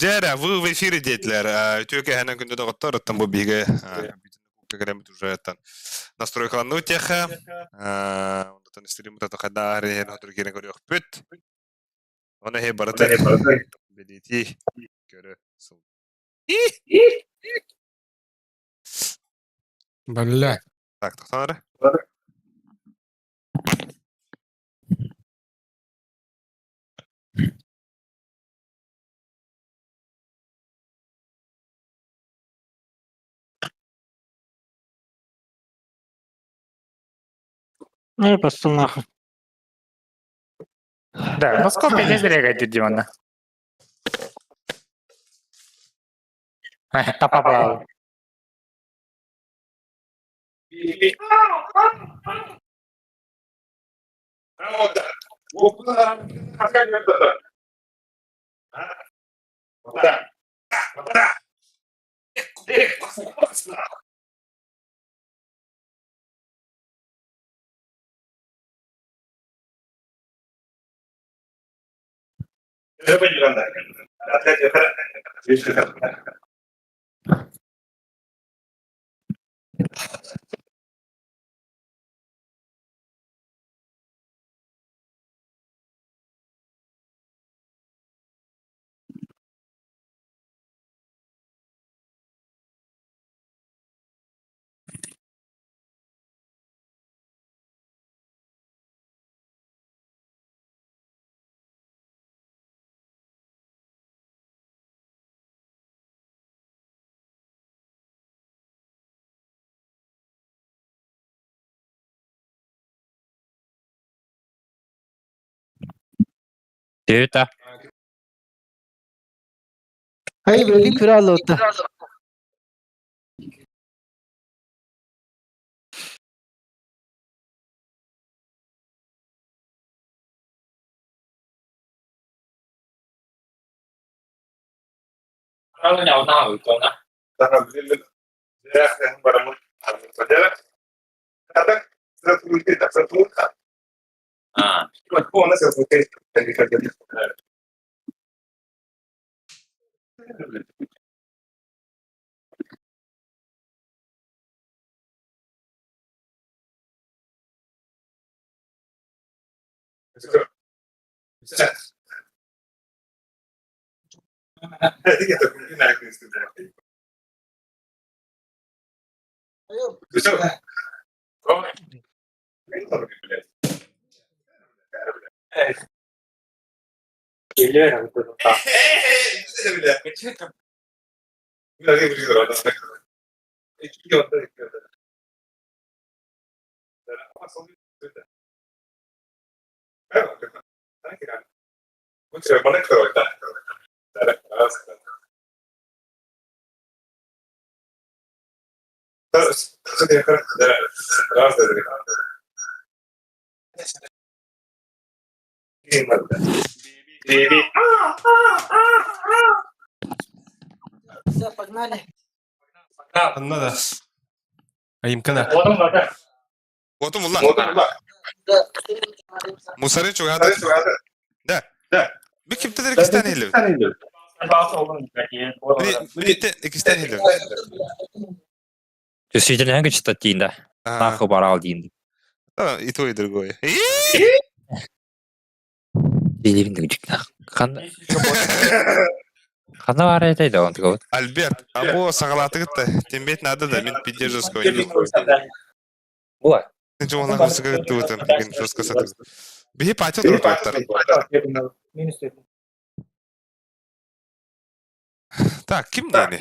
Дьэ эрэ, вы в эфире диэтилэр. Үтүө кэһэнэн күндү доҕоттор, оттон бу биһиги компьютерный кэлэммит уже оттон настройкаланныбыт диэххэ. Онтон стриммыт хайдах иһэн хотур киирэн көрүөхпүт. Оны иһи барыта билиити көрө сыл. Бля. Так, тохтоо эрэ. Ну, просто нахуй. Да, Москва пиздец реагирует Димона. Тапа Tyytä. Ай, блин, кыраллы. Все, погнали. Онно да. Айымкана. Отум улла. Мусары чугада. Да. Bir kimtedir ikisi tane hile. Bir ikisi tane hile. Действительно, читать да. Нахуй барал дейін. И то, и другое. Хана бар это он такой. Альберт, а бо сагалатыгытта, тембет надо да, мен пиздец жестко. Була. Ты он нахуй сагалатыгытта, мен жестко сатып. Бихи патя туртуттар. Так, ким дени?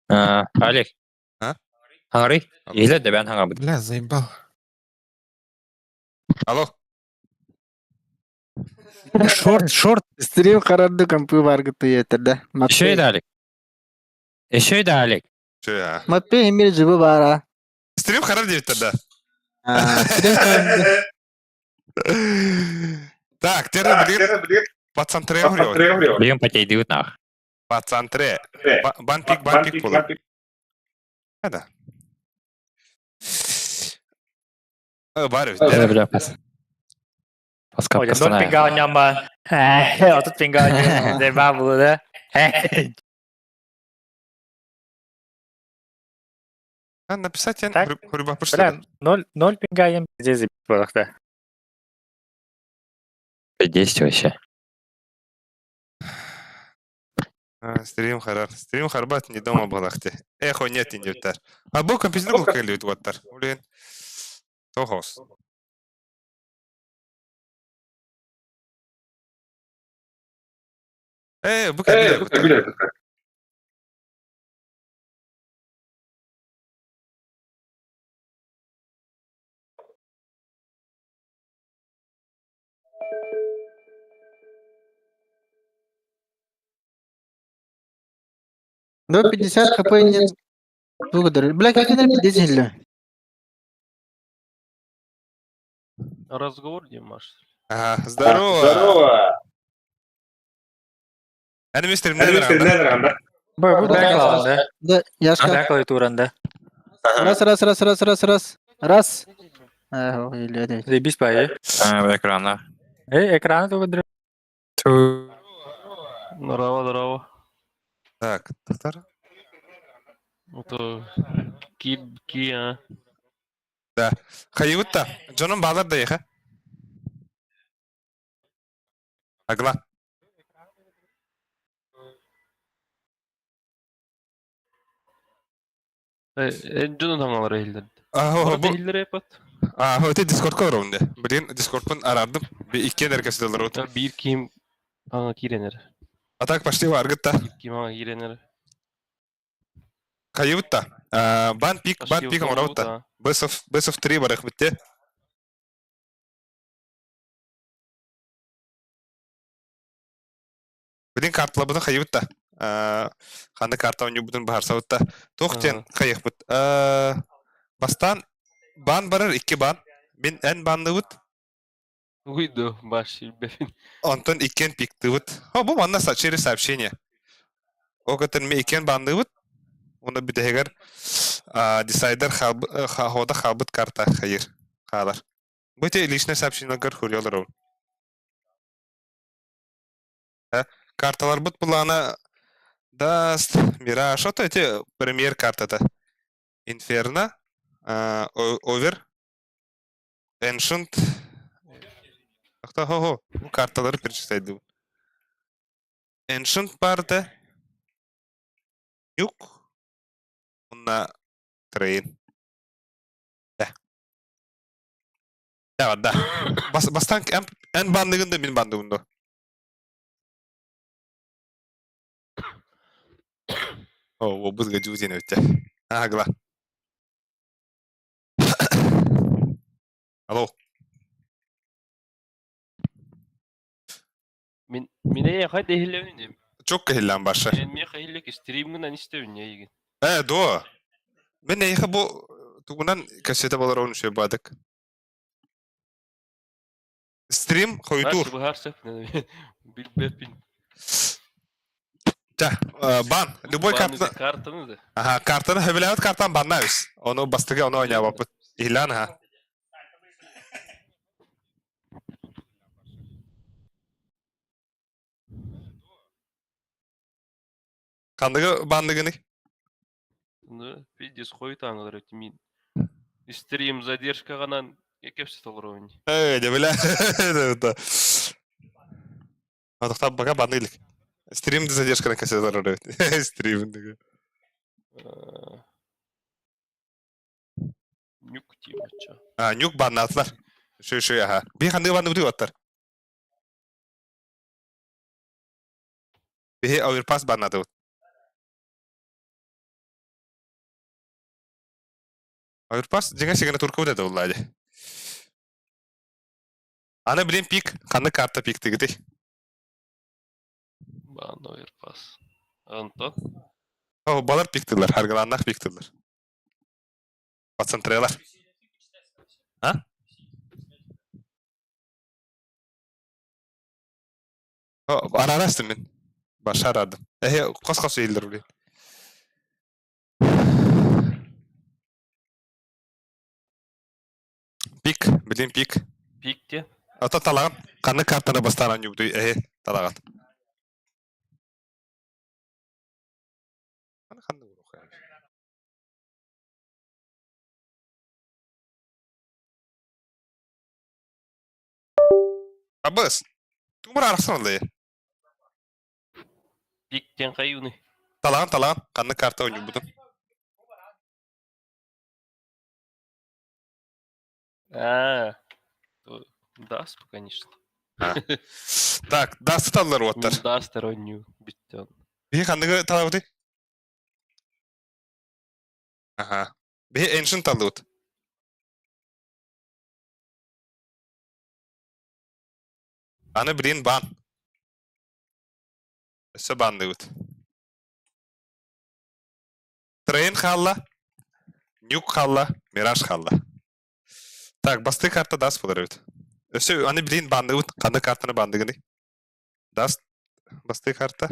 Олег. А? Хаңары? Иле де бен хаңа Бля, заебал. Алло. Шорт, шорт. Стрим қарарды компы бар гыты да. Еще и Олег. Еще и Олег. Че я? Маппе эмир жыбы бара. Стрим харар девять тогда. Стрим қарарды. Так, теперь блин, пацан тре говорю. Блин, потей нах. Пацан тре. Бан пик, бан пик пулы. Да. Бар Бля, бля, пас. Паска, Ой, 30 пинга баа буолуо да. А, написать я Так. Хурибапышта. Бля, 0, 0 пинга ем пиздец заебись буолуохта. 10 вообще. Стрим харар. Стрим харбат не дома балахте. Эхо нет индивтар. А бу компьютер келли уаттар. Блин. Тохос. Э, бу келли. До 50 хп нет. Благодарю. Бля, как это 10 или? Разговор, Димаш. Ага, здорово. Здорово. Әні стримнер Бу бэк Да, я сказал. Бэк клавиатуранда. Раз, раз, раз, раз, раз, раз. Раз. Эх, ой, или Заебись по Экрана. Эй, экраны только Здорово, здорово. Так, доктор. Это ки, ки, а. Хайыбытта. Дьонум баалар да еха. Агла. Дьонун хаҥалара иһиллэр. Аһо бу Иһиллэр эпат. аһо ити Дискордка оромде. Блин, Дискордпун арардым. Би иккен эркесиделер от. Биир киим аҥа киирэнэр. А так почти варгытта. Биир киим аҥа киирэнэр. Хайыбытта. Бан пик, бан пик оҥоробутта. Бесов, Бесов 3 барах битте. Блин, карталабытын хайыбытта. Ханны карта ойнуубутун баһарсабытта. Туох диэн хайыахпыт. Бастаан баан барар икки баан. Мин эн баанныбыт. Уйду, баш илбэбин. Онтон иккиэн пиктыбыт. О, бу манна через сообщение. Ол кытын ми иккиэн баанныбыт. Уну бүтэһигэр десайдер хода хаалбыт карта хайыр хаалар. Бу ити личное сообщениеларгар хуруйалар ол. Карталарбыт былаана Даст, Мираж, ото эти премьер картата. Инферно, Овер, Ancient. Хо-хо, бу карталары перечисляйды. Ancient барды. Нюк. Уонна Train. Да. Да, да. Бас, бастан эн бандыгын да мин бандыгын да. О, бызга жузин өтте. Агла. Алло. Мин мине хайда иһиллэбин Чок кehиллэн барша. Мен миэхэ иһиллек стримгынан истэбин эйигин. Э, до. Мен эйхэ бу тугунан кассета болар оны шөй бадык. Стрим хойтур. Быһаар сөп. Билбэппин. Та, бан. Любой карта. Картаны да. Ага, картаны хөбүлээбит картан баннаабыз. Ону бастыгы ону ойнаабаппыт. Иһиллээн аха. Ханныгы банныгыный? Ну, пиздец, хуй таҥалар мин. Стрим задержкаҕынан кэпсэтэ толоробун. Э, не бля. Это. А тохтоо пока банныйлык. Стрим задержка кассета Стрим. Нюк тима ча. А, нюк баннаатылар. Шö шö аха. Би ханныгы банны бутуй оттар. Биһи оверпас баннатыбыт. Оверпас дьиҥэ сигнатурка это булла дии. Аны билин пик, ханнык карта пиктигитий? Бан оверпас. Антон. О, балар пиктилер, харгалааннах пиктилер. Пацантрелар. А? О, арарастым мин. Башарадым. Эхе, қос-қос елдер блин. Пик, блин, пик. Пикте. Ата талаҕын. Ханнык картаны бастаан оонньуубутуй эһи талаҕын. Ханнык уруок Абыс. Тумар арахсан оллайы. Пиктен хайыыны. Талаҕын талаҕын. Ханнык карта оонньуубутун. А, Даст, конечно. Так, Дасты таллар уоттар. Дастер оонньуу бүттэ. Биһи ханныгы талабытый? Аха. Биһи Ancient таллыбыт. Аны билин бан. Өссө банныбыт. Трейн хаалла, Нюк хаалла, Мираж хаалла. Так, бастыы карта Даст буолар эбит. Өссө аны билин банныбыт. Ханнык картаны банныгыный? Даст бастыы карта.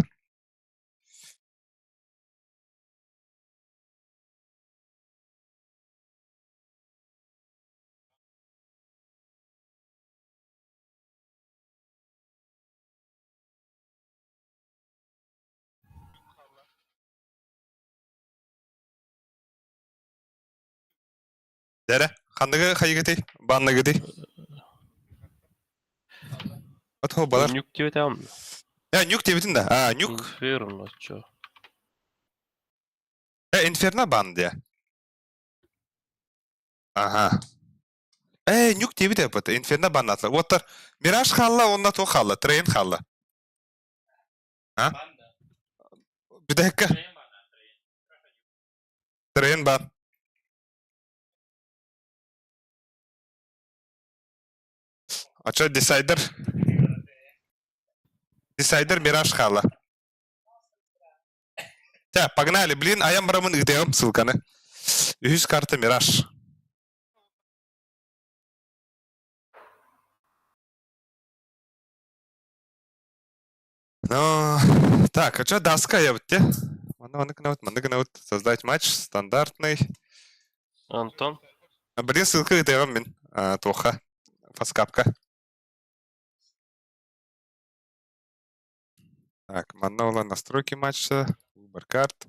Дэрэ, ханныгы хайыгытый? Банныгытый? От балар. Нюк диэбитим. Э, нюк диэбитин да. А, нюк. Инферно, чё? Э, Инферно бан диэ. Ага. Э, нюк диэбит эппит. Инферно баннатылар. Уоттар Мираж хаалла, онно туох хаалла? Трейн хаалла. А? Бүтэһиккэ. Трейн бан. Ача Десайдер. Десайдер Мираж хаалла. Чэ, погнали, блин, айан барамын ыытыаҕым ссылканы. Үһүс карта Мираж. Ну, так, а что доска я вот те? Маннык маннык гынабыт. Создать матч стандартный. Антон? Блин, ссылка ыытыаҕым мин. Туоха. Фаскапка. Так, манна буолан настройки матча, выбор карт.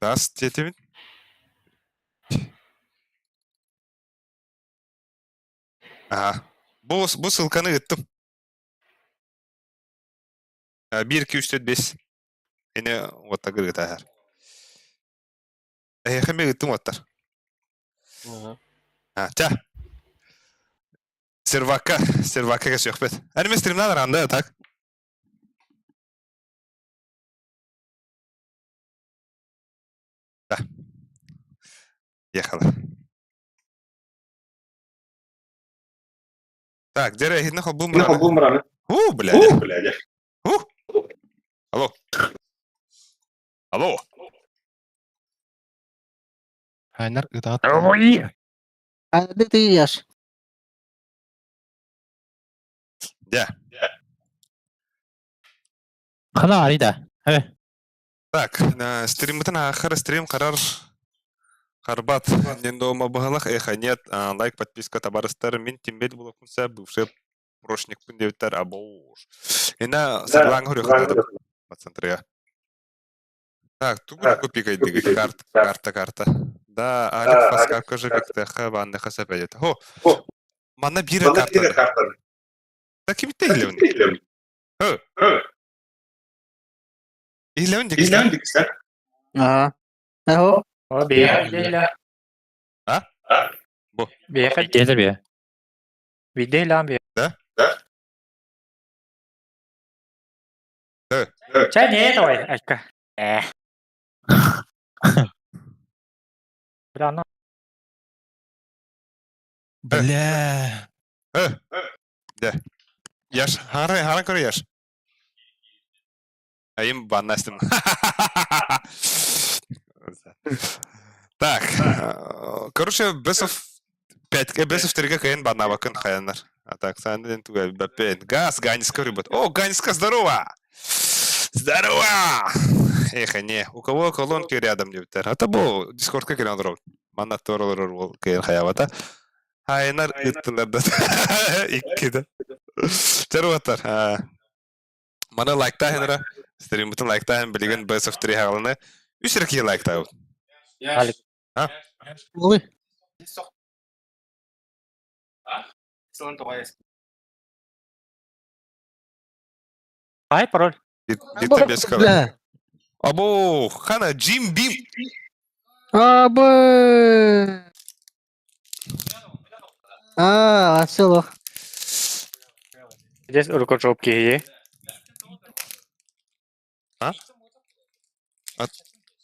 Даст диэтибин. Ага. Бу, бу ссылканы ыыттым. 1, 2, 3, 4, 5. Ини уоттаргыр ыытаһар. Эһиэхэ эмиэ ыыттым уоттар. А, ча. Сервакка, сервакка кэсиэхпит. Эн стримнан аранда, так? Да. Ехала. Так, где эһинне холбуум бараны? У, блядь. У. Алло. Алло. Хайнар ытаат. А ты ешь. Дьэ. Хана арида. Так, стриммытын аахар стрим харар Харбат, не дома баһылах, эхо нет, лайк, подписка, табарыстар, мин тимбет булокунса, бывший прошникпын диэбиттэр, абоуш. Ина сарлаң хөрүөхтадым, пацантрыга. Так, тугу купикайдыгы, карта, карта, карта. Да, Алик Фаскапка же бектеха, банныха сәпәдет. Хо, манна бира карта. Да кимитте илебин? Хө. Илебин дикистен. Ага. Аho. О, бия. А? Бу. Бия Дедер бия. Видейлан бия. Да? Да. Чэ, не давай, айка. Э. Бля, ну. Бля. Э. Да. Яш, хара, хара көрө яш. Айым баннастым. Так, короче, best of 5, best of 3 кайын баннабакын хаянар. А так, санден туга бапен. Газ, Ганиска рыбат. О, Ганиска, здорово! Здорово! Эх, не, у кого колонки рядом не А то был Дискордка кэлэн олорор. Манна туоралар ол кыйын хаябата. Хайнар ыттылар да. Иккиде. Чаруаттар. Маны лайктаахын ара. Стриммытын лайктаахын билигин Best of 3 хааланы. Үс эрэ киһи лайктаабыт. Алик. А? Ой. Ай, пароль. Бииртэн бес кала. Бля. Або, хана, Джим Бим. Абы. А, все. Здесь рукожопки есть. А?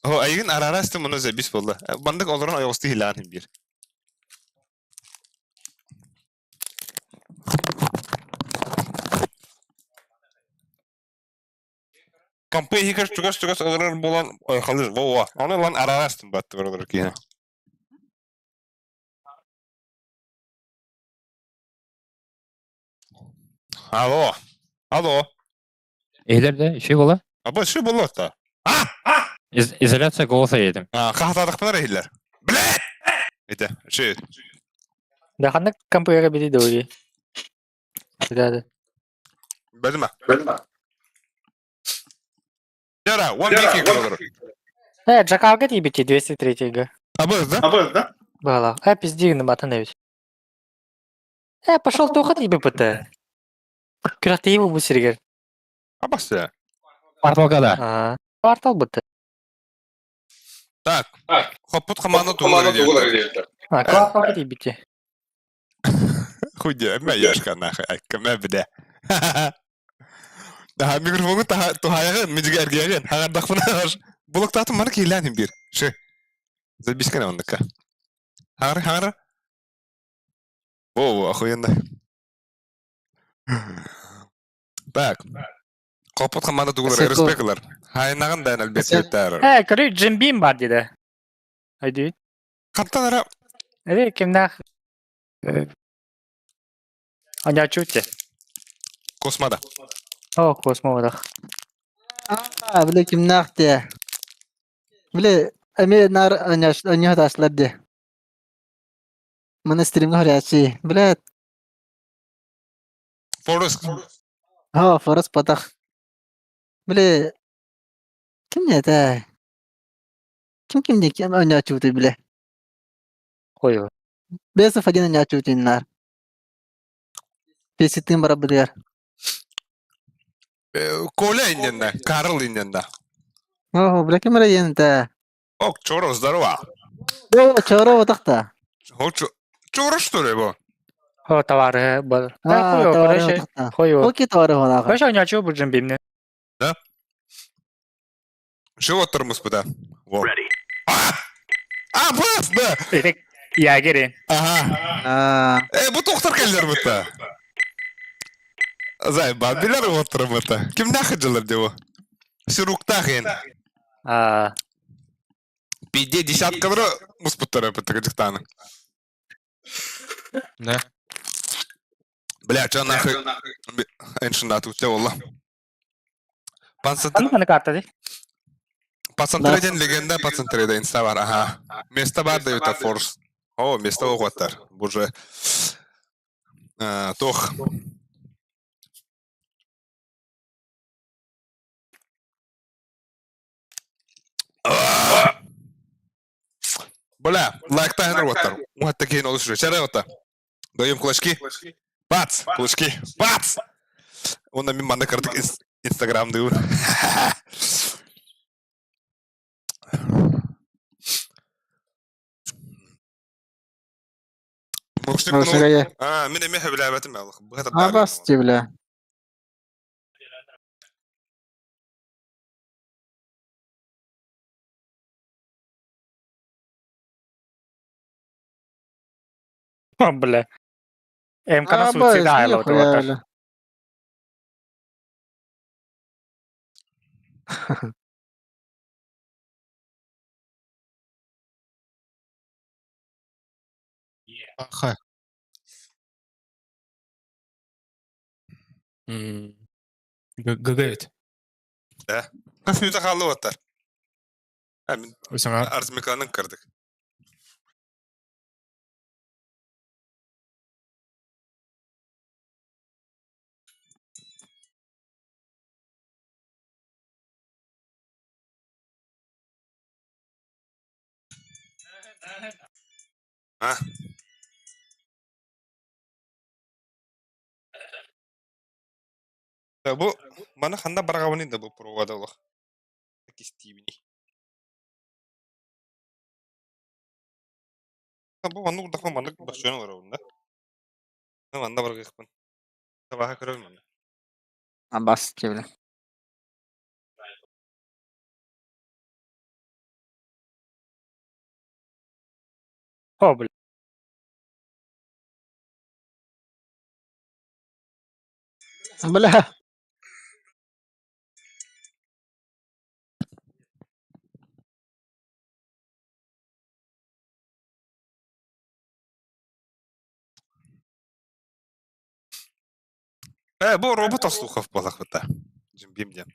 О, айгын арарастым мұны забис болды. Бандык олорон ойоғысты хилаан бир. Компы хикаш чугас чугас олорор болан ойхалыр. Во, Оны лан арарастым батты бір олор кийин. Алло. Алло. Эйлерде şey бола. Аба şu болот А! Из изоляция голоса едим. Хахтадықпынар эйлер. Блядь! Это, ши. Да ханнык компьютер били дори. Да, да. Бәліме. Бәліме. Яра, one week олор. Э, Джакалга тибити 203 га. Абыз, да? Абыз, да? Была. Э, пизди на батанович. Э, пошел тухат ебе ПТ. Кратыева бу сиригер. Абасы. Кварталга да. А, квартал БТ. Так. Хоппут команда тугулар диэбиттэр. А, кварталга тибити. Хуйня, мэ яшка нахуй, айка мэ бля. Daha mikrofonu taha tuhayagın, müzik ergeyagın. Hagar Блоктатын маны кейләним бир. Ши. Забискene оннука. Хагар, хагар. Во, охуенно. Так. Хоппут команда тугулар, Секу. респектлар. Хайнагын да әлбетте. Э, короче, Джимбим бар диде. Айди. Кантан ара Э, кимнах. Аня чути. космада. О, космодах. А, бля, кимнах те. Бля, эми нар аняш аня ташлар де. Маны стримге хорячи. Бля, Форест. ха, форас патах. Бля, ким не это? Ким ким не ким аня чути, бля. Хуй. Бесов один аня чути нар. Песитин барабыдыр. Коля инненде, Карл инненде. О, бля, ким районда? Ок, Чоро, здорово. О, чоро отакта. О, Чоро, что ли, его? О, товары был. А, Да, хуй, товары короче. отакта. Хуй. Окей, товары холага. Короче, аня чу бу Джимбим. Живот тормоз буда. Во. А! А, бас, да! Я гери. Ага. А, Э, бу тоқтар келдер бұта. Зай, билер отырым бұта. Ким нахы жылыр дево? Сируктах ен. А, Пиде десяткалары мұспұттары бұта кыжықтаны. Да. Бля, ча нахы... Эншин атып олла. Пацан, ну на карта ди. Пацан легенда, пацан трейден инста бар, ага. Место бар да это форс. О, место оғаттар. Боже. Тох. Бля, лайктайнер оттар. Уатта кейін ол үшін. Чарай отта. Даем кулачки. Бац! Кулачки. Бац! Онда мен манда кірдік Инстаграм дейін. Ошогая. А, мен эме хөбүлээбэтим алых. А, бас, бля. О, бля. МК на А, суицидайло бас, нихуя, вот бля. Аха. ГГ ведь. Кас минута хаалла оттар. А, мен Саңа арзмеканын кырдык. А? Да бу маны ханна бараҕабыный да бу провода олох кистиибиний. Бу маннык урдахпын маннык бөхсүөн олоробун да. Манна баргыахпын. Табаһа көрөбүн манна. Абас кебиле. О, бля. Бля. Бу робот слухов буолахпыта. Дьимбим диэн.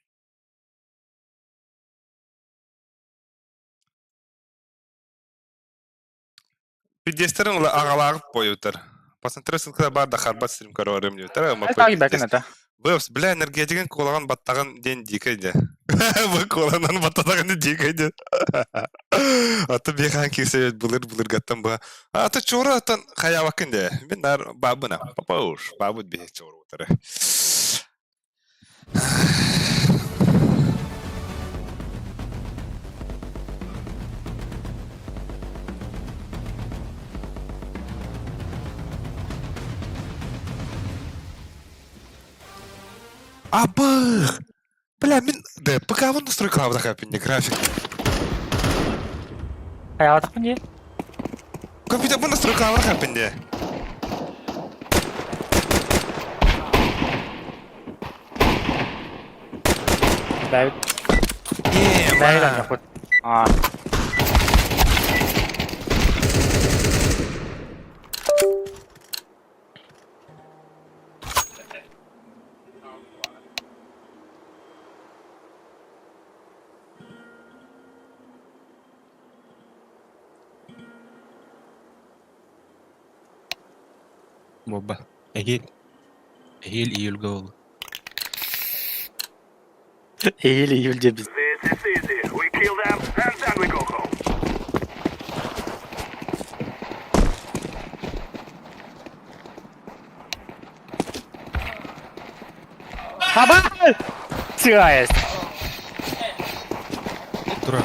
Пидестэрин ыла аҕалааҕыт буойутар. Посмотри ссылка баар да харбат сирим көрөөрүм диэбиттэр. Так бэкин это. Бывс, бля, энергетигин куолаҕын баттаҕын диэн дикэй дьэ. Бу куоланан баттатаҕын дикэй дьэ. Аты биэхээн киирсэбит былыр былыргаттан быһа. Аты чуора аттан хайаабаккын дьэ. Мин нар баабына. Папауш, баабыт биһи чуорутары. Абых! Бля, мин да ПК вон настройкалаабытах хаппин график. Хайаабатахпын дии. Компьютер бу настройкалаабытах хаппин дии. Бэйбит. Бэйбит анньахпыт. Аа. Буолба. Эһиил. Эһиил июльга буолуо. Эһиил июль диэбит. Хаба! Сыгаяс. Тура.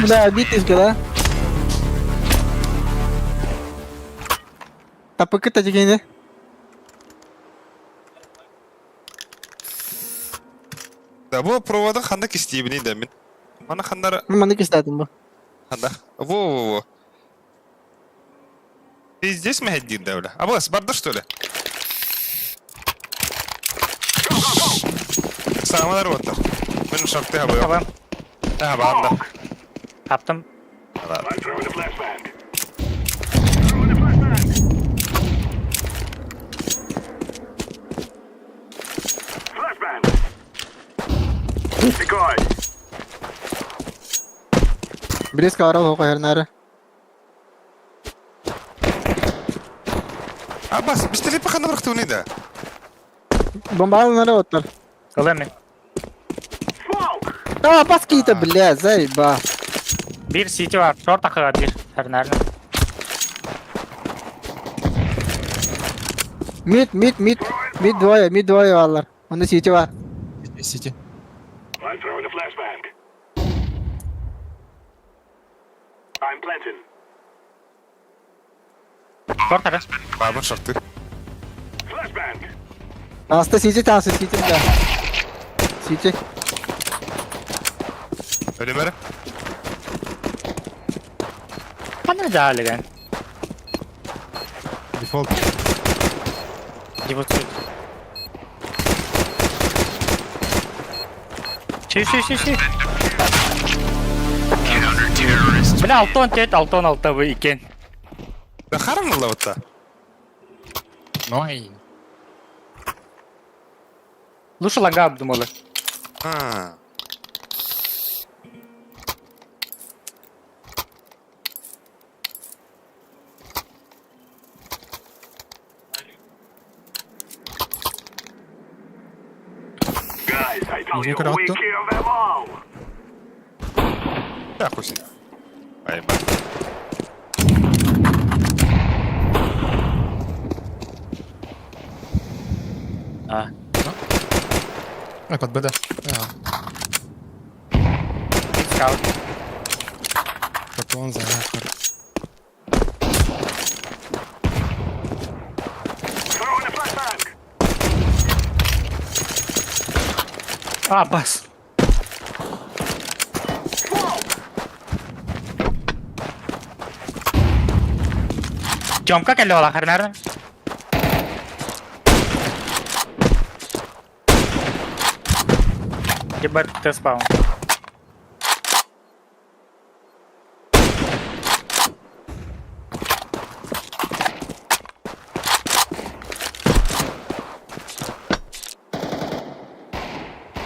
Бля, битишка, да? Тапыкыта дегенде. Да бу провода ханна кистиибиний да мин. Мана ханнара Маны кистатым бу. ханна. Во-во-во. Ты здесь мэһэддиир да бля? Абас, барда что ли? Саамалар уоттар. Мин шарты хабыам. Хабам. Хабаам да. Хаптым. Близко орал хоһернары. Абас, бистелепе ханна бырахтыбыный да? Бомбалары оттар. Ылыам мен. А, паскита, бля, заеба. Биир сити бар. Шорт ахыга биир. Сарнарны. Мид, мид, мид. Мид двое, мид двое баллар. Онно сити бар. Сити. Шорт ара. Бабын шарты. Аста сити тасы, сити, бля. Сити. Өлүмэрэ. Ханна жаалыган. Дефолт. Дебут. Ши ши ши ши. Бля, алтон тет, алтон алта бы икен. Да харам ыллабытта. Ной. Лучше лага обдумала. А. Нижний көрөҕүт дуо? Да, хуй с ним. Ай, бать. А. А, под БД. А, Скаут. Патрон за нахуй. А, бас. Тёмка кэллэ ола харнар. Ебать, ты спаун.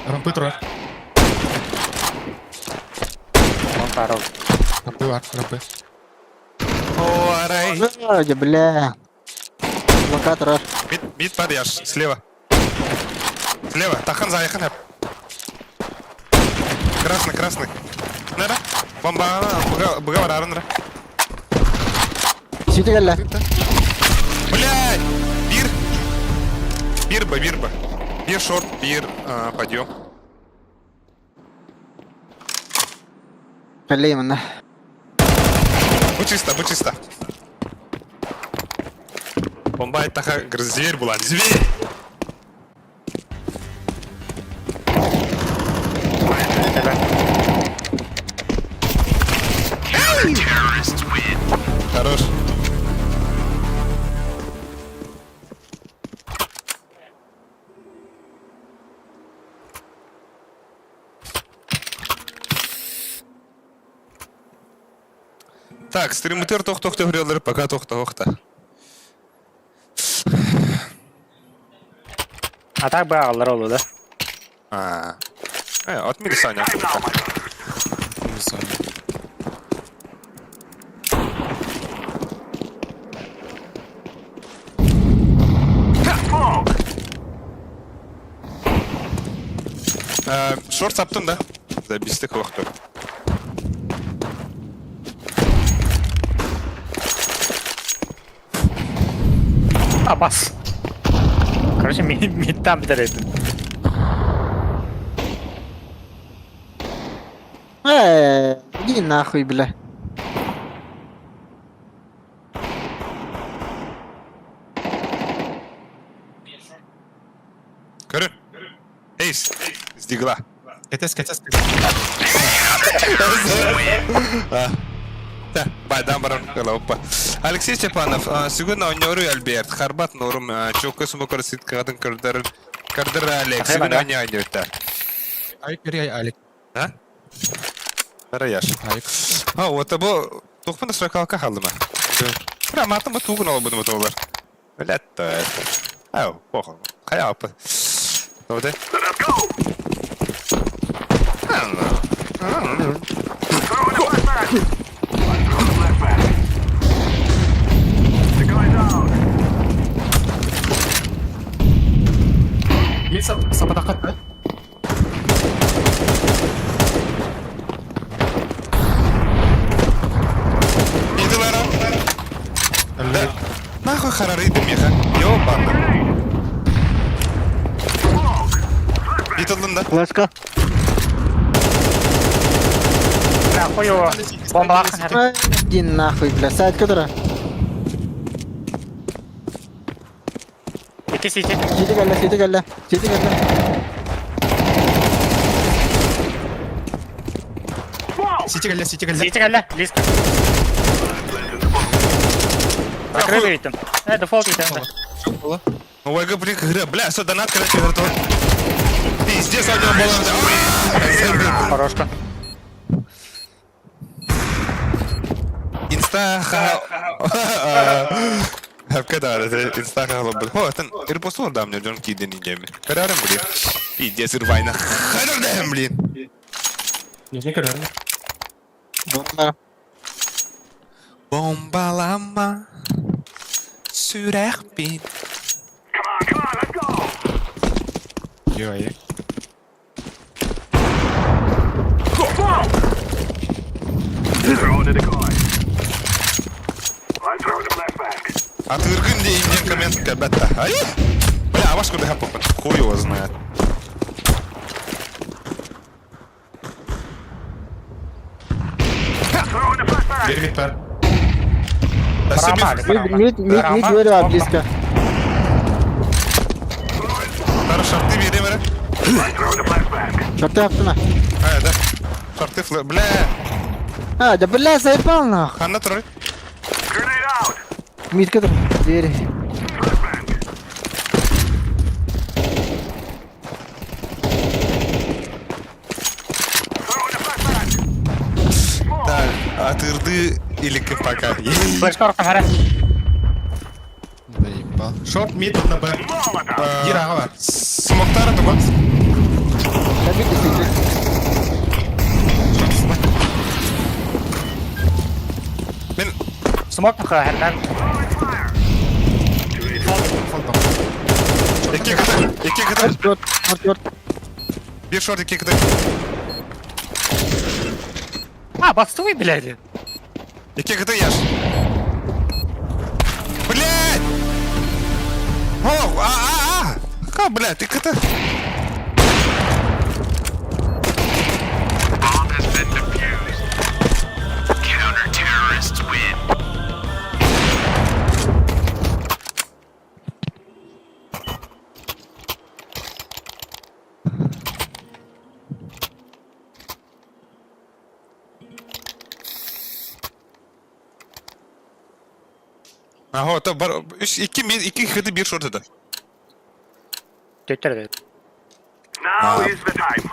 Рампы турар. Он пару. Рампы бар, рампы. О, арай. Вроде, бля. Локатор. Мид, мид бар, Яш, слева. Слева, тахан за якын хәп. Красный, красный. Нара? Бомба, быга, быга бар, арынра. Сити кэллэ. Блядь! Бир! Бирба, бирба. Бир шорт, бир, а, подъем. Кэллэ именно. Бу чисто, бу чисто. Бомба таха зверь була. Зверь! Хорош. Так, стримутер тох-тох төхрелер, пока тох-тох-та. А так бы аллар олу, да? А. Отмили Саня. Не знаю. Шорт саптым да. Забистик вақтыр. А, бас. Короче, мидтан битер этим. Иди нахуй, бля. Көрі. Эйс. Издигла. КТС, КТС. Да, байдан барам опа. Алексей Степанов, сүгін ойнору Альберт, Харбат Норум, Чока Сумакар Ситкадын Кырдыр, Кырдыр Алекс, сүгін Ага. ойне ойнөтті. Айк бери, Алик. А? Караяш. Айк. А, вот бу тухпын срокалка халдыма. Прям атым бу тугун ол буду олар. Блядь, то это. Ау, похуй. Хая опа. Вот это. Мин сапатақат да? Идилара. Да. Нахуй харарыйды меха. Ёбана. Итылдын да. Флешка. Бля, хуево. Бомба лахнер. Иди нахуй, бля. Сайт которая. Ити сити. Сити кэллэ, сити кэллэ. Сити кэллэ. Сити кэллэ, сити кэллэ. Сити кэллэ, близко. Закрыли этим. Дефолт этим. Что было? Ой, блин, игра. Бля, все, донат, короче, готов. Пиздец, у него было. Хорошка. Инста ха. Хапка инста ха лобб. Хо, тан ирпостур дам мне Джон Киден индеми. Карарым, блин. Пиздец, ирвайна. Хадардэм, блин. Нижний көрөр. Бомба. Бомбалама. Сүрәхпин. Йо, айк. Атыыргын диэн диэн коммент кэлбэт да. Ай! Бля, абаш куда хаппыппын. Хуй его знает. Бир мид бар. Спасибо. Мид, мид, мид, мид двери бар близко. Тары шарты берем эрэ. Шорты аптына. А, да. Шарты флэ... Бля! А, да бля, заебал нах. Ханна турар. Мидке тур. Двери. Так, атырды или пока. Флешка орхан хара. Заебал. Шорт мид на Б. Дир аға бар. Смоктары туган. Да мид сити. Мен Смок хара. Екі кыты, екі кыты. Шорт, шорт, шорт. Bir шорт, екі кыты. А, бастуй, блядь. Екі кыты яш. Блядь! О, а, а, а! Ха, блядь, екі кыты. Ага, то бар, үш, екі, ми- екі кыты bir шорт еді. Төттер бе. Now is the time.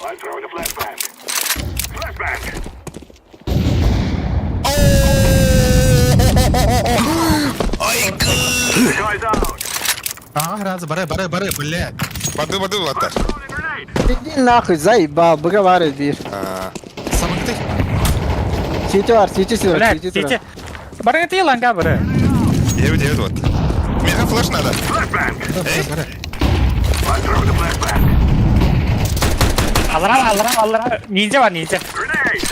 I'm throwing a flashbang. Flashbang. Ой, Guys out. Аға, разы, бары, бары, бары, блядь. Бады, бады, латтар. Throwing a grenade. Иди нахуй, заебал, быга бар бир. Самыкты. Сити бар, сити сюда, Блядь, сити сюда. сити. Барың ты ланга бары. Девять, девять, вот. Мега флеш надо. Flashbang. Бары, бары. I'm throwing a flashbang. Алра, алра, алра. Ниндзя бар, ниндзя. Grenade.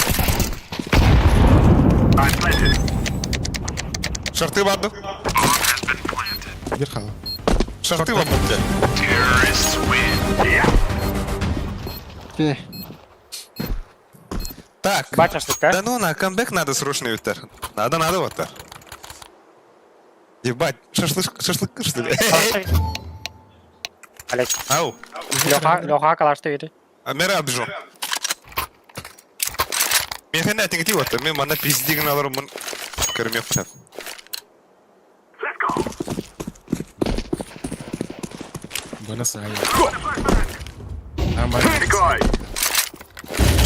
I'm planted. Шорты барды. Бир қала. Шорты вам барды. Yeah. Окей. Так. Бача штука. Да ну на, камбэк надо срочно, Виктор. Надо, надо, вот так. Ебать, шашлык, шашлык, что ли? Блядь. Ау, Леха, Леха калашты бери. а мера обжу. Механа тиңти вот, мен мана пиздигин алар мын көрмө фнап. Let's go. Buenas aires. Амбар. Decoy.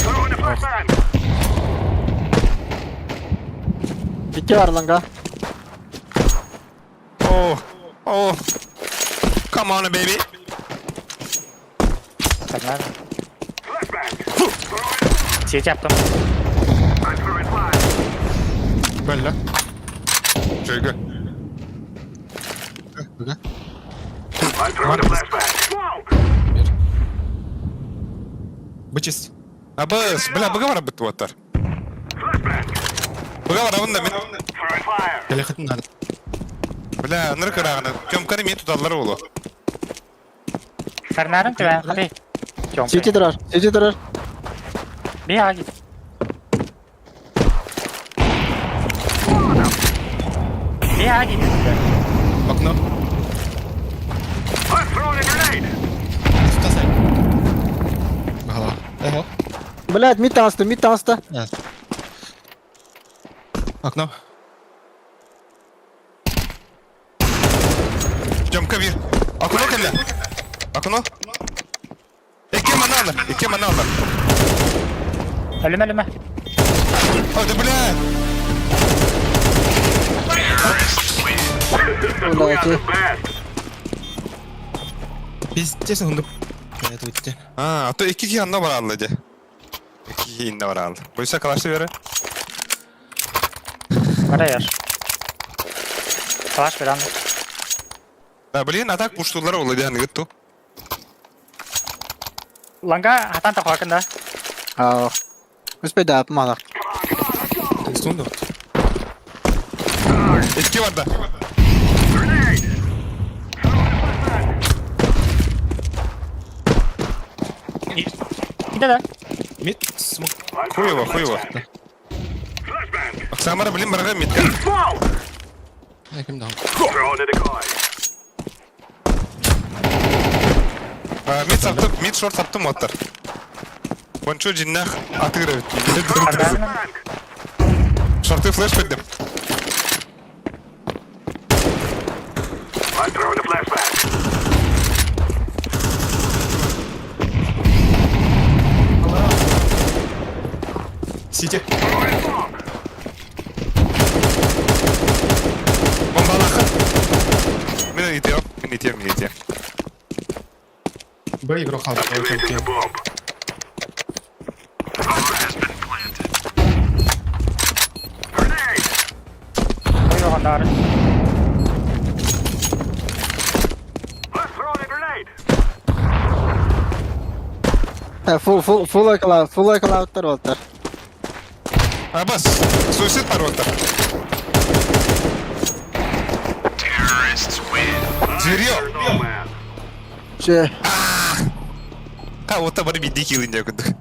Throwing a flashbang. Сити бар ланга. О, о. Come on, baby. Нормально. Flashbang. Сити аптым. I'm throwing fire. Бөлі. Чөйгө. Бүгі. I'm throwing a flashbang. Smoke. Бир. Бычис. Абыс, бля, быга бар бит вот. Flashbang. Быга бар абында мен. Throwing fire. Келехетін надо. Бля, ныр кырагына. Көмкары мен туталар болу. Фернарын тебе, хати. Сити турар, сити турар. Би аға кет. Би аға кет. Окно. I'm throwing a grenade. Тұтасай. Бағала. Ого. Блядь, мид таныста, мид таныста. Окно. Көмка бир. Окно келе. Окно. Эки маналы, эки маналы. Өліме, өліме. О, да бля. Бля, окей. Best. Пиздец, он Это өтті. А, а то iki kişi yanına var aldı. İki kişi yanına var aldı. Buysa kalaştı vere. Бара яш. Калаш берамын. Да, блин, а так пуштулар oldu yani gittu. Ланга хатан тақуакын да. Ау. Успей да, помогла. Стунду. Икки барда. Grenade. Да да. Мид, смок. Хуево, хуево. Flashbang. Самара, блин, барга мидка. Smoke. Я ким дал. Throwing a decoy. Мид саптым, мид шорт саптым оттар. Бончо жиннах атыгыр эбит. Шорты флеш бердим. I'm throwing a flashbang. Сити. Бомбалаха. Мен итем, мен итем, мен итем. Б игрок халды. Activating the bomb. Bomb has been planted. Grenade. Ойоғандары. Let's throw a grenade. Фул, фул, фул около, фул около оттар оттар. Абас, суицид бар оттар. Зверье. Oh man. Че, Ха, ота бары бидди килин деп күндүк.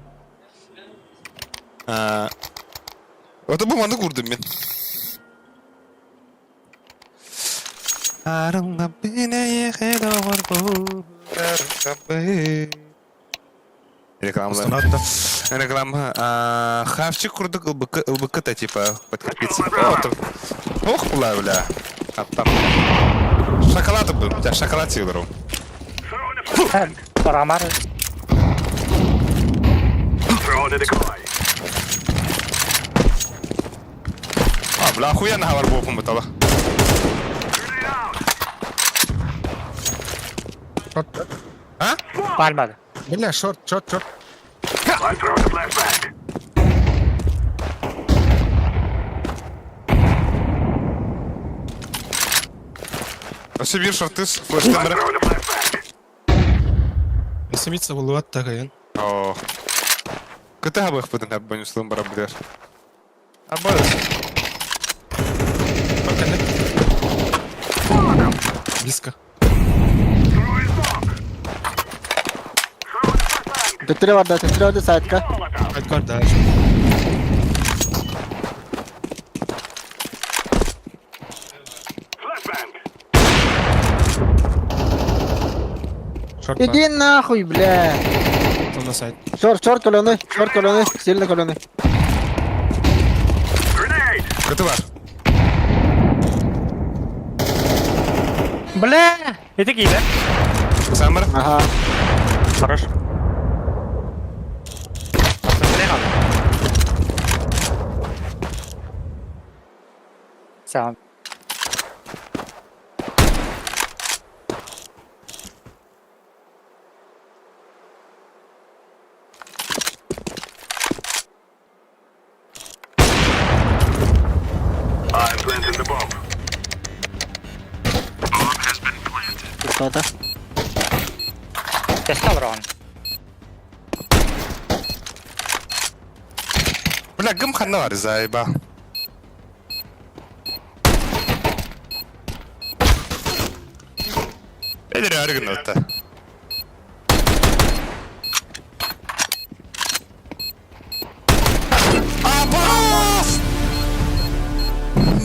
Ота бу маны курдум мен. Арыңга бине Реклама. Реклама. А, Хавчик курдук ылбыкы ылбыкы-то типа подкрепиться. О, там. Ох, була, бля. А там. Шоколад был, у тебя шоколад силеру. Throwing a flashbang. Барамар. Throwing a decoy. А, бля, охуенно хавар был бутала. Grenade out. Шорт. А? Бармады. Бля, шорт, шорт, шорт. I'm throwing a flashbang. Вообще бир шорты с флеш-камера. Throwing a flashbang. Эсэмитса болуат тагайын. О. Кыты хабых бытын хаб банюслым барам билер. Абас. Пока Близко. Throwing smoke. Throwing a flashbang. төттөрү барда, төттөрү барда сайтка. Molotov. Айткар да. шорт. Flashbang. Шорт бар. Иди нахуй, бля. Там на сайт. Шорт, шорт каленый, шорт каленый, сильно каленый. Grenade. Кыты бар. Бля! Это киді. Самар. Ага. Хорош. Сам. I'm planting the bomb. Bomb has been planted. Кто-то. Тестал раунд. Бля, гым ханна бар зайба. Элер арыгын отта. Абас!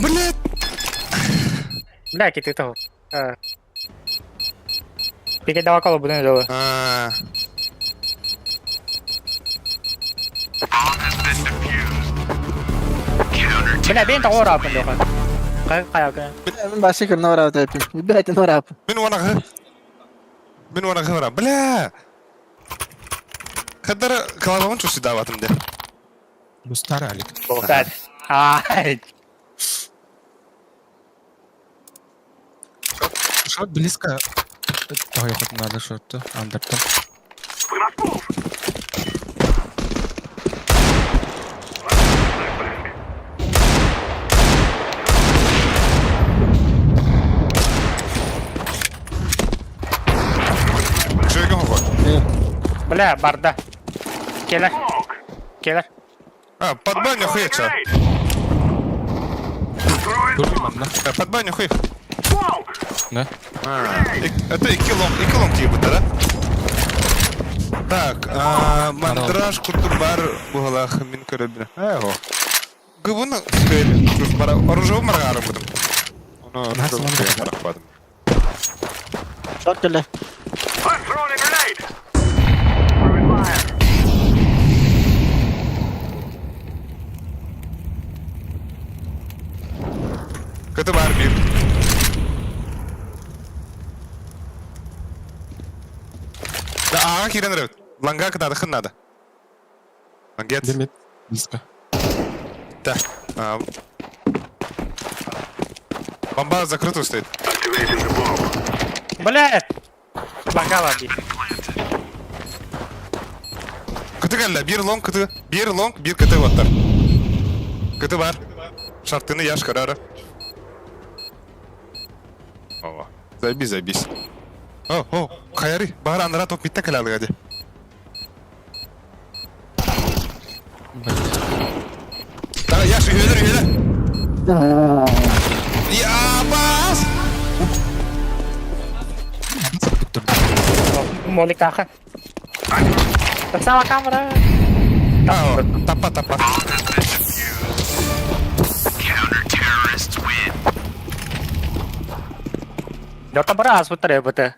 Блядь! Бля, кити того. Тільки давай коло будемо дали. А, Бля, бен того рапын доха. Кай кай кай. Мен башы кырна барап тайпым. Блядь, барап. Мен уанағы. Мен уанағы барам. Бля! Хаддар клавамын чусы даватым де. Бустар алик. Болтат. Ай. Шорт близко. Той хоть надо шорт. Андертон. We must move. Жөйген хого. Бля, барда. Келер, Smoke. келер. А, под баню хуяча. Grenade. Туруй манна. Под баню хуй. Да? А, это 2 long, 2 long тиийбиттэр, да? Так, а, мандраж курдук баар быһыылаах мин көрөбүн. Эго. Гыбын бара оружие маргарым будым. Ону барахпадым. Short кэллэ. I'm throwing a grenade. Throwing fire. КТ баар биир. Да, ага, киирэн эрэр. Лонга кытаатаххын надо. Лонгет. Димит. Близко. Да. А, бомба закрыта стоит. Activating the bomb. Блядь! Лонгала бий. КТ кэллэ. Биир long КТ. Биир long, биир КТ баттар. КТ баар. Шартыны яш карара. Ова. Забись, забись. О, о, хайары. Баар анара топ мидтэ кэлэ дии. Блядь. Да, Яш, үһүөлэр, үһүөлэр. Я бас! Моликаха. Сама камера. А, тапа, тапа. Counter-terrorists win. Дьота бара аспыттар эбите.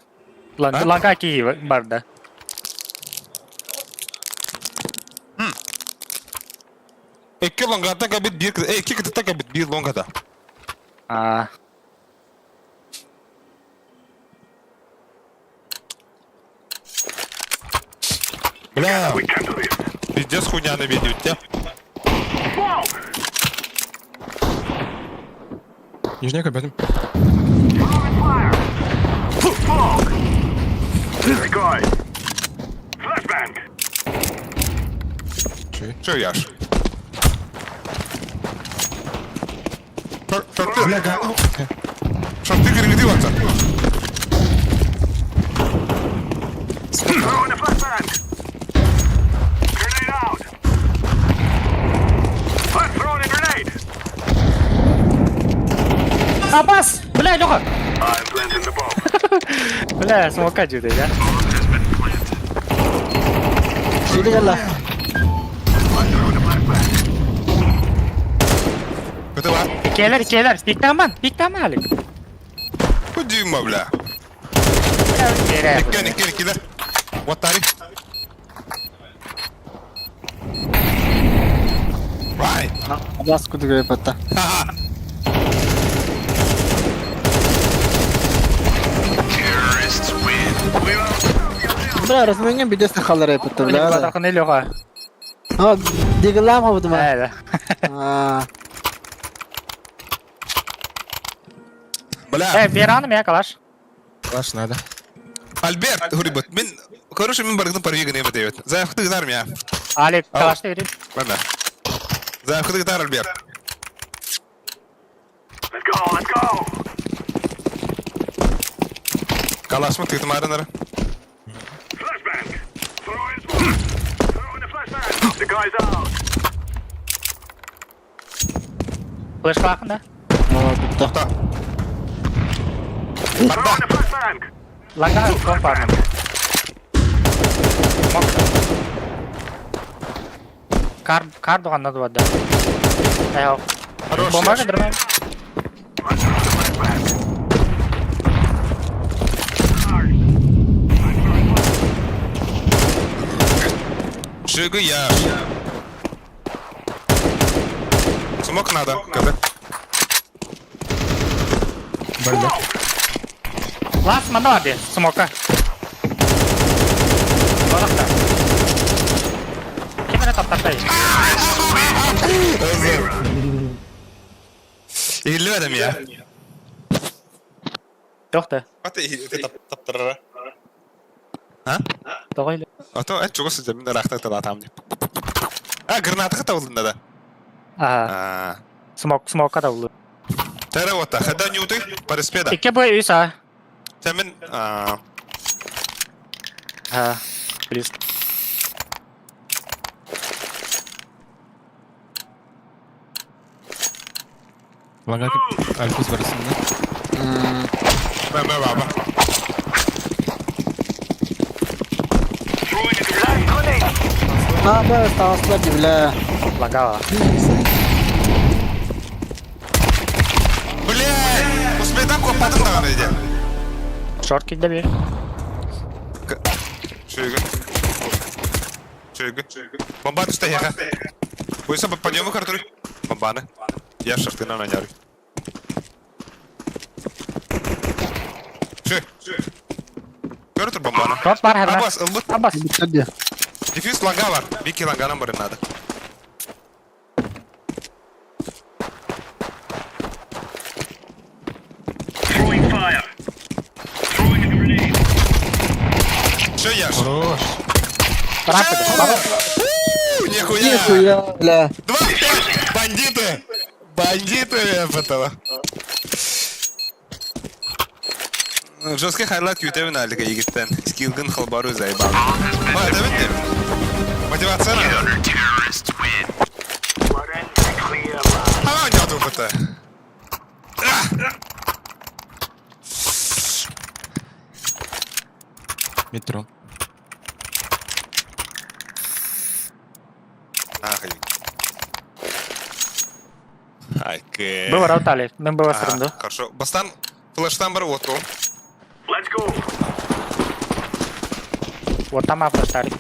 А? Лонга кии барда. Икки лонгата кабит биир, икки КТ кабит биир лонгата. А, Бля, We can do this. пиздец хуйня на видео, те. Smoke. Нижняя кабина. Throwing fire. Smoke. Decoy. Flashbang. Чуй. Че, Яш? Шорты, Бля, га... шорты киргиди ватса. Throwing a flashbang. Grenade out. I'm throwing a grenade. Абас! Бля, Леха! I'm planting the bomb. Бля, смока дьюды, да? Сиди кэллэ. I'm throwing a flashbang. КТ баар. Кэлэр, кэлэр, пиктаман, пиктаман. Кудима, бля. Бля, Икки, икки, иккилэр. Ваттари. Right. Абас курдук эбитэ. Ха-ха. Terrorists win. Бля, размене бидес халар эбитэ, бля. Бля, Леха. А, диглам хабдыма. Да, А, Бля, Э, Веран, меня калаш. Калаш надо. Альберт, говорит, мин, короче, мин баргын парвига не бедевет. Заявкты гитар меня. Алик, Ау. калаш ты веришь? Ладно. Заявкты гитар, Альберт. Let's go, let's go. Калашмы ты марыныр. Flashbang. Throwing smoke. Throwing a flashbang. The guy's out. Флешкалахын, да? молодец. Тохто. Барда. Throwing a flashbang. Лонга, компарным. Мог. Кар, кар дуган надо да. Э, Хорош. бумага дырмай. I'm throwing a flashbang. Charge. I'm throwing flash. Шигы яш. Смок надо, КТ. Бля. Лас манаби, смока. Барахта. Кем это таптай? Иһиллибэт я. Тохта. Аты таптарара. А? Тоҕо А то это чего сидя, мин рахта талатам. А, граната табылдын да. Ага. А. Смок, смока да улу. Тара вот, хада не уты, пареспеда. Икки бой үс а. Тәмен, а, А. Близ. Лага Альфус барысында. Бә, бә, бә, бә. А, да, осталось ди, бля. Лагала. Блядь! Успейдам коппатым даҕаны дии. Шорт киирдэ биир. Чөйгө. Чөйгө. Бомба түстэ эһиэхэ. Буйса подъему картур. Бомбаны. Я шартынан аняры. Чөй. Көрө тур бомбаны. Шорт бар херна. Абас, ылбыт. Абас. Бүттэ ди. Дефьюз ланга бар. Вики ланганан бары надо. Throwing fire. Throwing a grenade. Чөй Яш. Хорош. Рампа. У, Нихуя! Нихуя, бля. 2-5! Бандиты! Бандиты этого. Жесткий хайлайт күүтэбин алыга игиттен. Скилгын холбару заебал. А, это видите? Мотивация надо. А, не опыта. Метро. Ах, Айке. Было раутали. Мен было сырынды. Хорошо. Бастан, флештан бар вот Let's go. Вот там автоштарик.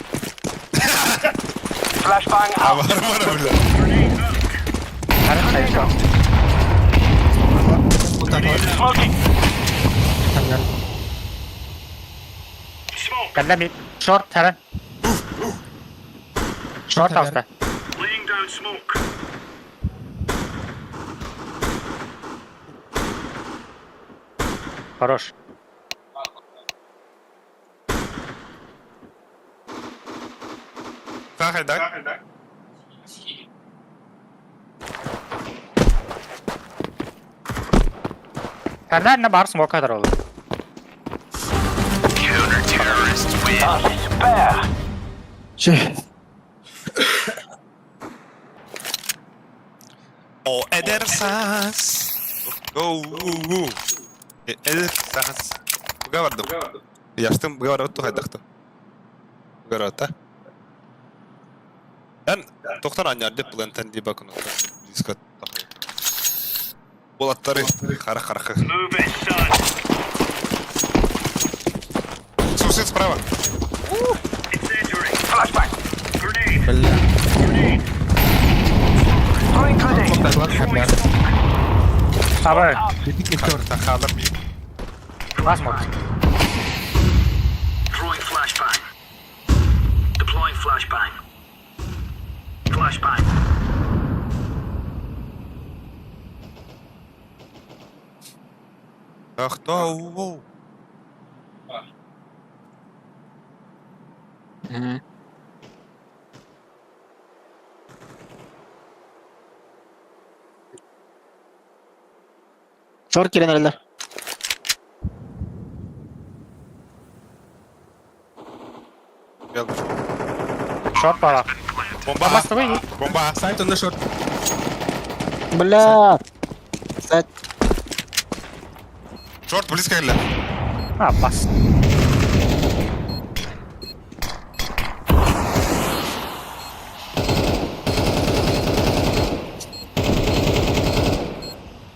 Flashbang А, бар, бар, бля. Харин хайшо. Smoking. Smoke. Кәллә мид. Шорт харин. Шорт алста. Laying down smoke. Хорош. Хайдак. Херна на бар смок кадр oldu. Чөй. О, эдерсас. Go, у, у. Эдерсас. Буга бардым. Яштым буга барабыт тухайдахты. Буга барабыт, а? Эн тоқтар аняр деп плентен ди бакын. Близко. Болаттары хара хара. Move it, son. Суицид справа. Incendiary. Flashbang. Grenade. Бля. Grenade. Throwing grenade. Абы. Тахалар ми. Два смок. Throwing flashbang. Deploying flashbang. Flashbang. Ах, то, у, у. Шорт кирен эрэллэр. Бел. Шорт бара. Бомба. Абас выйди. Бомба. Сайт он на шорт. Бля. Сайт. Шорт близко келе. А, бас.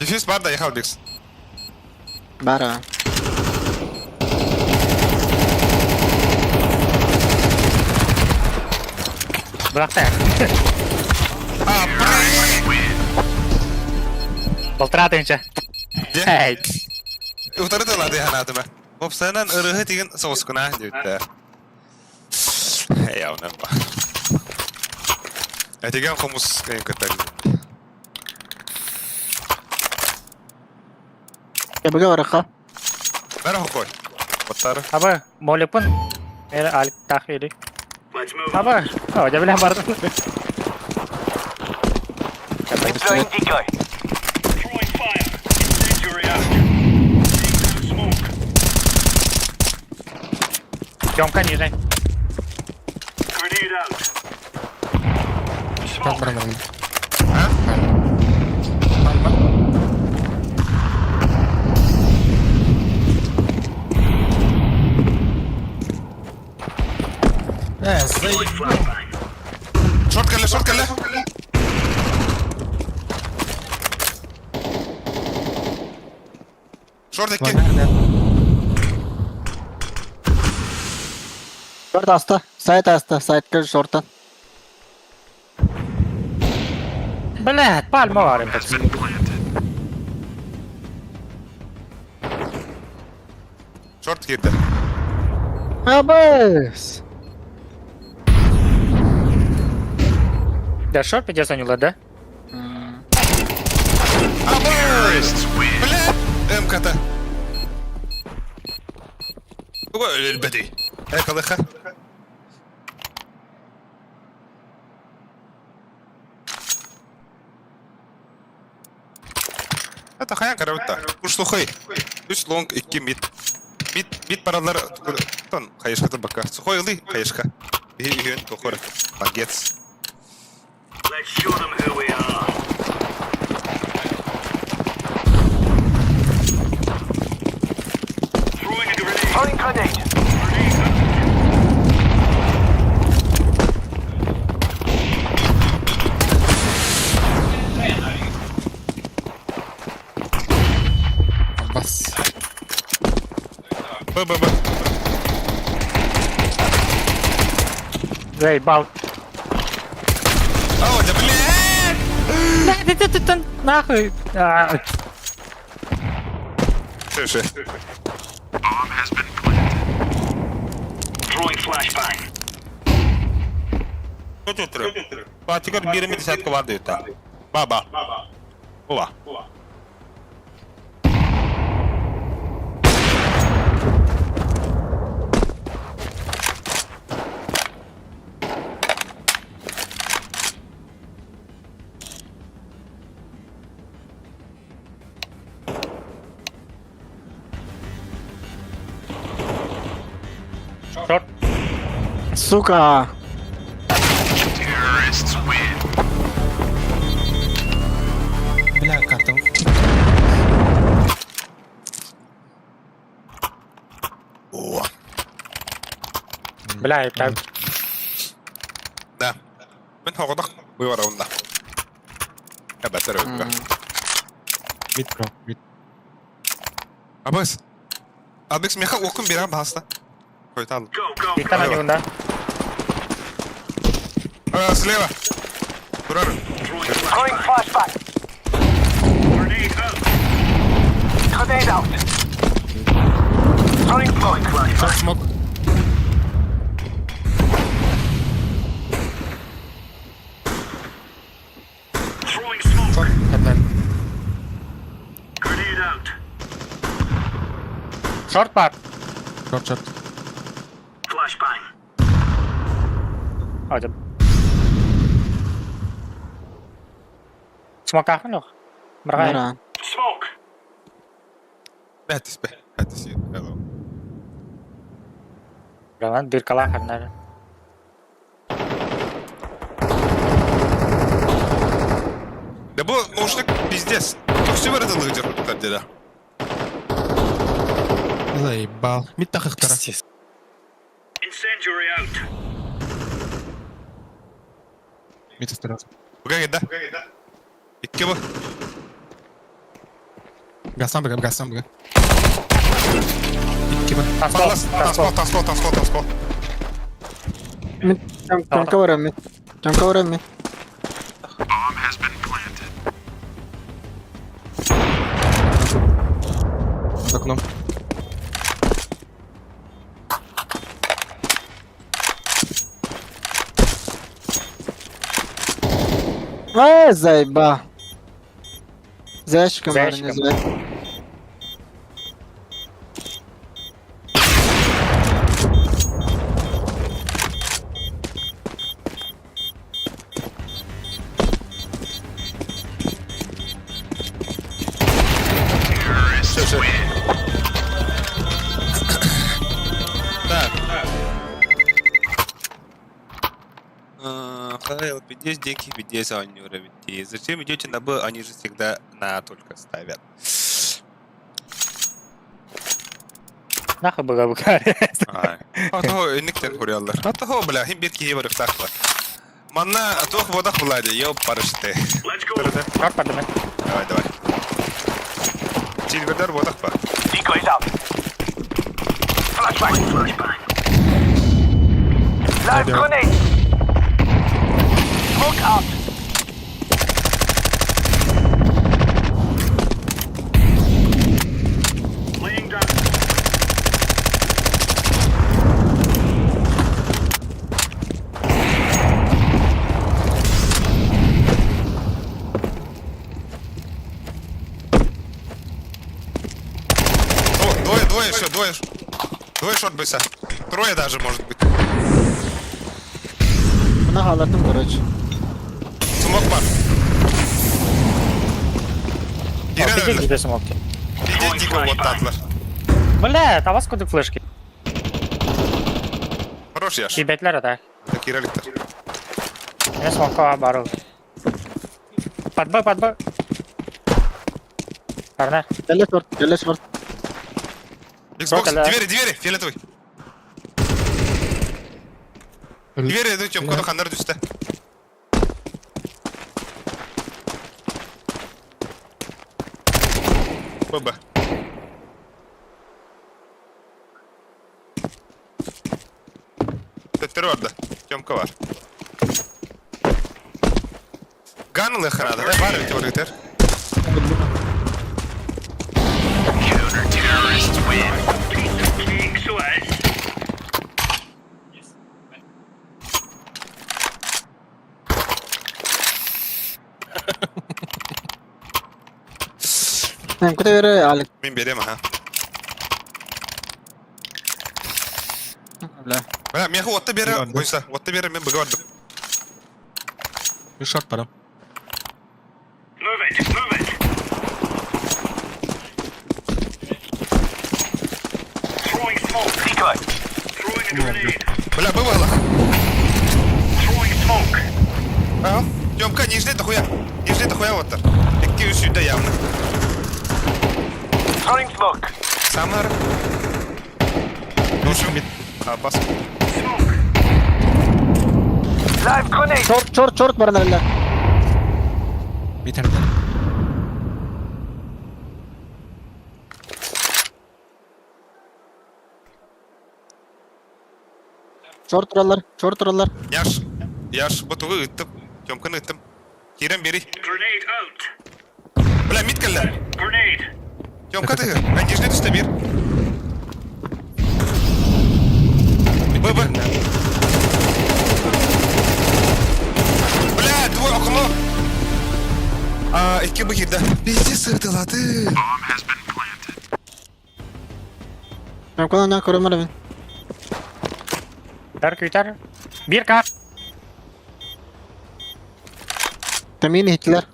Дефьюз бар да, ехал Бикс. Бара. Бырахта. А, блин! Былтыра тынча. Де? Эй. Утары да лады ханатыма. Опсанан ырыһы тиген соғыскына диүттэ. Эй, аунан ба. Этиген хомус кайын кытта. Я буга бараха. Бәрі хокой. Оттары. Абы, молипун. Эр алик тахири. Let's move. Абы. О, я бля бардым. Deploying decoy. Throwing fire. Incendiary out. Laying down smoke. Тёмка нижний. Grenade out. Как Smoke. баран А? Пальма. Э, заебал. Шорт кэллэ, шорт кэллэ. Шорт икки. Шорт аста. Сайт аста. Сайтка шортан. Блядь, пальма варим. Шорт киирдэ. Абыс! Да шорт пиздец анюла, да? Абыс! Бля! МКТ. Туга өлөрбөтүй? Э, калыха. Это хаян карабытта. Уж сухой. Үс лонг, икки мид. Мид, мид паралар тон хайышкатын бакка. Сухой ылый хайышка. Биһи үһүөн тохор. Молодец. Let's show them who we are. Throwing a grenade. Throwing grenade. Grenade out. Бас. Б, Б, Б. Заебал. О, да блядь! Блядь, да ты там нахуй. А, Все, все. Throwing flashbang. Патикар биреми десятка варды это. Баба. Ола. Шорт. Сука! Бля, катал. О. Бля, это... Да. Мен хоҕодох быыбараунна. Эбэтэр өлгө. Мид про, мид. Абыс. Абыс меха окун биран баста. Койтал. Go, go, Икка на него, да? А, слева. Турар. Throwing flashbang. Grenade out. Grenade out. Throwing throwing flashbang. Шорт смог. Throwing smoke. Шорт, одна. Grenade out. Шорт пар. Шорт, шорт. Flashbang. А, это... Смоках, ну. Брагай. Баран. Smoke. Бәтис бе. Бәтис. Hello. Браган, дыркалах, наверное. Да бу наушник пиздец. Все выразил где деда. Заебал. Мид тахахтара. Incendiary out. Мид осторожно. Буга да. Икки бу. Гасан бага, гасан бага. Икки ба. Таскол, Палас, таскол. таскол, таскол, таскол, таскол. Чонка барам мид. Чонка барам мид. За окном. Ай, заеба. За ящиком, За наверное, не ящиком. за. Все, все. Так. Хайл, пиздец, деньги, пиздец, а они уровень. Зачем идете на Б, они же всегда на А только ставят. Нахуй быга-быга. Ато инниктен хуруйаллар. Ато бля, хим бир киһи барыктаах бар. Манна туох бодах булади, ёп барышты. Let's go. Шорт бардым мен. Давай, давай. Сильвердер бодах ба. Decoys out. Flashbang. Flashbang. Live grenade. Smoke out. Laying down. О, двое, двое, все, двое. Двое шорт бойся. Трое даже, может быть. Мына хааллардым, короче. Смок бар. Кирен Беде өлдө. киде смокты. Беде дико оттадылар. Бля, табас кудук флешки. Хорош яш. Кибетлер ата. Это киреликтер. Мен смокка барыл. Под Б, под Б. Парна. Кэлэ шорт, кэлэ шорт. Xbox, Роколя. двери, двери, фиолетовый. Двери, иду, Тёмка, хандар түсті. ББ. Төттері барды. Тёмка бар. Ганлы ханады, да? Бар ведь оргитер. Counter-terrorists win. Piece of cake, so as. Мен кута бере Алик. Мен берем, аха. Бля. Бля, меха отты бере, Барды. бойса, отты бере, мен бұға бардым. Bir short барам. Move it, move it. Throwing smoke. Decoy. Throwing a grenade. Бля, бывало. Throwing smoke. Ага. Тёмка, нижний дохуя. Нижний дохуя оттар. Екки үсүйді явно. Throwing smoke. Самар. Душу. А, бас. Smoke. Live grenade. Шорт, шорт, шорт баран эле. Битер. Шорт тураллар, шорт тураллар. Яш. Яш, бу тугу ыттым. Тёмканы ыттым. Кирен бери. Grenade out. Бля, мид кэллэ. Grenade. Тёмка ты. А, нижний түсті бир. Б, Б. Бля, двое окно. А, икки бу кирде. Пиздец сыртылады. Мен куда на көрөмөр мен. Тар күйтер. Бир кар. Тамин Гитлер.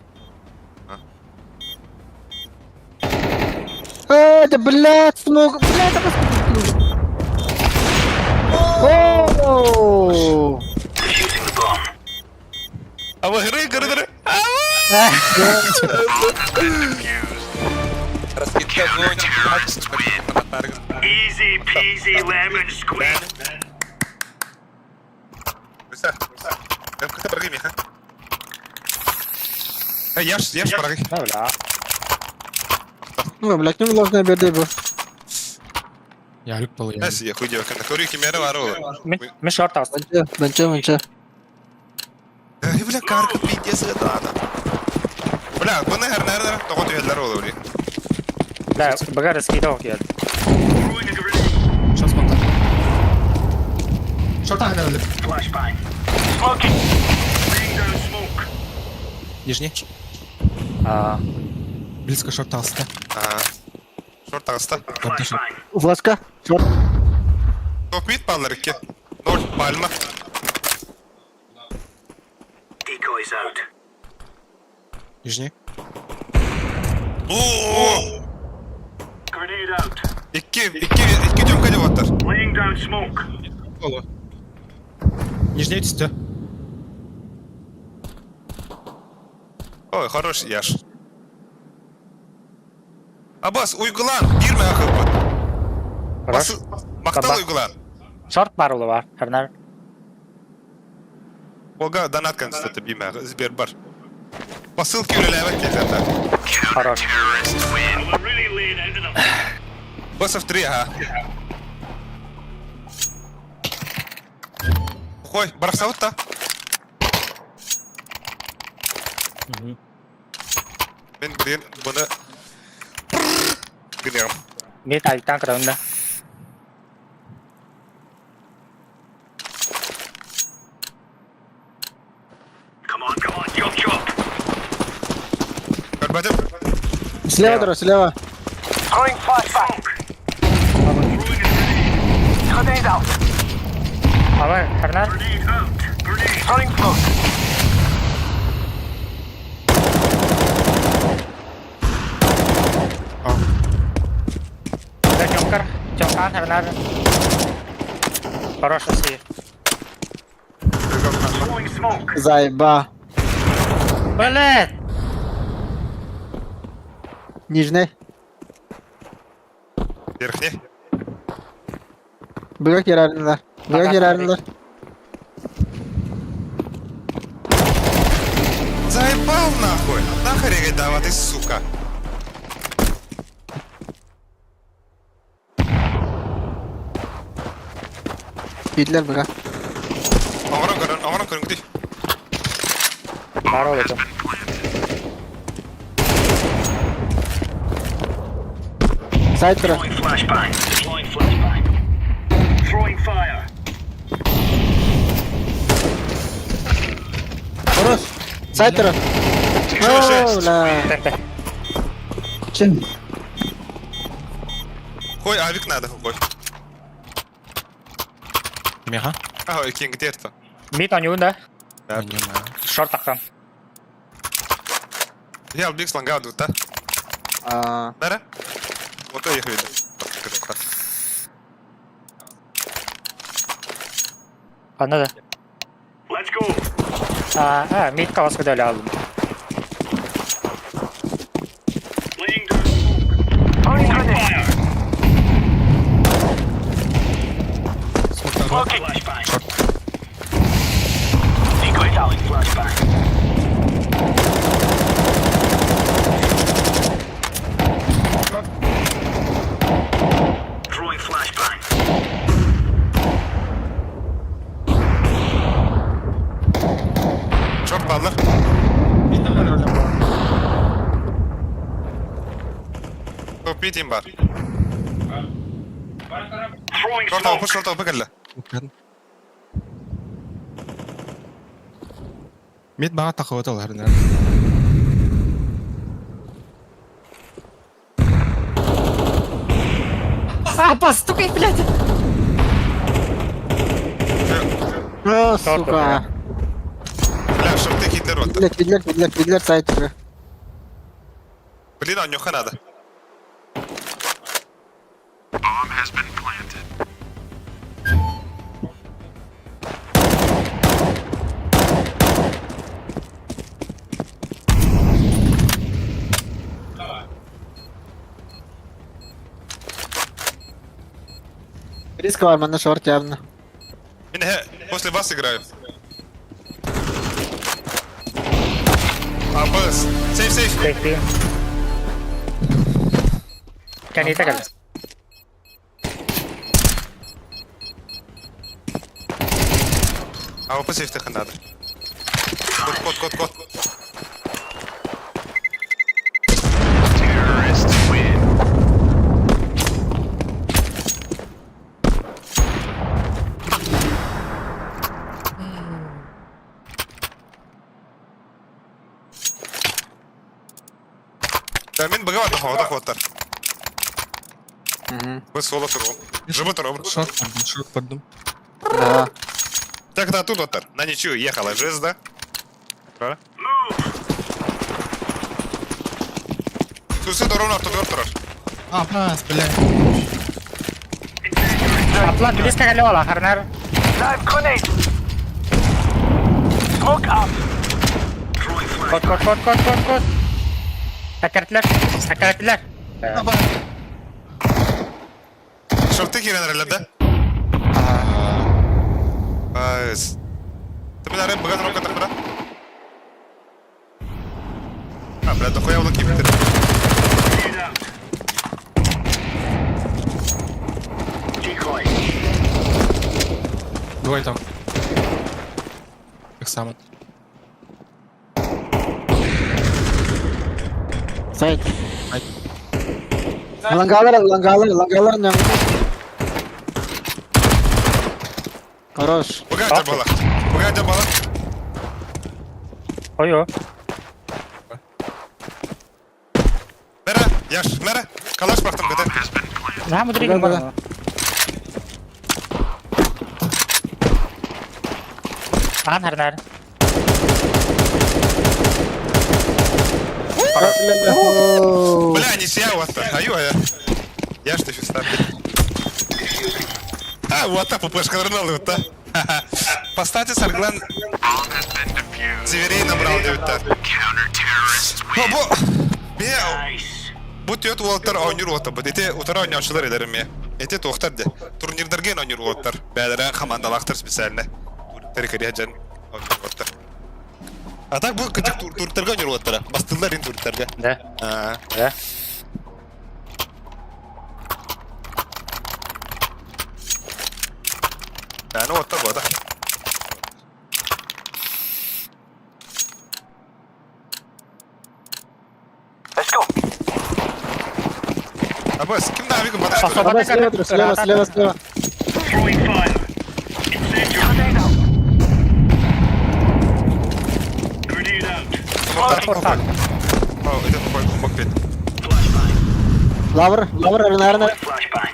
Э, да блядь, смог, блядь, это О! Defusing the bomb. А вы гры, гры, гры. Раскидка огонь. Easy peasy lemon squeeze. Бойса. Тёмка, баргы меха. Э, Яш, Яш, баргы. Ну, бля. Ну, блядь, не должна берди бу. Ялик был я. Әс, я хуй девка. Көрүү кимери бар ол. Мен мен шорт алсын. Бенче, бенче, бенче. Эй, бля, карка пиздец это ана. Бля, бұны хэр нэр нэр тоғы түйелер ол бля. Бля, быга раскидал киет. Throwing a grenade. Short смокта. Шорта ханар Flashbang. Smoking. Laying down smoke. Нижний. А, Близко шорта алста. Ага. Шорт ағыста. Flashbang. Флешка, шорт. Топ мид баллар икки. Ноль, пальма. Decoys out. Нижний. Оо! Grenade out. Икки, икки, икки Тёмка деп аттар. Laying down smoke. Полу. Нижний түсті. Ой, хорош Яш. Абас, уйгылан, кирме ахыппыт. Хорош. Махтал уйгулар. Шорт бар ула бар. Харнар. Олга донат констаты бимэ, Сбер бар. Посылки үлэлээбэт диэтэ. Хорош. Босов 3, ага. Хой, барахсабыт та. Мен блин, бұны гынем. Мид альтан кырында. Come on, come on, chop chop. Көрбөтүм. Слева, дро, слева. Throwing flashbang. Throwing a grenade. Grenade out. Ава, Харнар. Grenade out. Grenade. Throwing smoke. Да, Джокер. Джокан, Харнар. Хорош, Россия. Throwing smoke. Заеба. Блядь! Нижний. Верхний. Быга кирарындар. Быга Ага, кирарындар. Заебал нахуй. Нахуй дава ты, сука. Кидлер быга. Оңорон көрөн, оңорон көрүн күтүй. Бар ол это. Сайт дро. Throwing flashbang. Deploying flashbang. Throwing fire. Хорош. Сайт дро. О, бля. Тенте. Чин. Хой, авик надо, хой. Меха? Ага, кинг дерто. Мид анюн да. Да. Понимаю. Шорт тақтан. Я бик сланга дута. А, Бара? Вот я их видел. Ана да. Let's go. А, а, мид кавас көдөлі алдым. Laying down smoke. Throwing fire. Smoke Flashbang. Short. Decoy out. Flashbang. Throwing flashbang. Шорт баалар. Топ битим бар. Throwing Шорт smoke. алпы, шорт алпы кэллэ. Мид баға тақы отал харнар. А, постукай, блядь! О, сука. Бля, шорты Гитлер вот. Кидлер, кидлер, кидлер, кидлер, сайт дро. Блин, а нюха надо. Bomb has been planted. Риск бар, манна шорт явно. Мен после вас играю. А, бс. Сейф, сейф. Текти. Кәнейті кәл. А, ОП сейф тыхын надо. Код, код, код, код. Terrorists win. Да, мен быгават нахуй, вот так. Вы соло туром. Живо туром. Шорт поддум, шорт поддум. Да. Так, да, тут вот На ничью ехала звезда. Правильно? Тусы дорон авто турар. А, пас, бля. Атлан близко кәлі ола, Харнар. Live grenade. Smoke up. Throwing Код, flashbang. код, код, код, код, код. Сәкәртләр, сәкәртләр. Шорты киирэн эрэллэр да? Айс. Ты бля, быга дроп катар бра. А, бля, дохуя улы киирбиттэр. Двое там. Так само. Сайт. Лангалар, лангалар, лангалар ням. Хорош. Быга балах. Быга балах. Ой-ой. Мера, Яш, мера. Калаш бахтым кыты. На, мудрик Да, да. Аан харнаар. Бля, не себя вот Аю, а я. Я что еще ставлю. А, вот так, ППшка нырнал, вот так. Поставьте Сарглан. Зверей набрал, девять так. Бу... Бе... Бу түөрт уолаттар оонньуур уолаттар. Ити утары оонньооччулар эдэрим эмиэ. Ити туохтар де. Турнирдарга оонньуур уолаттар. Бээлэрэ хамаандалаахтар специально. Турниктары кэрийэ дьон оонньуур уолаттар. А так бу кырдьык турниктарга оонньуур уолаттара. Бастыыллар ин турниктарга. Да. Аа. Да. Аны уоттар буота. Let's go. Абас, ким да авик баташ? Давай слева, слева, слева, слева. Throwing fire. Incendiary. Grenade out. Grenade out. О, это такой бокпит. Лавр, лавр, наверное. Flashbang.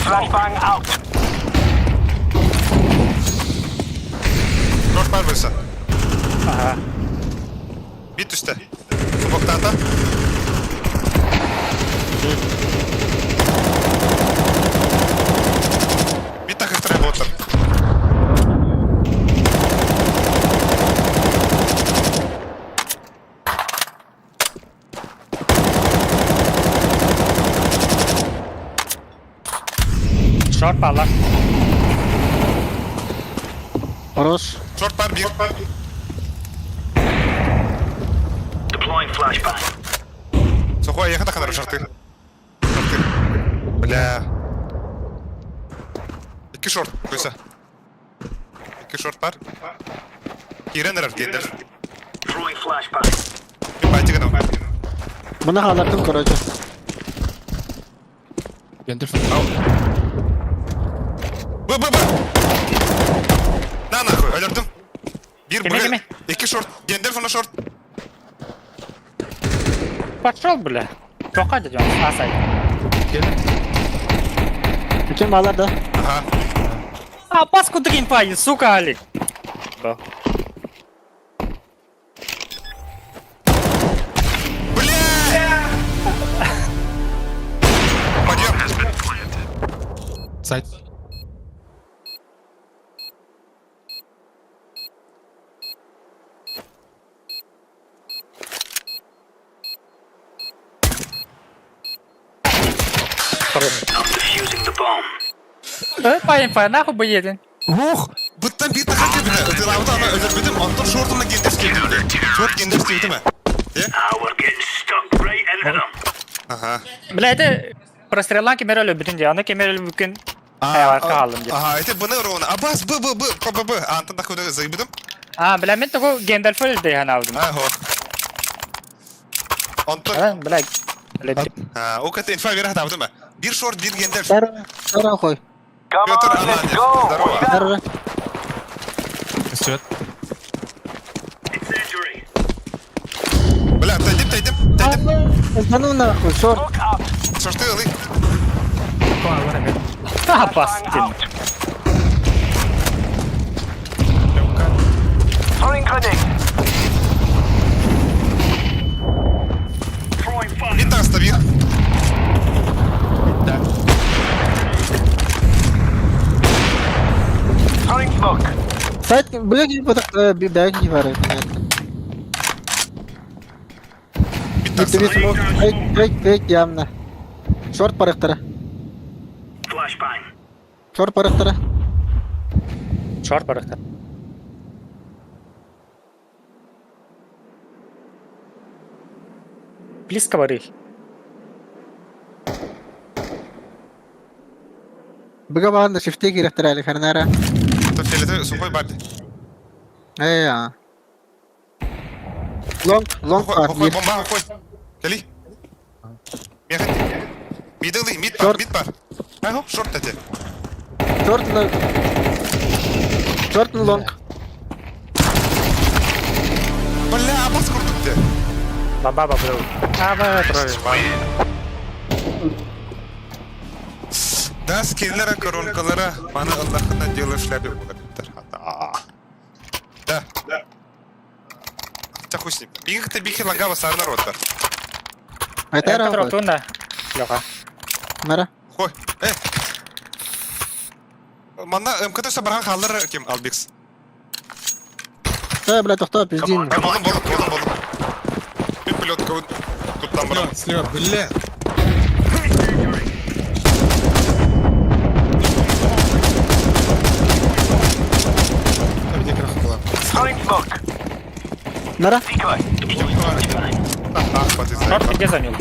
Flashbang out. Шорт бар бөлсө. Ага. Бит түстэ. Смоктаата. Бит тахыктырай болоттар. Шорт бааллар. Хорош. Шорт бар биир. Deploying flashbang. Сохуа ехать ханар шорты. Шорты. Бля. Икки шорт, койса. Икки шорт бар. Киирэн эрэр гендер. Throwing flashbang. Байтик гынам. Мына хаалардым, короче. Гендер. Б, Б, Б! На нахуй, өлөрдүм. Биир Кеме, Б. кеме. Икки шорт. Гендер фона шорт. Пошел, бля. Тоқа дедем, асай. Кем алар да? Ага. А, паску дрим сука, Алик. Да. Бля! Подъем. Сайт. I'm defusing the bomb. Э, парень, па, нахуй бы еден. Ух! Быттан биир тахар кэлбитэ. Ытыалаабыта аны өлөрбүтүм, онтон шортумна гендер киирдибитэ. Шорт гендер киирдимэ. Ah, we're getting stuck right into them. Ага. Бля, это прострелан кемерелі бүтін де, аны кемерелі бүкен Аяға қалдым деп. Ага, это бны ровно. Абас, Б, Б, Б, Б, Б, Б. А, Антон такой заебидым. А, бля, мен того Гендальф өлді ғана алдым. Ага. Онтон, А, бля, бля, а, ол кәтті инфа бере табдым ба? Бір шорт, бір гендер. Здорово, здорово, хуй. Come Петр on, let's Ананьев, go. здорово. Здорово. Свет. Incendiary. Бля, тайдым, тайдым, тайдым. Да ну нахуй, шорт. Look up. Шорты ылы. А, бас, Out. Throwing grenade. Throwing fire. Бит таста бир. Да. Throwing smoke. Сайт, блядь, беги, вары. Бит таста. Бит смок, фейк, фейк, фейк явно. Шорт парыктара. Шорт барыктара. Шорт барыктар. Близко бары. Быга баҕан да шифте киирэхтэрэ али харнара. То фиолетовый сухой барды. Э а. Лонг, лонг Хохой, бар. хохой, бомба, хохой. Кели. Мехати. Мидл, мид бар, Шорт. мид бар. Ага, шорт эти. Шорт на... Шорт на лонг. Бля, абас курдук те. Баба бабы. Аба тролль. Да, скинлere, коронкалара, маны Аллахына дело в шляпе була. Да. Да. Хотя хуй с ним. Бихта бихи лагава сарна рота. Айтара. Труна. Леха. Мара. Хой. Э. Манна МКТ сабархан халлар ким Албикс. Э, бля, тохтоо, пиздин. Болом, болом, болом, болом. Bir pilot kavun туттан барам. Слева, бля. Там где крах была. Мара. А, хватит Шорт где занял?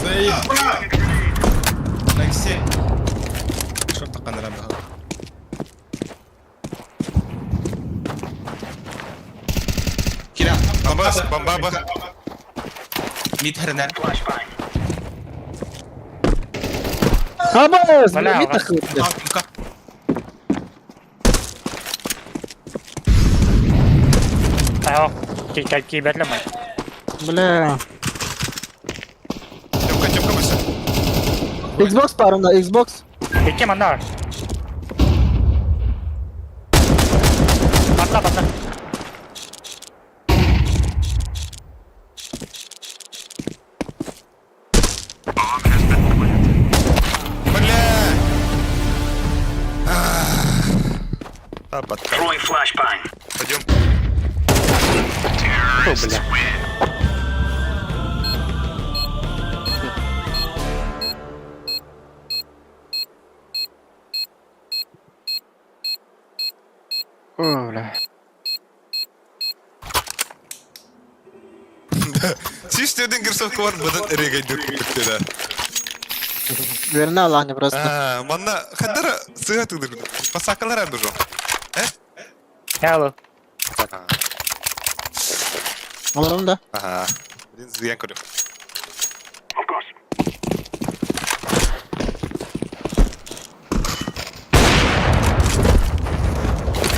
Заебал! Алексей. Шорт таққан Кира. Бомба, бомба, бомба. Мид хренер. Абас, Бля, бля, мид вас- нахуй, бля. Ах, какие бәтлі Бля. Тёмка, Тёмка, быстро. Xbox парында, Xbox. Икки манна. Батла, батла. Бля! А, Пойдем. Фу, бля. О, бля. Сиштерден кроссовка бар, бұдан регайдыр күттік да. Верна Алане просто. А, манна хаддара сыға тыдыр. Пасакалар әмді жо. Э? Алло. Оларым да. Ага. Блин, зыян көрем. Of course.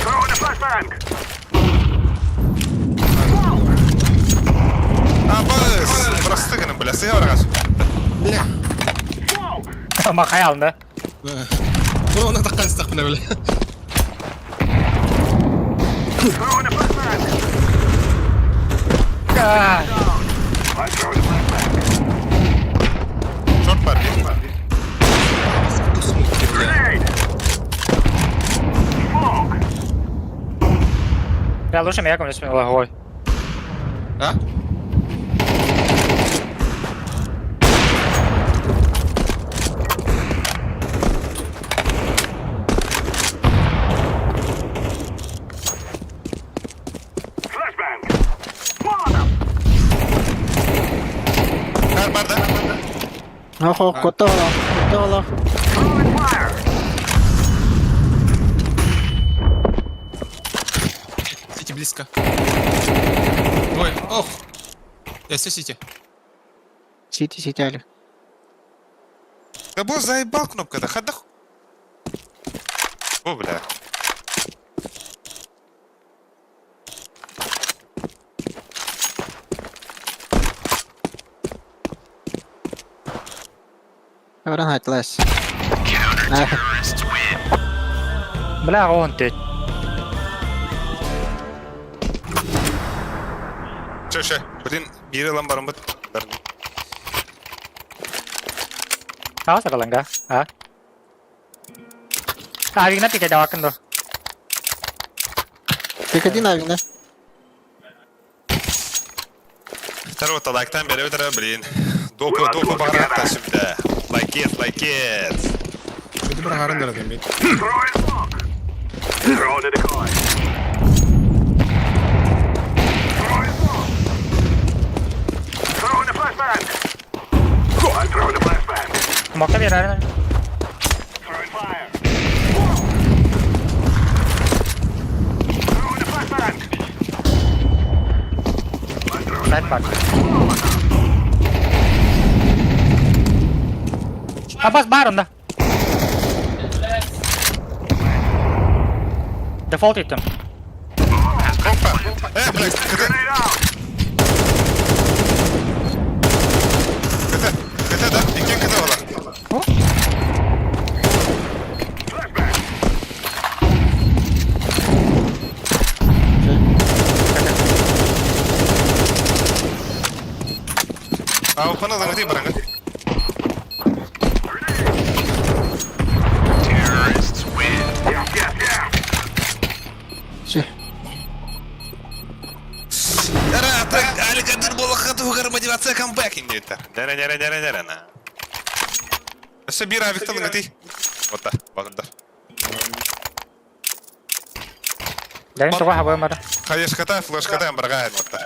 Throw in a flashbang. Абыс! Просто гына, бля, сыға барағас. Бля. Мақай алынды. Оны таққан істақ бля, бля. Throw in a flashbang. I throw in a flashbang. Шорт бар, бир. Grenade. Smoke. Бля, лучше меня кому-нибудь лагой. А? Flashbang. Molotov. Бар, бар да. Охо, котта олақ, котта олақ. Throwing fire. Сити близко. Ой, ох. Я все сити. Сити, сити, Алик. Да бо заебал кнопка да, хадда. О, бля. Баран айтлас. Бля, он ты. Че, че, блин, бири лан барым бит. Ага, сакаланга. А? Авигна пикэ давакын до. Пикадин авигна. Второго лайктан бере өтөрө, блин. Допы, допы бағарақта сүрді. Like it, like it. Бүті бір ағарын дара демейді. Throwing smoke. Throwing a decoy. Throwing smoke. Throwing a flashbang. I'm throwing a flashbang. Смокта берер. Throwing fire. Throwing a flashbang. I'm throwing a Сайт бар. Абас бар онда. Дефолт еттім. Опа. Э, блядь, КТ, grenade out. КТ, КТ, да? Иккен КТ ола. Flashbang. А, опана заңгы бараңы. Terrorists win. Yeah, yeah, yeah. Все. Ара, так, Аликадыр болаққа туғар мотивация камбэк индейті. Дәрі, дәрі, дәрі, дәрі, на. Өсі бір авиктан гати. Ота, бағырдар. Дәрін туға хабай мара. Хаешката, флешката, барға, ота.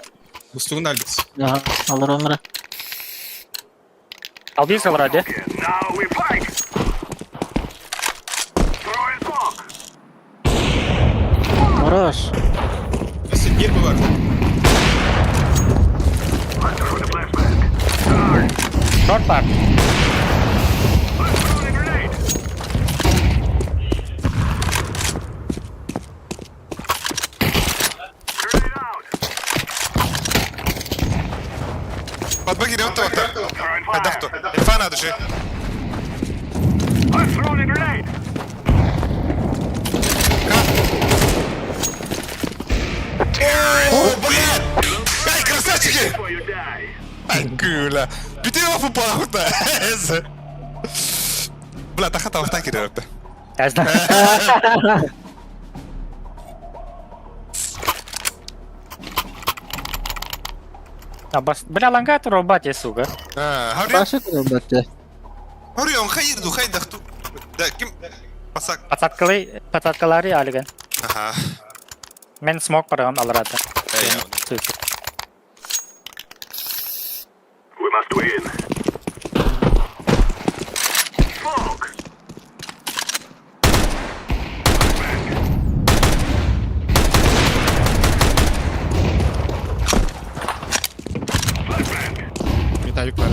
Бұстығын әлбіс. Ага, алыр онра. Албис алыр Now we fight. Throwing smoke. Хорош. Өсі бір бұлар. I'm throwing a flashbang. Arr. Шорт бар. I'm throwing a grenade. Grenade out. Батба кире отта, ота. Throwing fire. Айдақту. Инфа надо же. I'm throwing a grenade. О, блядь! Ай, красавчики! Before you die. Ай, күлі. Бүтін офы балақта. Бля, тақа тавақтан кире өтті. Әзді. Абас, бля, ланга рубать, сука. Харион, Башы турбатты. Харион, хайырду, хайдақту. Да, ким? Пасак. Подсадкалы, подсадкалары алыган. Ага. Мен смок баргам алырады. Эй, We must win. Smoke. Металлик бар.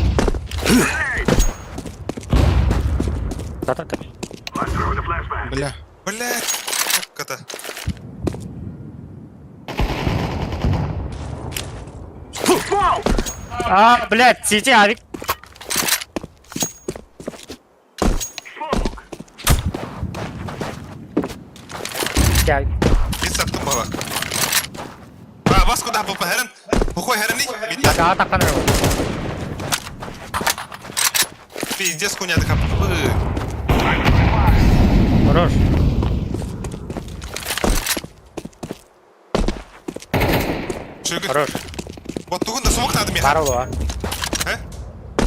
Да-да-да. I'm throwing a flashbang. Бля. Блядь, кота. Smoke. А, блядь, сиди, авик. Smoke. Сиди, авик. Мен саптым бала. А, бас куда попа херен? Бухой херен не? Митта. А, таққан Пиздец хуйня така. Хорош. Шүгір. Хорош. Вот тугун да смок надо Бар ол, а. Э?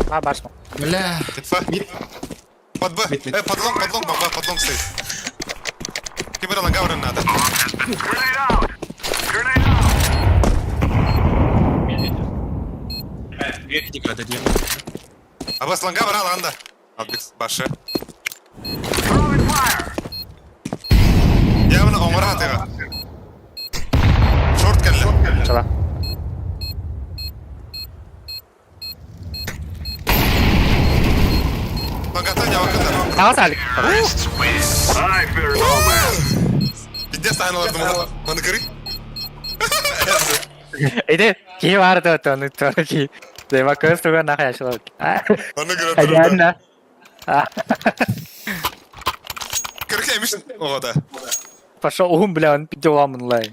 А, бар смок. Бля. Инфа. Под Б. Мид, мид. Э, под лонг, под лонг, бомба, под лонг стоит. Кибер лонга надо. Grenade out. Grenade out. А бас лонга бара ланда. Албекс башы. Throwing fire. Явно оңыра атыға. Шорт кәлі. Чала. Лонгатан явакында. Тағы сәлік. I fear no man. Пиздец айналарды мұны. Мұны көрі. Иди, ки барды тоны тоны ки. Дема көз туган нахай ашылады. Оны көрі. Әдәнна. Көркемиш оғада. Пошел ум, бля, он пиделамын лай.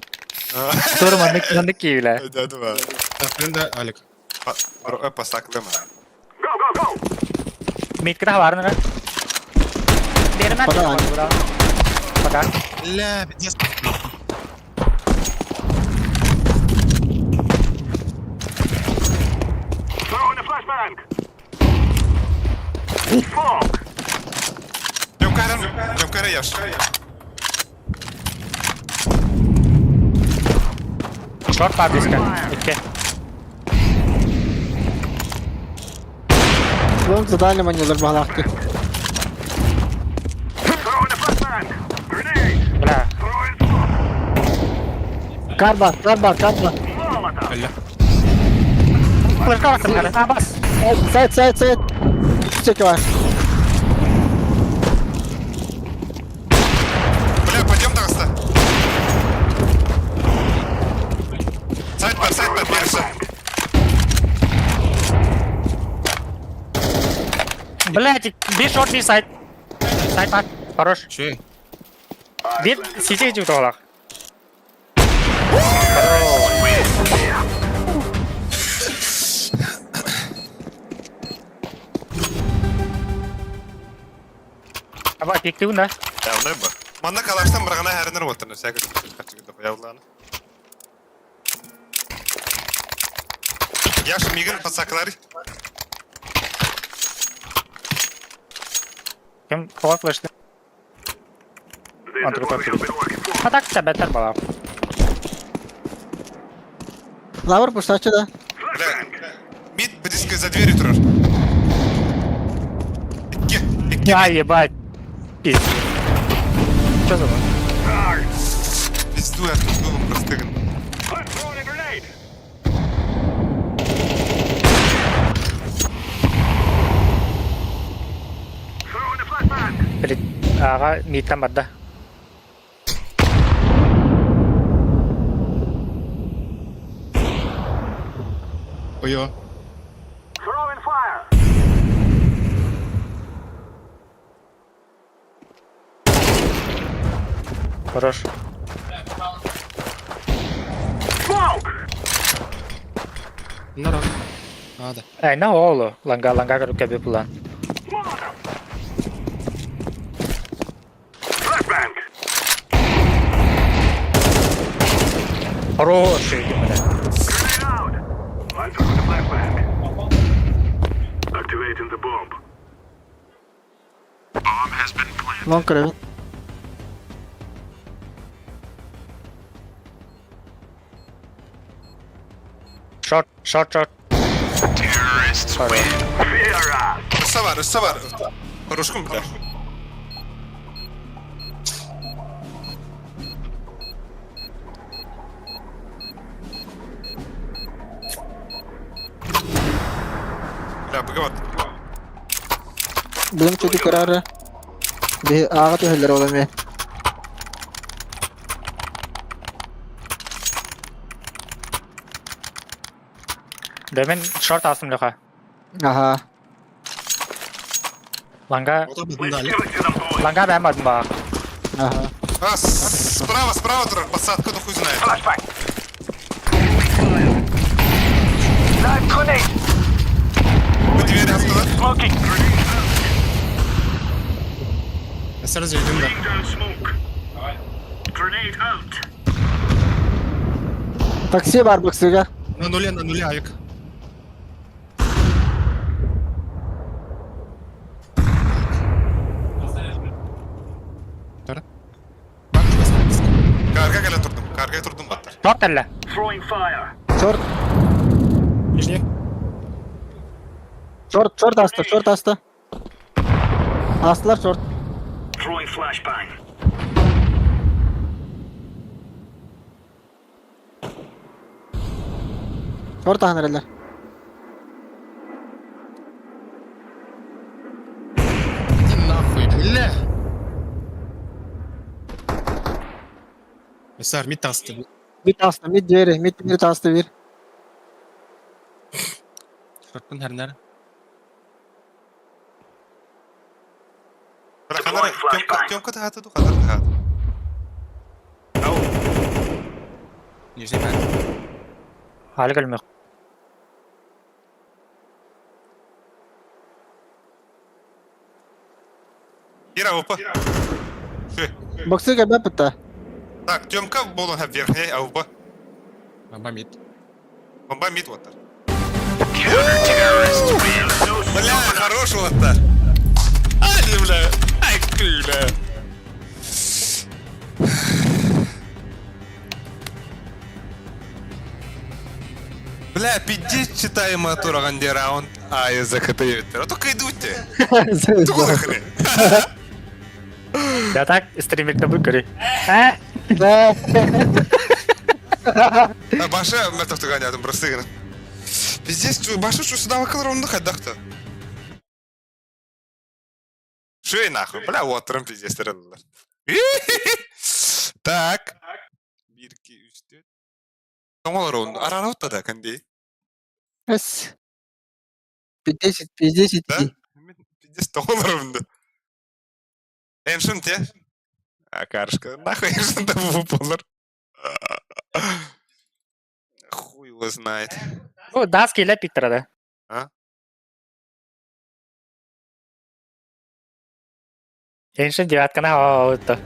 Тур маны маны ки, бля. Дәді ба. Тақпен Алик. Пасаклыма. Go, go, go. Миткіде хабарын ра. Бермәт. Бара. Пока. Бля, пиздец. Throwing a flashbang. Smoke. Тёмкарен, Тёмкарен яш. Шорт бар диска. Икки. Long задание маньялар баҕалаахтыы. Throwing a flashbang. Grenade. Бля. Throwing smoke. Кар бар, кар бар, кар бар. Molotov. Бля. Флешка бар кыргары. А, бас. Сайт, сайт, сайт. Чеки бар. Бля, пойдем таҕыста. Сайт бар, сайт бар, берсе. Блять, би шорт, би сайт. Сайт бар. Хорош. Че? Бир сити жив тоғалақ. Аба, пиктігін да? Явнай бу. Манна калаштан бырагана хәринер болтырны. Всякий качыгы явланы. Яш мигин пацаклар. Ким тоға флешті? This is what we have been working for. А так та бетер бала. Лавр пуштачы да. Бля, мид близко за дверью турар. Икки, икки. Я ебать. Пиздец. Че за Пизду я тут был простыгн. I'm throwing a grenade. Throwing a flashbang. Перед... Ага, мидтан барда. Ой-ой. Throwing fire. Хорош. Smoke. Народ. Надо. Эй, на олу. Ланга, ланга көрүккэ би булан. Molotov. Flashbang. Хороший, бля. Grenade out. I'm throwing a flashbang. Activating the bomb. Bomb has been planted. Long көрөбүн. Шорт, шорт, шорт. Terrorists Хорош. win. Fear us. Өссө бар, өссө бар. Хорошкум, бля. Бля, быга бар. Билим чөтү көрөрө. Би ааҕа түһэллэр ол эмиэ. Демен шорт астым Леха. Аха. Ланга, Вот об этом Let's дали. give it to them, boys. ланга бэм бардым ба. Аха. А, справа, справа, турар, посадка, ну хуй знает. Flashbang. Live grenade. Бу двери астылар. Smoking. Grenade out. Я сразу идем, да. Laying down smoke. Grenade out. Такси бар быксыга. На нуле, авик. Тара. Карга келе турдум, карга турдум баттар. Шорт әллә. Throwing fire. Шорт, Нижний. шорт, шорт аста, шорт аста. Астылар шорт. Throwing flashbang. Шорт аһан эрэллэр. Иди нахуй, бля. Сар, мид тасты. Мид аста, мид двери, мид бир таста бир. Шорттан хәрнәр. Бля, ханар, Тёмка, Тёмка тахаты ду, ханар тахаты. Ау, Нижний пән. Халі көлмек. Ира, опа. Боксы кэбэ Так, Тёмка буолан верхний, а уба. Бомба мид. Бомба мид вот. Бля, хорош вот Ай, бля. Ай, бля. Бля, пиздец читаем тураган де раунд а из ЗХТ А только идут те. Тугулахны. Да так, стримерді бұл көрі. Баша мертвый ганядым просто гына. Пиздец, баша что сюда вакал ровно хайдахта. Шей нахуй, бля, отрым пиздец терелер. Так. 1 2 3 4. Тоңолор он арара да канди. Эс. 50, 50. Да? Пиздец тоңолор онду. Эншин те. А каршка, нахуй эншин да выполнер. Хуй его знает. Бу дас келе питтер А? Эншин девяткана хаваутта.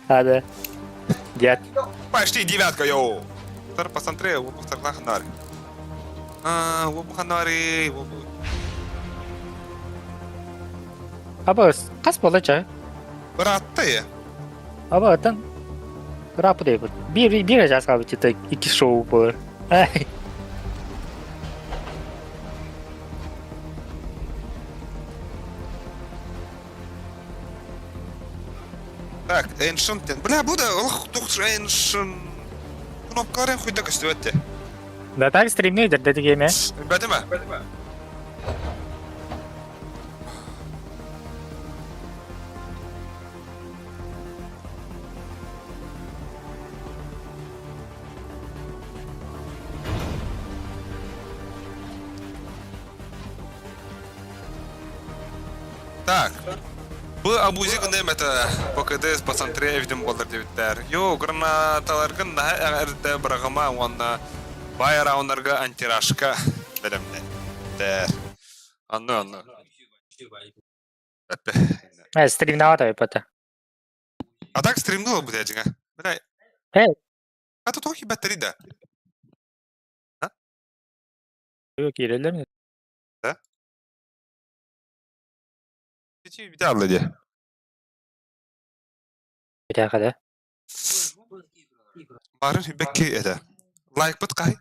Ада. Девят. Почти девятка, йоу. Тар посмотри, вопухтарнахнари. А, вопуханари, вопу. Аба, қас бола ча. Братты. Аба, атын. Рапы дейбіт. Bir, bir жасқа бит iki шоу болар. Ай. Так, Ancient. Бля, буда, ох, тух Ancient. Кнопкаларын хуйда көстүбөттө. Да так стримнейдер деді кеме. Бәтеме? Так. Бу абузик нэм это ПКД пацантре видим болдыр дебиттер. Йо, гранаталаргын наха эрде брагама уонна бай раундарга антирашка беремне. Дер. Анны анны. Әппе. Ә, стримнава да бата. А так стримнула бу дәҗиңә. Бля. Э. А тут охи баттери да. Yok ирелер ми? Пичи бите алды де. Bir dakika Барын бәкки это. Лайк бит кай.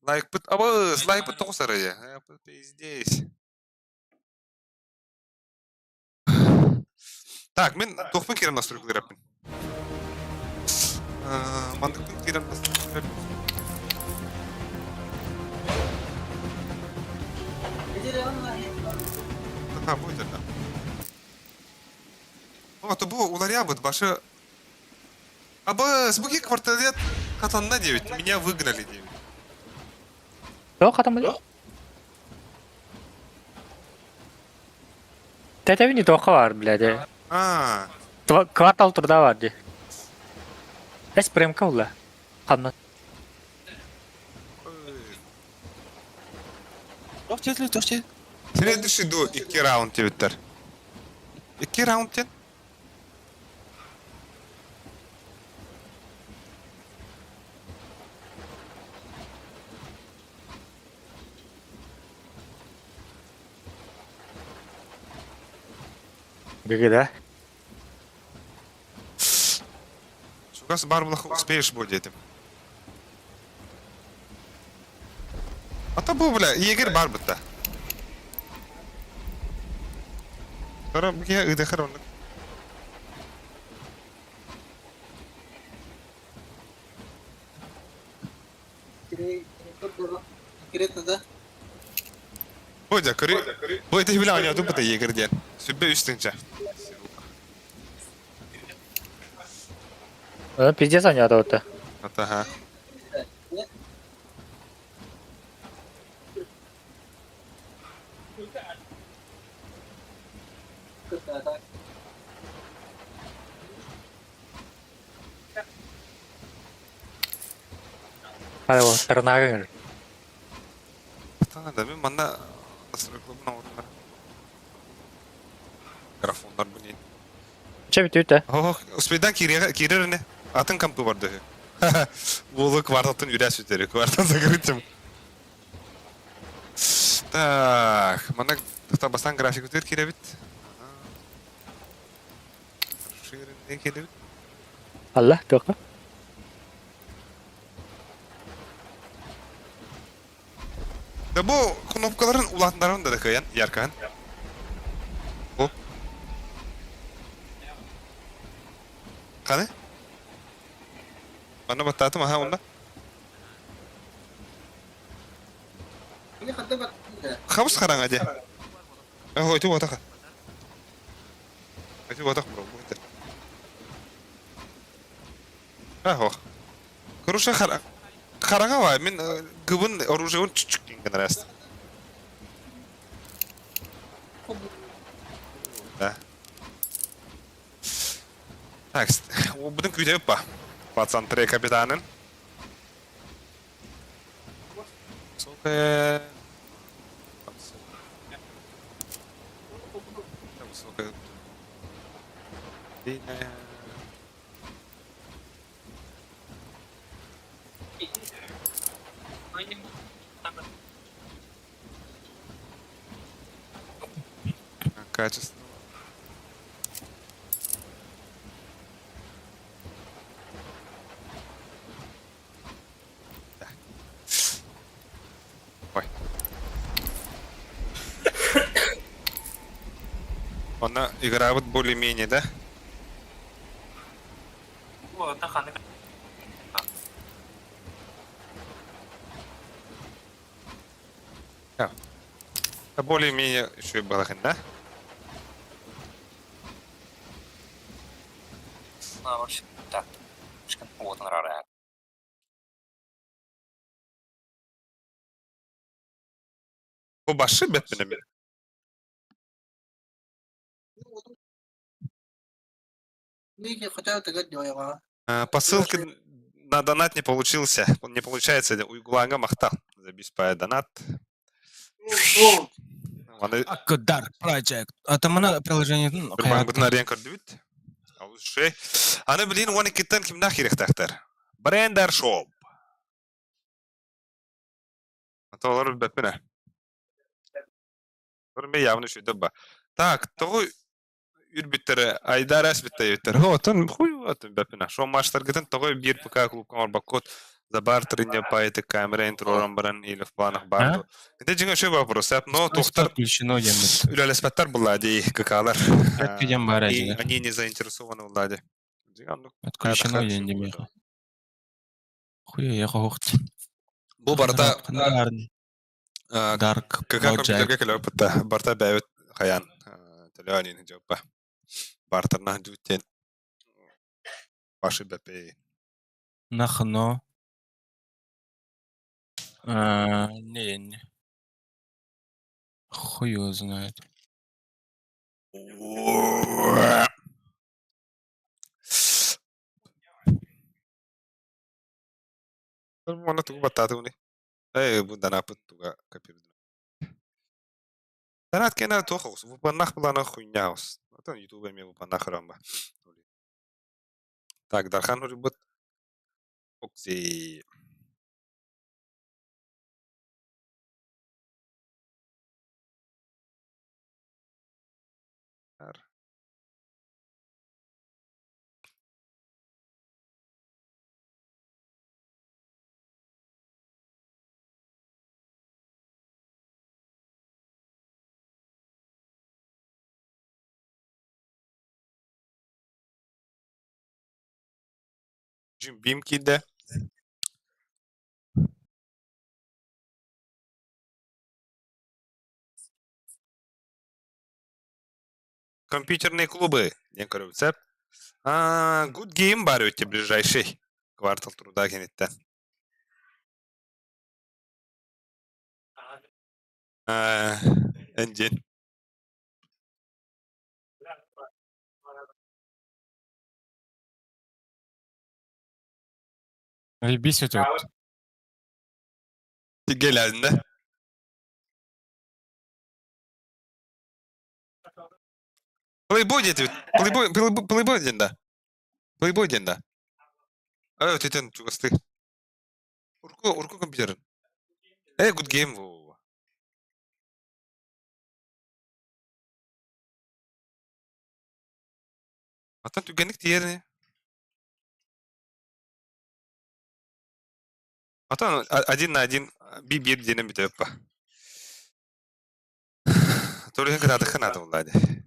Лайк бит абыз, лайк бит тоғыз арая. Здесь. Так, мен тоқпен керем настройка кереппин. Мандыкпен керем настройка кереппин. Ага, будет это. О, то бу уларя бит башы. Абыз, буги кварталет катанна 9. Меня выгнали 9. Yok adam yok. Тәтәбини тоқы бар, блядь. А, Квартал турда бар, ди. Эс премка ула. Қанна. Тоқ жетілі, тоқ жет. Следующий ду икки раунд дебиттер. Икки раунд ден? ГГ, да? Чугас бар булах успеешь будет этим. А то бу бля, егер бар битта. Тора бу ыдыхар онны. Конкретно, да? Бодя, көрі. Бу это бля, у него егер ден. Сүббе үстүнче. Пиздец они атауты. Ага. Hadi bu, tırnağı Тана да мен манда настройка Графоннар бу не. Чэ бүтүүтэ. Ох, успейдан киирэр ини. Атын компы бар дөһү. Уолу кварталтан үрэ сүтэри, квартал закрытым. Так, мана бастан графикутыр кирэбит. Ширинне кирэбит. Алла, туохха? Да бу кнопкаларын улаатыннаран да кыайан, яркаһын. Бу. Қаны? Манна баттаатым, аха, онда. Хабыс хараҥа дии. Ити уотаха. Ити уотах бро, бу ити. Ах, Короче, хараҥа баа, мин гыбын оружиебын чүчүк диэн гынар Да. Так, будун күүтэбит ба. Пацан три капитанын. Высокая... Высокая... Длинная... Качество. Ой. Она игра вот более-менее, да? Да. Более-менее еще и было, да? Бу башы бэппинэ По ссылке на донат не получился. Он не получается. Уйгуланга махтал. Забись по донат. Аны Dark Project. Атамана приложение Бутун арен көрдүбүт. Алышы. Аны билин 12-тен кимнах кирехтахтар. Брендер шоп. Аталар бэппинэ. Көрмө явно шүйдө ба. Так, тоҕу үрбүттэрэ Айдарас бүттэ Отон хуй отон бэппинэ. Шо матчтаргытын тоҕу биир ПК клубка барбаккот за бартер не пайты камера интророн баран или в планах бар. Это дьиҥэ үчүгэй вопрос. Но тухтар Включено диэммит. үлэлэспэттэр булла дии ККлар. Диэн баар И этилэр. они не заинтересованы булла дии. Отключено диэн диэмиэхэ. Хуя я хоһуохт. Бу барыта Dark КК Project. компьютерга кэлэппитэ барыта бэйэбит хайаан төлөөн дьоппа. Бартерна дүүттен башы бэпэ. Нахно. Не, не. Хуй его знает. Уонна тугу баттаатыбыный? Ээ, бу данааппыт туга копирдым. Данаат кэнэ туох оҕус, выпаннах былаана хуйня оҕус. Отон ютуб эмиэ выпаннах ырamba. Так, Дархан урбут. Окси. Jim Beam киирдэ. Компьютерные клубы. Диэн көрөбүт сөп. Good Game бар өте ближайший. Квартал труда кэнниттэн. Энджин. Заебись это. Гелядин да? Playboy диэтибит. Playboy, Playboy, Playboy диэн да. Playboy диэн да. Э, өтүтэн чугастыы. Урку, урку компьютерын. Э, good game во. Atan түгэнник тиийэр Atan один на один би биир диэнэн бүтэ па. Туруһун кытаатахха наада буолла дии.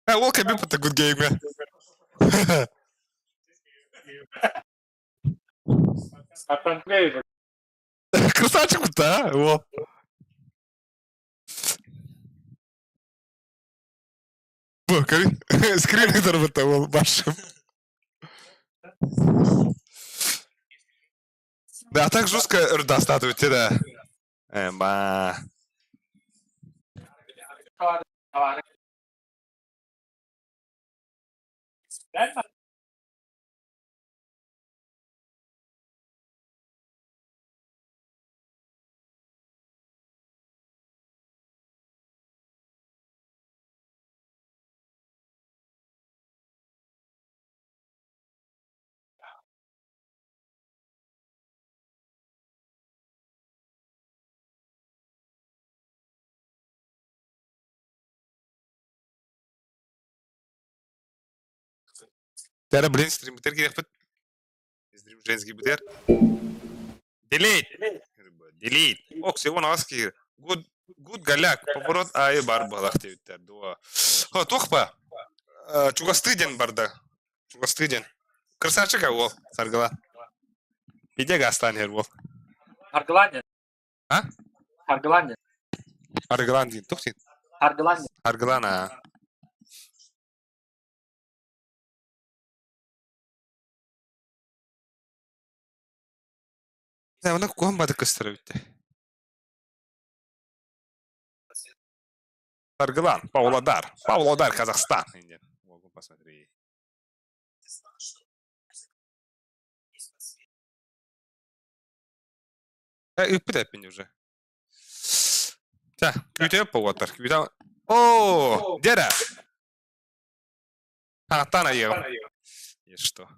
А, ол кэби это good game. Красавчик, да? Во. Бу, скрин тарбыта ол башым. Да, а так жестко достатывает, да. Ба. Тәрі, блин, стрим бітер керек бит. Стрим женский бітер. Delete. Delete. Ок, сего ас киир. Good, good голяк. Поворот айы бар балах деуттер. Дуа. Хо, тухпа. Чугасты ден барда. Чугасты ден. Красавчик ол, саргыла. Пиде гастан хер ол. Аргылан. А? Аргылан. Аргылан дейін. Тух дейін. Аргылан. Аргылан, а. Оны куһан бады кыстыры бітті. Аргылан, Павлодар. Павлодар, Казахстан. Могу посмотреть. Ыппыт эппин уже. Та, күүтэ пауатар. Күүтэ. О, дера. Хаттан айыл. И что?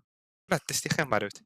Брат, ты стихем барют.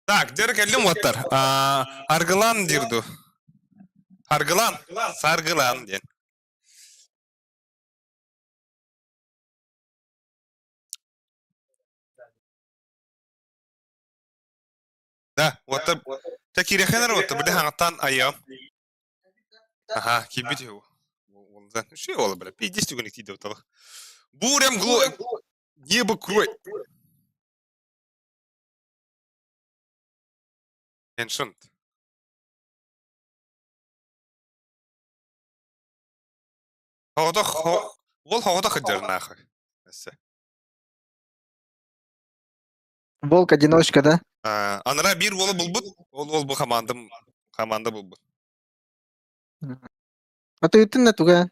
Так, дьэ кэллим уоттар. Аргылан диир дуу. Аргылан. Саргылан диэн. Да, уоттар. Чэ киирэххин эрэ уоттар. Били хаҥаттан айыам. Аха, киирбит үһү. Уолзан. Үчүгэй уола бля. Пиздец түгэнник тиийдэ утала. Бурям гло... Небо крой. Ancient. Хоҕотох уол хоҕотох сылдьар нахуй. Өссө. Волк одиночка, да? Анараа биир уолу булбут. Ол уол бу хамаандам хамаанда булбут. А ты ыттын да туга?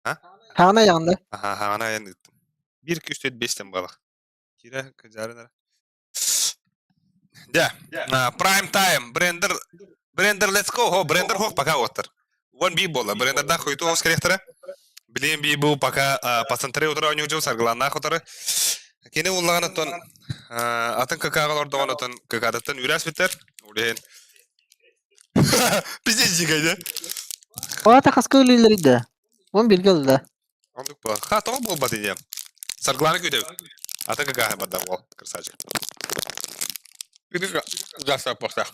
А? Хаана айаҕында. Аха, хаана айан ыттым. Биир күс бестен балах. Кира кыдьаарын Дьэ, prime time, Брендер, Брендер, let's go, хо, Брендер хох пока оттар. Уон бии буолла, Брендердаах хойутуу оҕус кэлиэхтэрэ. Билиэн бии бу пока пацантары утары оонньуу дьыл саргылааннаах утары. Кини уллаҕан оттон атын КК-ҕа олордоҕун оттон КК-тыттан үүрээс бүтэр. Улиһин. Пиздец дьиҥэ, дьэ. Оата хаска үлэлэрий да? Он билгэ ылла. Оннук буолар. Ха, тоҕо буолбат ини. Саргылаана күүтэбит. Атын КК барда уол, красавчик. Жаса похтах.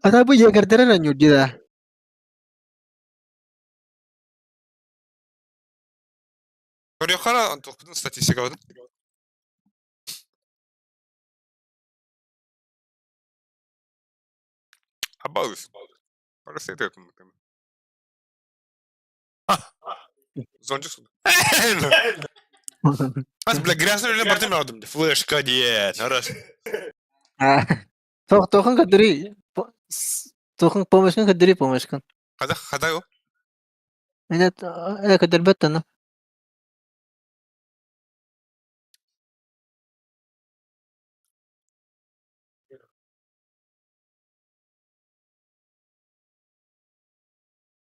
Ата бу егердер эрэ ньурди да. Көрүөххэ туохпутун статистикабытын. Абалыс. Параситы Зонтик. Ас, бля, грязный үлэ бартым алдым. Флешка диэн. Арас. Тоқ тоқын кадыри. Тоқын помощкын кадыри помощкын. Хада хада Мене э кадырбеттен.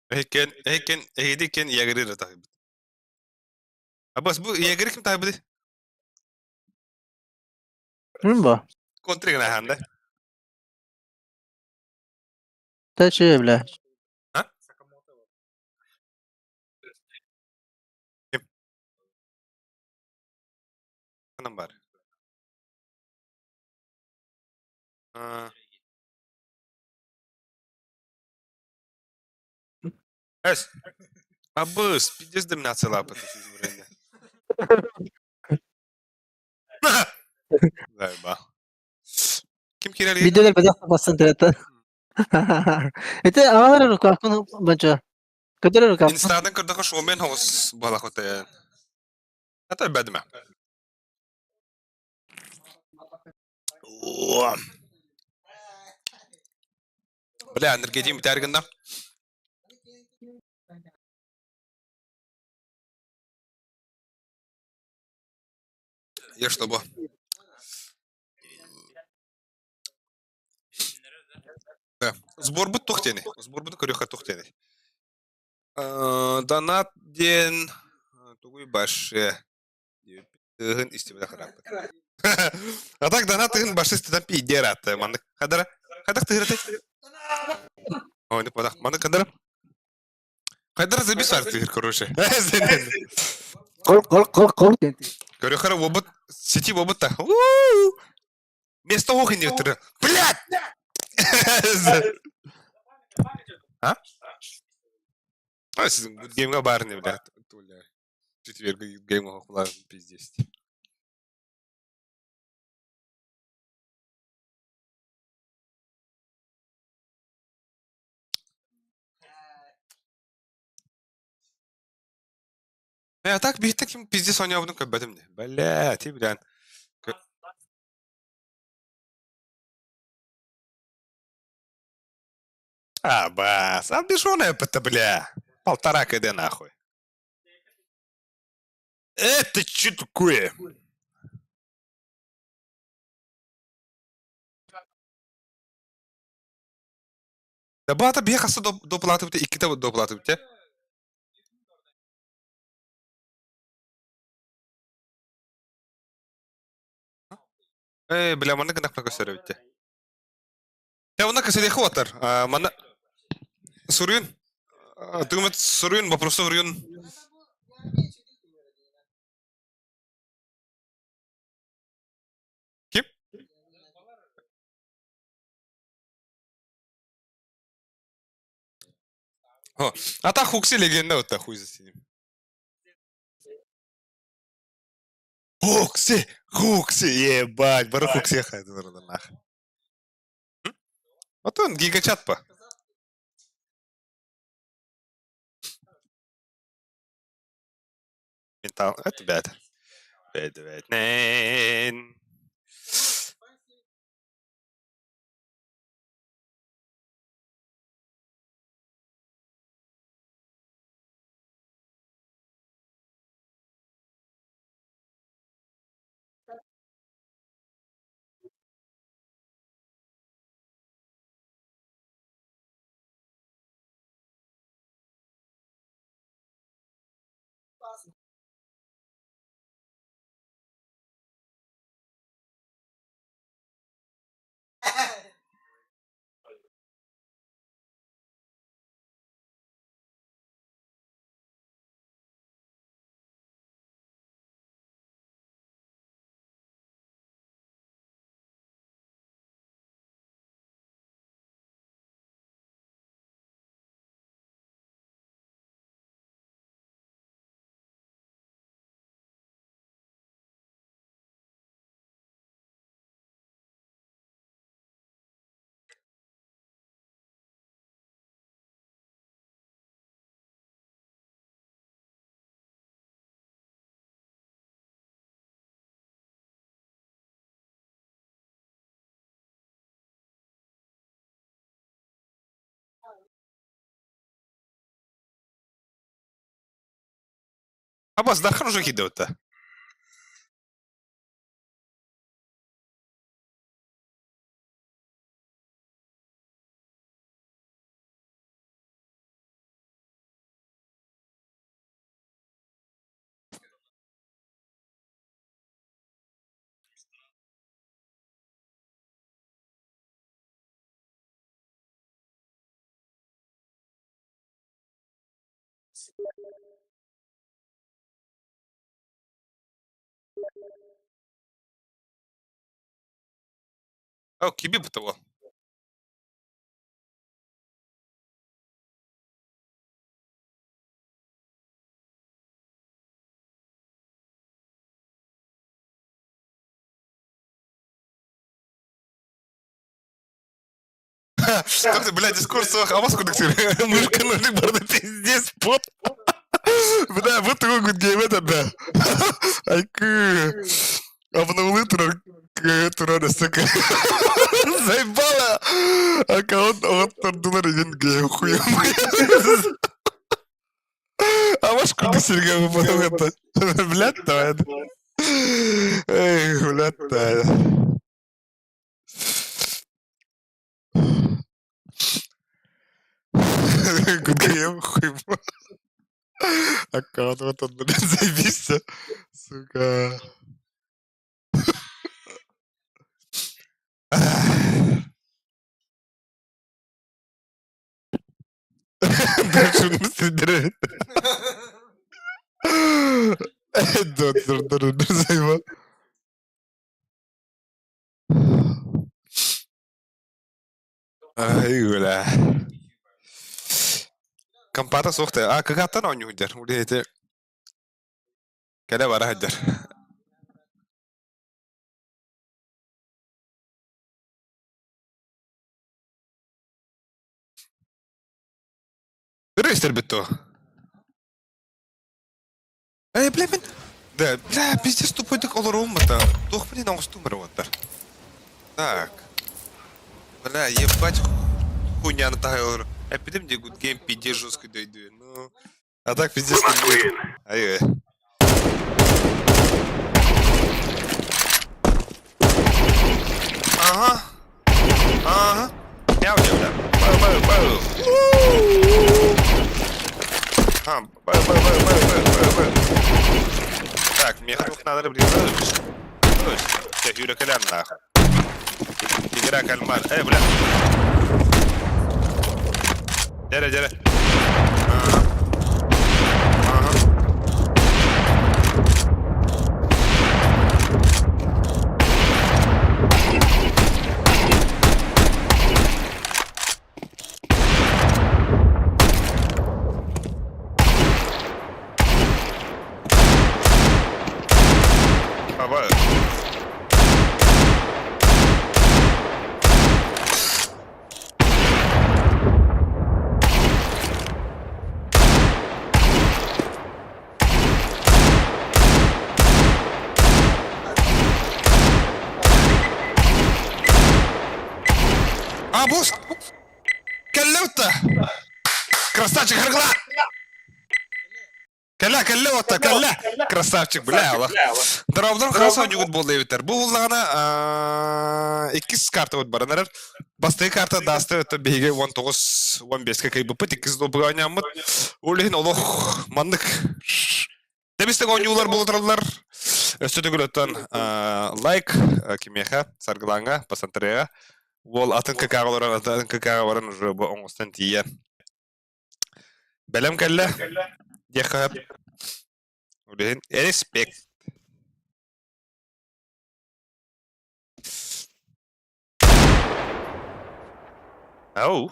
Эһиккен, эһиккен, эһиги иккен ягыры эрэ таһыйбыт. Абас бу ягыры ким таһыйбыты? Ким бу? Контр гына ханда. Та че, бля. А? Ким? Ханан бар. А. Эс. Абыс, пиздец доминация лапы. Заебал. Ким киирэр Видеолар бэдэх бассан тирэтэ. Ити аҕалар рукавкын бача. Көтөр рукавкын. Инстадан көрдөхө шоумен хоҕус буолахута. Ата бэдимэ. Бля, энергетик бүтээр гынна. Я чтобы. Да. Сборбут туох диэний? Сборбутун көрүөххэ туох диэний? Донат диэн тугуй башше тыаһын истибэтэх ырааппыт. А так донат тыһын башше иститэн пиидиэр аатта маннык хадара хайдах тыһырытай? Ой, падах маннык хадара Хайдара забис бар тыһыр короче. Кол кол кол кол диэн. Көрөхөрө уобут сити уобут та. Место ох иннибиттэр. Блядь! А? А, сизин геймга баар не, блядь. Четверг гейм охла пиздец. Э, а так биһиттэн ким пиздец оонньообутун көрбөтүм дии. Бля, ти билэн. А, бас, а бешеная это, бля. Полтора кд нахуй. Это что такое? Да бата биһи хаста доплатыбыт, иккитэ доплатыбыт, те. Эй, бля, манна гынахпа көстөр эбит. Я онно кэсэлиэхэ уотар. Манна суруйун. Думает, суруйун, вопросы суруйун. Ким? О, а та Хукси легенда вот та хуй за ним. Хукси! Хукси! Ебать, бары Хукси хайдылар нах. Вот он гигачат по. Ментал, это бэт. Бэт, бэт, нэн. Абас Дархан уже кидывает-то. О, киби того. Что ты, блядь, дискурс а вас куда Мышка нужны барда пиздец, пот. Бля, вот такой good game это да. Айкы. Обновлы турар, турар, сука. Заебало. Аккаунт от турдулар един гейм хуя. А ваш куда Сергей потом это? Блядь, давай. Эй, блядь. Гудгейм хуй. Аккаунт вот он, блядь, заебись. Сука. Dur. Ай, бля. Компата суох а кыгаттан оонньуур Улиһити кэлэ бара сылдьар. Ыры истэрбит дуо? Эй, бля, мин... Да, бля, пиздец тупойдук олоруум это. Туох блин оҥостуум эрэ уоттар. Так. Бля, ебать хуйняны таһай олору. Эппитим дии good game пиздец жесткий дойду. Ну, а так пиздец не Ай, Ага. Ага. Мяу, мяу, бля. Бау, бау, бау. А, бау, бау, бау, бау, бау, бау, бау. Так, мне двух надо, блин, Все, Юра Колян, нахуй. Игра кальмар. Эй, бля. Дяря, дяря. Ага. Ага. Баба. А, босс! Кэллэ Красавчик, харгла! Кэлэ, кэллэ отта, кэллэ! Красавчик, бля, Аллах. Дорооболор хас оонньуугут буолла эбиттэр. Бу буллаҕына иккис карта вот баран эрэр. Бастакы карта даасты өттө биһиги 19-15-ке кыйбыппыт, иккис долбуга оонньооммут. Ол иһин олох маннык Тэбистик оонньуулар буола тураллар. Өссө төгүл оттон лайк кимиэхэ, Саргылааҥҥа, Пасантареҕа. Уол атын КК-ҕа олорон, атын КК-ҕа баран уже бу оҥостон тиийэн. Бэлэм кэллэ. Диэххэ сөп. Ол иһин респект. Ау.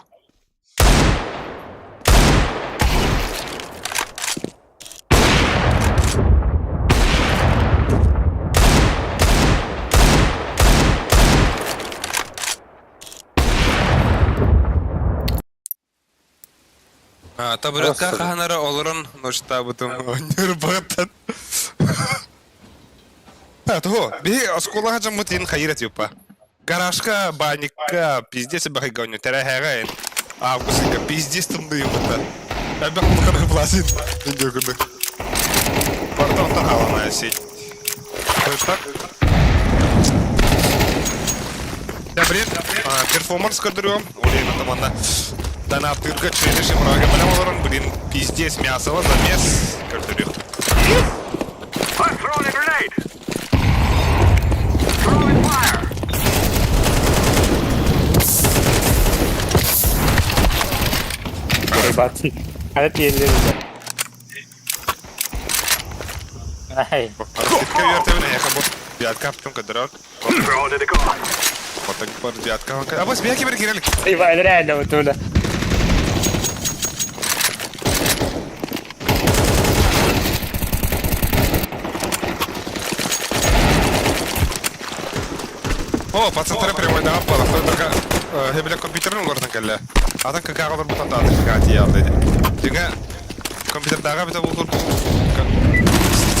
Табуретка хаһан эрэ олорон ночтаабытым ньурбаттан. Того, биһи оскуолаҕа дьоммут иин хайыр этиппа. Гаражка, баникка, пиздец бахайга онньу тэрэһэҕэ августка пиздец тымныйбыта. Элбэх улахан плазин видео Барыта онтон хаалана сеть. Так? Да, блин, перформанс көрдөрүөм. Олейн атаманна. Донаттыырга челлендж мурага бэлэм олорон, блин, пиздец мясово замес көрдөрүөх. I'm throwing a grenade. Throwing fire. Ребят, а это еле. Ай, Скидка үөртэбин эйиэхэ бу девятка аптым көрдөрөр. Throwing a decoy. Потом бар девятка. А бос бияки бер кирелик. Иван, реально вот туда. О, пацантары прямой да аппала. Только хебеле компьютерин олордан кэллэ. Атын КК олор бутан да атын тиийалды. Дьиҥэ компьютердааҕа эбитэ буолур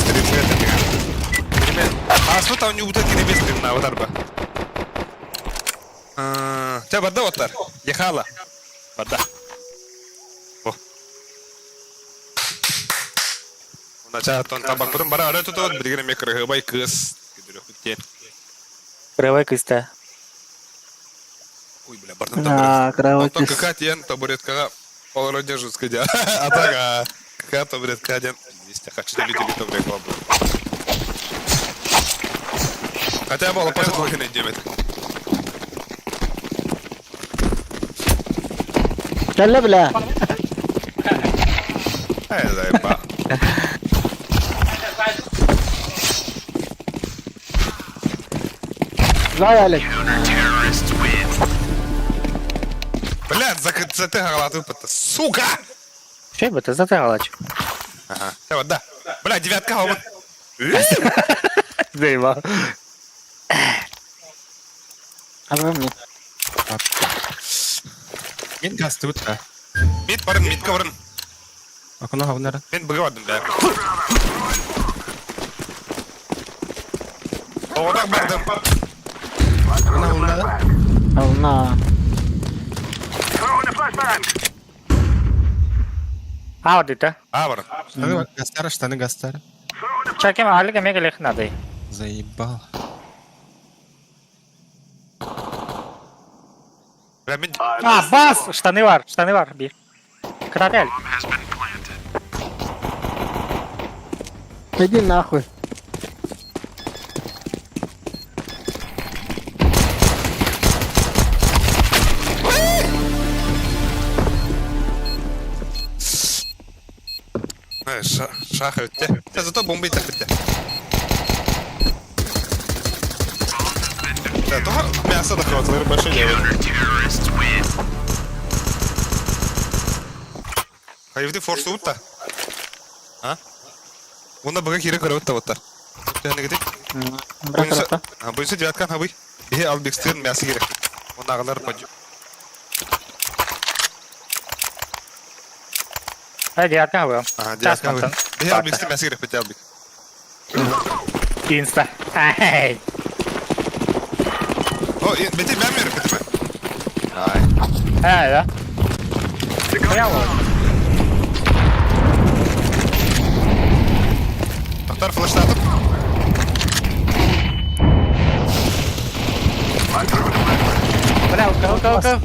стримҥэ этэ Кириме ааспыт оонньуубута кириме стримнаабыт арба. Чэ барда оттар. Ехала. Барда. О. Начааттан табакпытын бара өрө тутуот, билигин эмиэ кырыһыабай кыыс күдүрүөхпүт диэн. Кырабай кыыста. Ой, бля, бардым табурет. А, кыраабай Онтон кыыс. КК диэн табуреткаҕа олорон держуска диэн. А так, а, КК табуретка диэн вместе хочу люди табуретка буолбут. Хотя бы олоппос этилэхин диэбит. Кэллэ бля. Эй, заеба. Зай Алек. Блядь, за ты галату Сука! Что это за галач? Ага. Давай, да. Бля, девятка, вот. Заебал. А вы мне. Мин гастыбыт да. Мид барын, мидка барын. Окно хавнара. Мен быга бардым, бля. Оғдақ бардым. Окно хавнара. Ална. Throwing a flashbang. А, вот это. А, барын. Штаны гастара, штаны гастара. Throwing a Чакем, алика мега лех надо. Заебал. Бля, мен... А, бас! Штаны бар, штаны бар, би. Кратель. Иди нахуй. Э, Шаха өтте. Зато бомба итак бітті. Да, то мясо да хватило, больше не Хайвди форс утта. А? Онда быга кире көрө утта утта. Тәне гидик. Брат, А, буйсы девяткан хабый. Бихе албекстен мясо керек. Онда агылар подъем. Ай, девятка был. Ага, девятка. Час Бихе албекстен мясо керек бит албек. Инста. Ай. О, бете мен мерек бите. Ай. Ай, да. Я вот. Тоқтар флештатып. Бля, у кого, кого, кого?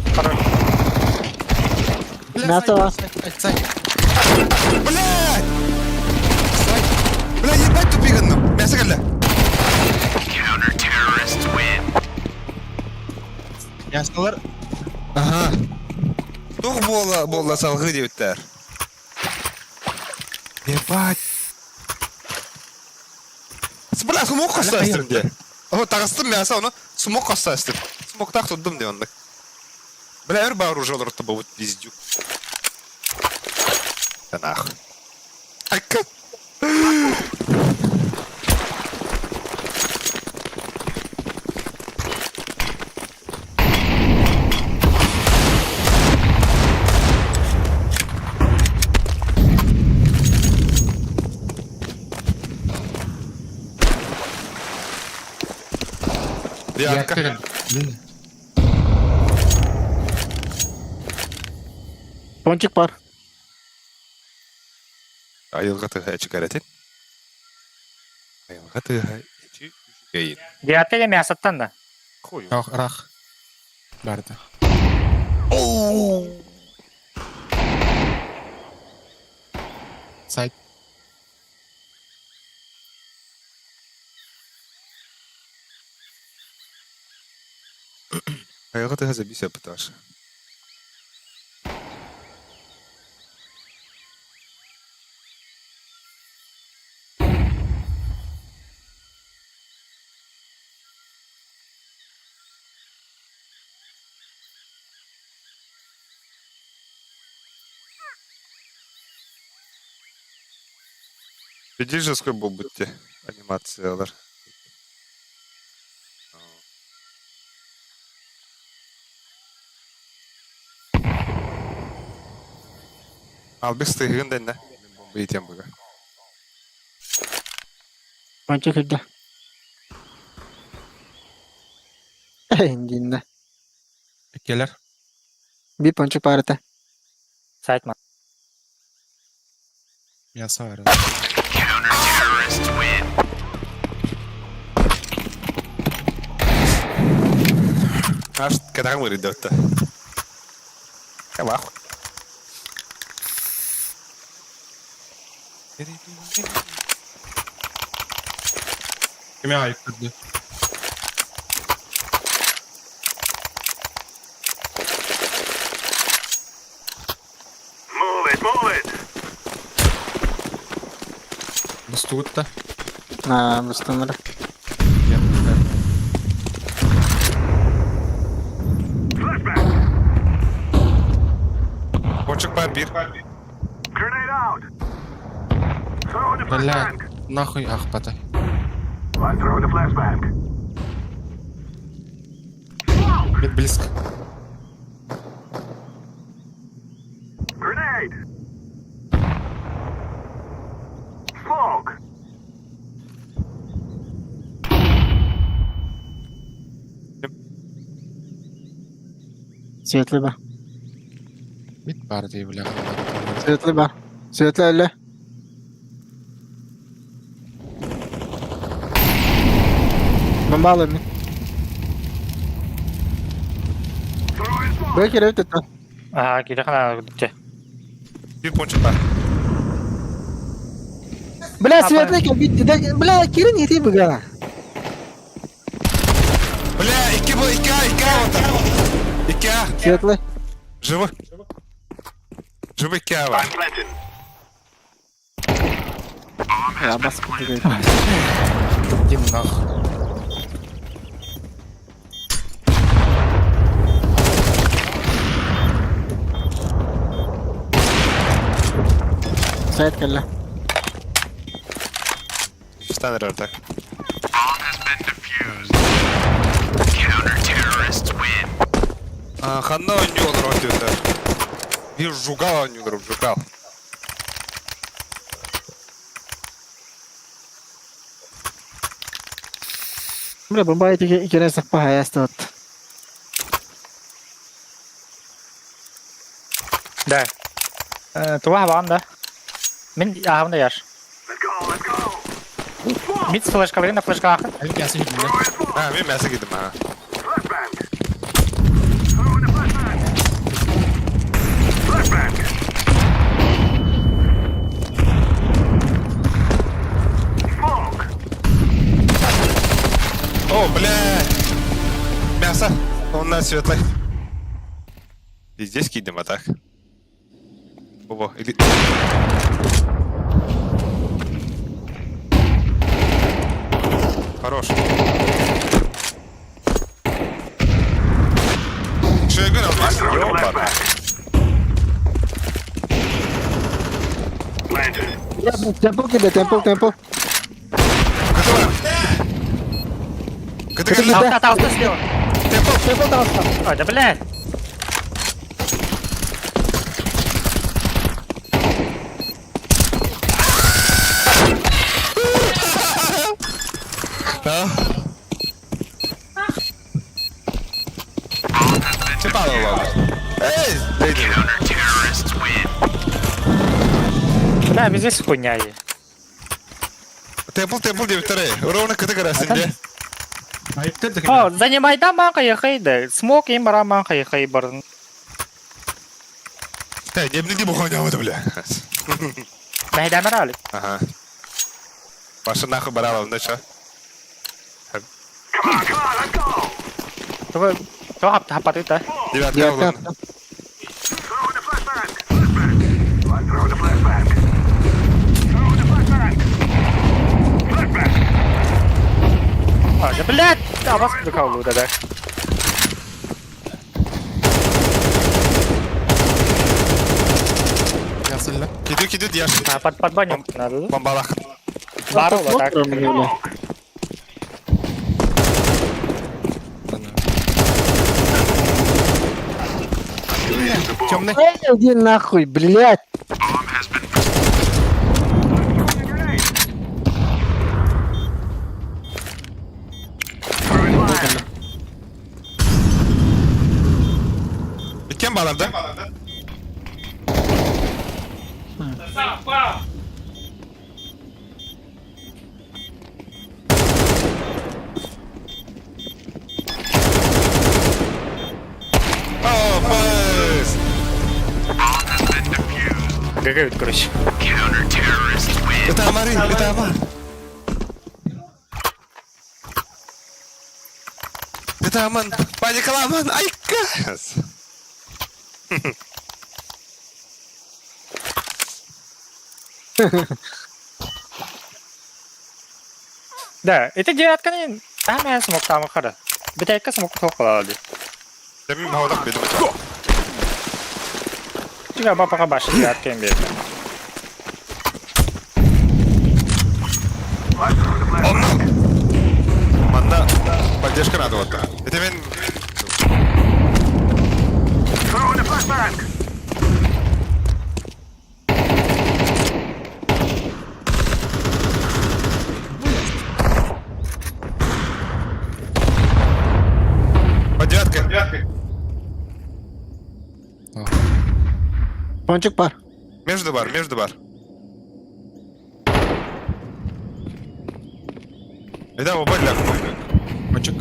Мясо бар. Сайт. Блядь! Бля, ебать тупиганным. Мясо келді. Ясалар. Ага. Тух бола бола салгы деуттер. Ебать. Бля, смок қоста істім де. О, тағыстым мясо, оны смок қоста істім. Смок так тұддым де онды. Бля, өр бар уже олар вот пиздюк. Да нахуй. Айка. Девятка. Пончик бар. Айылға тыға чыгаратын. Айылға тыға эчи гейин. Девятка я мясо да. Хуй. Рах, рах. Барды. Оу! Сайт. Айылға тыға забися пташа. Иди же сколько будете анимациялар. Албек стыгын дэнне. Мен бомба етем бұға. Пончик кирде. Индинне. Келер. Bir пончик бар ete. Сайт ма. Мясо бар. Аж кэтэҕин вырыйда отто. Кабах. Кими айыптырды? Move it, move it. Бастугут да? Аа, бастанар. Flashbang. Пончик бар бир. Grenade out. Throw in the Бля, flashbang. нахуй ахпата. I'm throwing the flashbang. Бит близко. Grenade. Smoke. Светлый ба. Бит бар дии, бля. Светлый ба. Светлый әлі. Бомбалы мен. Throwing smoke. Бөй керек өтті. Ага, кире хана күтте. Бир пончик бар. Бля, светлый екен, битті. Да, Бля, кирин ете бұға. Бля, икки был, икки А, икки А вот. Икки А. Светлый. Живы. Живы икки А бар. I'm planting. Я басып кетті. Иди нахуй. Сайт кәлі. Штан так. Ханна ойнюлар ойнюлар. Бир жугал ойнюлар, жугал. Бля, бомба ете керен сақпа хаясты от. Да. Туа баан да. Мин аһым да яш. Let's go, let's go. Мид флешка на флешка ахын. Әлі кәсі бля. Throwing smoke. А, мен мәсі кидім, а. Flashbang. Throwing a flashbang. Flashbang. Smoke. О, бля. Мясо. Он на светлый. И здесь кидем, а так? Ого, или... Хорош. Шегір алмас. Throwing a Ёба. flashbang. Planted. Бля, темпл келді, темпл, темпл. Готово. Готово. Алта, алта слева. Темпл. Темпл тағысқа. Ой, да блядь. Типа, ладно. Эй, леди. Бля, везде хуйня е. Темпл, темпл деп тұрай. Ровно кіті қарасын де. Айыптырды. О, занимайда ман кайхайды. Смок им бара ман кайхай барын. Та, не не бұқойна бля. Мәйдәмер алып. Ага. Башы нахуй барала, да чё? Come on, come on, let's go. Туга туга хап хапаты та. Девятка Девятка. угон. Throwing a flashbang. Flashbang. I'm throwing a flashbang. Throwing a flashbang. Flashbang. Ой, да блядь. Абас калды да. Ясылла. Киду, киду, дияш. А, под под баню надо. Бомбалах. Барыла так. Темный. Эй, иди нахуй, блядь. Throwing fire. Біткен балар, да? ГГ, короче. Ытаамарый, ытаама. Ытааман, паникаламан, айка! Да, это девятканы там смог там хара. Битайка смог хохлады. Демим хаудак бедим. Тебя баба баша девятка им Онно! Манна поддержка надо вот. Это мен... Throwing a flashbang. Под девяткой. Пончик бар. Между бар, между бар. Это оба для. Пончик.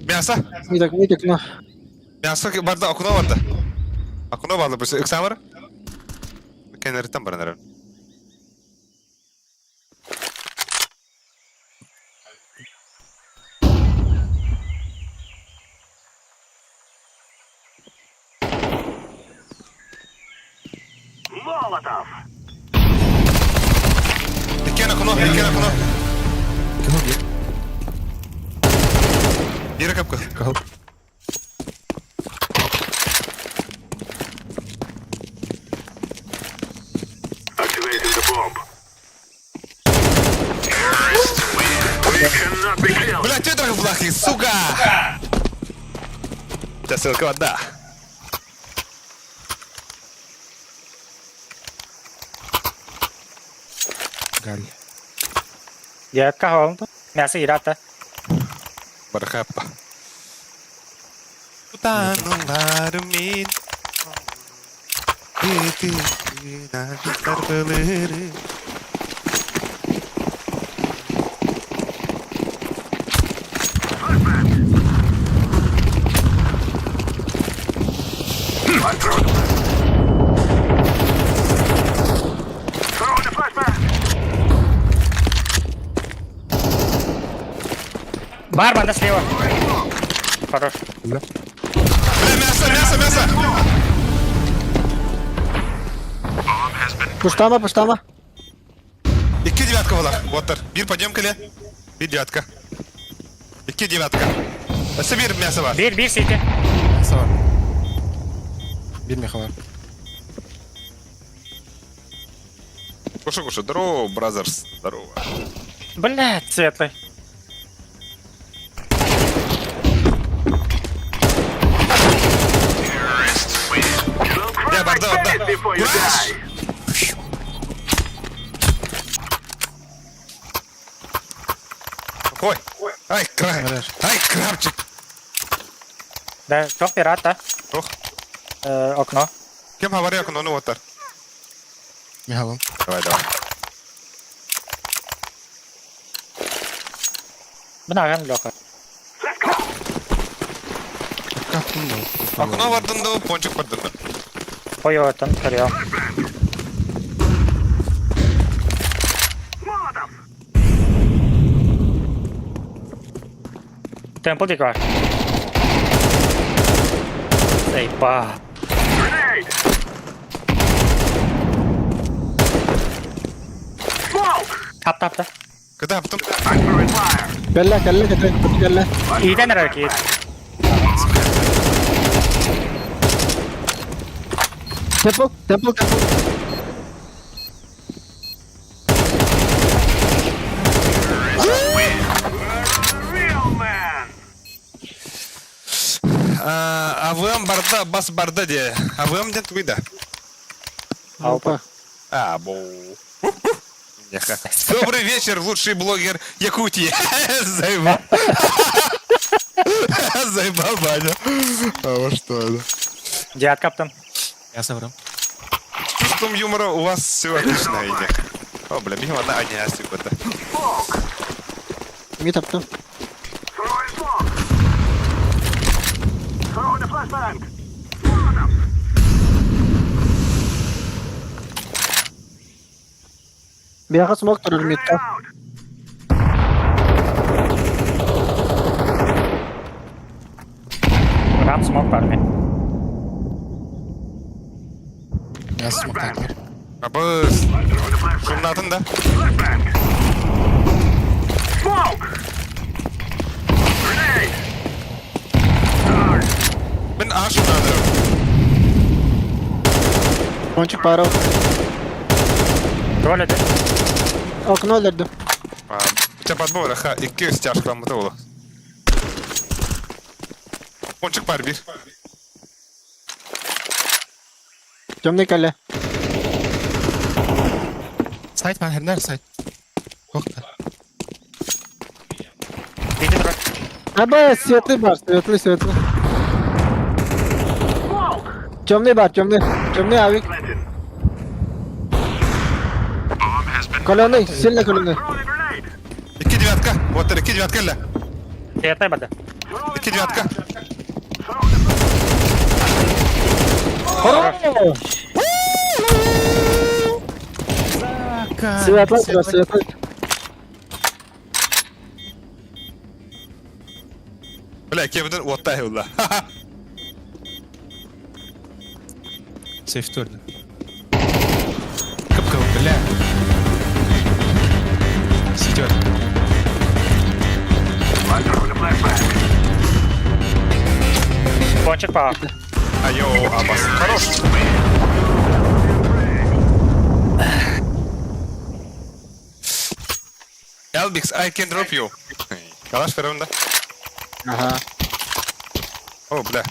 Мясо. Миток, миток, ну. Мясо барда, окно барда. Окно барда, bu ыксамыр. Кенерitten бар наверное. Molotov. Иккен окно, иккен окно. Кого бьет? Бир капка. Кого? Activating the bomb. Terrorists win. We cannot be killed. Бля, тетра в сука! Сейчас ссылка вода. Галь. Девятка холм. Мясо ирата. Бархапа. Утанулар min. Throwing a flashbang. Барбан, да слева. Хорош. Бля, мясо, мясо, мясо! Пуштама, пуштама. Икки девятка была. Вот Bir подъем келе. Bir девятка. Икки девятка. Өссө bir мясо бар. Бир, бир сити. Мясо бар. Бир меха бар. Куша, куша. Здорово, brothers. Здорово. Блять, светлый. You'll cry Yeah, my барда, барда. face before you Кураж! die. Ой. Ай, край. Гараж. Ай, крабчик. Да, топ пирата. Ох. Окно. Кем говорил, ну ну вот так. Михалом. Давай, давай. Бнаган Леха. Let's go. Как он был? Окно бардынды, пончик бардынды. Ой, там горел. Molotov. Темпл диквар. Заебал. Grenade. Smoke. Тап, тап, тап. Когда потом... I'm throwing fire. Кэллэ, кэллэ, кэллэ, кэллэ. Иитэн эрэр киит. Темпл, темпл, темпл. Real man. АВМ барда, бас барда де. АВМ ден туида. Опа. А, бу. Няха. Добрый вечер, лучший блогер Якутии. Заебал. Заебал, Ваня. А вот что это? Девятка там. Мясо барам. С чувством юмора у вас все отлично, Иня. О, бля, мимо на Аня, это. Мид таптым. Биһиэхэ смок турар мидка. Рам смок бар мен. Я смоктаатылар. Абыс. Шумнатын да. Мин аа шумнаадырым. Пончик пара. Роль это. Окно өлөрдүм. Чэ подбор, ха, икки стяжкаламмыта буолуо. Пончик бар биир. Темный кэллэ. Сайт баар, хернер сайт. Туох да. Иди турар. Аба, светлый бар, светлый, светлый. Темный бар, темный. Темный авик. Коленый, сильно коленый. Икки девятка. Вот икки девятка кэллэ. Светлый барда. Икки девятка. Светлый, да, светлый. Бля, кемден уотта ула. Сейф турда. Кып-кып, бля. Сидет. Пончик пала. Айо, абас. Хорош. Elbix, I can drop you. Калаш беремин да? Ага. О, бля.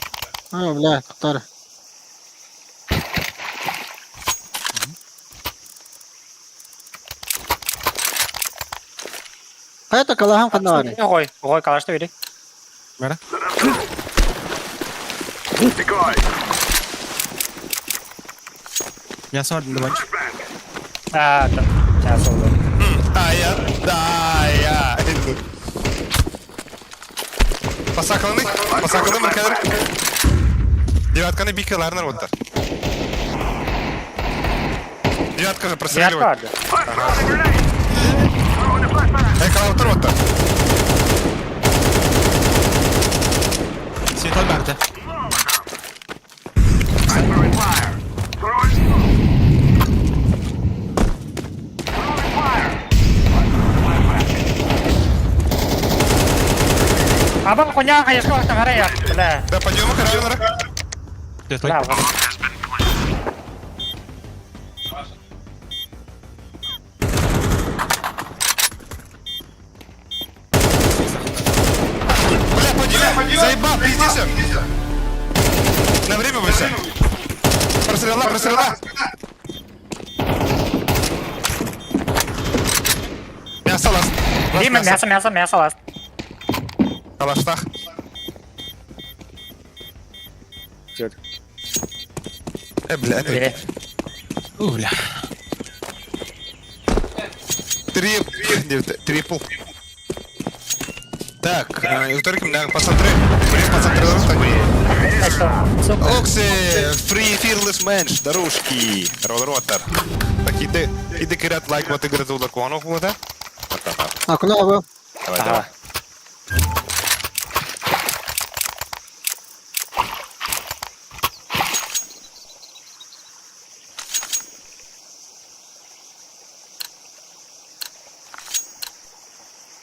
О, бля, который. Хайа калаһам ханна баарый? Ой, ой, калашты бери. Бара. Мясо орден давай. А, да. Сейчас oldu. Ая, да, я. Басакаланы, басакаланы мыркалар. Девятканы бикаларнар оттар. Девятка же Девятка простреливает. барды. Эй, калаутар оттар. Светлый бар да. Аба, хуйня, конечно, тагара я. Бля. Да, подъем караванара. Светлый. Бля, Бля, подъем. Заебал, пиздишься. На время выше. Прострела, прострела. Мясо ласт. Дима, мясо, мясо, мясо, ласт. Калаштах. Э, бля, Бери. У, бля. Три, трипл. Так, вторик, посмотри. Посмотри, Окси, free fearless mensch, дорожки, ролл-ротор. Так, иди, иди кирят лайк, вот игры туда кону, вот, да? Окно был. Давай, давай.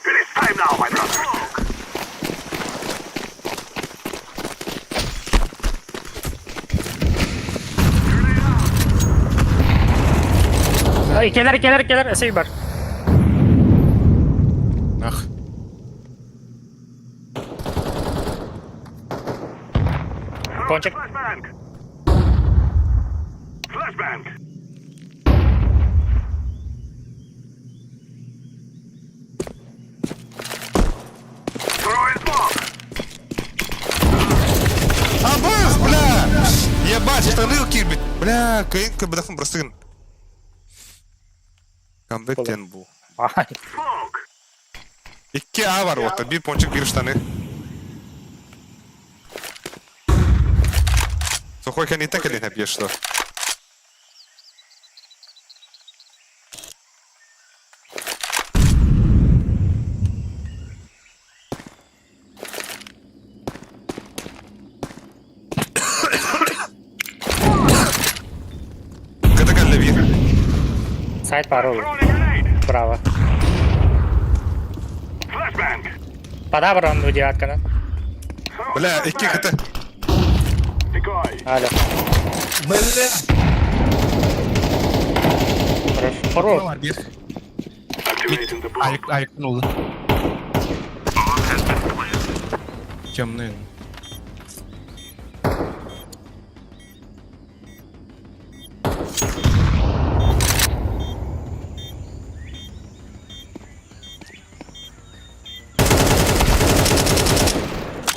It is time now, my brother. Ой, келер, келер, келер, сей бар. Ах. Пончик. Flashbang. Flashbang. Throwing smoke. Абыз, бля! Ебать, штаны кирбит. Бля, кайын кабдафын простыгын. Камбэк тен бу. Ай. Икки А бар вот, бир пончик, бир штаны. Сухой кэнниттэн кэлин эпьешь что? Кыта кэллэ биир. Сайт пару. Браво. Подабр он девятканы. Бля, икки кыта. Алло. Бля! Хорошо. Хорош. Бир. Алик, Алик oldu. Темный.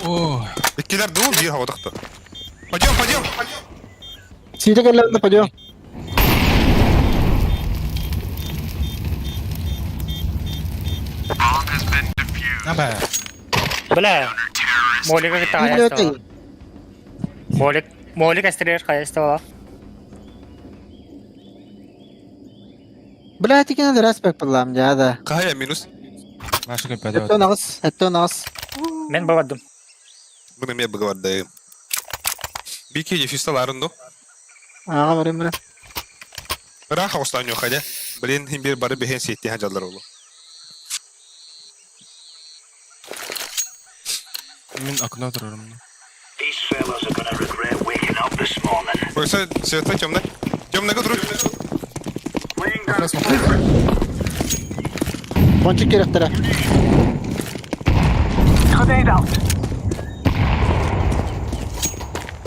О, Иккилэр дуу, биир хаҕытахта. Пойдем, пойдем, пойдем. Сиитэ кэллэ пойдем. Аба. Бля. Молика кытта хайастала. Молик, Молик эстерер хайастала. Бля, тикин респект пыллам дьа да. Кая минус. Наша капелла. Это нас, это нас. Мен бабадым. Bunu эмиэ быгыбардайым. Бики дефисталарын ду. Ага, барым бля. Ыраах оҕустаан ходя. Блин, хим бир бары бэһэн сиэттиһэн дьаллар олу. Мин окно турарым. Ойса света темно. Темного друг. Пончик керектері.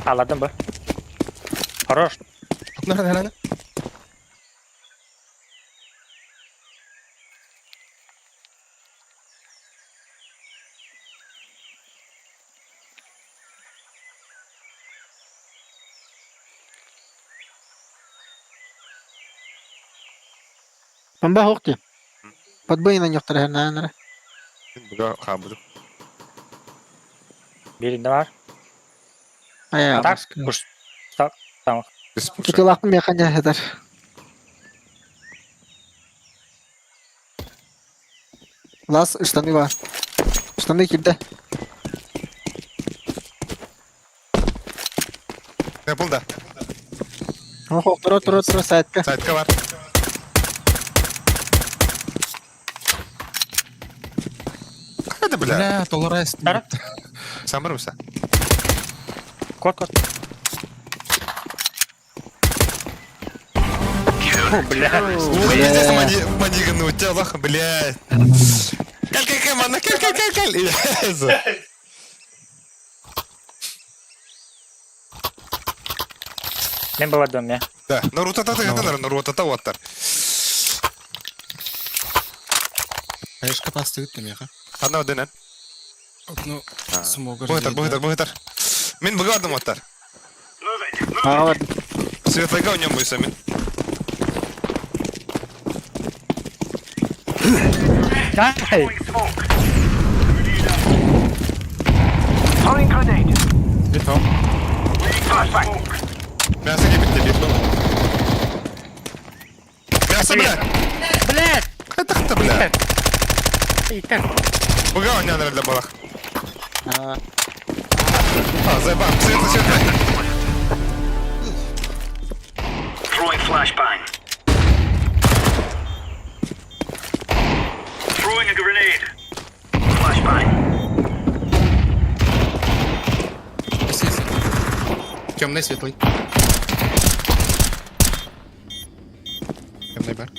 Аладым бы. Хорош. Окно рано. Бомба хоқты. Подбой на нёхтар хернанара. Быга хаабыды. Биринде бар. Ая. Так, куш. Так, там. Тутулакын механя хетер. Лас штаны бар. Штаны кимде? Yapıl да. Охо, тура тура тура сайтка. Сайтка бар. Хайда, бля. Бля, толорайс. Сам барымса. Кот, кот. О, бля. Пиздец, маниганы у тебя, лох, бля. Каль, каль, каль, манна, каль, каль, каль, каль. Мен бабадым, я. Да, Наруто-та ты, Наруто-та оттар. Конечно, пастырыт меха. Анна дэнэн. Окно смогар. Быгытар, быгытар, быгытар. Мин быгардым оттар. Ага, Светлыга у нем бойся мин. Ай! Литом. Мясо кепит тебе. Мясо, бля. Блядь! Это бля. Итер. Быга у меня для балах. А, А, заебал. Светлый, светлый. Throwing flashbang. Throwing a grenade. Flashbang. Темный, светлый. Темный бар.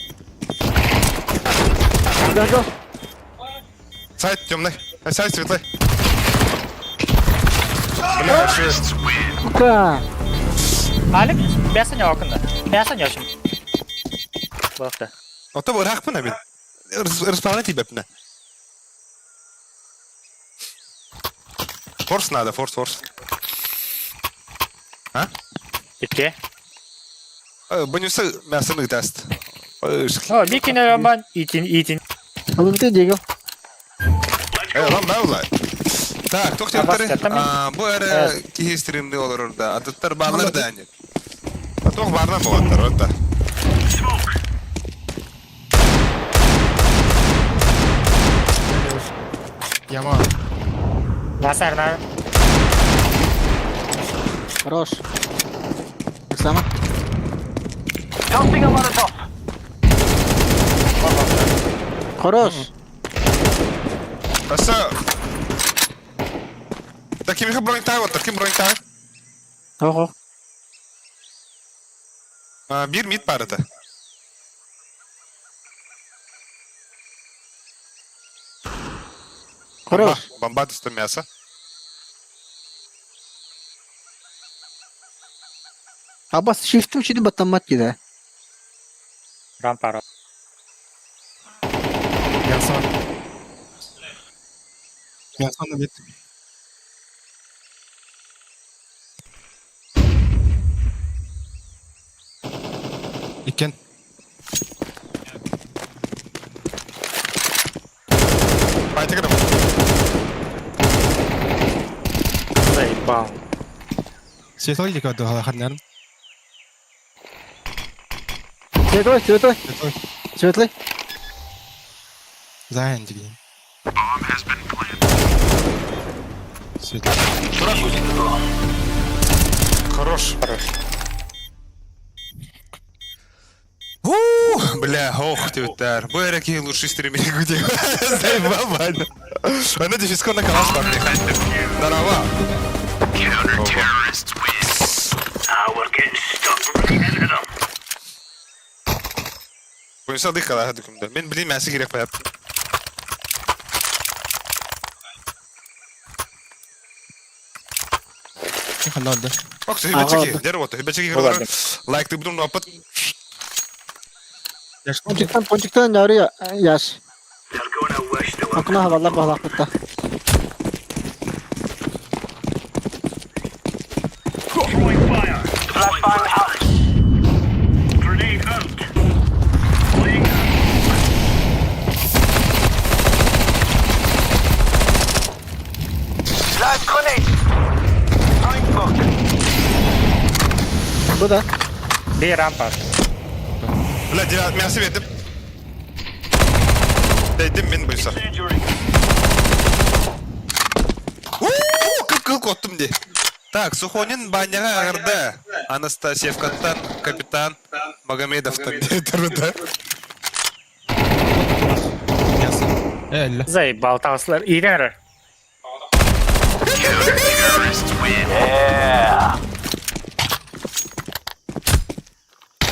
Сайт темный. Сайт светлый. Бля, жесть. Сука. Алик, мясо не окна. Мясо не очень. Балыкта. Ото бырахпын мин. Расплана тебе пна. Форс надо, форс, форс. А? Итке. Бонусы мясо тест. О, бикин роман, итин, итин. Ылыбыты Диего. Э, lan баулай. Так, туох Абас диэбиттэрий? таттам. Бу эрэ киһи стримни олорор да, атыттар бааллар да ани. Туох баарынан буолаттар, отта. Яма. Насар, на. Хорош. Оксана. Tossing a Molotov. Хорош. Аса. Да ким бронь таа, ким бронь таа? Ого. Биир мид баар этэ. Хорош. Бомба түстэ мясо. Абас shift'im şimdi баттаммат киде. Рампа. Мясо. Мясо на мид. Иккен. Байтыгырым. Заебал. Светлый дико духалахарнярым. Светлый, светлый, Светлый. светлый. Зайн деген. Светлый. Хорош. Хорош. У, бля, ох, тютар. Бу эрэ киһи лучший стример где. Заебал, Ваня. Она дефиско на калаш парни. Здорово. Ah, we're getting stuck right into them. Буюнса дыхала дүкүмдө. Мен билим мясы керек баяп. Ханнады. Ок, хүбэчики, дер вот, хүбэчики Болады. Лайк ты будем опыт. Пончиктан, пончиктан яры яш. They're gonna wish they were Окна хавалар бахлак бутта. Throwing fire. Flashbang out. Grenade out. Laying down smoke. Live grenade. Throwing smoke. Bu da. Bir rampa. Бля, мясы бердим. Дейдим мен буюнса. Injury. Уу, кып-кыл коттум ди. Так, Сухонин баняга агырды. Анастасьевкаттан капитан Магомедовтан турду. Мясо. Элли. Заебал таслар. Ирер.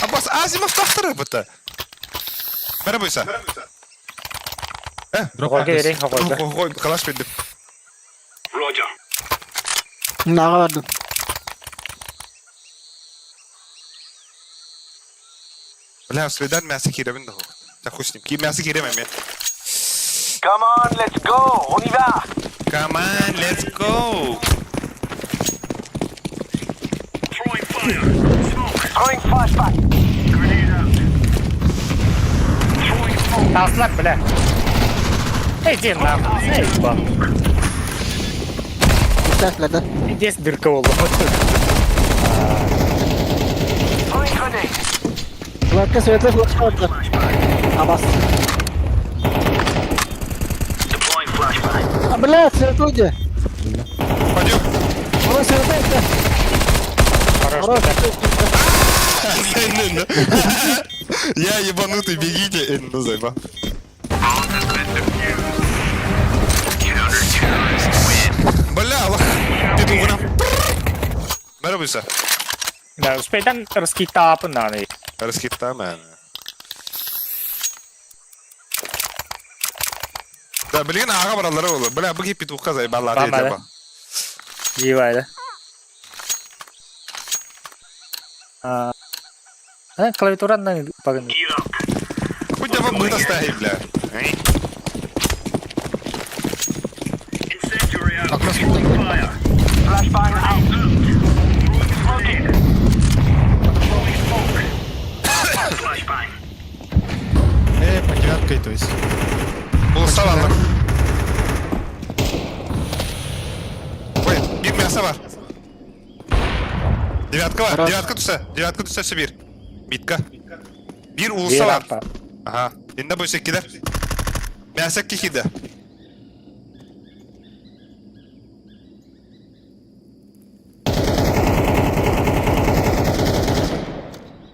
Аббас Азимов тахтыры бұта. Бәрі бұйса. Дроп. Хоға берейін, хоға. Қой, қалаш бердім. Roger. Наға бардым. Бля, следан мясы керемін да хоқ. Так, хуй с ним. Ки мясы керемін мен. Come on, let's go. On y va. Come on, let's go. Throwing fire. Smoke. Throwing flashbang. Grenade out. Throwing smoke. Таслар, бля. Иди нахуй, заебал. Üstlerden. Здесь дырка oldu. Throwing grenade. Kulakta светлый флеш vardı. Абас. Deploying flashbang. Бля, светлый де. Пойдем. Ой, светлый де. Хорош, Хорош. бля. Я ебанутый, бегите. Ну, заеба. Бля, Аллах. Ты думал, Бәрі бұйса. Да, успейтан раскитапын наны. Раскита мен. Да, блин, аға баралары олы. Бля, бұл кеп петухқа заебалар Бамады. еді ба. Жибайды. А, клавиатурадан пагын. Gear up. Хоть я вам мы доставим, бля. Эй. Incendiary out. Throwing fire. Flashbang out. Throwing grenade. Throwing smoke. Flashbang. Э, по девяткой, то есть. Уулусса бааллар. Ой, биир мясо бар. Девятка бар, Хорош. девятка туса, девятка туса өссө биир. Митка. Биир Биир уулусса бар. аппа. Ага. Инна бу секкилер. Мясо кихиде.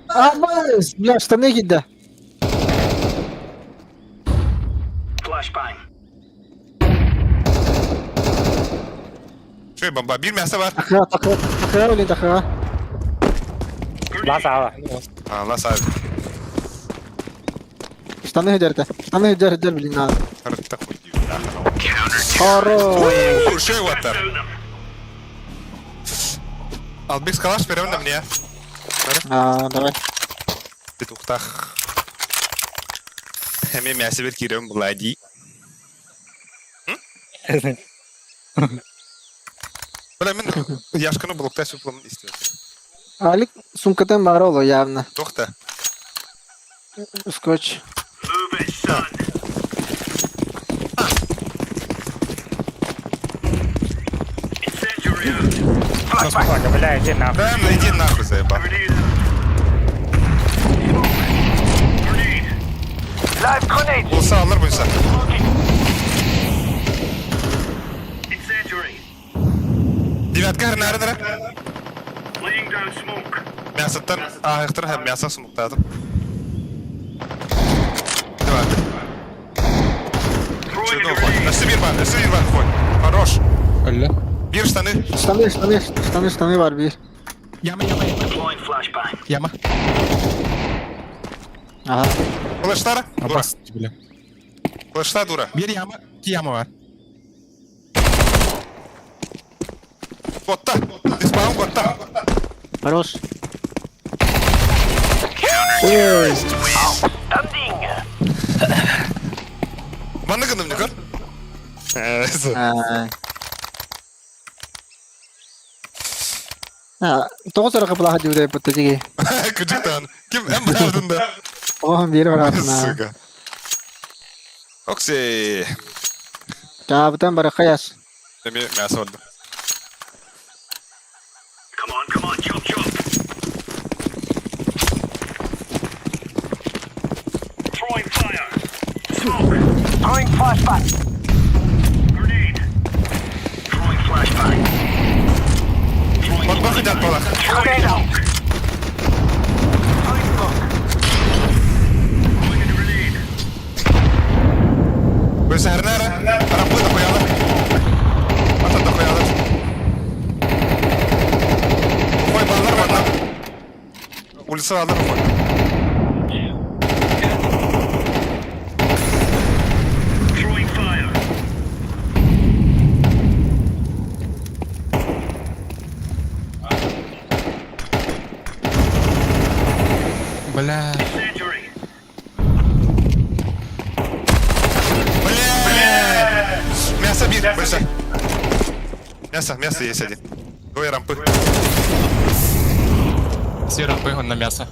Абас, бля, штаны киирдэ. Flashbang. Шөй бомба. Биир мясо бар. Тахыа, тахыа, тахыа, блин, тахыа. Лас аала. Алла саа. Штаны өдөртө. Штаны өдөр, өдөр, блин, надо. Харытта хуй. Хорош. Шөй уаттар. Албекс калаш берем на мне. А, давай. Петухтах. Эми мясо бер кирем булади. Бля, мен Яшканы блокта сүплам естественно. Алик сумкатын бар ол явно. Тохта. Скотч. Move it, son. Incendiary out. Сука, бля, иди нахуй. Да, ну иди нахуй заебал. Grenade out. Smoke. Grenade. Live grenade. Болса алыр буйса. Smoking. Incendiary. Девятка хрнары дыра. Laying down smoke. Мясоттан ағықтыр һәм мясо сумуктадым. Давай. Throwing a grenade. Өссө бир бар, өссө бир бар хой. Хорош. Өллө. Бир штаны. Штаны, штаны, штаны, штаны бар бир. Яма, яма, яма. Deploying flashbang. Яма. Ага. Флештара. Дура. Абас, бля. Флешта дура. Бир яма, ки яма бар. Готта. Диспаун готта. Хорош. Ой, Манны гыным нүкөр. А. А, тоҕус эрэ кыпылаха дьүрэй бутта дии. Күчүктан. Ким эм бардын да. Оҕом биир бараатына. Сука. Окси. Чаабытан барахаяс. Эми мясо oldu. Come on, come on, chop, chop. Throwing fire. Smoke. Throwing flashbang. Grenade. Throwing flashbang. Throwing Bak bak идет балах. Grenade out. Throwing smoke. Throwing a grenade. Бөсө хернара. Арапы да коялар. Ата да коялар. Ой, баллар бар. Улица алар кой. Throwing fire. Бля. Incendiary. Бля! Мясо бир, бөсө. Мясо, мясо есть один. Двое рампы. Все рампы, он на мясо.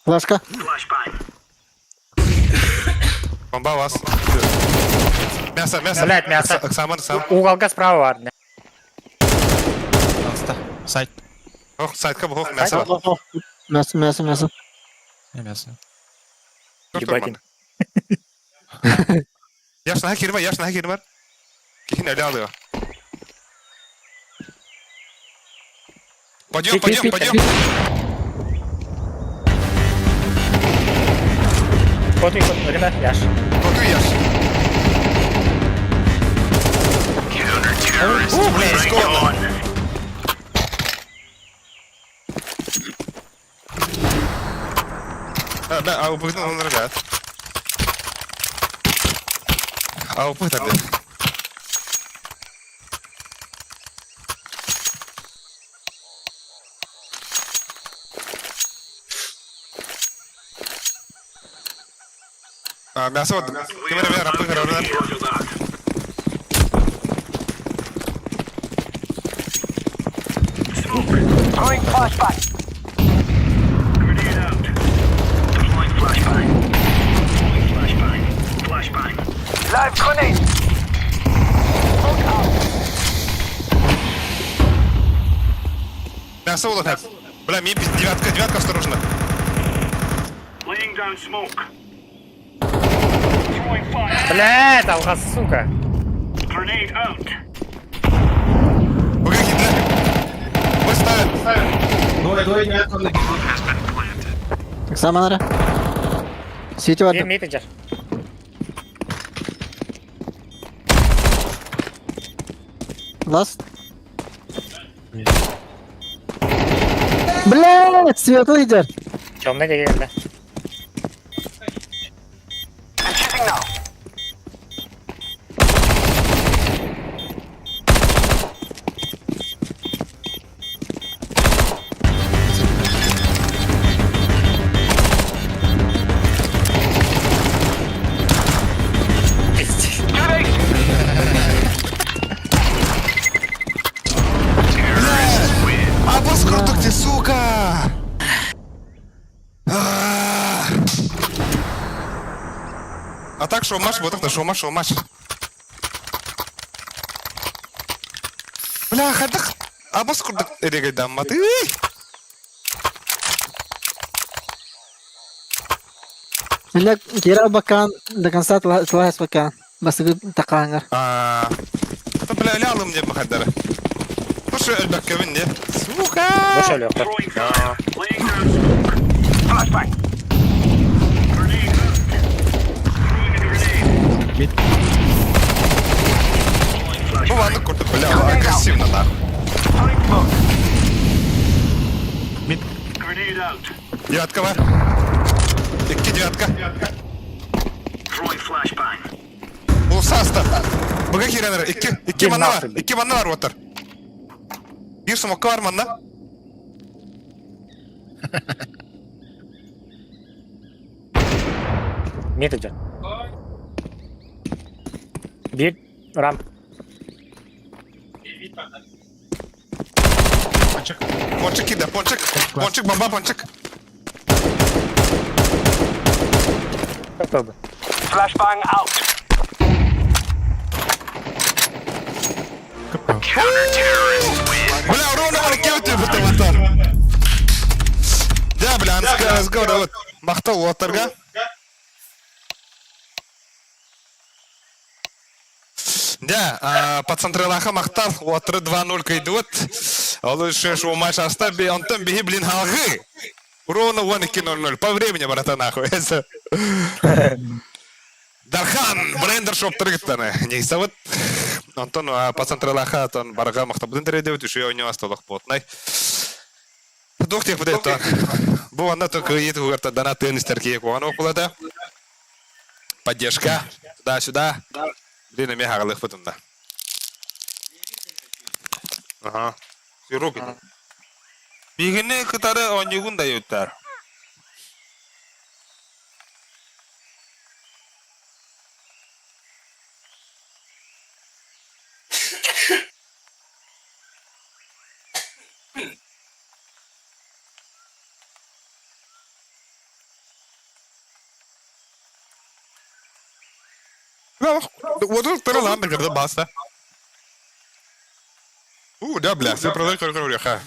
Флешка. Flashbang. Бомба вас. Мясо, мясо. Блядь, мясо. Оксаман, сам. Уголка справа бар. Пожалуйста. Сайт. Ох, сайтка бох, мясо бар. Мясо, мясо, мясо. Я мясо. Ебать. Яшна хакер бар, яшна хакер бар. Кихин әле алıyor. Пойдем, пойдем, пойдем. Вот и вот, время, Яш. Вот и яш. О, блин, скоро. А, да, а упыхнул он ребят. А упых тогда. А, мясо вот. Кем ребят, рампы, ребят. Roger that. Throwing flashbang. Grenade out. Deploying flashbang. Deploying flashbang. Flashbang. Live grenade. Smoke out. Мясо улан Бля, ми девятка, девятка осторожно. Laying down smoke. Throwing fire. Блядь, алҕас, сука. Grenade out. Вы какие для? Вы ставят. Оксана нара. Сити Биир бар. мид Last. Блядь, светлый идет. Темный дегенде. I'm shooting now. Пиздец. А босс курдук ты, сука! А А так шоу-матч, вот так шоу-матч, шоу-матч. Бля, хайдах абас курдук эрегайдамматы. Бля, Кира бакан до конца тлахас бакан. Басыгы такаңар. А, это бля, лялым не бахадара. Слушай, элбэккэбин не. Сука! Бош өлүөхтөр. Throwing fire. Laying down smoke. Flashbang. Grenade out. Throwing a grenade. Deploying Ну flashbang. ладно, курдук, бля, агрессивно нахуй. Throwing smoke. Grenade out. Девятка, ва. Икки девятка. Throwing flashbang. Улсаста. Быга киренер. Икки, икки Ким манна бар. нахуй, блядь? Икки манна бар отыр. Бир смокка бар манна. Мид идет. Биир рамп. Пончик кида, пончик. Пончик, бомба, пончик. Кто бы? Flashbang out. Бля, ровно бар кеуте бітті отар. Да, бля, анска разговор вот. Мақтау оттарға. Да, пацантрелаха мақтал, отры 2-0 кайдуот. Ол еще шоу матч аста, би, онтон биһи, блин, алгы. Ровно 1-0. По времени, брата, нахуй. Дархан, брендер шоп тұргыттаны. Негізі вот, Онтон пацантрелаха, тон барға мақтабудын тіреді, үші ойню астолық потнай. Дух тех будет то. Бу анда только ет угарта дана теннистер киек оған оқулады. Поддержка. Туда-сюда. Блин, эме хағылық бұтымда. Ага. Сироп. Бигіне кытары ойнюгун да юттар. Вот тырылан да баста. У, да, бля, все продай, короче, ха.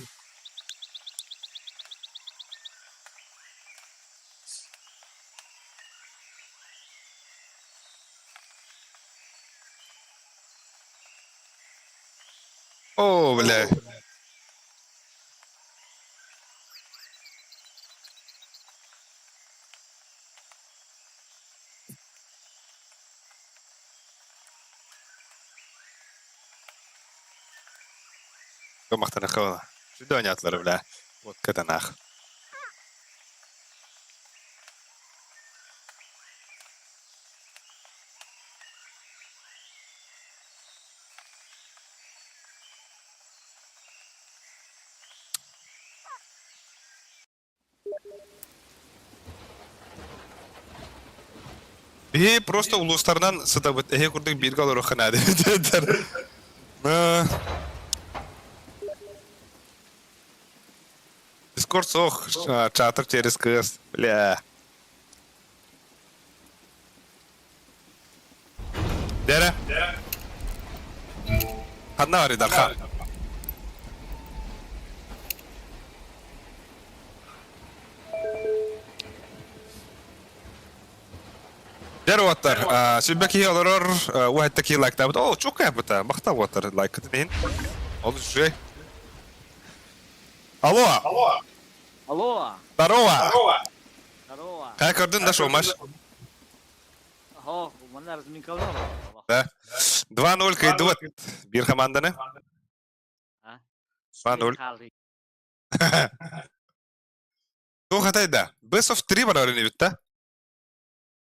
О, бля. Махтана хала. Сюда бля. Вот катанах. Биһи просто улуустарынан сытабыт эһи курдук бииргэ олоруохха наада диэтэр. Дискорд суох, чатыр через КС. Бля. Дere. Ханна бар Дархан? Дэр уоттар, сүбэ киһи олорор, уһатта киһи лайктаабыт. Оо, чук кайбыта, махта уоттар лайкытын иһин. Ол үчүгэй. Алло! Алло! Здорово! Здорово! Как көрдүн да шоумаш? Ох, манна разминкалар. Да. 2-0 кыйдыбыт биир команданы. 2-0. Туох этэй да? Best of 3 барар инибит да?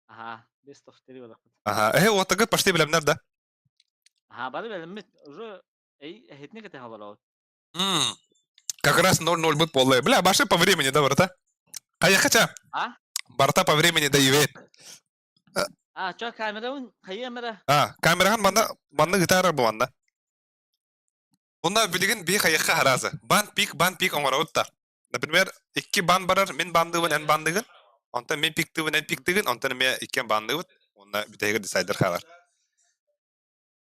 Аха, best of 3 барахпыт. Аха, эһэ уоттагыт почти билэмнэр да? Аха, бары билэммит. Уже эй, эһитне кете халараут. Как раз 0-0 быт буолла. Бля, башы по времени, да, барта? Хайа А? Барта по времени да ивет. А, чё, камера хайа А, камерахан манна манна гитара бу манна. Онна билигин би хайахха харазы. Бан пик, бан пик оҥоробут да. Например, икки бан барар, мин бандыыбын, эн бандыгын. Онтон мин пиктыыбын, эн пиктыгын, онтон эмиэ иккиэн бандыыбыт. Онна бүтэһигэр десайдер хаалар.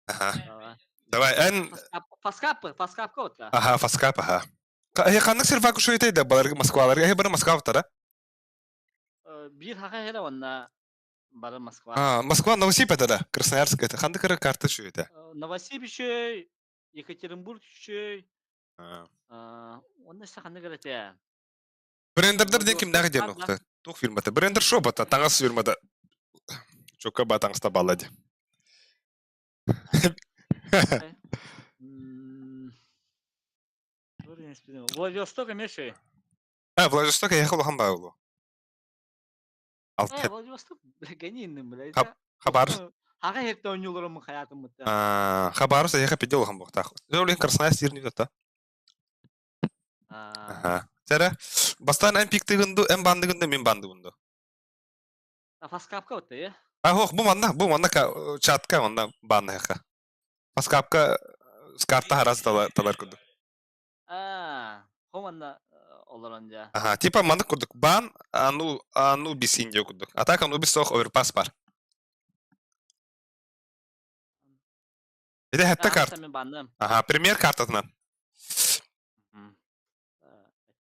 Аха. Давай, эн... Фаскап, фаскапка вот. Аха, фаскап, аха. Э, ханнык сервак ушуйтай да баларга Москваларга, э, бары Москва тара. Биир хаха хера онна бары Москва. А, Москва Новосиб это да, Красноярск это. Ханнык кара карта шуйта. Новосиб еще, Екатеринбург еще. Онна ханнык карате. Брендердер ден кимнәге ден нокта. Тух фирмата. Брендер шо бата, таңас фирмата. Чока ба таңаста баллади. Владивосток эмеше. А, Владивосток я ехал хамба Алты. Владивосток, бля, генийный, бля. Хабар. Ага хекте ойнуларым хаятым бутта. А, Хабар, я хапидел хамбохтах. Олин Красноярск сирни та. Ага. Сәрә, бастан эн пиктыгынду, эн бандыгынду, мин бандыгынду. Фаскапка вот э? А, хох, бу манна, бу манна чатка, онна банныха. Фаскапка с карта харас талар курдук. А, хо манна олорон жа. Ага, типа манна курдук. Бан, ану, анубис индио курдук. А так анубис сох оверпас бар. Это хэтта карт. Ага, пример картатынан.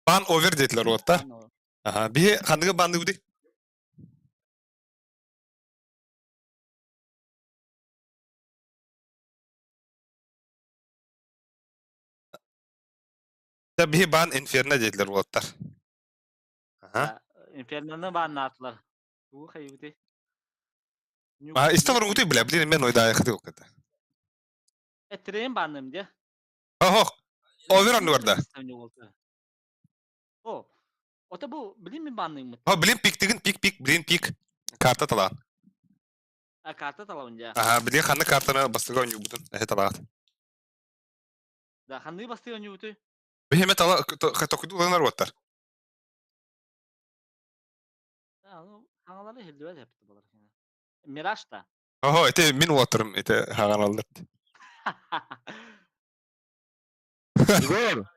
Бан овер дейтилер уотта. Ага, биһи ханныгы банны уди? Та биһи бан инферно дейтилер уоттар. Ага. Инферноны баннаатылар. Тугу хайыбыты. А, исталар угутуй бля, блин, мен ойда айхты оката. Этирейин банным де. Охох. Овер аннуарда. О, Ота бу блин мен банным. О, блин пиктигин пик пик, блин пик. Карта талаан. А карта талабын жа. Ага, блин ханны картаны бастыга ойнуубутун. Эхе талаат. Да, ханны бастыга ойнуубутуй? Биһиме тала токуду уланар уоттар. Да, ну, хаҥалары иһиллибэт эппит балар. Мираж та. Охо, ити мин уоттарым, ити хаҥалалар. Егор!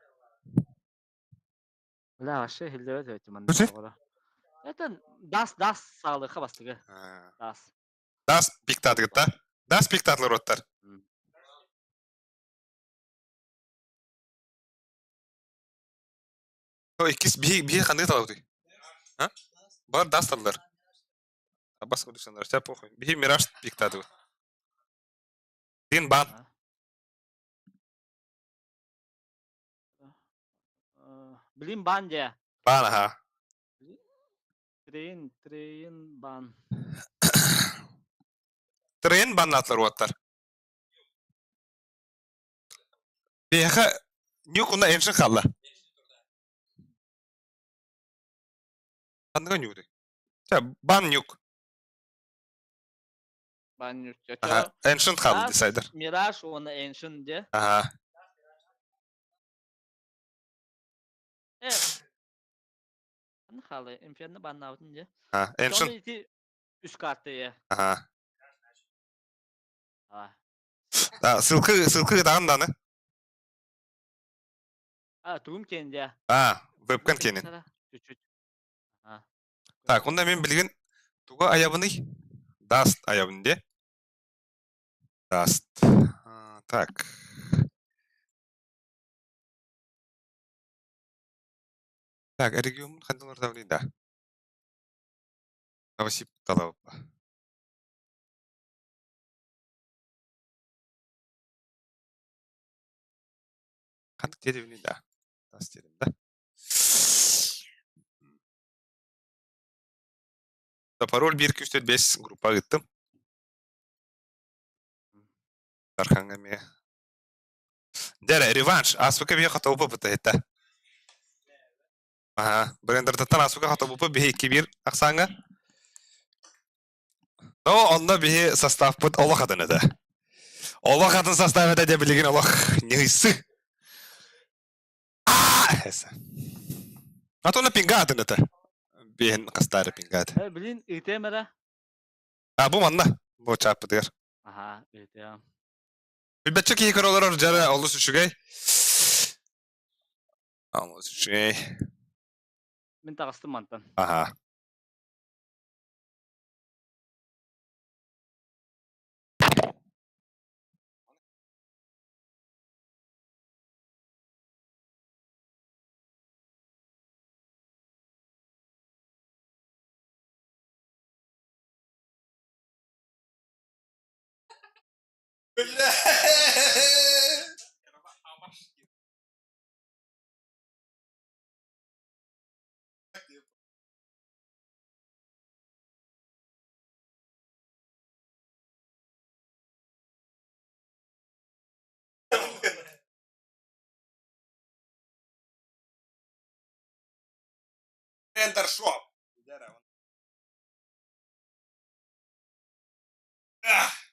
Бля, вообще иһиллибэт эбит манна. Күче? Это дас дас саалыха бастыгы. Дас. Дас пиктатыгыт да? Дас пиктатлар уоттар. О, иккис биһи биһи ханныгы талабытый? А? Бар дас таллар. Абас курдуксандар, ча похуй. Биһи Мираж пиктатыбыт. Дин бан. Блин бан дьэ. Бан, аха. Трейн, трейн бан. Трейн баннатлар уоттар. Биһиэхэ нюк уна эншин хаалла. Ханныга нюк Ча, бан нюк. Бан нюк. Ага, эншин хаалла десайдер. Мираж уонна эншин де. Ага. Э. Ханна хаалла, инферно баннаабытын де. А, эншин. Үс карта е. Ага. А. Да, ссылка, ссылка даҕан даны. А, тугум киэнэ. А, вебкам киэнин. Чуть-чуть. А. Так, онно мин билигин тугу айабыный? Dust айабын де. Dust. А, так. Так, регион хандылар давлый да. Новосиб талапа. Ханнык деревни да. Тас деревни да. Да, пароль 1 2 3 4 5 группа ыыттым. Дарханга эмиэ. Дэрэ, реванш. Ааспыкка биһи хотоуппут это. Аха, брендердаттан ааспыкка хотоуппут биһи 2-1 ахсааҥҥа. Но онно биһи составпыт олох атын этэ. Олох атын состав этэ диэ билигин олох ньыйсы. А то на пинга атын этэ. Биһин хастаары пингаат. Э, блин, ыытыам эрэ. А бу манна. Бу чааппытыгар. Аха, ыытыам. Билбэтчэ киһи көрө олорор дьара олус үчүгэй. Олус үчүгэй. Мин таҕыстым мантан. Аха. Бля! Рендершоп. Ах!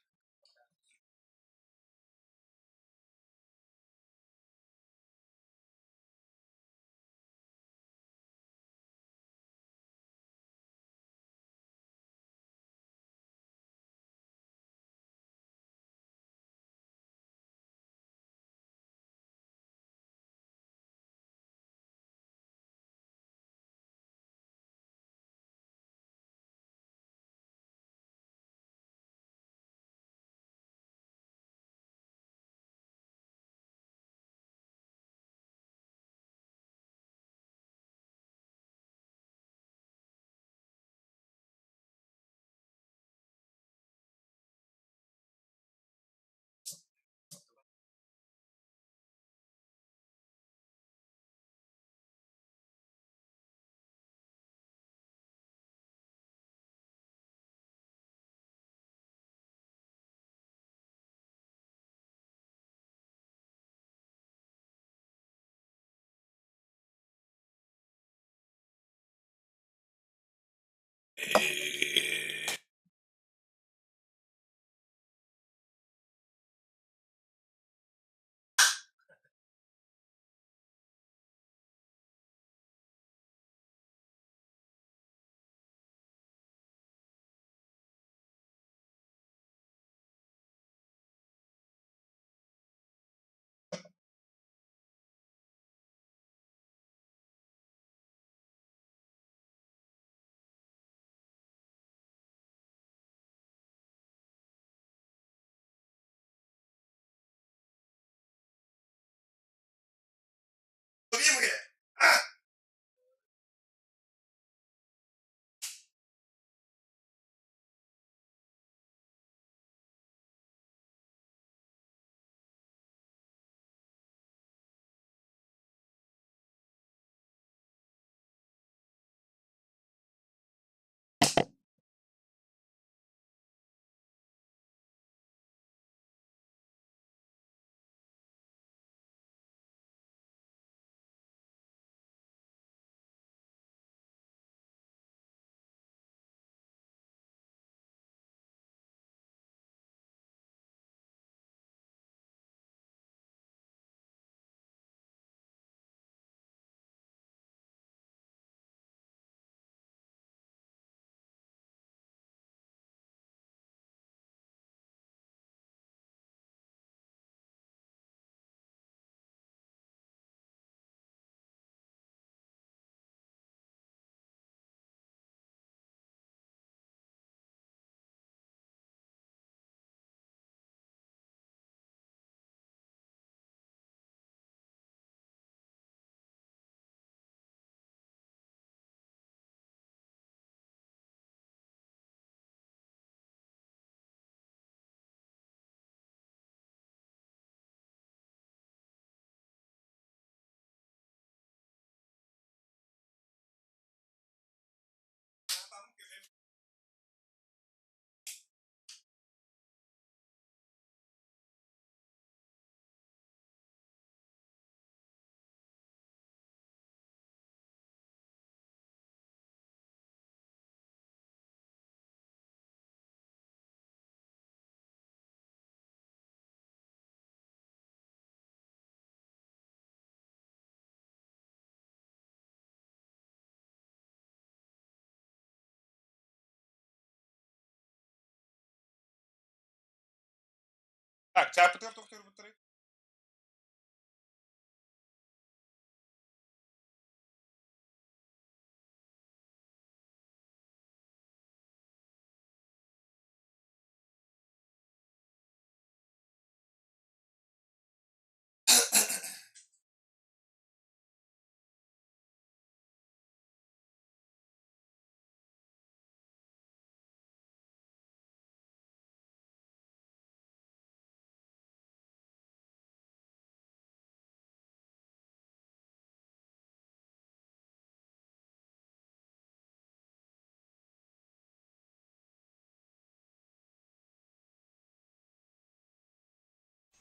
Так, чаапытыгар тохтуурбуттарый?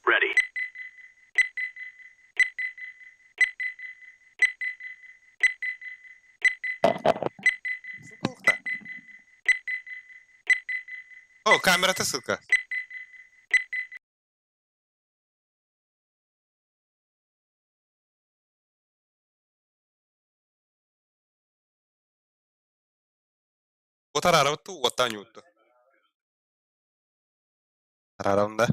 Ready. Ссылка лухта. О, камерата ссылка. Вот арарабыт уоттаан ньуутtu. Арарабын да.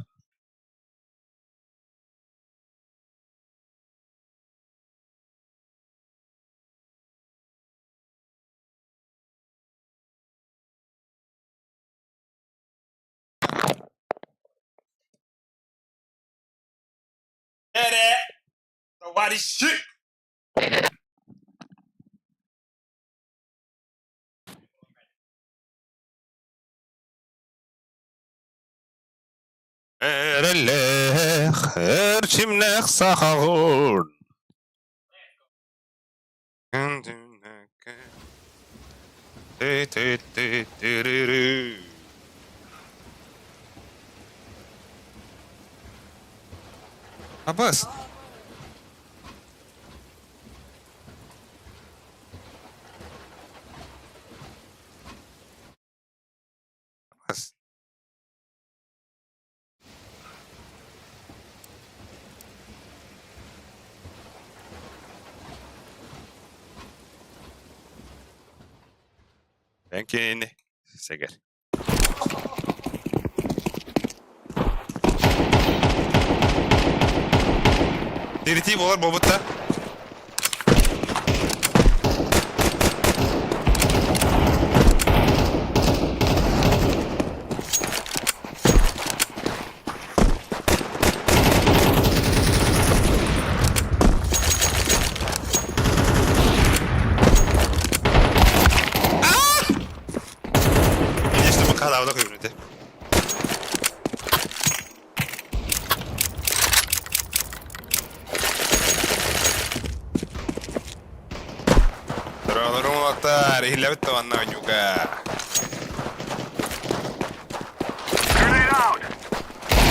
Эрэ! Товарищи! Эрэллээх, эрчимнээх сахаҕын. Абас. Абас. Эн кинини сэгэр. Тиритии буолар буолбут да. Конечно, бакалавра көбүнүтэ. Дороголорум уолаттар, иһиллэбит да манна ойнууга. Grenade out.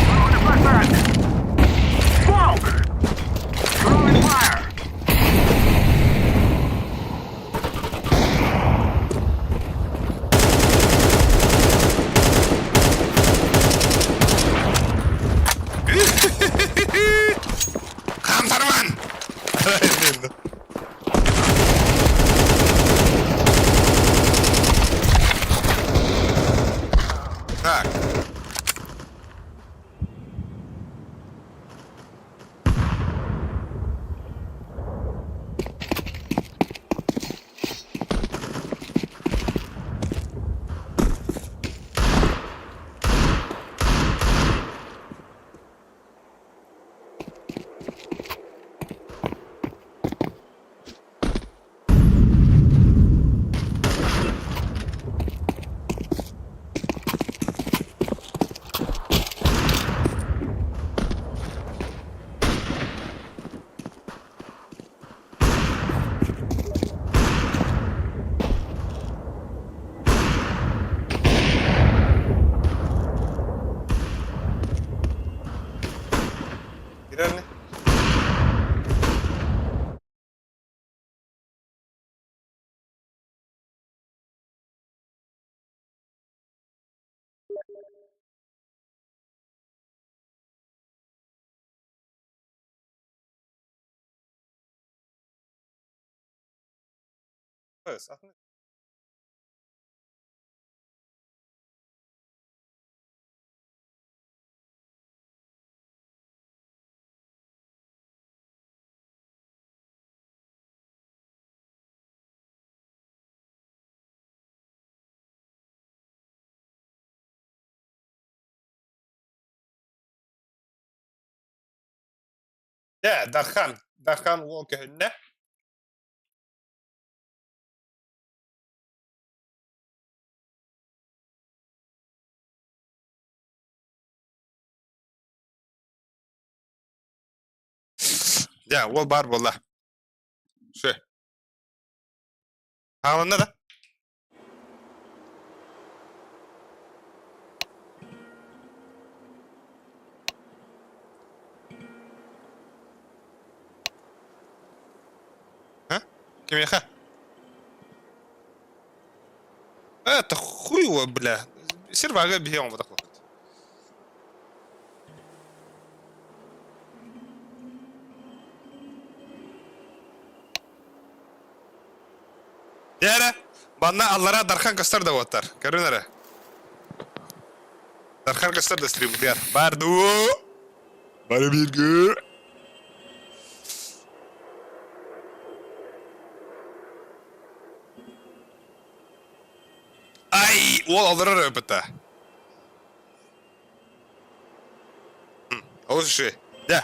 Throwing a flashbang. Smoke. Throwing fire. Хамсарман! Так. Кирелли. Атын Дьэ, Дархан, Дархан уол көһүннэ. Дьэ, уол баар буолла. Все. Хааланна да? А? Кимиэхэ? Это хуй его, бля. Сервага биһи оҥоботох буолбут. Дьэ манна аллараа Дархан көстөр да уоттар. Көрүн эрэ. Дархан көстөр да стриммутугар. Бар дуу. Бары бииргэ. Ай, уол олорор өпөтө. Олус үчүгэй. Дьэ.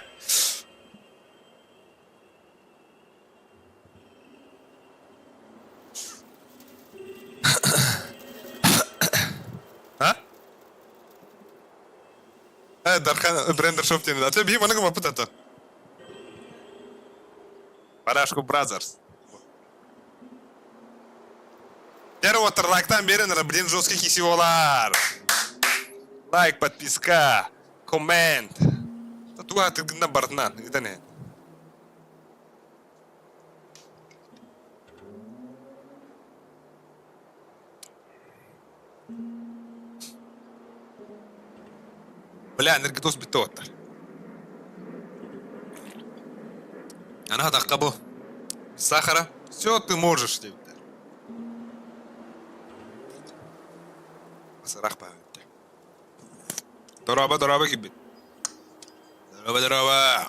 А? Э, Дархан Брендер Шоп диэн. А ты биһи маны гыммаппыт ата. Барашку Бразерс. Дьэ, уоттар лайктаан биэрэн эрэ, блин, жесткий кисиолар. Лайк, подписка, коммент. Туга тыргынна барытынан, ыытан иһин. Бля, энергетос бүттэ уоттар. Аны хатахха бу. Сахара. Все ты можешь диэбиттэр. Сарах баабытта. Дороба, дороба киирбит. Дороба, дороба.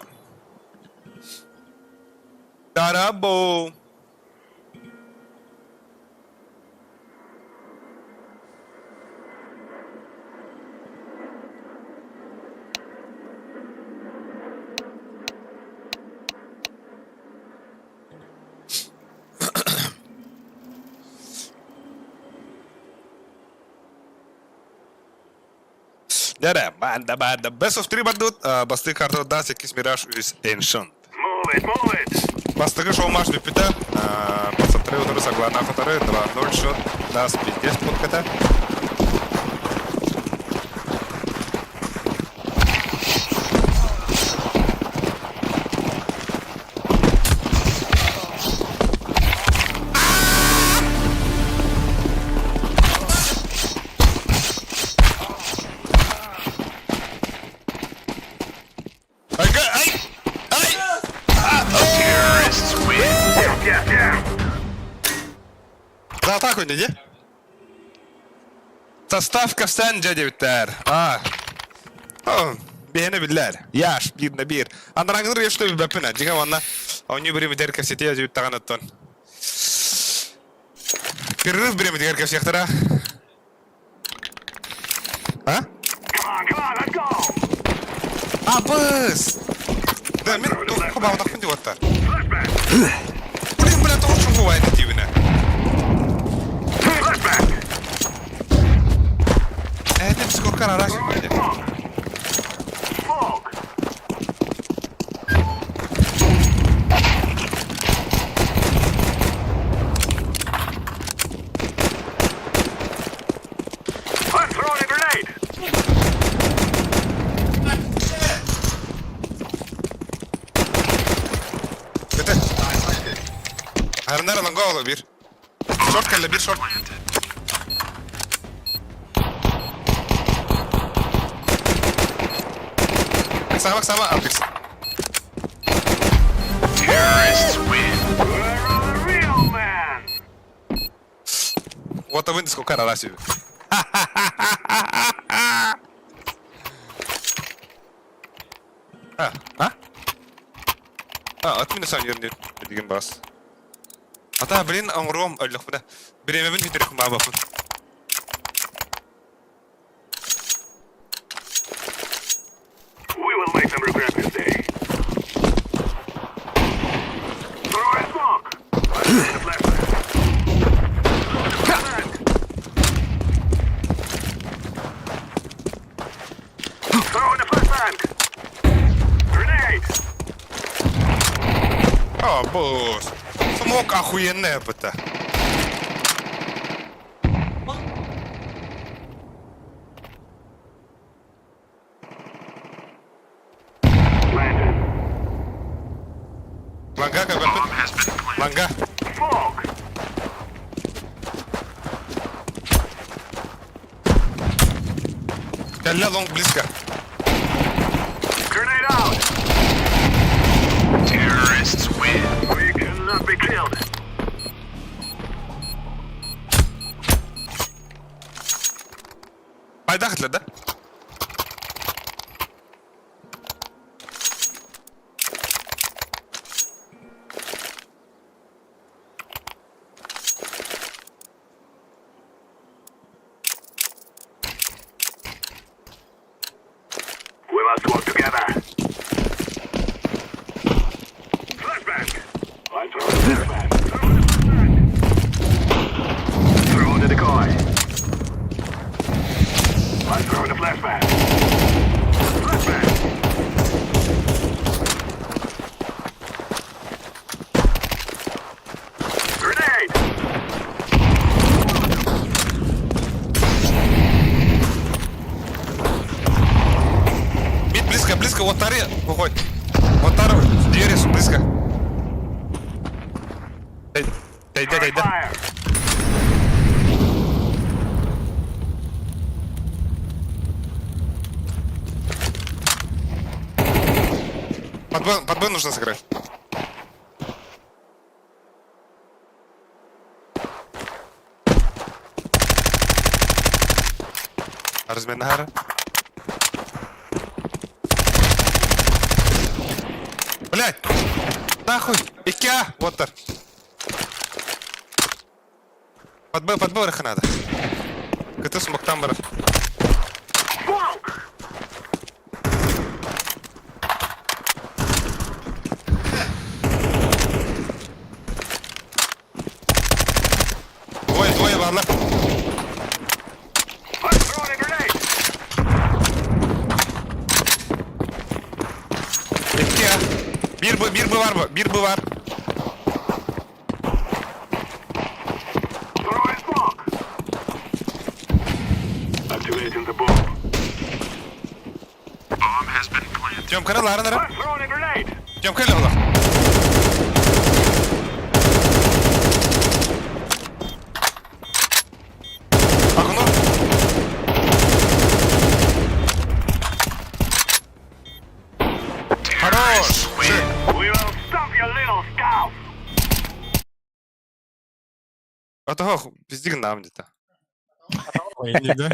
Дорабо. Дьэ, банда, банда. Best of 3 бардыбыт. Бастакы карта Dust 2 Mirage үс Ancient. Move it, move it. Бастакы шоу-матч бүппүтэ. Пацантры утары Саглана хотары 2-0 счет. Dust пиздец подката. Ай, ай, ай! Terrorists win. Yeah, yeah, yeah. За атаку не Составка встань дьэ диэбиттэр. А. Биһиэнэ биллэр. Яш, биир на биир. Андарааҥҥылар ешто билбэппин. Дьиҥэ уонна оонньуу бириэмэтигэр кэпсэтиэ дьүттэҕин оттон. Перерыв бириэмэтигэр кэпсиэхтэрэ. А? Come on, come on, let's go. Абыс! Да, мин туохха баҕатахпын деп аттар. Flashbang. Блин, бля, тоҕо чуҥкубайын этиибинэ. Flashbang. Эһэтим скоркар араас Throwing үппүтэ. smoke. Smoke. I'm throwing a grenade. Көтө. Арынар лонга оло биир. Шорт кэллэ, биир шорт. Сама, сама, Апекс. Terrorists win. Where are the real men? What a win сколько раз А, а? А, от минус один деген бас. Ата, блин, оҥоруом өллөхпүнэ. Бириэмэбин бүтүрүхпүн баабаппын. We will make them regret this day. Throwing a flashbang. Grenade. О, босс. Смок охуенная ПТ. Planted. Ланга как Ланга. Smoke. Кэллэ long близко. Grenade out. Terrorists win. We cannot be killed. Пайдахтля, да? We must work together. Flashbang. I'm throwing a flashbang. Throwing a flashbang. Throwing a decoy. I'm throwing a flashbang. Flashbang. Grenade. Mid близко, близко, вот таре, выходит. Вот таре, двери близко. Дай, дай, дай, дай. Fire. Под Б нужно сыграть. Разминара. Блять! Нахуй! Икеа! Вот так. Под Б выраха надо. КТ смог там брат. Smoke. Двое, двое, ладно. I'm throwing a grenade. Икеа. Bir bu, bir bu var mı? Bir bu var. Throwing smoke. Activating the bomb. Bomb has been planted. Тём, кара, лара, лара. I'm throwing a grenade. Тём, кара, лара. Окно. Хорош! Ши. We will stop your little scout. А то пизди нам где-то. Ой, не, да?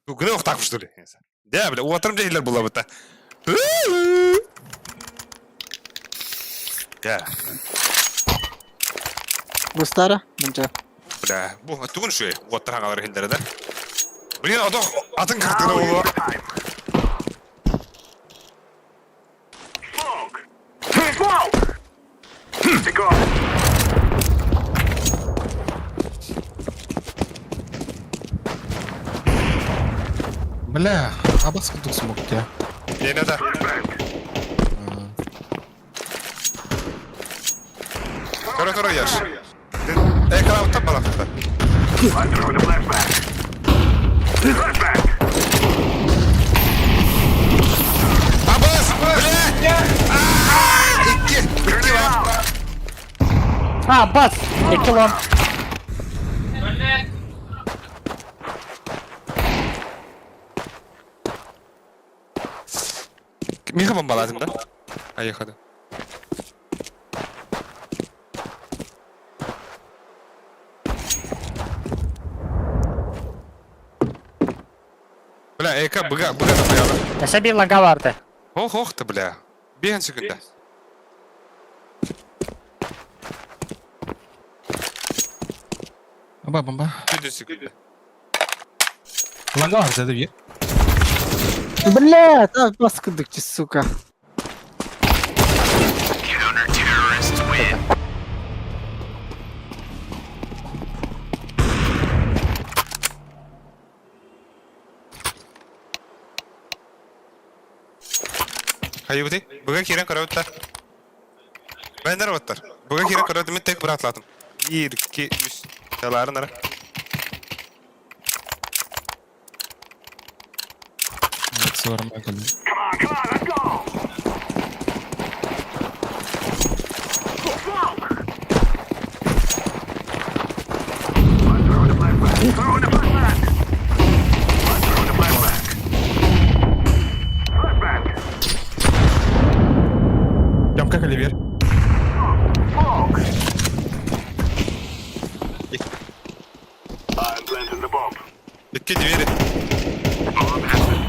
Ну, так что ли? Да, бля, утром дядя была бы то. Да, Бустара, мынча. бля, бу тугун шуй, уоттар хагалар хилдere да. Блин, а то атын картына болу. Time. Smoke. Smoke. Decoy. Бля, абас кудук смог тебя. Не надо. Flashbang. Көрө көрө яш. Экран тапала. I'm throwing a flashbang. Flashbang. Абас, бля! Аа, Икки, икки бар. А, бац! Экилон. Миха бомбаладым да? Поехали. Бля, эка быга, быга нахуяла. Әсә бир ланга барды. Ох, ох ты, бля. Беген секунда. Аба, бомба. Бүдүн секунда. Ланга бар, деді Бля, там паскудык, сука. Хайыбытый? Быга киирэн көрөбүт да. Бэннэр оттар. Быга киирэн көрөбүт мин тек быратлатым. 1, 2, 3. Таларын ара. Суарма кэллим. Come on, come on, let's go! Smoke! I'm throwing a flashbang. Throwing a flashbang. I'm throwing a flashbang. Flashbang. Ямка калибер. Smoke. I'm planting the bomb. Икки двери. Bomb has been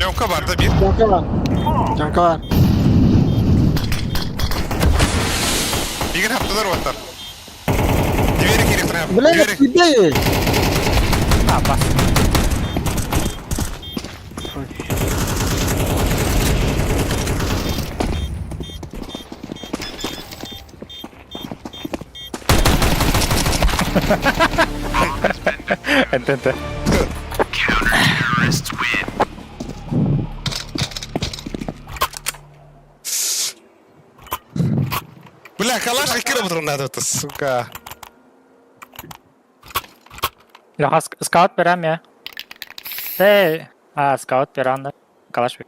Ямка бар да bir. Ямка бар. Ямка бар. Бигин хаптылар оттар. Двери киирек Бля, Двери. иди! А, бас. НТНТ. Counter-terrorists win. Бля, калаш икки работал надо это, сука. Леха, скаут берем я. Эй, а, скаут берем да. Калаш бер.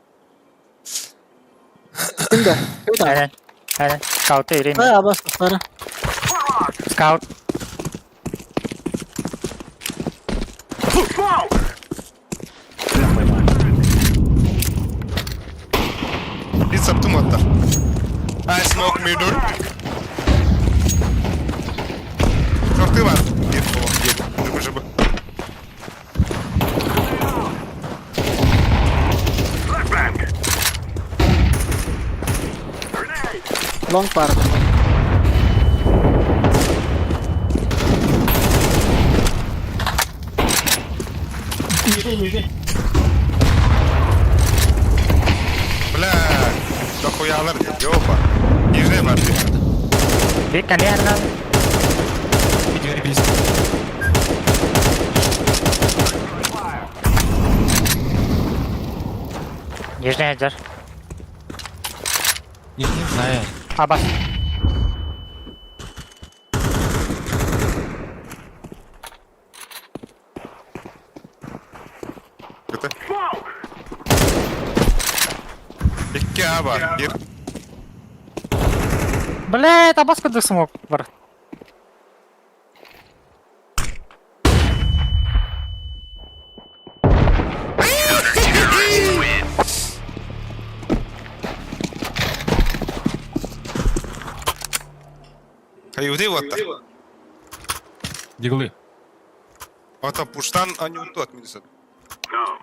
Кимде? Кимде? Aynen. Aynen. Scout'u vereyim. Ай, абас, бары. Scout. Smoke! Bir saptım hatta. I smoke middle. Шорты бар. Bir, о, bir. Жыбы, жыбы. Flashbang. Grenade. Long бар. Бля, дохуялар деп, ёпа. Нижний бар деп. Bir конвейер И двери близко. Fire. Нижний дер. Не, не знаю. А, бас. Это? Smoke! Икки А бар. Bir. Бля, это бас кудык смог бар. Terrorists win. Хайуды вот так. Диглы. Ото пуштан они вот минус. No.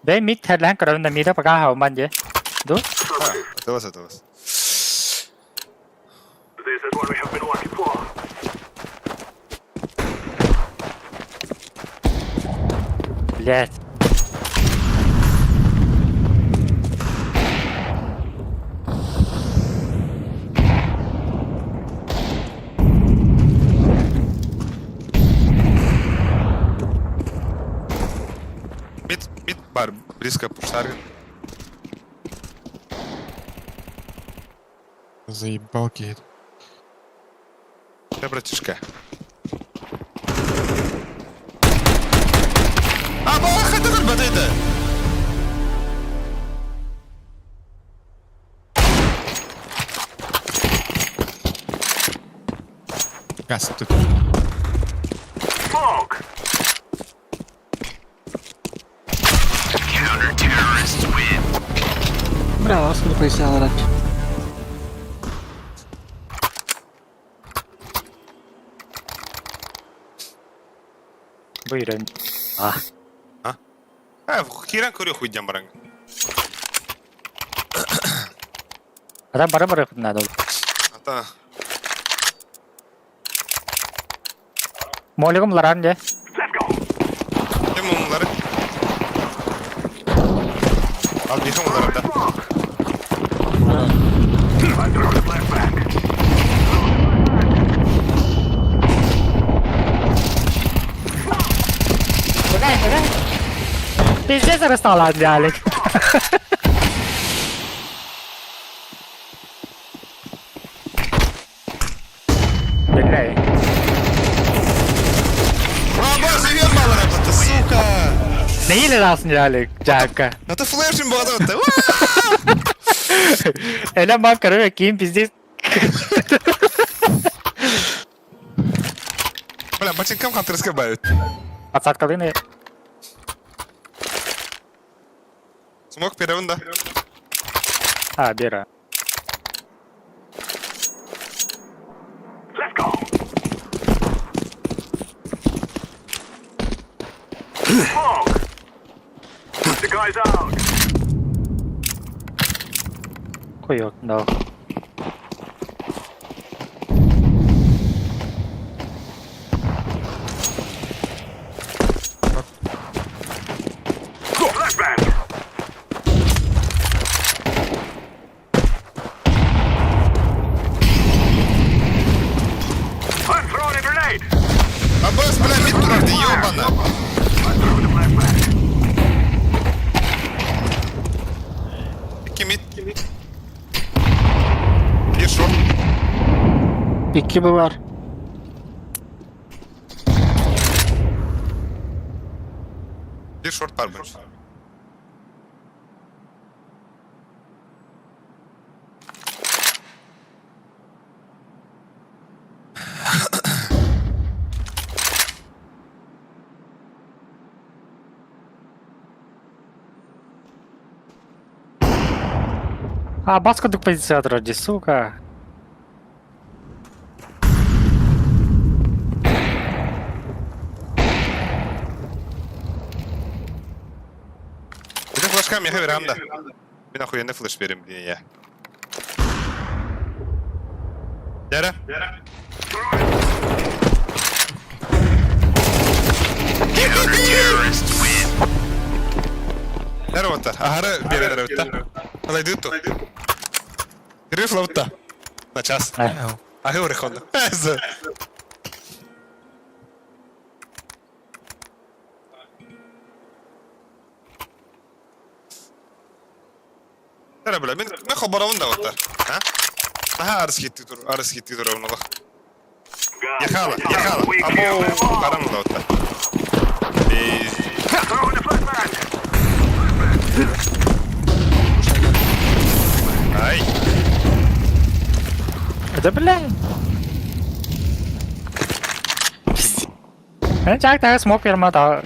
Бэй мид херлэн көрөбүн да мида пока хауман же. Ду? А, аталас, аталас. This is what we have been working for. Блять. Мид, мид бар, близко пуштар. Заебал кейт. Да, братишка. А, бах, это как это? Газ тут. Smoke! Counter-terrorists win. Бля, бас кудык койсалар. Буйрын. А, киран көрө хуйдям бараң. Адам бары бары надо. Ата, Молигум ларан же. Let's go! кем onları? Ал бихим onları да. Smoke! I'm throwing a flashbang. Пиздец арестовал, Алик. Бля. А, боже, вер мало работа, сука! Наили раз не Алик, Джака. Это флешем было Эля мам, короче, ким пиздец. Бля, ботинкам хантерска бают. Подсадка лыны. Смог первым, да? А, бера. Let's go. Smoke. The guy's out. Хуёк, да. Flashbang. I'm throwing a grenade. А босс, бля, мид турар, ёбана. I'm throwing a flashbang. Икки мид. Bir short. Икки бу бар. Bir short бар bu. А, баска дук позиция вроде, сука. Bir de flashкам я верам да. Мин охуенный флеш берем блин я. Яра. Яра вот Ахара бере вот Она идет то. Гриф лаута. На час. Ахы урехон. Яра бля, мен мен хабаравын да вот. А? Аха арыс кетти тур, арыс кетти тур оны. Ехала, ехала. Або карам да вот. Без Throwing a flashbang. Ай. Да бля. Жак так смок фирма да.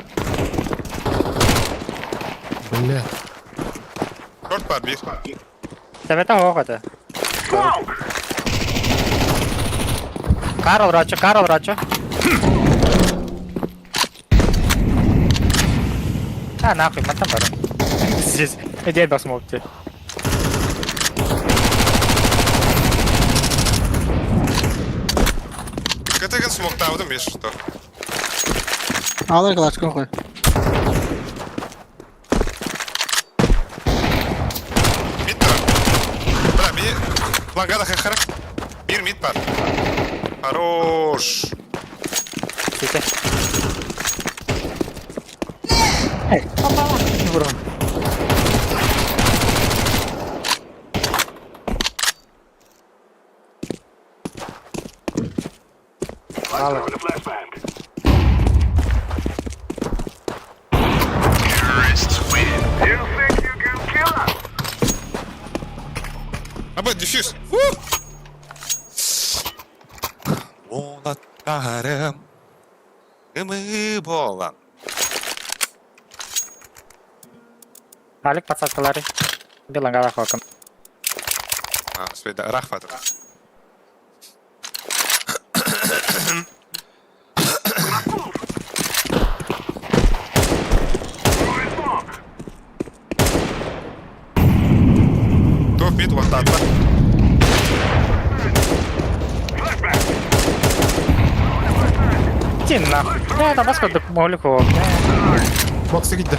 Бля. Short бар bir. Тебе того это. Smoke. Карл Рачо, Карл Рачо. А, нахуй, матам бар. Здесь. Иди до смок тебе. Кытыгын смок табдым беш что. Алар клашкын кой. Mid бар. Бля, ми лангада хахара. Bir mid бар. Хорош. Сите. I'm throwing a flashbang. Terrorists win. You think you can kill us? Аба дефьюз. Олаттарым. Ымы болан. Алик подсадкалары. Белангала хоком. А, сведа, рахватыр. Throwing smoke. Топ мид вантатла. Flashbang. Иди нахуй. Бля, да баска дук молику. Боксы gitti.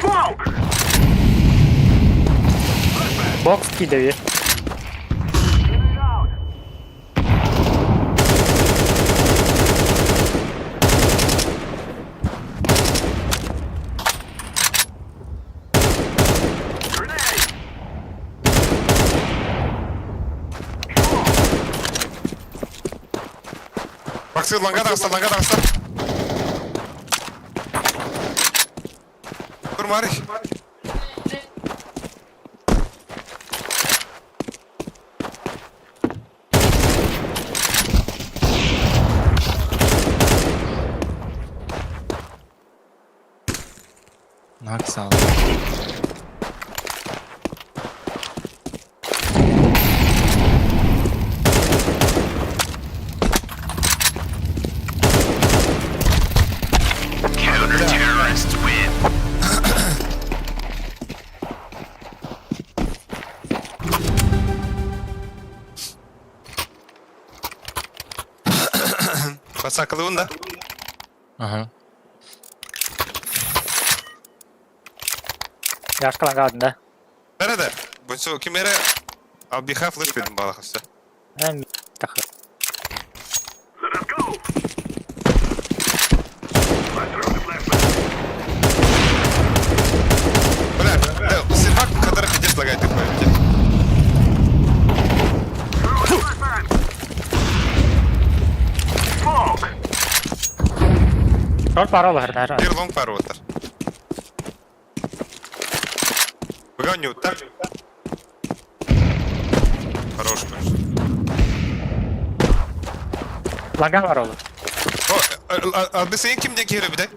Smoke. Бокс кидеви. Grenade out. Максим ланга таҕыста, ланга таҕыста. Тур Марик. Нак саал. Басакылыбын да. Ага. Яшкалан каадын да. Nerede? Bu kim ere? Al bir flash бердим балахасы. Эм тахы. Let us go. I throw the flashbang. Бля, да, сервак, который пиздец лагает такой. Throw the flashbang. Smoke. Роль пара олар наверное. Bir long var otar. Быга не так. Хорош, конечно. Ланга бар ол. О, а сен кимден кире бide?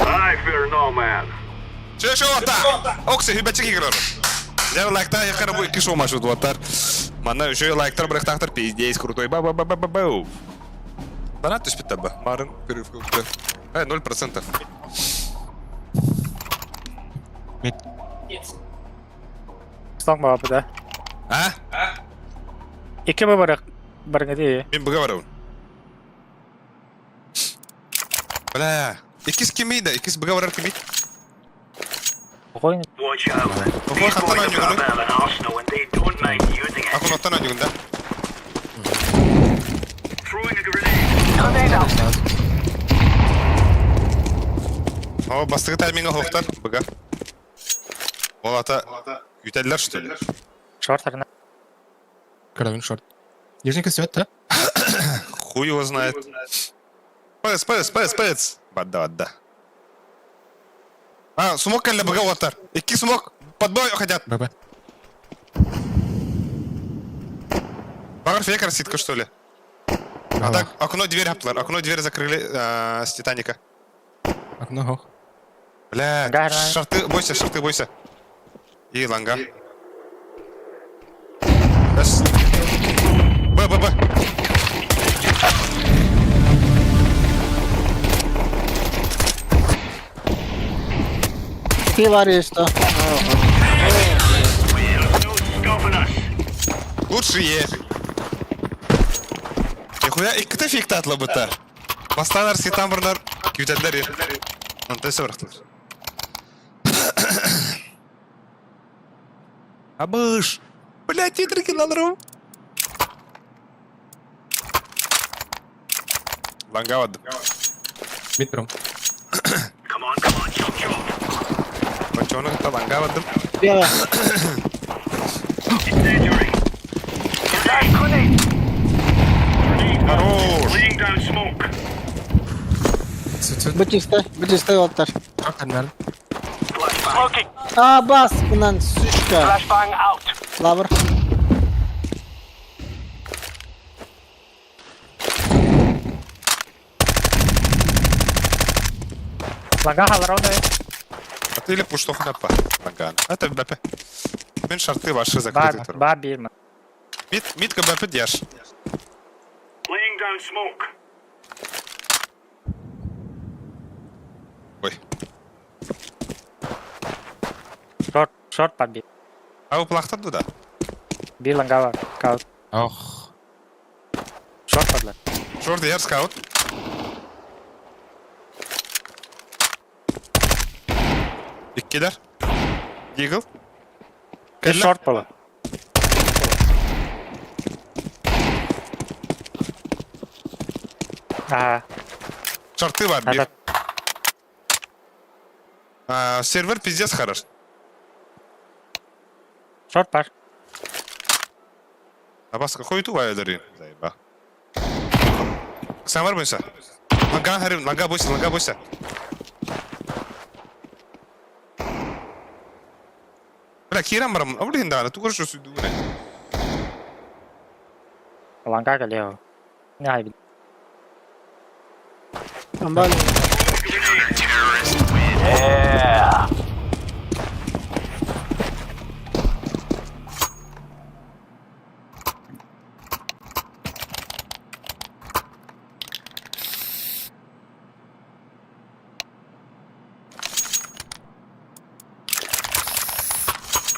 I fear no man. Чё шо ота? Окси хүбәчик игрор. Я лайкта якара бу икки шоу маршрут ваттар. Манна еще лайктар бырыктактар пиздец крутой. Ба ба ба ба ба ба. Донат түспүт таба. Марын перерыв Э, 0%. Слонг баба да. А? Икки бу барык барыңы ди. Мен быга барабын. Бля, иккис кимей да, иккис быга барар кимей. Охой Watch out. Охой These хаттан boys have got a ойногуну. bit of an arsenal and they don't mind using it. Акун оттан ойногун да. Throwing a grenade. Grenade out. О, бастыгы тайминга хоқтар, быга. Ол ата үтәлләр, что ли? шорт арна. Каравин шорт. Нижний костюм, да? Хуй его знает. Пэс, пэс, пэс, пэс. Бадда, бадда. А, смок кэллэ быга уоттар. Икки смок. Подбой хотят. ББ. Багар фейкер ситка, что ли? А так, окно дверь хаптылар. Окно дверь закрыли с Титаника. Окно хох. Бля, Гара. шарты, бойся, шарты, бойся. И ланга. С. Б, Б, Б. Ты варишь что? There's no stopping us. Лучшие. Нихуя, икките фикта атлабыттар. Бастанар ситан бұрнар, күтәлләр ер. Онтайсы бырақтылар. Абыш! Блядь, титрики алырым. Ланга бадым. Мид прям. Come on, come on, chop chop. Бачоны кытта ланга бадым. Белая. Incendiary. Grenade. Grenade. Grenade out. Хорош! Laying down smoke. Цвет, Бу чисто, бу чисто уоттар. Шорт арнар. Smoking. А, бас, кунан, сучка. Flashbang out. Лавр. Ланга халар оны. А ты или пуштох напа. Ланган. Это БП. Мен шарты ваши Ба закрыты. ба бир. Мид, мидка БП дяш. Laying down smoke. Ой. Шорт шорт бар бир. А у плахтан туда? Бир ланга бар. Каут. Ох. Шорт барлар. Шорт яр скаут. Иккилер. Дигл. Бир шорт боло. Ага. Шорты бар, бир. Ата А, сервер пиздец хорош. шорт бар. А бас какой ту вайдери? Заеба. Самар бойся. Ланга харим, ланга бойся, ланга бойся. Бля, киирэн бараммын, ол иһин даҕаны тугу эрэ сүдүгүнэ. Ланга кэлиэ. Не Амбал.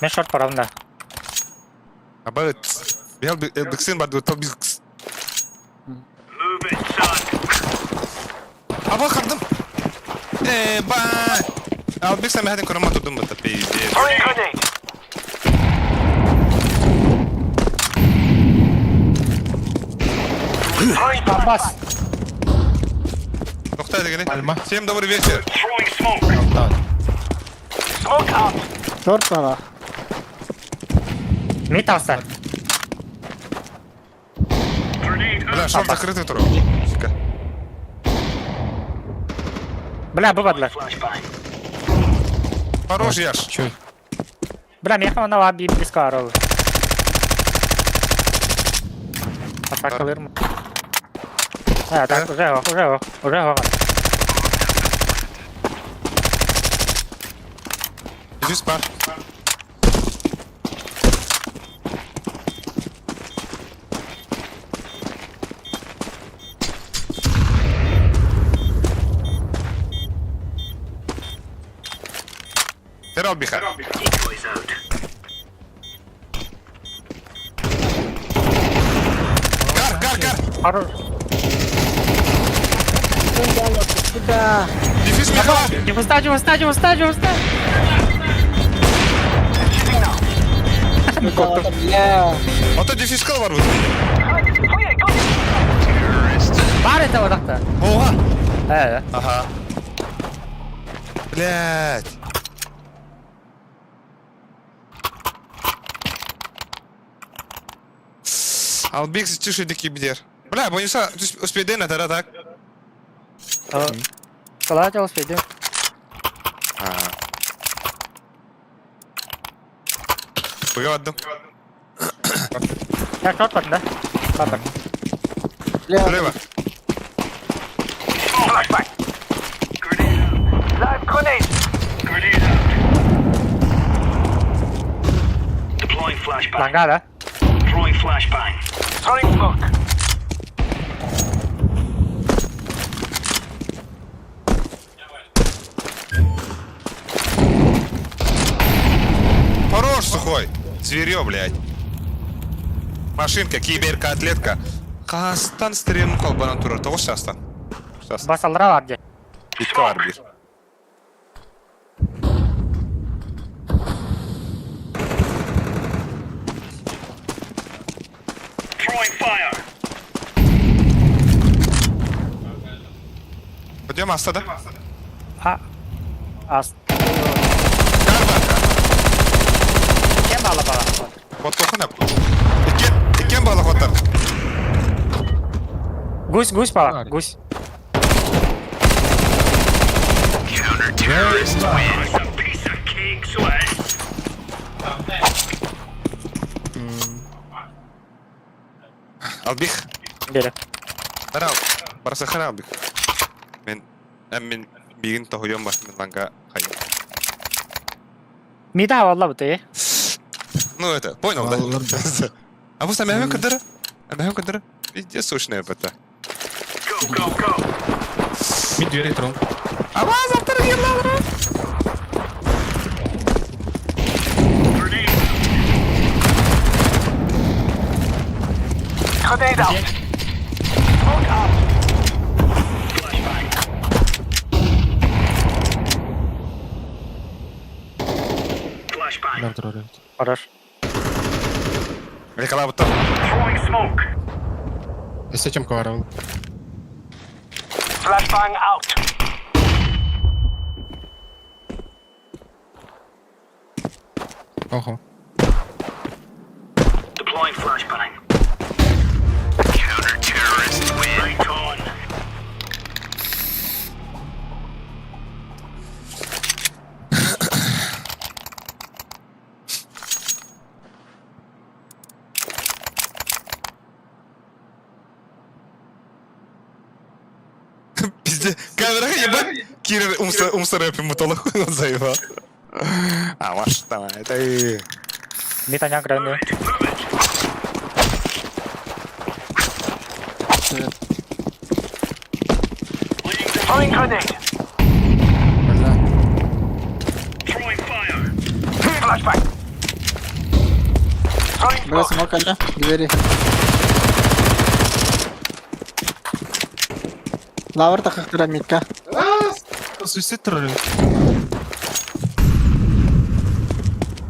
Мен шорт барабын да. Аба бил биксин бар тал бикс. Move it, son. Аба хардым. Э ба. Ал биксен мехадин көрөм турдум бата пиздец. Throwing grenade. Throwing Бас. Тохтой дегени. Альма. Всем добрый вечер. Throwing smoke. Да. Smoke out. Шорт баар. Мид алса. Grenade Бля, out. шорт закрытый туру. Сука. Бля, бу бадлар. Flashbang. Хорош яш. Чё? Бля, меха она лаби близко орол. Атакалыр mı? А, так, уже ох, уже ох, уже ох. Жүз бар. Терал биха. Decoys out. Кар, кар, кар. Хорош. Сюда. Дефис Михала. Не устать, не устать, не устать, не устать. Бля. А то дефис кал бар бу. Бар это вот так-то. Ога. Э, Ага. Блять. Албекс тише дикий бдер. Бля, боюсь, успей на тогда так. Салат успейдем. Быгавадым. Я шорт бар, да? Бар, бар. Бля. Слева. Flashbang. Grenade out. Live grenade. Grenade out. Deploying flashbang. Ланга, да? Throwing flashbang. Throwing smoke. Хорош, сухой. Зверё, блядь. Машинка, киберкотлетка. Хастан стрим колбанан турар. Тоғыз жастан. Жастан. Бас алдыра бар де. Битка бар бир. Throwing fire. Пойдем аста, да? А. Ас. Кар бар. Кем ала бала? Вот тохына. Икен, икен бала хоттар. Гусь, гусь бала, гусь. It's a piece of cake, so it is. Албих. Бери. Барал. Барса хара албих. Мен, мен бигин тохуйом бар. Мен ланга хай. Мида валла бу ты. Ну это, понял, да? А вы сами кадра? А мы кадра? Везде сочная ПТ. Go, go, go. Мид двери трон. А вас завтра Grenade. Grenade out. Smoke out. Flashbang. Flashbang. Да, второй. Хорош. Рекала будто. Throwing smoke. С этим коваром. Flashbang out. Ого. Deploying flashbang. Counter-terrorists win. Right on. Камераҕа ебать киирэр умсар өпүм мутолох заебал. А ваш там это Мид аня граны. Throwing grenade. Бля. Throwing fire. Flashbang. Throwing Бля, smoke. смок аля, двери. Лавр тахахтыра митка. Суицид троллю.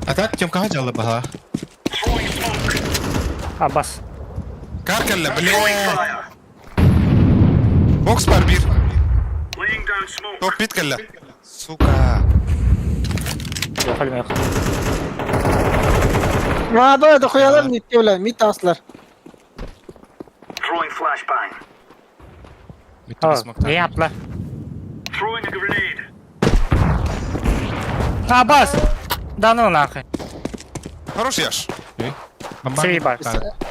А так Тёмка дьалла баха. Throwing smoke. Абас. Каркалла, Throwing бля. fire. Бокс бар бир. Laying down smoke. Топ пит кэллэ. Сука. Yok yok. Ма, да, дохуялар митке, бля, мит аслар. Throwing flashbang. Не yaptılar? Throwing a grenade. Абас! Да ну нахуй. Хорош Яш. Сиви бар.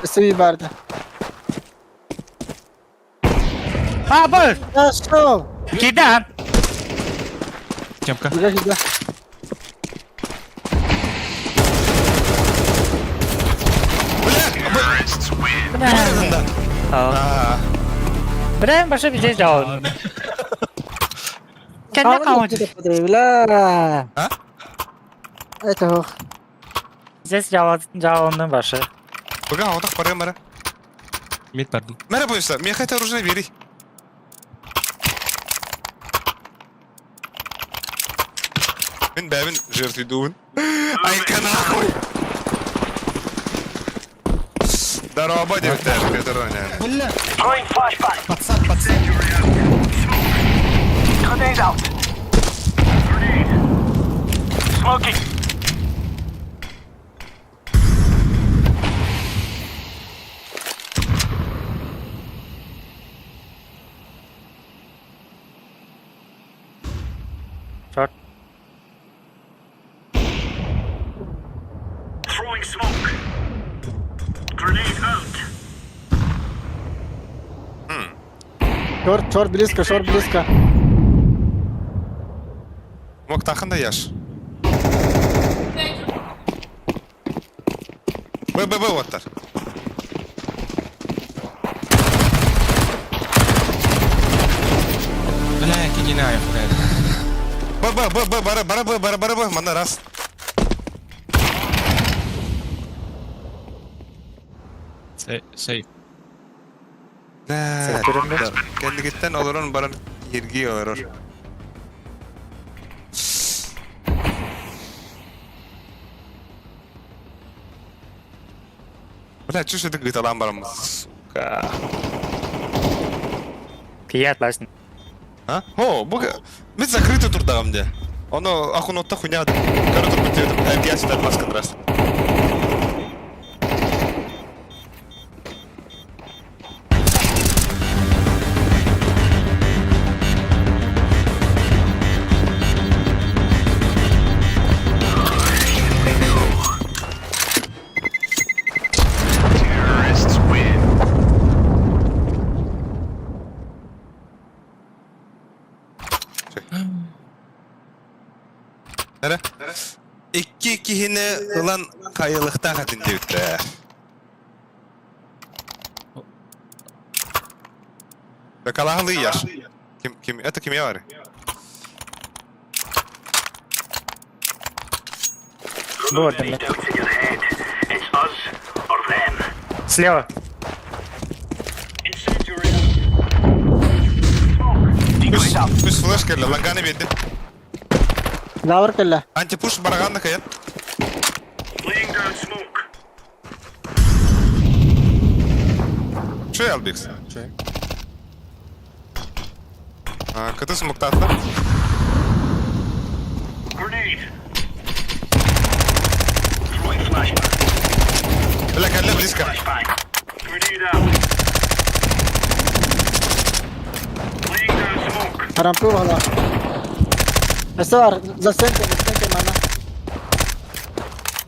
Сви барды. Абас! Нашел! Кидан! Тёмка. Бля, бля. Бля, бля. А. Бля, баша бизде жауап. Кенде калмады. Бля. А? Это ох. Здесь жауабының башы. Бага, отақ барым мара. Мид бардым. Мара бойса, мен хотя оружие бери. Мен бәбін жертвуйдуын. Айка нахуй! Здорово, девтер, Бля. Throwing flashbang. Пацан, пацан. Smoke. Grenade out. Grenade. Smoking. Short. Throwing smoke. Grenade out. Шорт, шорт близко, шорт близко. Мог тахында яш. Б, Б, Б, оттар. Бля, кигинаю, бля. Б, Б, Б, Б, бара, бара, Б, бара, бара, Б, мана раз. Сейф. Бля, кендигиттен олорон баран ирги олорор. Бля, чушь это гыталан барам, сука. Кият ласın. А? О, бу мен закрыты турдагам де. Оно ахунотта хуйня. Короче, бутедим. Эргиячтар маскан раз. Terrorists win. Эре? Икки кихини ылан кайылыкта хатын дебитте. Калахалы яш. Ким ким это ким бар? Bu Remove any doubts in your head. It's us or them. Слева. Incendiary out. Smoke. Decoys out. Үс флеш келді, ланганы берді. Лавр кэллэ. Антипуш бараганны каян. Laying down smoke. Чё Албикс? А, КТ смоктатла. Grenade. Throwing flashbang. Бля, кэллэ близко. Flashbang. Grenade out. Laying down smoke. Рампу вала. Эсар, за стенкой, за стенкой мана.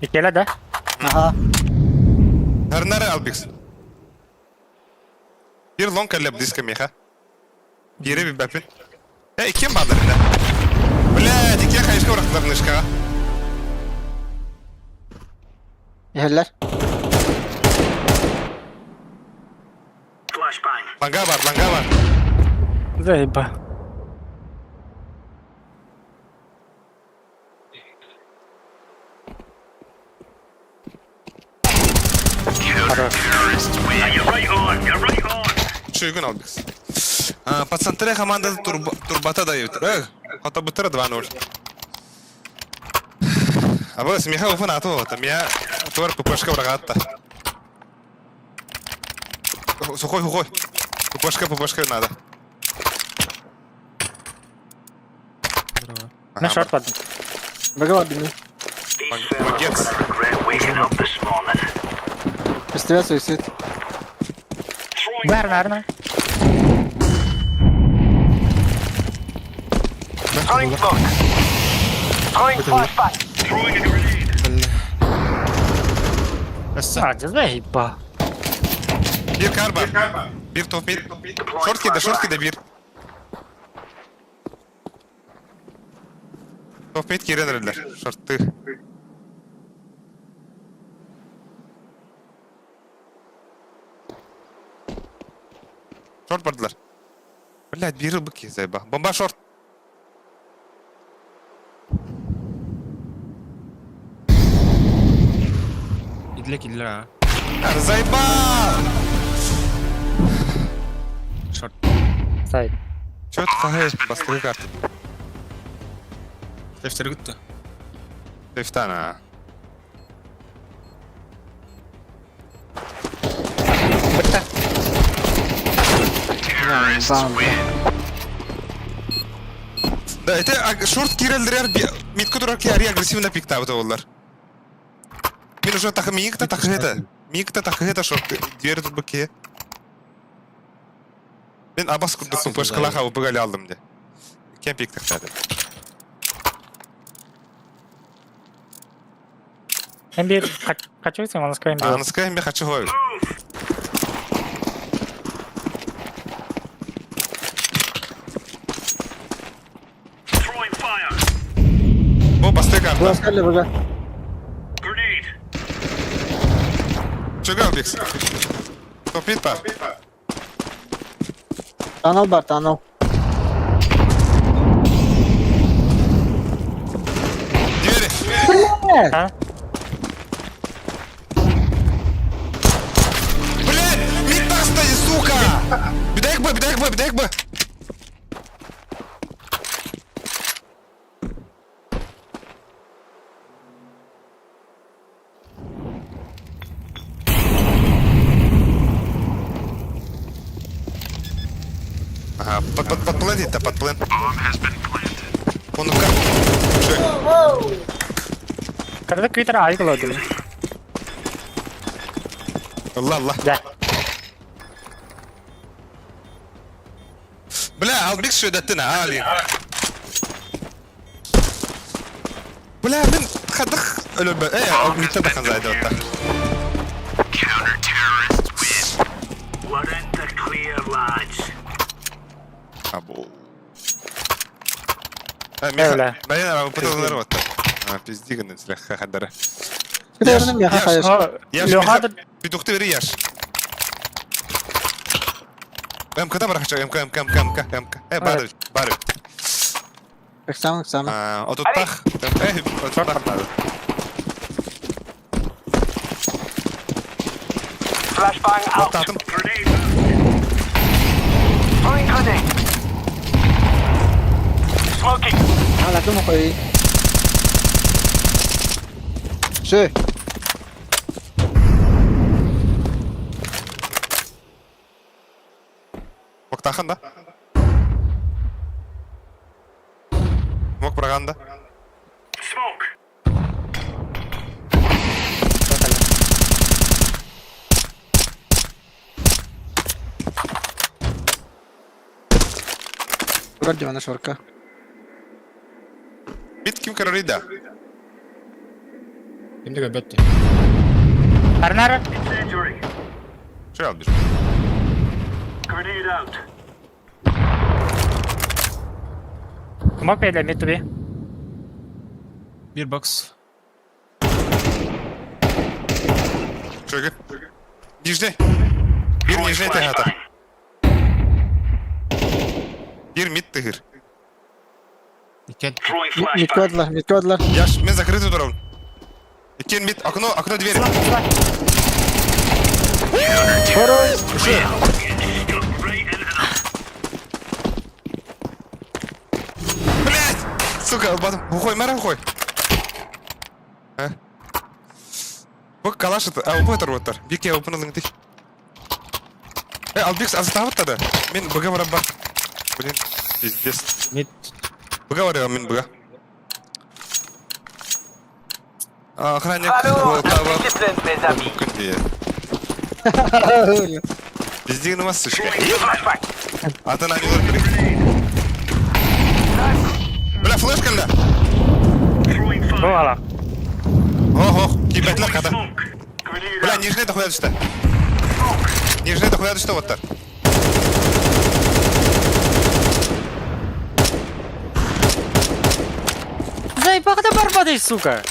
Икеле да? Ага. Харнары Албикс. Bir long кэллэ близко меха. Бире bir бәпин. Э, ким бааллар инде? Блядь, икки хайышка бырахтылар мышкаҕа. Иһэллэр. Ланга бар, ланга бар. Заеба. Хорош. Чуйгун албикс. Пацантре команда турбата дают. Эх, хотя 2-0. Абыс, Миха уфын аты вот. Меня твор ППшка врагатта. Сухой, сухой. ППшка, ППшка надо. Здорово. На шорт ладно. Бага бар бини. Молодец. Пистолет суицид. Бар, наверное. Бля. А, заеба. Bir kar var. Bir top mid. Short girdi, short girdi bir. Top mid giren erdiler. Shortты. Short bardılar. Блядь, бiri быки зайба. Бомба шорт. Идле киллер а. Зайба! Шорт. Сайт. Чё это такое? Бастыры карты. Тефтер гутта. Тефтана. Бам. Да, это шорт кирелдер митку турар ки ари агрессивно пиктабыт олар. Мен уже так миикта так это. Миикта так это шорт дверь тут быке. Мен абас курдук пышкалаха упыгали алдым де. Кем пиктак тады. Мен bir kaçıyorsun onu скайм бир. Аныска мен хочу хой. О, басты карта. Глаз кэллэ бага. Чөгө Бекс. Топит бар. Танал бар, танал. Двери. А? Блядь, мид стоит, сука! Бедай Б, бедай Б, бедай Б. Ага, под, под, под план это под план. Он в карту. Чё? Когда квитер айгыл ödülü. Allah Allah. Да. Бля, албик шөйдәттін, али. Бля, мен қадық өліп, э, митті бақан зайды отта. Абу. Бля. Баян, пыталар отта. Пизди гын, сілі хахадары. Кыдырным я хахайш. Яш, Лёха Петухты бери, Яш. МК бар хочу, МК, МК, МК, МК, МК. Э, бар, бар. Эксамен, эксамен. Отуттах. Э, отуттах надо. Оттатым. Ала кым кой. Шö. Октахан да? Мок пропаганда. Вроде она шорка. Бит ким королида? Кимде көбөттү. Арнара. Чё албиш? Smoke или mid to be. Bir box. Шөгі. Нижний. Bir нижний тегата. Bir мид тыгыр. Иккен. Мид кодлар, мид кодлар. Яш, мен закрытый турабын. Иккен мид, окно, окно двери. Хорош. Уже. Блять! Сука, батым. Ухой, мэра, ухой. А? Бу калаш это, а, убы оттар. Бик я опын ты. Албикс, азытабыт тада. Мен БГ барам бар. Блин, пиздец. Мид. БГ барам мен БГ. Охранник, Пиздигин у вас сучка. А ты на него Бля, флешка бля. Бывало. Ох, ох, кибетлер када. Бля, нижний дохуя түсті. Нижний дохуя түсті оттар. Заебал да барбадай, сука!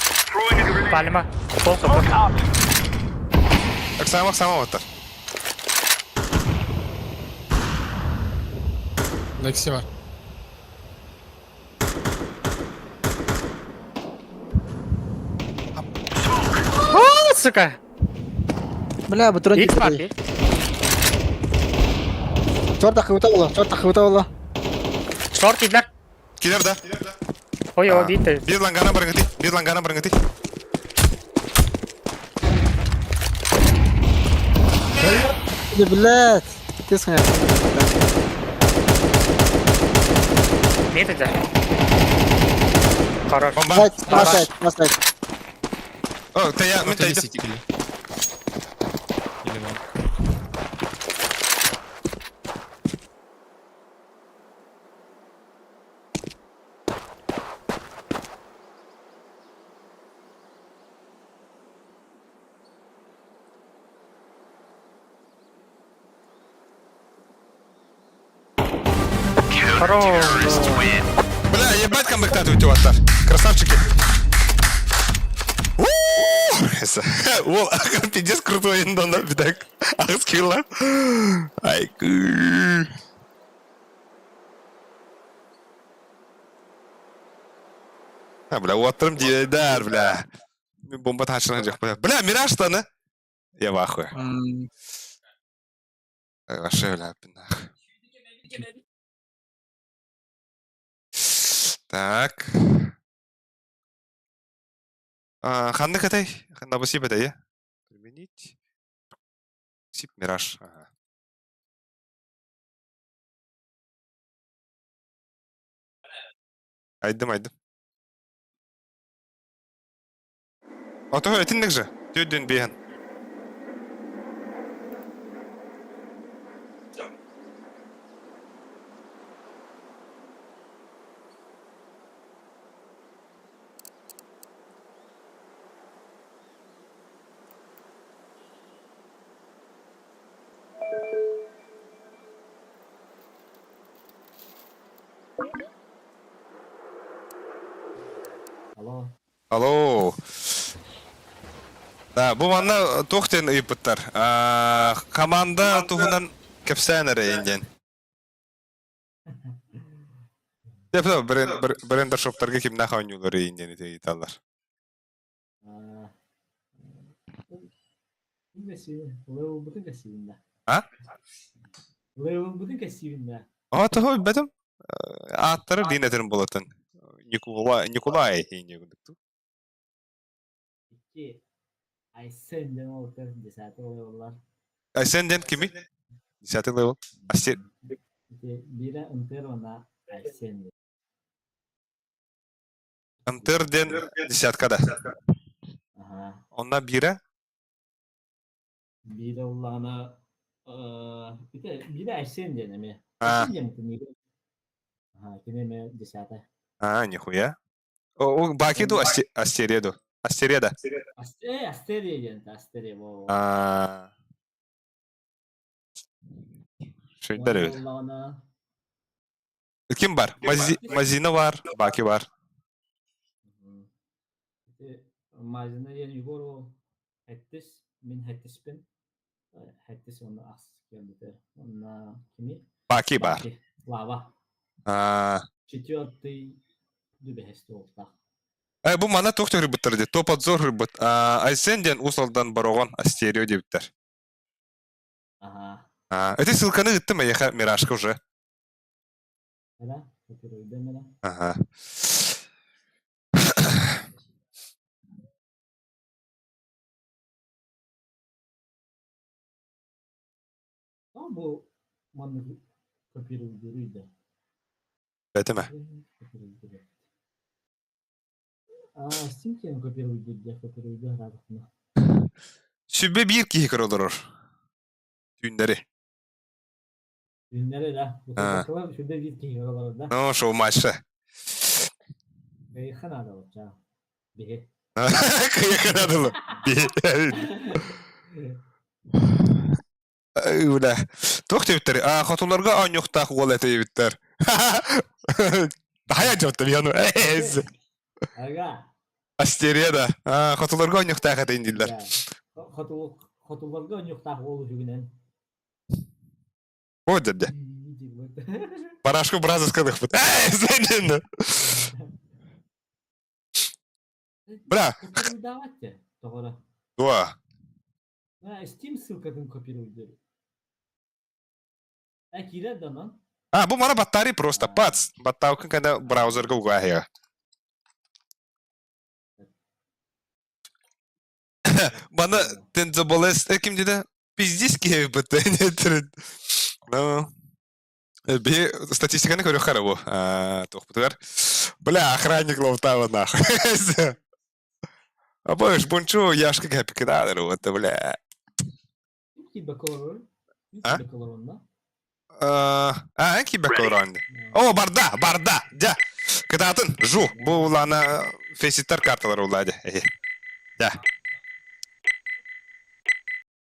Пальма. Полка, полка. Оксама, Оксама оттар. Лекси var. О, сука! Бля, бутron Ик папи. Чорт ахыта була, чорт ахыта була. Шорт идлер. Килер да. Ой, ой, бит. Bir langana барыңыты, bir langana барыңыты. Блядь. Тесхэ. Мид идлер. Хорош. Бомба. Сайт, на сайт, на сайт. О, ты я, мен Или тайдым. сити или. Или вон. Хорош. Бля, ебать камбэктат у тебя Красавчики. Ол, пиздец крутой индон, битак. Ахскилла. Ай, А, бля, уаттырым дейдер, бля. Мен бомба ташырған жоқ, бля. Бля, мираж штаны. Я в ахуе. Вообще, бля, нах. Так. Ханны катай? Ханна бусип это я? Применить. Сип мираж. Ага. Айдым, айдым. А то этинник же. Түйден бейін. Алло. Алло. Да, бу манна туох диэн ыйыппыттар. Команда туһунан кэпсээн эрэ индиэн. Деп брендер шоптарга кимнээх оонньуулар индиэн ити ыйыталлар. Левел кассивында. А? Левел бутын кассивында. О, того бетим. Ааттары диин этэрин болатын. Николай, Николай индиэн курдук. Икки Айсен ден олтар десятый левеллар. Айсен диэн кими? Десятый левел. Астер. Бире ынтыр она Айсен. Ынтыр диэн десятка да. Ага. Онна бире? Бире уллана бире Айсен ден эме. А. Айсен ден кини. Ага, кини эме десятый. А, нихуя. О, Бакиду Астереду. Астереда. Астерия диэн, Астерия бо. А. Шөйдер эбит. Ким бар? Мазина бар, Баки бар. Мазина диэн Егор уол хэттис, мин хэттиспин. Хэттис уонна ас кэлбитэ. Уонна кими? Баки бар. Лава. Четвертый дүбэһэс туолтах. Э, бу мана туох төрүбүттэр дии? Топ-обзор хырбыт. Айсен диэн Уус Алдан Бороҕон Астерио диэбиттэр. Ага. Эти ссылканы ыыттым эйиэхэ Миражка уже. Ага. Бу маннык копируйдуруй да. Этиме. Steam копируйдур копируйдур араабытына. Сүбэ биир киһи көрө олорор. Түүннэри. Түүннэри да. Бутылкалар сүбэ биир киһи көрө олорор да. Ну, шоу матча. Кыйыха надо вот Биһи. Кыйыха надо Биһи. Бля. Туох диэбиттэр? А, хотуларга оонньуохтаах уол этэ диэбиттэр. Хайа дьоттор яну. Ага. Астерия да. А, хотуларга оонньуохтаах этэ дииллэр. Хотуларга оонньуохтаах уол үһүгүнэн. О, дядя. Барашку бразовска лыхпыт. Эй, сенин. Бля. Копируйдаабат тоҕоро. Дуа. Steam ссылкатын копируйдур. А киирэр да онон? А, бу мана баттари просто пац. Баттаукын когда браузерга угаһыа. Мана тензоболес ким диде? Пиздец киһи быт. Ну, би статистиканы көрөх хара бу. Туохпутугар. Бля, охранник ловтава нахуй. А боешь, бунчу, яшка кэпики надо, вот, бля. А? А, кибе колорон. О, барда, барда, дя. Кытаатын, жу, бу улана фейситтер карталар улады. Дя.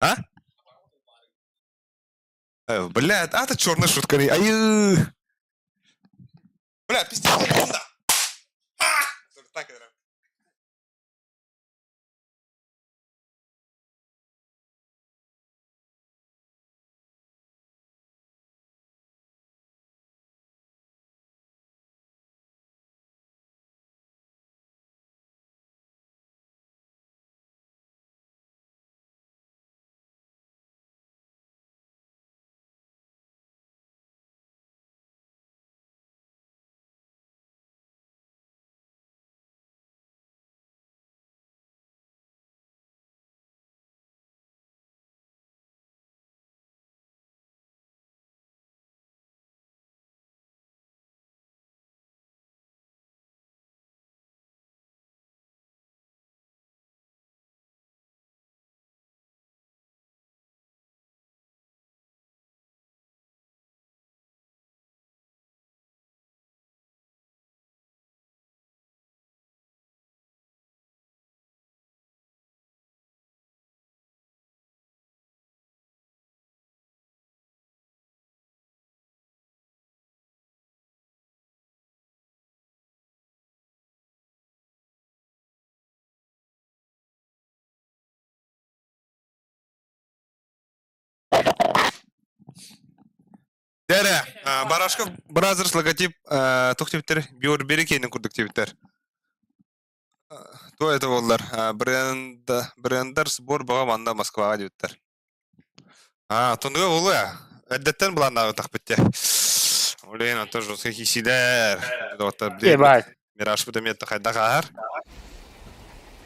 А? Бля, а это черная шутка. Ай. Бля, пиздец, да. Так, Дәрә, Барашков Brothers логотип тух диэбиттэр, Биорбери кейнин курдук диэбиттэр. То это буоллар, бренд, брендер сбор баҕа манна Москваҕа диэбиттэр. А, тунуга буолуо. Эрдэттэн былааннаабытахпыт дьэ. Блин, онтон жесткий киисилэр. Ебать. Мираж бутамиетта хайдах ааһар?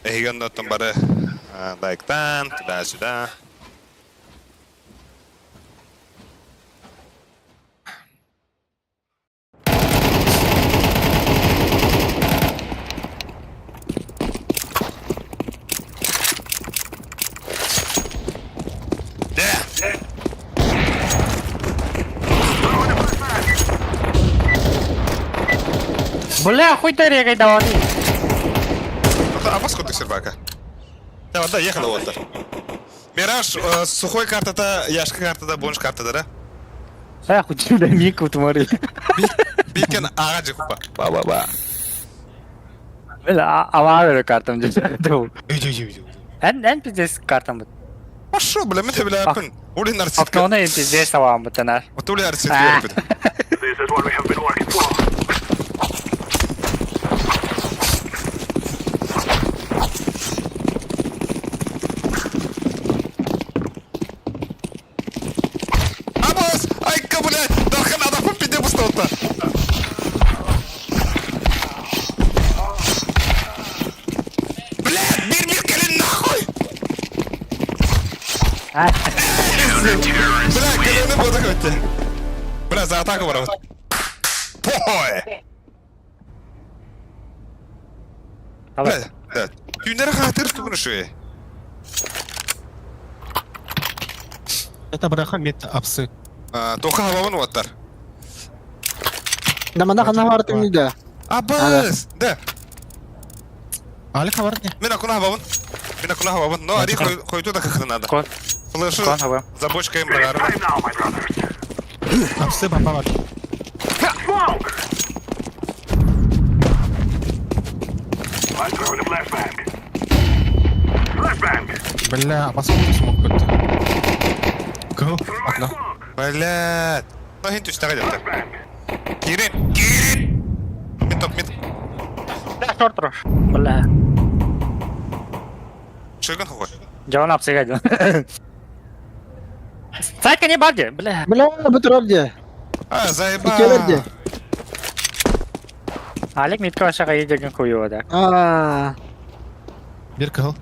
Эһиги оннуттан бары лайктан, туда-сюда. Дэ! Бля, хуй ты регай давай. А сколько сервака? Давай, да, ехала вот. Мираж, сухой картата, яшка картата, бонж картата, да? А, хуй бля, Мику тумары. Бииркен ааҕа дьикупа. Ба-ба-ба. Бля, аваар картам дьэ. Эн эн пиздец картам бут. Пошел, бля, мен тебелээппин. Улин нарцит. Окноны эн пиздец аваан буттанар. Отули нарцит бербит. This is what we have been working for. Абас! Айка, блядь! Дархан адафын пиде буста Блядь, бир-бир кэлин нахуй! Бля, кэлини бода көттө. Бля, за атаку барабыт. Похой! Бля, да. Түүннэри хаатыр тугун үшү. Это браха мет апсы. Тоха хабабын уаттар. Да мана хана бар түнүдө. Абас! Да. Али хабар не? Мен акуна хабабын. Мен акуна хабабын. Но ари хойду да кахны надо. Кон. Флэшы Кон хаба. за бочкой им It is багарым. time now, my brothers. Апсы баба бар. Smoke! I'm throwing a flashbang. Flashbang! Бля, апасы смог көттө. Го. Throwing Окно. smoke! Блядь. Ну хин түстәгә дәптер. Flashbang! Кирин, кирин. Мид топ мид. Бля, шорт руш. Бля. Шөгөн хогой. Жаван апсыга дьон. Сайка не барди, бля. Бля, бүтүрөр А, заеба. Икелерди. Алик митка ашаға едеген хуево да. Аа. Бир кыл.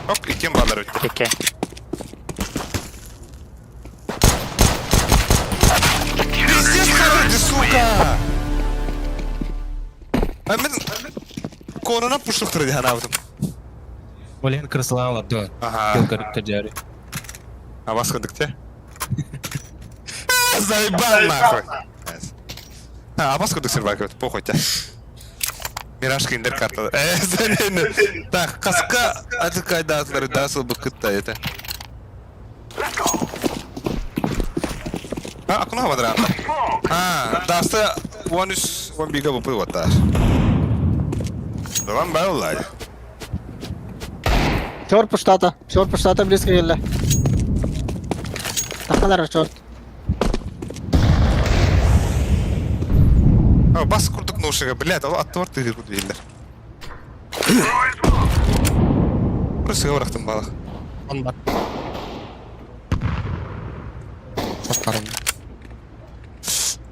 Оп, икен балар өтте. Кеке. Пиздец, короче, сука. А мен конона пушлыктыр дихан абдым. Блин, крыслала, да. Ага. Кил көрүктөр жары. А вас кындыкте? Заебал нахуй. А, абас кындык сен байкөт, похуй те. Мираж киндер карта. Э, Так, каска атыкайда дасыл быкытта это. Let's go! А, акуна бадра. Smoke! А, даста 1 1 бига бупы вот Давам баулай. Шорт пуштата. Шорт пуштата близко келди. Такалар шорт. А, бас курдук нушыга, блядь, ал аттыбар тыгыр курду елдер. Throwing smoke! Просто говорахтым балах. Он бар. Шорт бар.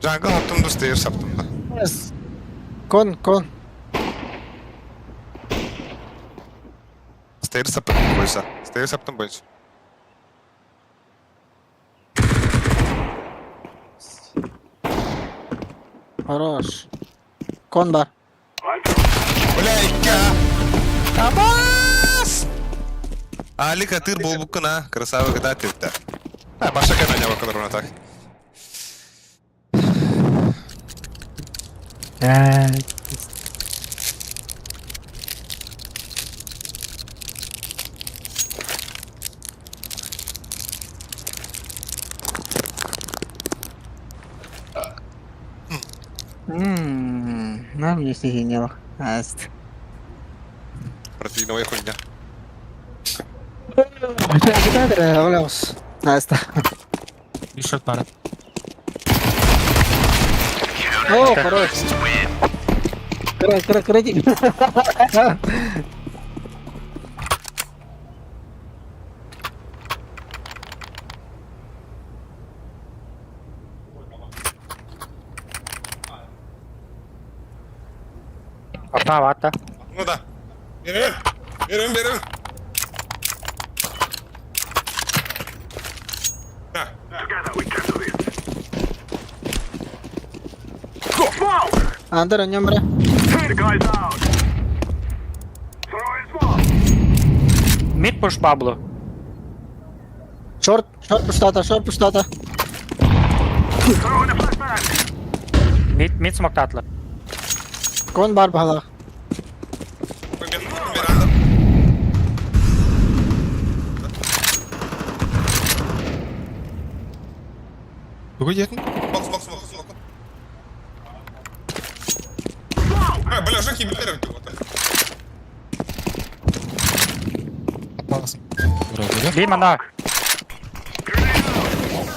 Жаңгыл аптым дұрыс дейір саптым да. Yes. Кон, кон. Стейр саптым бойса. Стейр саптым бойса. Хорош. Кон бар. I'm throwing Бля, икка! Абас! Алик атыр болбуккун а, красава гыда тепті. А, баша кәмен я бакылар так. Нам не сигнал. Аст. Протеиновая хуйня. Аста. Бир шорт бар. О, хорош. Кыра, кыра, кыра. Окна вата. Ну да. Берем! Берем, берем! Да. Together we can do this. Smoke! Андер, нөмірі. The guy's out. Throwing smoke! Мид пуш баблу. Шорт, шорт пуштата, шорт пуштата. Throwing a flashbang! Мид мид смоктатлы. Кон бар бала. Веранда. Тугу диэтин? Бокс, бокс, бокс, бокс. А, бля, уже кибер вот. Аппаас. Вроде, да? Бей мана.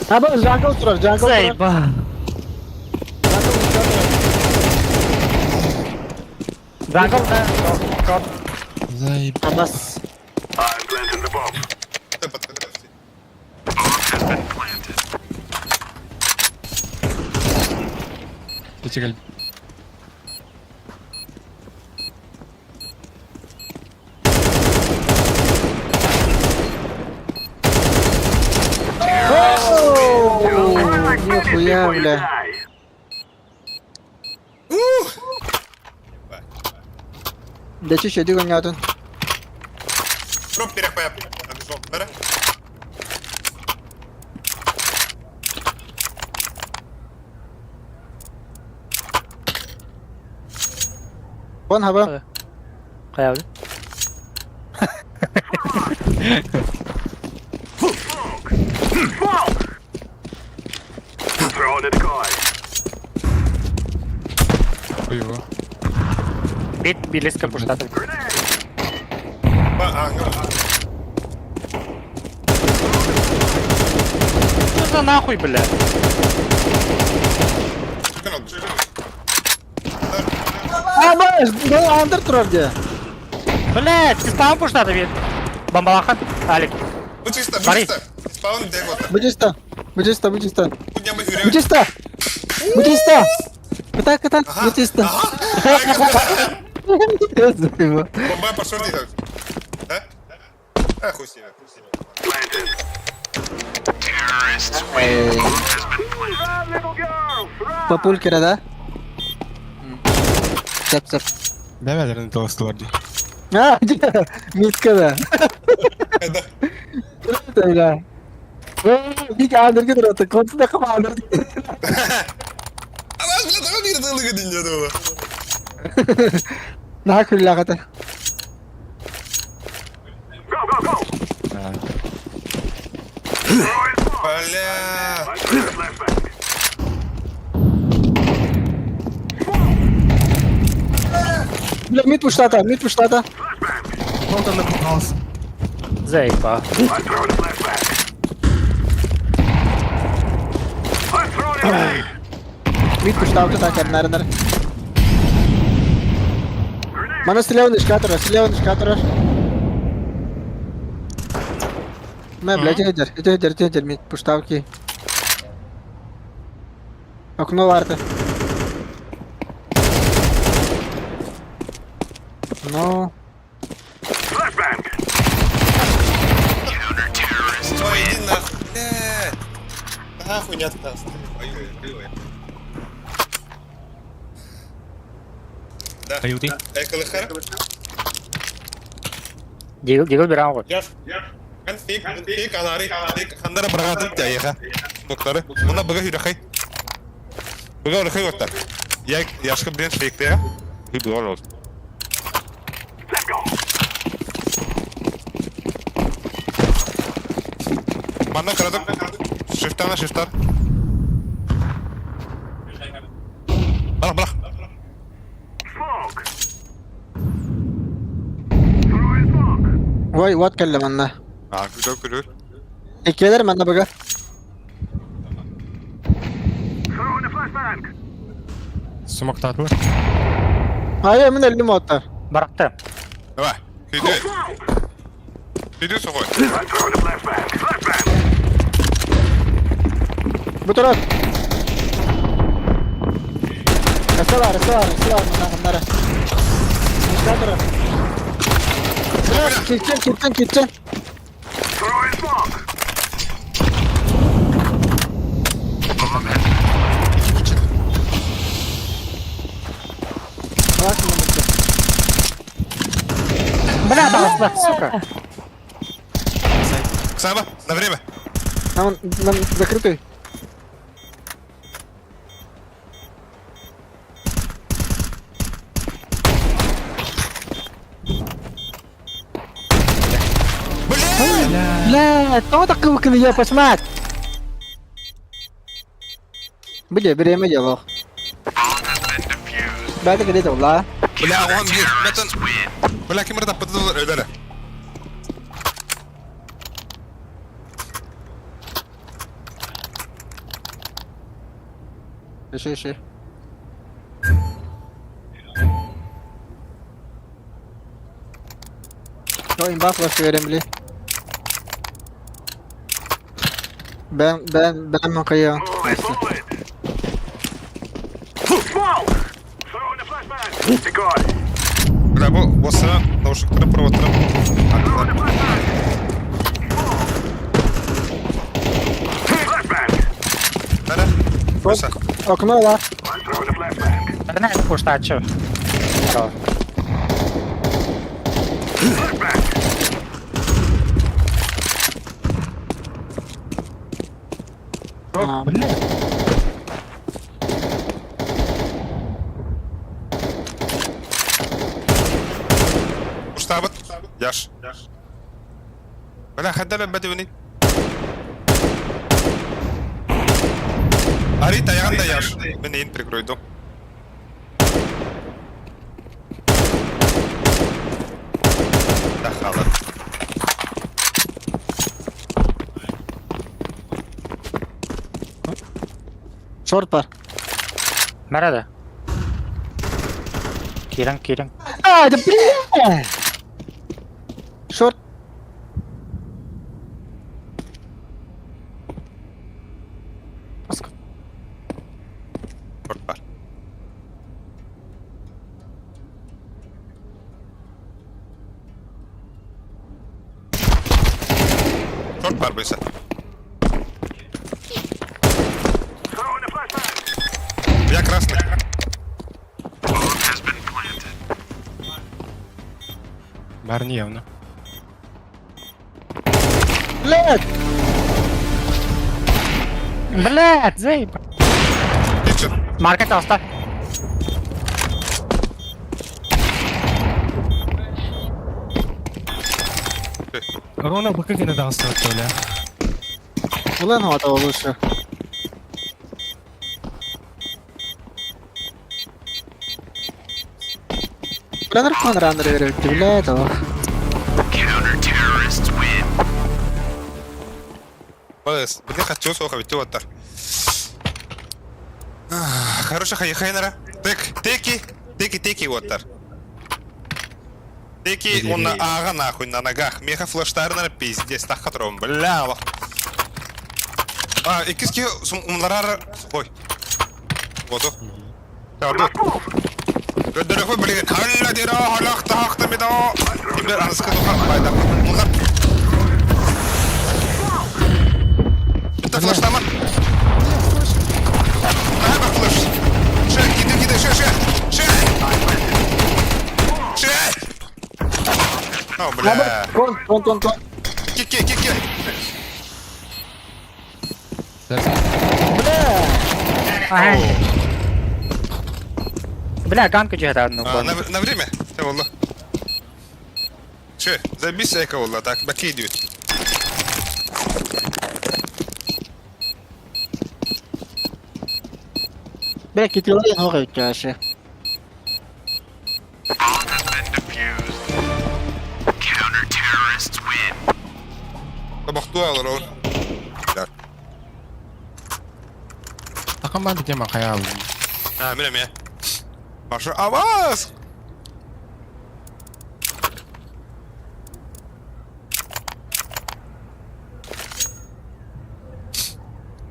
Аба, jungle турар, jungle турар. Заеба. Jungle, да. Short. Заеб... Абас. I'm planting the bomb. Ты подходи. Пятигаль. Run like bandits Нихуя, before you бля. die. Да чуть чуть оонньоотун. Дроп перехват. Бара. Вон хаба. Хайа, бля. Smoke! Throwing a decoy. Хуево. Бит билеска пуштаты. Ба, ага. Что за нахуй, бля? Канал. Аба, да андер турар дии. Блядь, ты спам пуштаты бит. Бомбалахан. Алик. Бу чисто, бу Бари. чисто. Спаун где вот. Бу чисто. Бу чисто, бу чисто. Кудня мы Бу чисто. Бу чисто. Кыта, кыта, бу чисто. Заеба. Бомба по шорте. Да? А, хуй с ними, хуй с ними. Planted. Run, little girl! Run! Папулькера, да? Сап, сап. Да, наверное, толстый дии. А, митка да. Да. Круто, бля. Бик андерге турат. Консуда кым андер. А вас, бля, давай мир дылыга динде было. Наха күлләгәтә. Go, go, go! Throwing smoke! Бля. I'm throwing a flashbang. Бля, мид пуштата, мид пуштата. Вот он напугался. Заеба. I'm throwing a flashbang. I'm throwing a grenade! Мид пуштата так, нар нар. Grenade! Мана слева нишкатора, слева нишкатора. Мэ, блядь, иди, иди, иди, иди, мид пуштавки. Окно варта. Ну, Flashbang! Ой, иди нахуй, бля. Нахуй не отдаст. Ой, ой, ой. Да. Аюты. Эколыхара. Дигл, дигл берем ғой. Яш. Кан фик, фик анари, фик хандара брагатын тяеха. Доктор, мына быга хүрәхай. Быга үрәхай оттар. Я яшка брен фикте. Хи быга ол. Let's go! Манна карадык. Шифтана шифтар. Барах, барах. Smoke! Throwing smoke! ой, вот кэллэ манна. А, күлөр күлөр. Иккилэр манна быга. Throwing a flashbang! Сумактатылар. Ай, мин өлдүм оттар. Баракты. Давай. Хиди. Smoke! Хиди сухой. I'm throwing a flashbang! Flashbang! Бу турар. Расталар, расталар, расталар, манна хандара. Нишкатора. Китчен, китчен, китчен. Throwing smoke! Бля, да, сука. Саба, на время. Нам, нам закрытый. Бля! Бля, кто такой я посмать? Били бириэмэ дьолох. Бэйдэ кэлиэ да Бля, он бир. Бэтен. Бля, ким ырдаппыты долар өлөрө. Еще, еще. Yo imba flash vereyim bile. Ben makaya. Move it, move it. Smoke! Throw in the flashbang. Decoy. Бля, бу босса наушниктары проводтары. Throw in the flashbang. Smoke. Flashbang. Бәрі. Боса. Окно la. I'm throwing a flashbang. Бәріне пуштачы. Flashbang. А, Бля. Уштабыт. Яш. Бля, хаддалан бәдүни. Арита, яганда яш. Мен ең прикройду. Дахалы. Шорт бар. Мәрәді. Кирен, кирен. А, да бля! Шорт. Шорт бар. Шорт бар бұйса. Throw in the flashbang. Я красный. Бар не явно. Блядь! Блядь, зей. Кетші. Маркет алста. Рона быка гына дагысы бля. Ulan havada olursa. Buranır konrandır verildi bile de bak. Балыс, бізге қатчы соға бітті оттар. Хороша хайхайнара. Тек, теки, теки, теки оттар. Теки, он на ага нахуй, на ногах. Меха флештарнара пиздец, так хатром, бля. лох. А, икиски умларар... Ой. Вот. Тарду. Көдөрөхө билген. Халла дира халахта хахта медо. Кимдер аныскы духа байда. Мулар. Битте флештама. Наба флеш. Ше, киде киде ше ше. Ше. Ше. О, бля. Кон, кон, кон, кон. Ки ки ки ки. Ай. Бля, ганку жиһатаадын А, на время? Те болла. Ше, забись эко болла, так, баки идет. Бля, кетилер хоға өтті Табақту алыр ол. Такам бан тема кая. А, міне ме. Маша, аваз!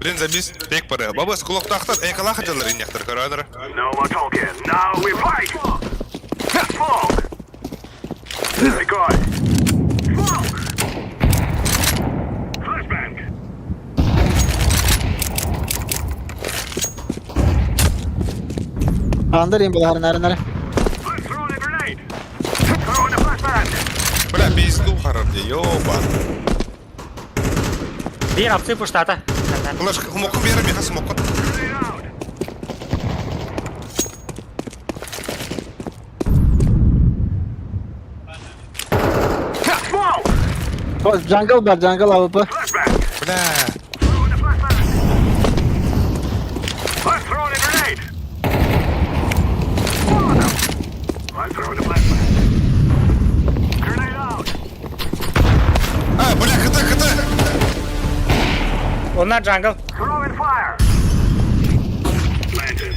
Блин, забис, бек бары. Бабас, кулактақтар, экала хадалар иннектер, көрәдір. No more talking. Now we fight. Smoke. Decoy. Smoke. Flashbang. Андыр им булар нары нары. Let's throw in a grenade. Throw in a flashbang. Бля, пизду харарде, ёба. Бир апсы пуштата. Флеш, смокын бері, меха смокын. Grenade out. Smoke. Jungle бар, jungle AWP. Flashbang. Бля. Throw in a flashbang. I'm I'm throwing a flashbang. Grenade out. А, бля, КТ, КТ! Онна jungle. Throwing fire. Planted.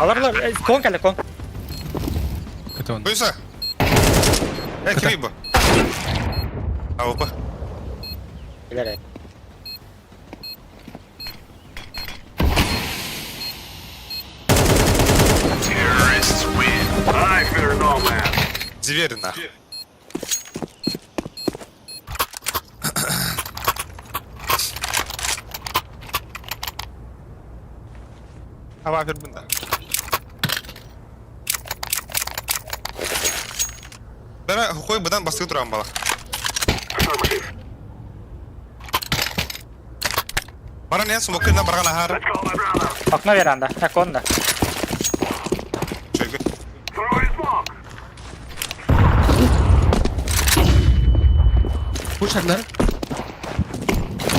Алар кон кэлэ кон. Это он. Бойся! Э, Кириба! А, опа. Билэр. Terrorists win. I fear no man. Дверь нахуй. А вафер бында. Бәрі хукой бұдан басты тұрған бала. Affirmative. Баран ян смокы на барган ахар. Let's go, my brother. Окно веранда. Э, кон да. Чөйгө. Throwing smoke. Пуш одна.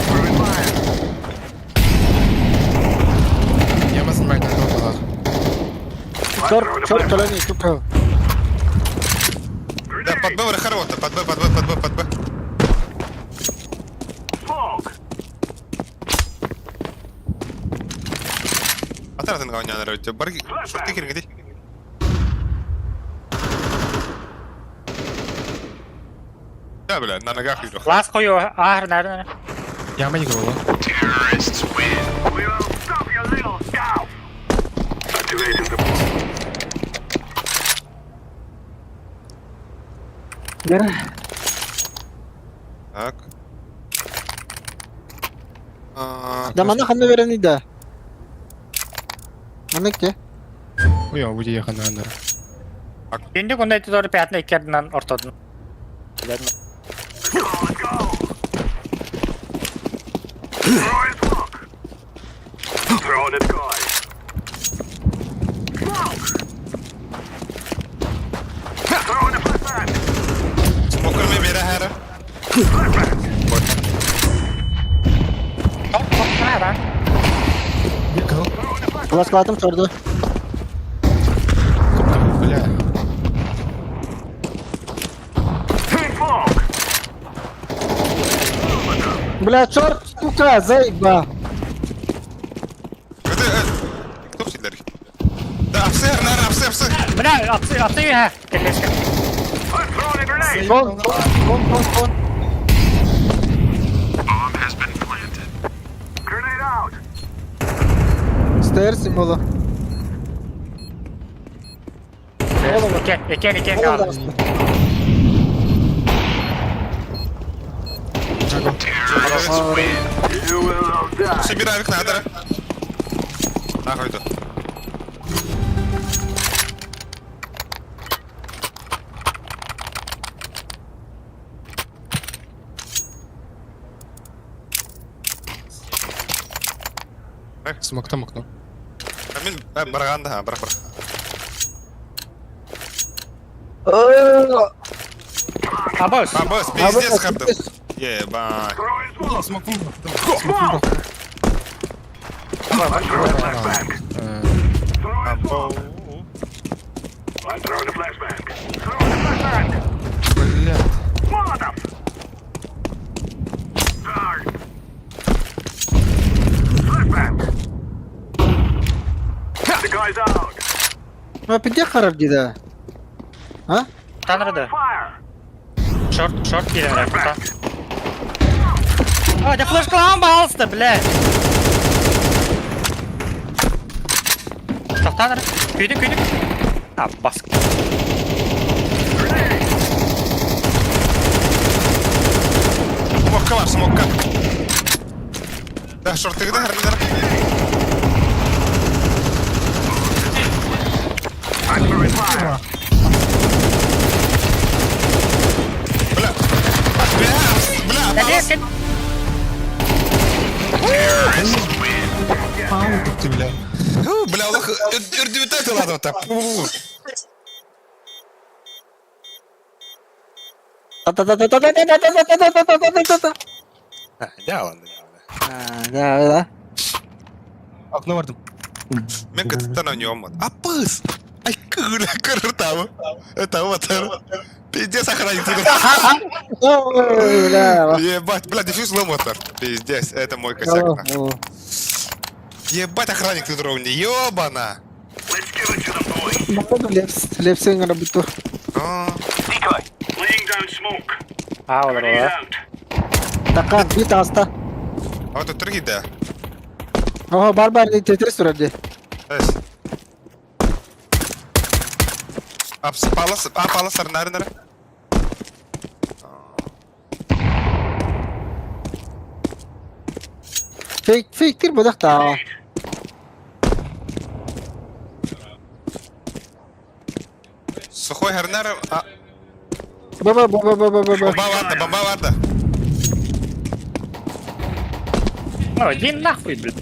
Throwing fire. Я вас знаю, на была. Шорт, шорт, колони, сука. Да, под Б врахар вот, под Б, под Б, под Б, под Б. Smoke. Атаратын ганян рөйтө. Бар шорты киргеди. Да, бля, на ногах иду. Лас кою ахыр нар. Яма не была. Terrorists win. We will stop your little scout. Activating the bomb. Бер. Так. А, Да мана ханна берени да. Мана ке? Ой, а будет ехать на андер. Күндүк онда ити доры пятна иккердинан ортодун. Let's go, let's go. Throwing smoke. Throwing it, guys. Smoke. Throwing a flashbang. Смокер ме бере хара. Flashbang. Топ топ да. Флашкалатым шорду. Бля. Throwing smoke. Бля, шорт, сука, заеба. Это, кто сидер? Да, апсер, наверное, апсер, апсер. Бля, апсы апсы ха. Келешке. I'm throwing a grenade. Кон, кон, кон, кон, кон. Bomb has been planted. Grenade out. Стейр символа. Экен экен экен калды. Terrorists win. You will all die. Собирай их надо. Нахуй это. Смок там окно. Амин, барган да, барак, барак. Абос. А, босс, пиздец, хардов. Ебать. Throwing smoke. Смок выбрал. I'm throwing a flashbang. Throwing smoke. Або. I'm throwing a flashbang. Throwing a flashbang. Бля. Molotov. Darn. Flashbang. The guy's out. А пиде харар дида. А? Танрыды. Fire. Шорт шорт кирен рә. А, да флешкалаан баалысты, бля. Тоқтаныр. Күйді, күйді. А, бас. Смокка бар, смокка. Да, шорты где, хармидар? I'm throwing fire. Бля. Бля, бля, Да, балас. нет, Ты, бля. Фу, Бля, Аллах, үрдүбүтэ тылады так. Та-та-та-та-та-та-та-та-та-та-та-та-та-та. Да, ладно, А, Да, да. Окно вардым. Мен кытыттан ойнуоммун. Аппыс! Ай, кыгыра кырыртабы. Это вот. Пиздец, охранник. Ой, бля. Ебать, бля, дефьюз ломотор. Пиздец, это мой косяк. нахуй. Ебать, охранник тут ровнее. Ёбана! Let's give it to them, boys. Походу, Лепс, Лепс работу. А, Decoy. Laying down smoke. А, Grenade олорор. out. Така, бит аста. А вот тут другие, да. Ого, бар-бар, тетрис вроде. Эс. Апс, палас, а, палас, нары, нары. Фейк, фейктир бодах та. Сухой гарнар, а, Баба, баба, баба, баба. бомба варда, бомба варда. Ну, иди нахуй, блядь.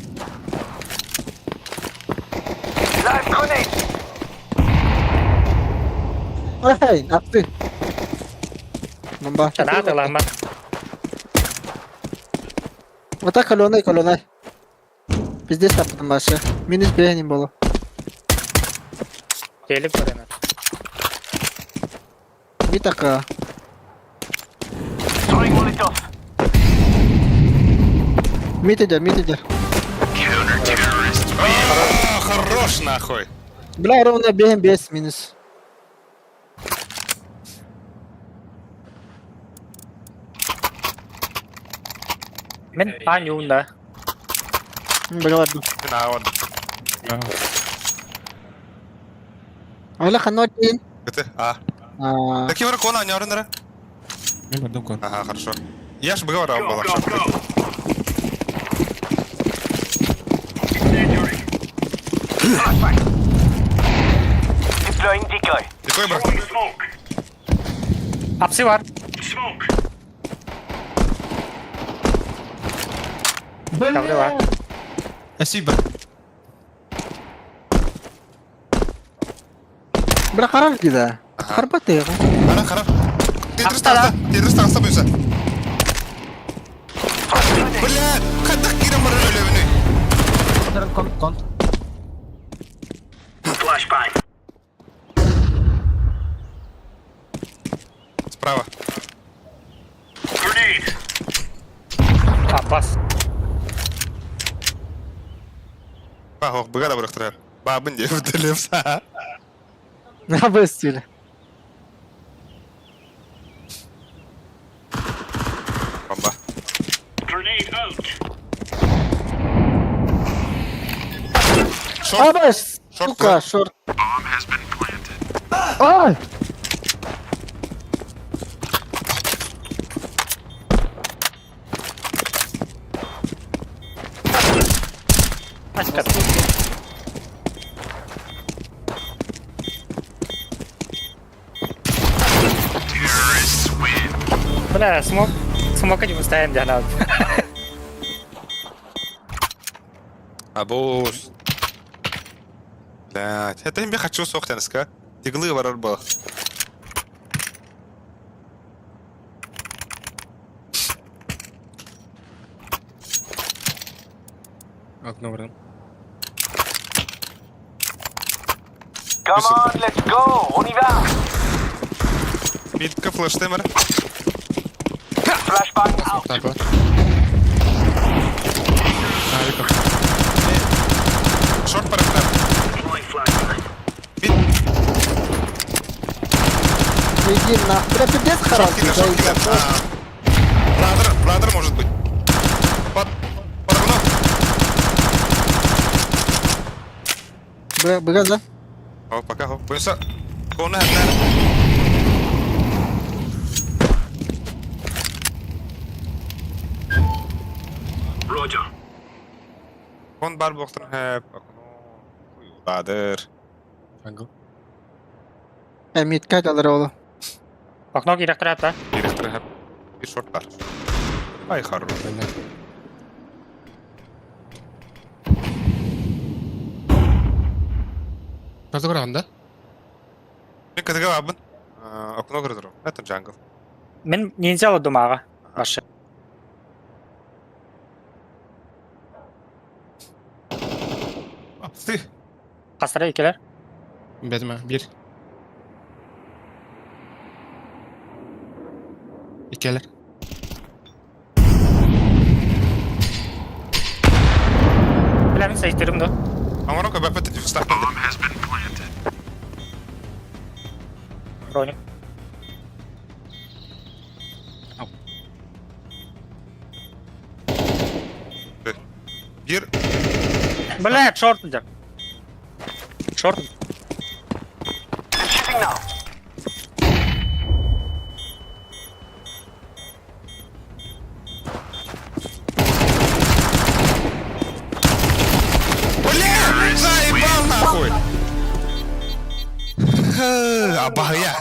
Ай, апты. Бомба. Надо ломать. Вот так колонай, колонай. Пиздец там башы. Минус бегеним было. Келип көрөмөр. Би така. Мид идет, мид идет. А, хорош нахуй. Бля, ровно бегаем без минус. Мен анюна. Бля, ладно. На, вот. Оля ханотин. Это, а. А, Такие враг, он, нары, нары. Мен бардым кон. Ага, хорошо. Я ж бы говорил, Go, было. go, go. Incendiary. Какой брат? Throwing smoke. Апсы бар. Smoke. Кавры бар. Спасибо. Бля, харар да. Харбаты. Ара, харар. Тетрис тағыста, тетрис тағыста бұйса. Бля, қандақ кирен бар өлеміне. Кон, кон. Flashbang. Справа. Grenade. Аббас. Ба, ох, быға да бұрақтырар. Бабын деп тілеп. На быстро. Бомба. Grenade out. Шорт. Абас! Шорт, Сука, да. шорт. Ай! Аська. Бля, смог. Смог не выставим для нас. Абуз. Блядь, это я хочу сохтянска. Диглы варар был. Окно бардым. Come on, let's go, on y va. Митка флештемер. Так вот. А, Вика. Шорт парахтар. Deploying flashbang. Мид, Иди нахуй. Бля, пиздец харар. шорт киллер, шорт киллер. А, Ладер, ладер может быть. Под, под окно. Бля, бля, да? О, пока, хоп. Буйса. Кона, нар. Roger. Кон бар боқтыр хэп. Окно. Хуй, Ладер. Англ. Э, мид кать алыр олы. Окно киректор да. Директор хэп. И шорт бар. Ай, хорош. Понятно. Шорты көрөҕүн да? Мен кытыга бабын. Окно көрдүрүм. Это джангл. Мен ниндзя думага. Башы. Апсы. Хастара иккилэр. Бэтимэ, бир. Иккилэр. Бля, мин сайттырым да. Оҥорон көбөппөт дифустаахпын деп. Броник. Бир Бля, шорт дьэ. Шорт. Бля! Заебал нахуй! Абаһыйа!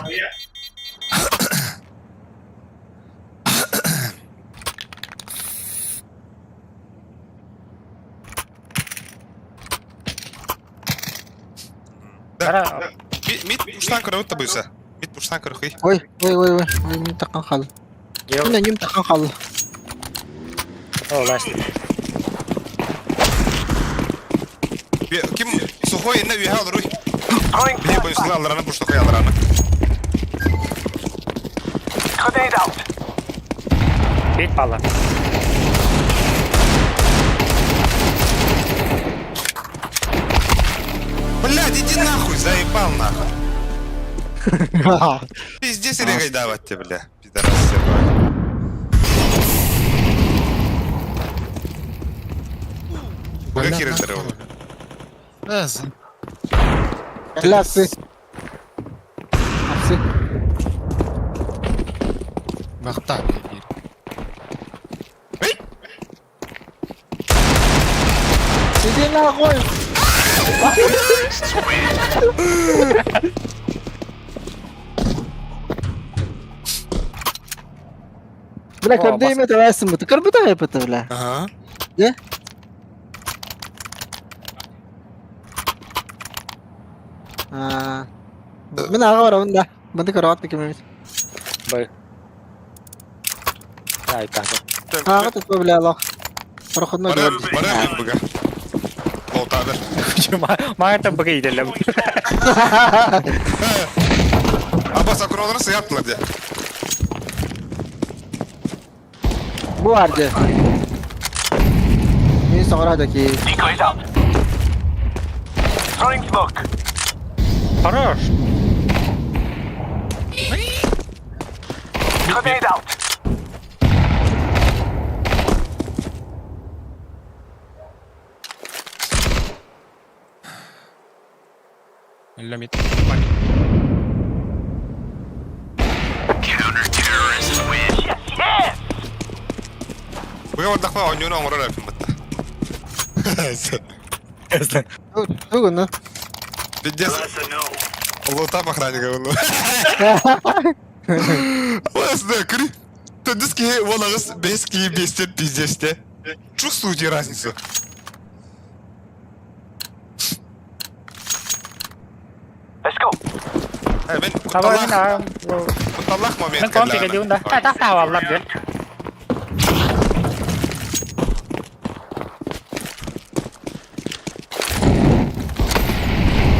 Ара, Мид пуштан көрөбүт да буйса. Мид пуштан көрөхүй. Ой, ой, ой, ой, ой, мин таккан хал. Мин ним таккан хал. О, ласт. Ким сухой инна үһэ олоруй. Били бойсула аллараны пуштахой аллараны. Бит пала. Блядь, иди нахуй, заебал нахуй. Пиздец или давать тебе, бля. Пидорас все, Бля, кирилдер ол. Лясы. Апсы. Бахта. Иди нахуй. Бля, когда им это васим, ты карбута это, бля. Ага. Да? Мин аҕа барабын да. Манды карават кемемит. Бай. Ай, так. Аҕа тутма бля алах. Проходной Бара двор. бара быга. Полтадыр. Мага там быга иделлем. Абас акуралары сыяттылар де. Бу арды. Мин соңра да ки. Хорош. Лемит. Быга бардакма ойнуну оңорор әпим бытта. Тугуну. Пиздец. Лутап охранника был. Ласда, кри. Төндүс ки волагыс бес ки бестен пиздец те. Чувствуете разницу? Let's go. Мен Давай, кутталлах, кутталлах момент. Мен контиге диунда. Та та та валлар ден.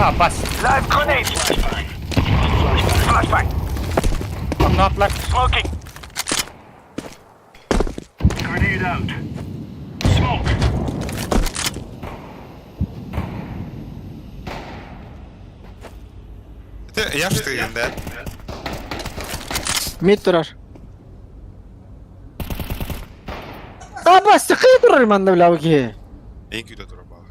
А, бас. Live grenade. Flashbang. Окно атлар. Smoking. Grenade out. Smoke. Я штыгын, да? Мид турар. Аба, сыкый турар манна бля уки. Эң күйдө турар бала.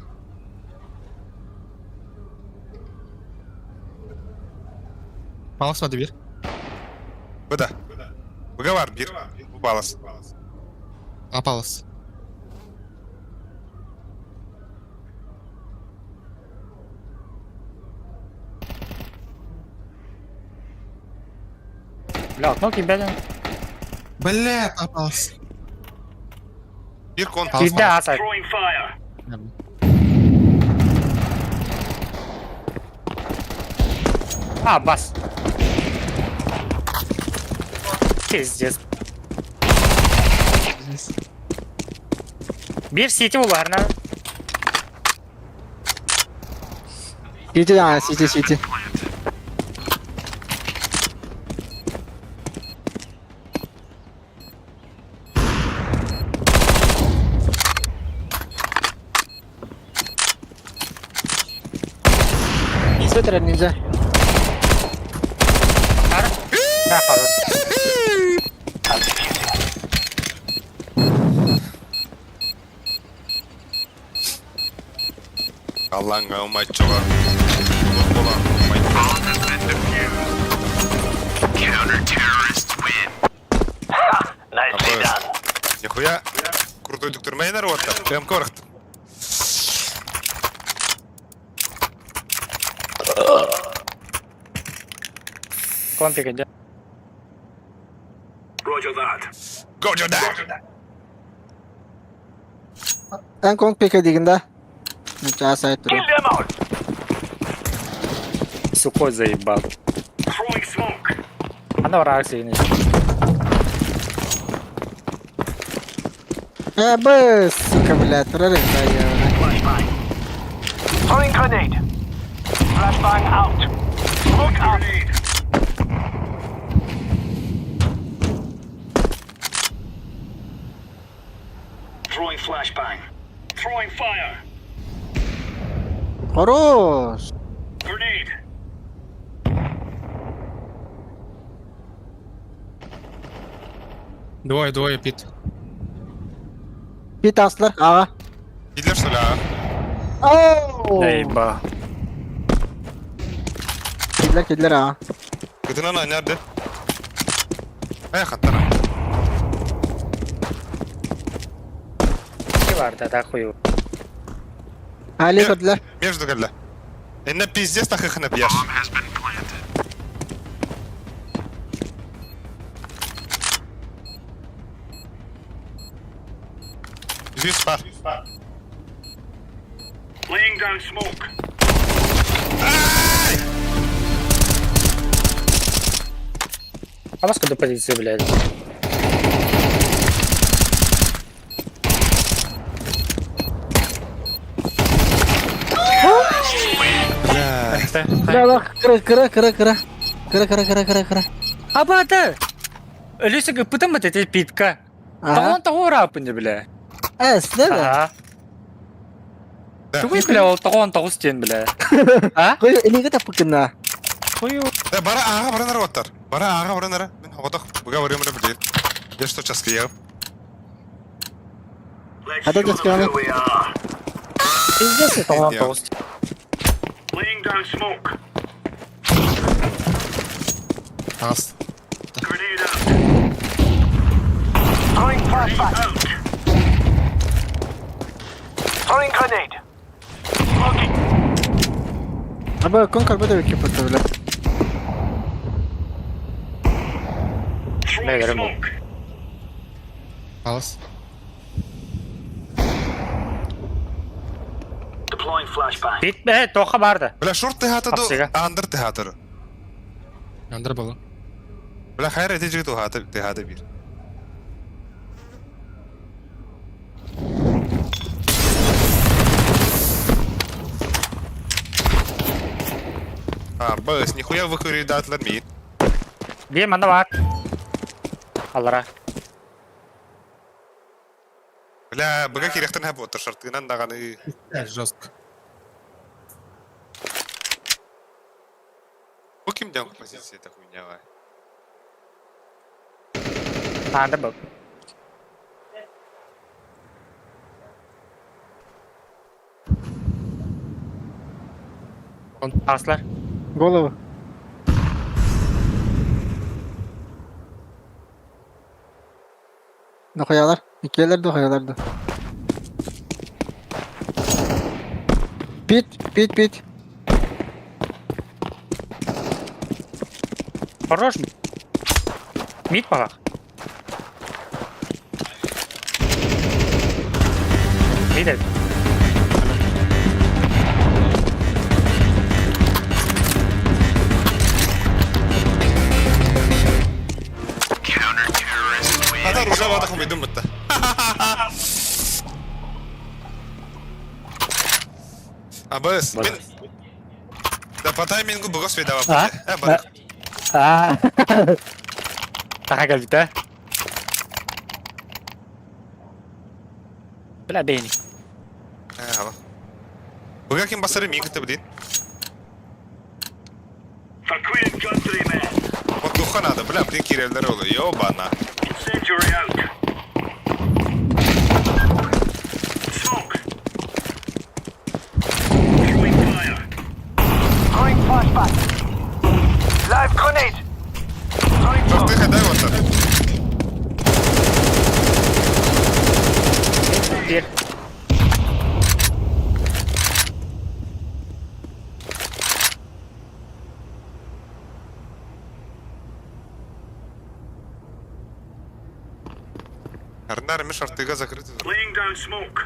Палас бады бир. Быда. Быга бар бир. Бу балас. А палас. Бля, окно кимбеден. Бля, а палас. Бир кон. Палас, Кирде асай. Throwing fire. А, бас. Пиздец. Бир сити уларна. Сити, а, сити, сити. Ниндзя, ниндзя. Да, хорош. Аллаҥҥа умайччыга. Буолан Нихуя крутой доктор Мейнер вот так. Прям коротко. Компик идет. Roger that. Roger that. Эн компика дигин да? Ничего сайт Kill them all. Сухой заебал. Throwing smoke. Она враг сильный. Э, бы, сука, блядь, прорыв, да, я, Flashbang. Throwing grenade. Flashbang out. Smoke out. Grenade. Throwing flashbang. Throwing fire. Хорош! Grenade. Двое, двое, pit. Pit аслар, ага. Идлер, что ли, а? Оу! Заебал. Кидлер, кидлер, ага. Кытынан nerede? Ай, хаттара. Бар да, да хую. Али кидлер. Между кэллэ. Инна пиздец тахыхына пьяш. Жүз бар. Laying down smoke. А вас куда позицию, блядь? Бля. Да, да, кыра, кыра, кыра, кыра. Кыра, кыра, кыра, кыра, кыра. Абата! Өлүсүг пытым бит эти питка. Ага. Тагон того рапынды, бля. Э, слева. Ага. Да. Тугуй, бля, ол тогон тогуз тен, бля. А? Кой, элиге тапыкына. Хую. Э, бара ага баранар оттар. Бара ага баранара. Мен хоғотох буга барыам билин. Я что сейчас кияп. Let's А show да, them сказали. who we are. Пиздец, тогон Я. тогуз. Laying down smoke. Ас. Grenade out. Throwing flashbang. Out. Throwing grenade. Smoking. Аба, кон карбада вики пытты, блядь. Throwing Бля, smoke. Ас. Deploying flashbang. Пит, э, тоха барды. Бля, шорт ты хатаду, Апсыга. андыр ты хатыры. Андр было. Бля, хайр эти жигит ухаты, ты хаты бир. А, быс, нихуя выкурили датлар ми. Бие манда бар. Алара. Бля, быга керектен хап отыр шартынан даганы. Жестко. Бу кимден позиция это хуйня ва. Анда был. Он- Аслар. Голову. Дохуялар. Икелер дохуялар да. Пит, пит, пит. Хорош. Мид палах. Мид это. Хата ружа вата хумидум битта. А быс, мен По таймингу быга свидава. А? Э, бары. А. Таха кэлбитэ. Бля, бэйни. Э, ала. Быга ким басары мин кытта билин. For Queen and Country, men. Вот духа надо, бля, блин, киреллер олы. Ёбана. Incendiary out. Smoke. Throwing fire. Throwing flashbang. Live grenade. Throwing smoke. Тихо, дай вот так. Бир. Арнар, Миш, Артыга закрыты. Laying down smoke.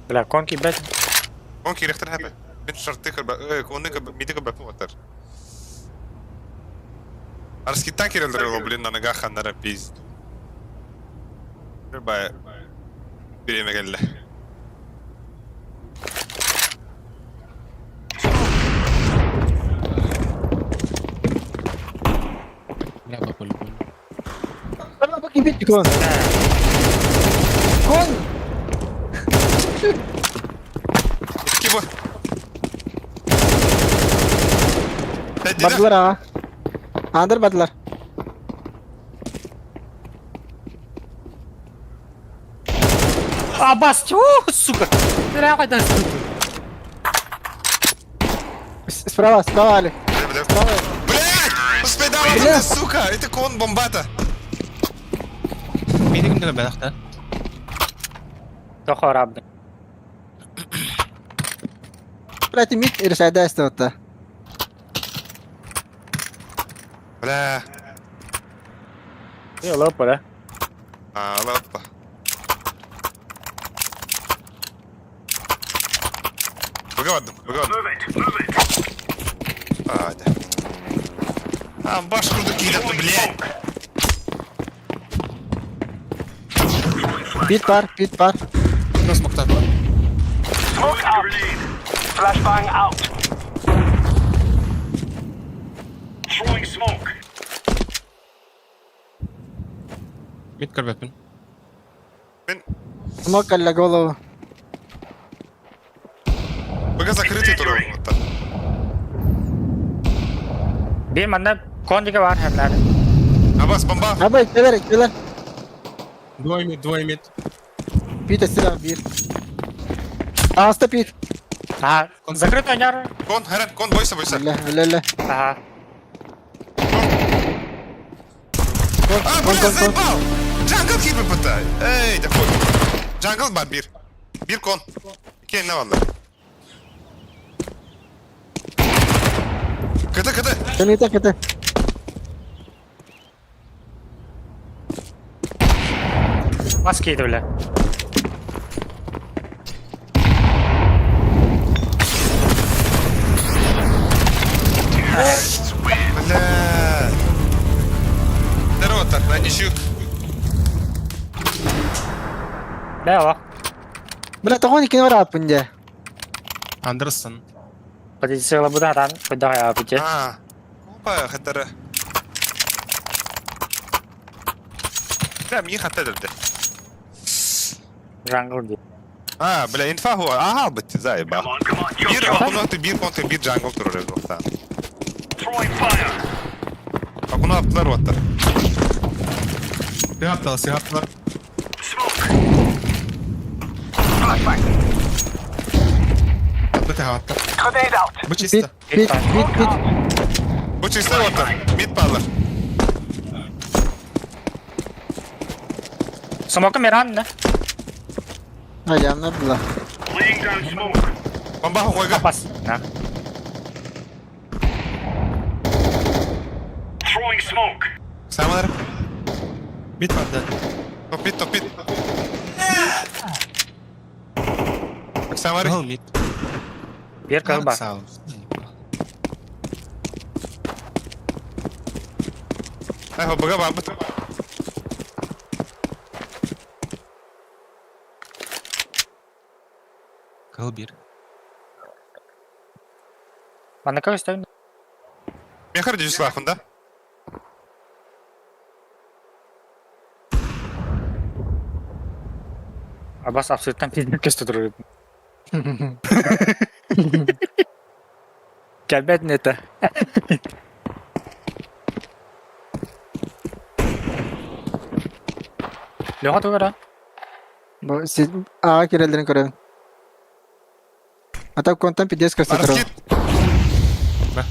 Бля, конки, блядь. Он кирехтер хэпэ. Мин шартыка, конныка, мидика бапы ватар. Арскита киреллер блин, на ногах аннара пизду. Бай. Биреме келле. Бля, по-любому. Бля, бит кон. Кон! Икки бу. Бардылар а. Андыр бардылар. А, бас, сука! Бля, қайдан Справа, справа, Али. Справа. Блядь! Успей сука! Это кон бомбата! Мени ким бәләхтә? Тохор абды. Блядь, мид решайда эстеотта. Бля. Е, лопа, да? А, лопа. Быгавадым, быгавадым. Move it, move it. А, да. А, баш курду кидат, блядь! Бит бар, бит бар. Ну, смоктар бар. Smoke out. Flashbang out. Throwing smoke. Мид көрбәппин. Мин Смок алла голову. быга закрытый турар вот Бир манна кондига бар хәмләр. Абас, бомба! Абай, келер, келер. Двое мид, двое мид. Бит эстер бир. Аста бит. А, закрытый няр. Кон, хәрән, кон, бойся, бойся. Ля, ля, ля. Ага. А, Кон, бля, кон, кон. заебал! Джангл хит попытай! Эй, да хуй. Джангл бар бир. Бир кон. Кей, на валла. КТ, КТ! Кәне кете. Бас кейді, бля. Бля. Здорово, так, на ничью. Бля, ла. Бля, тагын икене бар апынде. Андерсон. Позиция буда там, куда я бите. А, опа, хаттара. Бля, мне хатта деді. Джангл ди. А, бля, инфа хуа. Ага, бит, заеба. Come on, come on. Chop, Бир, chop. окуну бир контр, бир джангл турар еді. Throwing fire. Окуну аптылар оттар. Сыгаптылар, сыгаптылар. Smoke. Flashbang. Бите хаваттар. Grenade out. Бу Бит, чисто. бит, бит, бит. Бу чисто оттар. Мид паллар. Смока миран, да? Аянна була. Laying down smoke. Бомба хойга. Бас. На. Throwing smoke. Самалар. Мид бар да. Топ мид, топ мид. Самари. Гол мид. Бир кыл бар. Сау. Ай, бага бабыт. Кыһыл биир. Манна көстөн. Мехар Вячеславын да? Абас абсолютно пиздец көстө турар. Кэлбэт это. Леха тугара? Бу аға кирелерин көрөбүн. А так контан пиздец көстө турар. Раскид! Б. Б,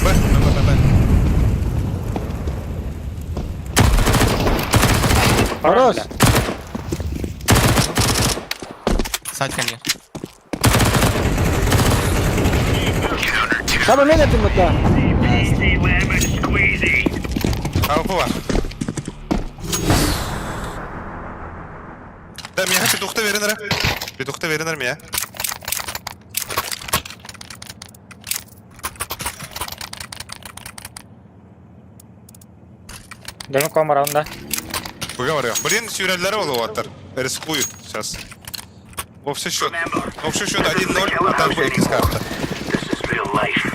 Б, Б, Б, Б. Хорош! Садь ко мне. Таба мен этим это. Easy lemon squeezy. АВП бар. Да, миэхэ петухта берин эрэ. Петухта берин эрэ миэ. Дэмэ комаран да. Выговариваю. Блин, сүүрэллэрэ буолуоттар. Рискуют сейчас. Общий счет. Общий счет 1-0, а там X карта. This is real life.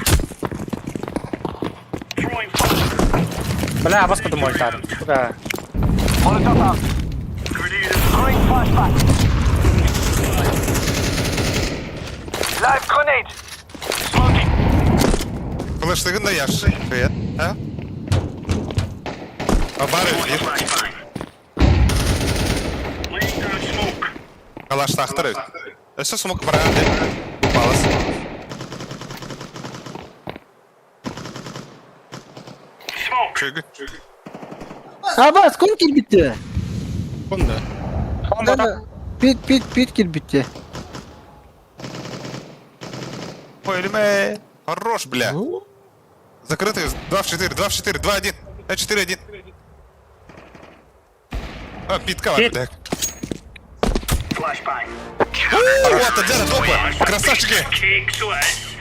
Throwing fire. Бля, абас подумал тар. Сука. Molotov out. Grenade. Throwing flashbang. Live grenade. Smoking. Флештыгын да яш. Привет. А? А бары бир. Flashbang. Laying down smoke. Калаштахтар эбит. Өссө смок бараан деп. Балас. Smoke. Чөйгү. Абас, кун кирбитти. Кон да. Комбо Пит, пит, пит кирбитти. Ой, өлүмэ. Хорош, бля. Закрытый. 2 в 4, 2 в 4, 2 1. 4 1. А, питка бар, Пит. бля. Flashbang. Вот, это топа. Красавчики. Cake so it is.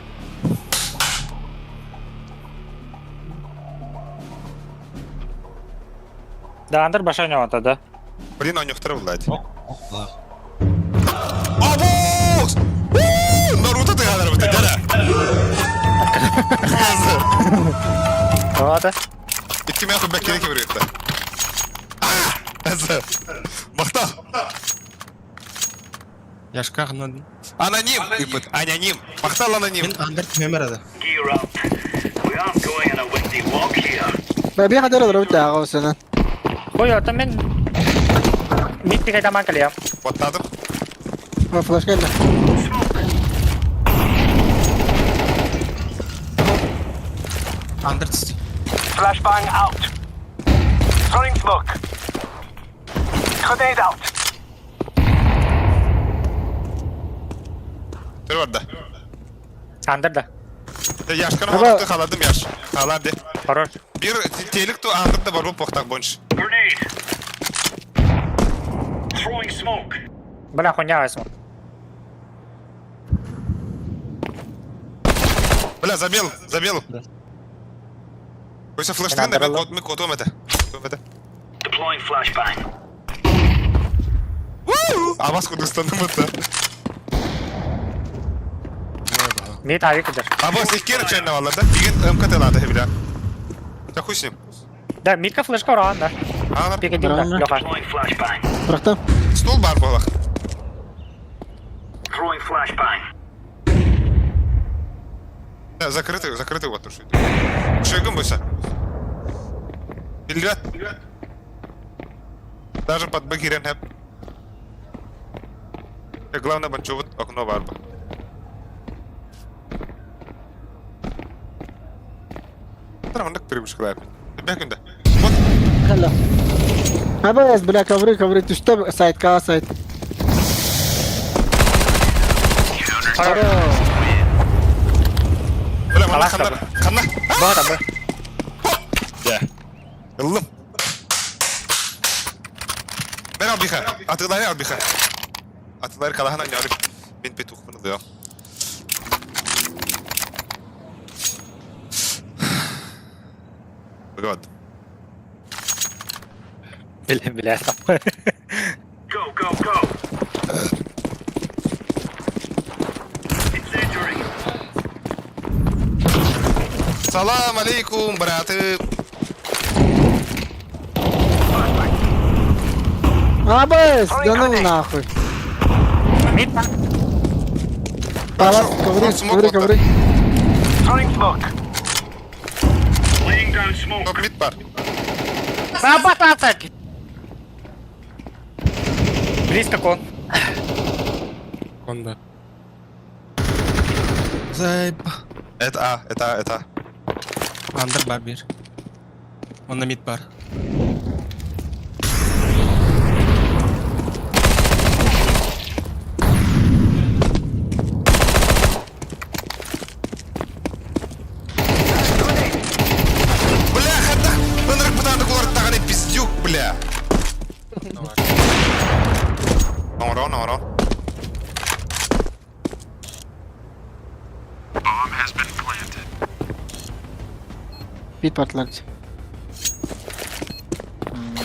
Да, Андер башня да. Блин, у них блядь. Ох, Абус! У, Наруто ты гадар бит, дара. Вот. Икки мен хуббек керек бир Махта. Яшка гына. Аноним. Ипыт. Аноним. Махтал аноним. Мин андер түмемер ада. Gear up. We aren't going on a windy walk here. Бә би хадыр олар бит аға осыны. Ой, это мен Мид пикай даман калия. Баттадым. Бу флеш келди. Андер түсті. Flashbang out. Throwing smoke. Grenade out. Түр бар да. Андер да. Яшканы Аба. алып халадым яш. Халады. Хорош. Бир телек ту андыр да бар бу похтак бойынша. Grenade. Throwing smoke. Бля, хуйня возьму. Бля, забил, забил. Койса флештан да мен кот мен котом это. Котом это. Deploying flashbang. Абас кудустаным это. Мид авик кыдыр. Абас иккер чайна валла да. Деген МКТ лады бля. Да хуй с ним. Да, мидка флешка уран, да. Ана Пикай дим, да. Правильно. Леха. Deploying flashbang. Бырахтым. стол бар болах. Throwing flashbang. Да, закрытый, закрытый вот уж. Шегом бойся. Билбет. Даже под бакирен хэп. Главное банчуват окно бар бу. Тра оннук привычка Бэкүндэ. Вот. Хала. Абас, бля, ковры, ковры, түстө сайтка сайт. Хорош. Бля, мана Халас ханна. Ханна. Бар, да. Я. Ыллым. Мен албиха. Атылары албиха. Атылары калахана няры. Мен петух мын дыа. God. Бля, бля. Go, go, go. Салам алейкум, браты! Абыс, да ну нахуй. Мид. Палас, ковры, ковры, ковры. Throwing smoke. Laying down smoke. Топ мид бар. Работаться! Близко кон. Кон да. Заеба. Это А, это А, это А. Андер бар бир. Онна мид бар. Бля, хата! Ынырык бытаанды куларыттаҕына пиздюк, бля! Оҥорон, оҥорон. Бит бардылар.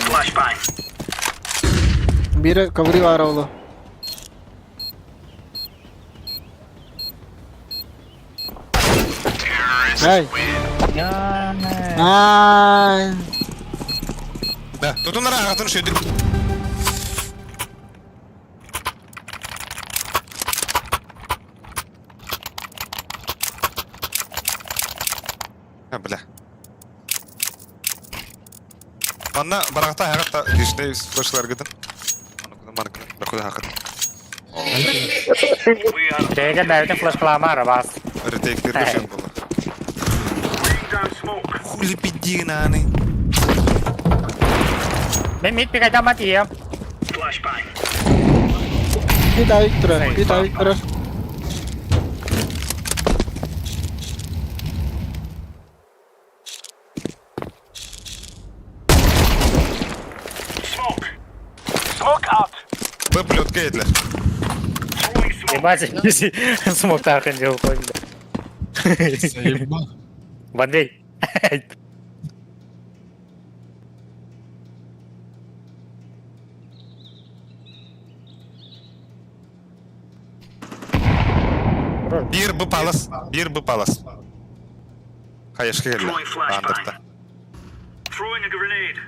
Flashbang. Биирэ ковры баара оло. Эй! Ай! Да, тутунара аҕатын шөйдүк. А, бля. Манна барахта хаҕатта лишний флешларгытын. Маныкына, маныкына, хакыт. Бэйгэ бэйэтин флешкаламара бас. Ретейктер көшөн була. Laying down smoke. Хули пидигнаны. Мен мид пикайдама тиийэм. Flashbang. Бит авик турар, бит авик турар. Smoke. Smoke out. Б плетка этилер. Throwing smoke. Ебать, смог так не уходит. Заебал. Андрей. Биир б палас, биир б палас. Хаешка келле. Throwing flashbang. Андырта. Throwing a grenade.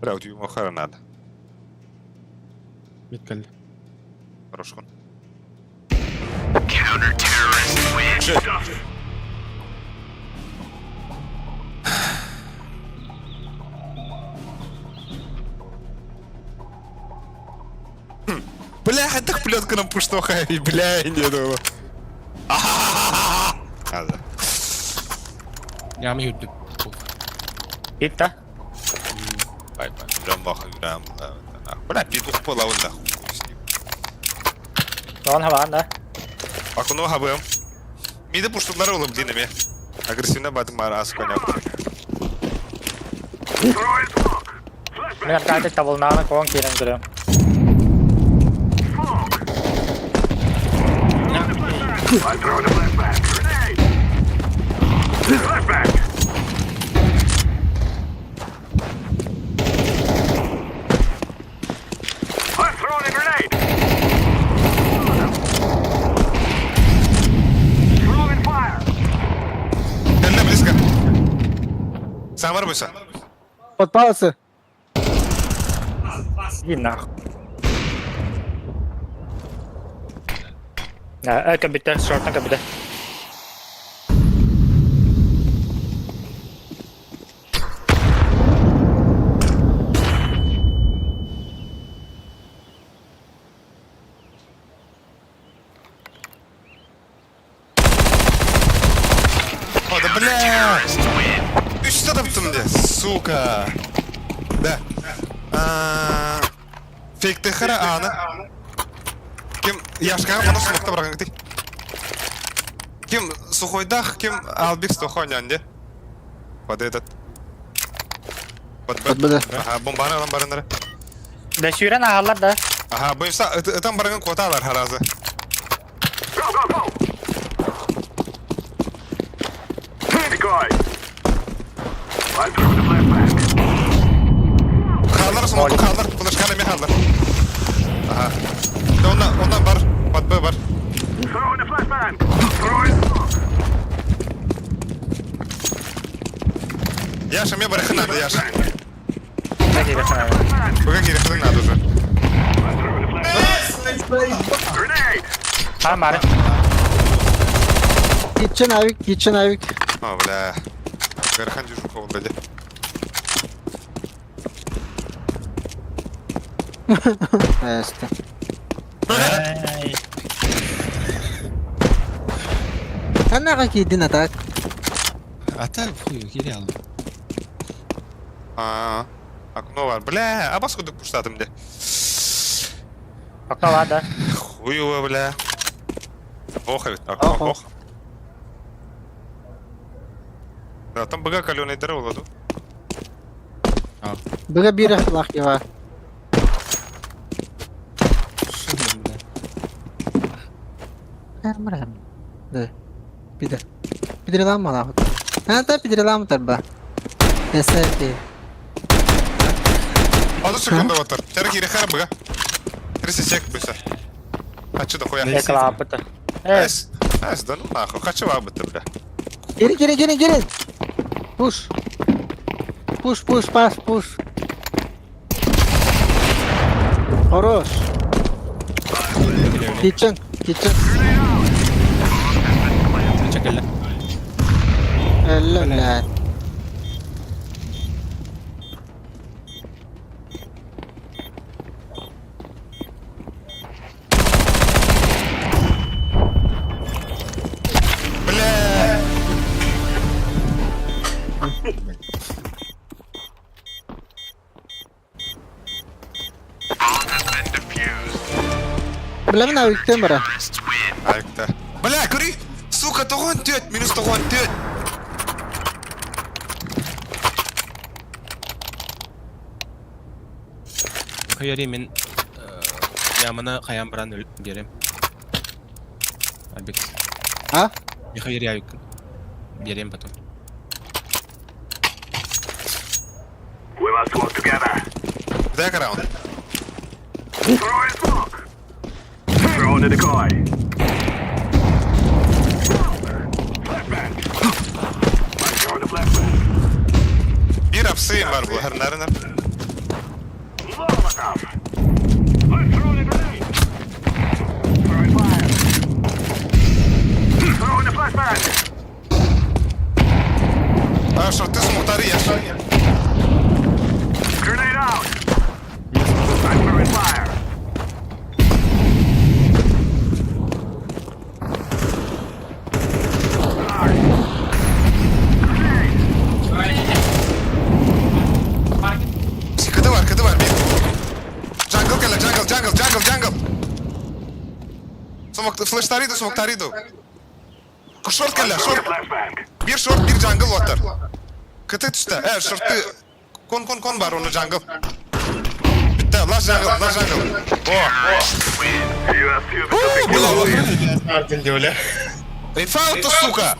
Бля, утюгу хара надо. Мид кэллэ. Хорошо. Stuff. Бля, так плетка нам пуштоха, и бля, не думала. А, да. Яма үрдүк. Итта. Бай, бай, прям баха, прям, бля, петух полавын нахуй. Он хаван, да? Акуну хабым. Миди пуштулар олым динеме. Агрессивно батым мара ас коня. Throwing smoke. Flashbang. Мен аркадик табылнаны кон кирен көрөм. Smoke. Throwing a flashbang. I'm throwing a flashbang. Grenade. Flashbang. I'm throwing a grenade. Throwing fire. Кэллэ близко. Самар буйса. Под паласы. Иди нахуй. Э, кабите, шортна кабите. О, да бля! Ты что там там где? Сука! Да. А, Фейк хара ана. Ким Яшка мана смокта барган ты. Ким сухойдах, ким Албик стохонянде. Под этот. Под Б. Под Б, да. Ага, бомбаны алан барыннары. Да сүүрэн аһаллар да. Ага, буйса ытан барган квоталар харазы. Go, go, go! Decoy! I'm throwing a flashbang. Хааллар смоку хааллар, флешканы ме хааллар. Ага. Да онна, онна бар, под Б бар. Throwing a flashbang. Throwing smoke. Яша, мне барахы надо, Яша. Как я знаю. Вы какие рехны надо уже. I'm throwing a flashbang. Grenade. А, Мары. Kitchen авик, kitchen авик. О, бля. Гархан дежуха он дали. Эсте. Анаға кийдин атак. Ата хуй, кире алды. А, окно бар. Бля, а бас кудык пуштатым де. Окно ладно. Хуево, бля. Ох, ведь, окно, Охо. ох. Да, там быга каленый дыры ладу. Быга бир лах ева. Что, бля? Әмрәм. Да. Пидер. Пидерлам мала. Ата пидерлам тарба. СРП. Азыр секунда отыр. Тәрі кире хар быга. 30 сек бұйса. Хочу да хуя. Я клапы-то. Э, Эс, эс, да ну нахуй, хочу абыты, бля. Кири, кири, кири, кири. Пуш. Пуш, пуш, паш, пуш. Хорош. Kitchen, kitchen. Чекалла. Әллә, бля. Бля. Бля, мен авиктен бара. Айкта. Бля, көрі. Сука, тоғын төт, минус тоғын төт. Хайари мен ямына каян баран берем. Абик. А? Хайари абик. Берем потом. We must work together. Дай раунд. Throwing smoke. Throwing a decoy. Flashbang. I'm throwing a flashbang. Bir apsıyım var bu. Her nere nere. Molotov. I'm throwing a grenade. Throwing fire. Throwing a flashbang. А, шорты смоктары, Яша. Grenade out. I'm throwing fire. Кыды var, кыды var. Bir. Jungle kele, jungle, jungle, jungle, jungle. Смок, флештариду, смоктариду. Шорт kele, шорт. Flashbang. Bir short, bir jungle water. Кыты түсті. Ә, шортты. Кон, кон, кон бар оны jungle. Бітті, last jungle, last jungle. О, You have to Бля, Инфаута, сука!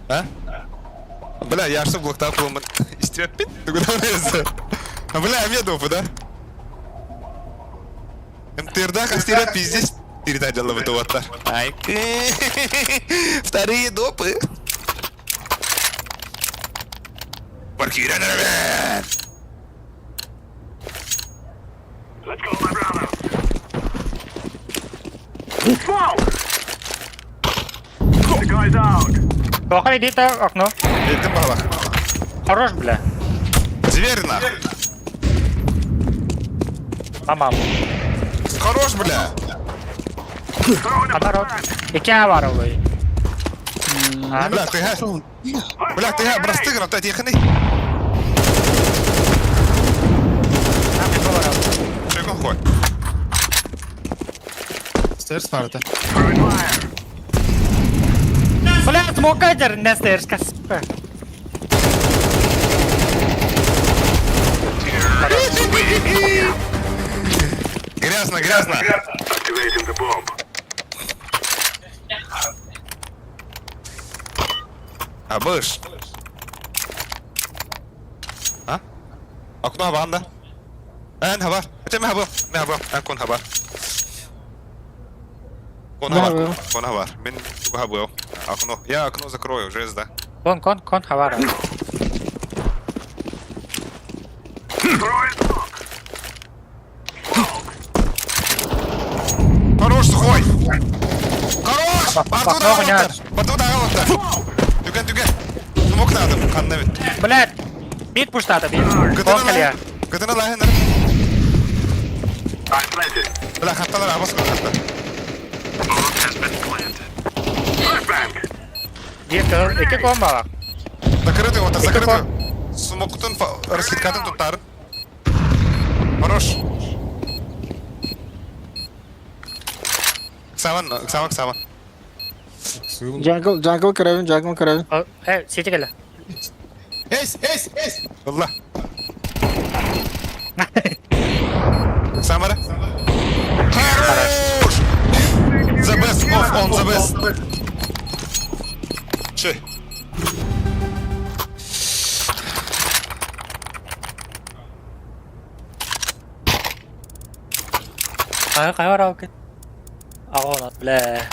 А? Бля, я что блоктап был, истрепит? Ты куда влез? А, бля, мне допы, да? МТРда хастира пиздец передать в это Ай, вторые допы. Паркира, Let's go, my brother. Smoke! The guy's out. плохо иди то окно. Этим балах. Хорош, бля. Дверь нахуй. Мамам. Хорош, бля. Throwing a А народ. flashbang. И кя варовый. А? Бля, ты га. Бля, ты га, бросты грам, ты ехани. Там не было Чего хуй? Стерс парта. Throwing fire. Бля, смокатер, не стерска, сука. Грязно, грязно. Activating the bomb. А быш. А? Окно ванда. Эн хабар. Это мен хабар. Мен хабар. Эн кон хабар. Кон хабар. Кон хабар. Мен хабар. Окно. Я окно закрою, жесть, да. Кон, кон, кон хабар. Хорош, сухой! Хорош! Барту Окно да Барту да Түген, түген. Смок надо, ханна бит. Блядь! Мид пуштата, бит. Кон калия. Кытына лахын. Бля, хатталар, абас хатта. Биир кыл, икки кон бала. Закрытый, вот, закрытый. Смоктун раскидкатын туттарын. Хорош. Ксаван, ксаван, ксаван. Jungle, jungle көрөбүн, jungle көрөбүн. Э, сити кэлэ. Эс, эс, эс! Алла. Самара. Хорош! The best of on the best. Че? Хайа хайа барабыт. Аҕа бля.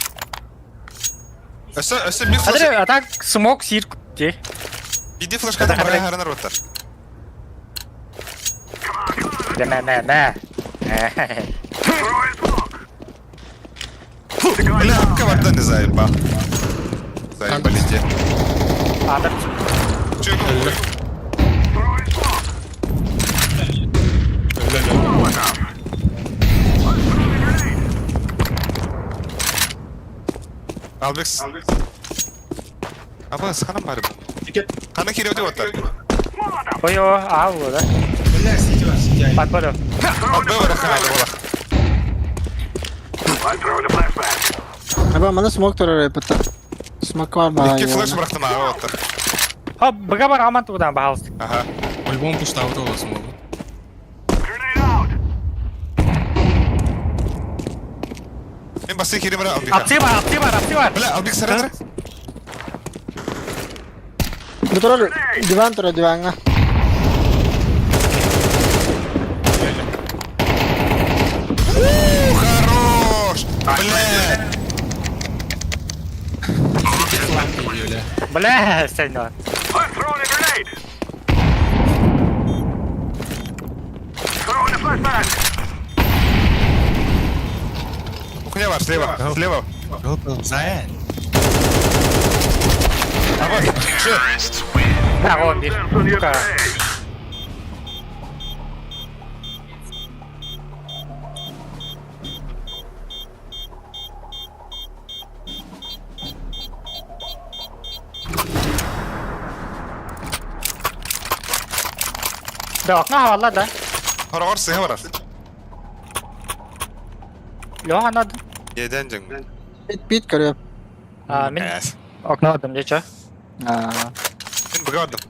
Өссө, өссө бир флеш. Адыр, а так смок сир де. Биди флешкатын барга харанар оттар. Мэ мэ мэ. Бля, каварда не заеба. Заебали те. Адыр. Че? Албекс. Аба, сханам бары бу. Кана кире өтө оттар. Ой, а, да. Бля, сити бар, сити. Подбору. Албе бар хана бола. Аба, мана смок турар эппит. Смок бар баа. Икки флеш бырахтым ага оттар. Хоп, быга бар аман тугудан баалыс. Ага. По-любому пуштабыт ол смогу. Мен басы кире бара Албек. Апсы бар, апсы бар, апсы бар. Бля, Албек сарайдыр. Бу турар диван турар диванга. Хорош! Бля! Бля, сильно. I'm throwing a grenade. Throwing a flashbang. Кухня бар, слева, слева. Зая. А вот, че? Да, вон, бир. Сука. Да, окно хавалла да. Хорогор сыга барар. Лёха надо. Еден жың. Бит бит көрөп. А, мен Әс. окно адым, дече. Аа. Мен быга бардым.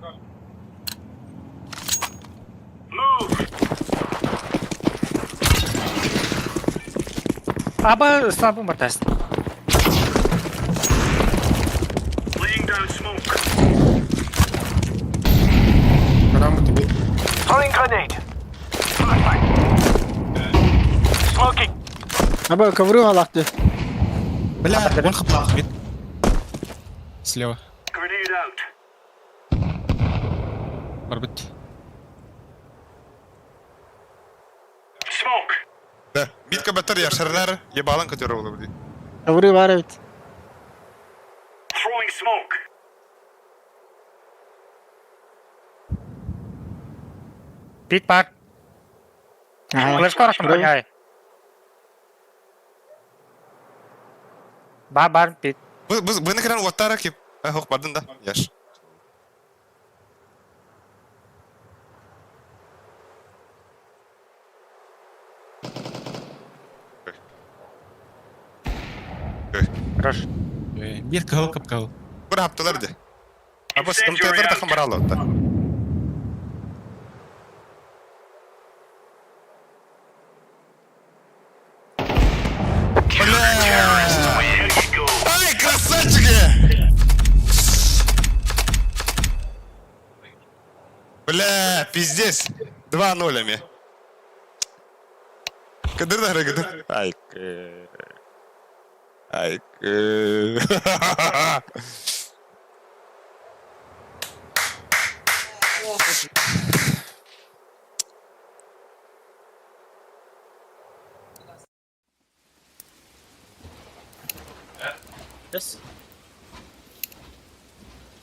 Аба, снапым бартас. Laying down smoke. Карамы тебе. Throwing grenade. Flashbang. Smoking. Аба, ковру алакты. Бля, вон хаплах, вид. Слева. Grenade out. Барбит. Smoke. Да, битка баттар яшарнар, ебалан көтөрө болу бди. Ковру бар эбит. Throwing smoke. Бит бар. Флешка рахтым коняй. Бар, бар, бит. Бу бу буны кран оттара кип. Хок бардын да. Яш. Хорош. Бир кыл кып кыл. Бир хапталар ди. Аба МТД тахым баралы отта. Бля! Ай, красавчики! Бля, пиздец. 2 нулями. Кыдыр да кыдыр. Ай. Ай. Yes.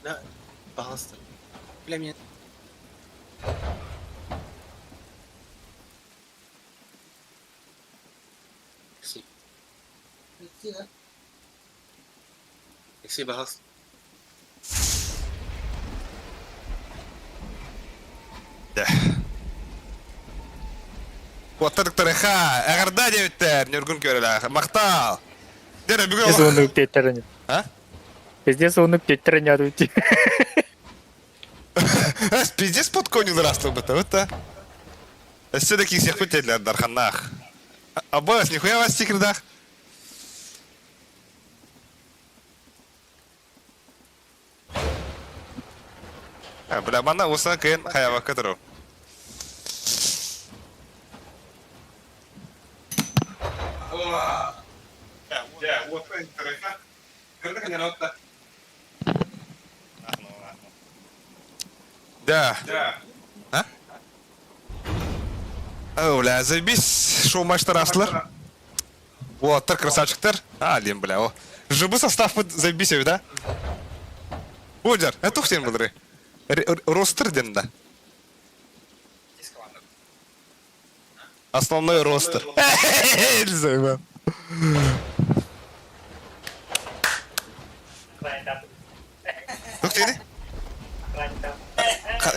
Да, пожалуйста. Бля, меня... Алексей. Алексей, пожалуйста. Куоттар ха, эҕэрдэ диэбиттэр, Ньургун көрөлөөх. Махтал. Дere бүгүн Пиздец оннук диэттэр А? Пиздец оннук диэттэр ньадуути. Пиздец под коню выросло бы-то, вот та. Өссө да киирсиэхпит диэтилэр Дарханнаах. Аббас, нихуя вас стикердах. Бля, манна усан кыйын хаябакка туру. Да. А? О, бля, заебись, шоу матчтар аслар. Уолаттар красавчиктар. А, диэн, бля, о. ЖБ состав заебись эбит, да? Бодяр, это тух сен булары. Ростер ден да. Основной ростер. Заебал. Тух тиги?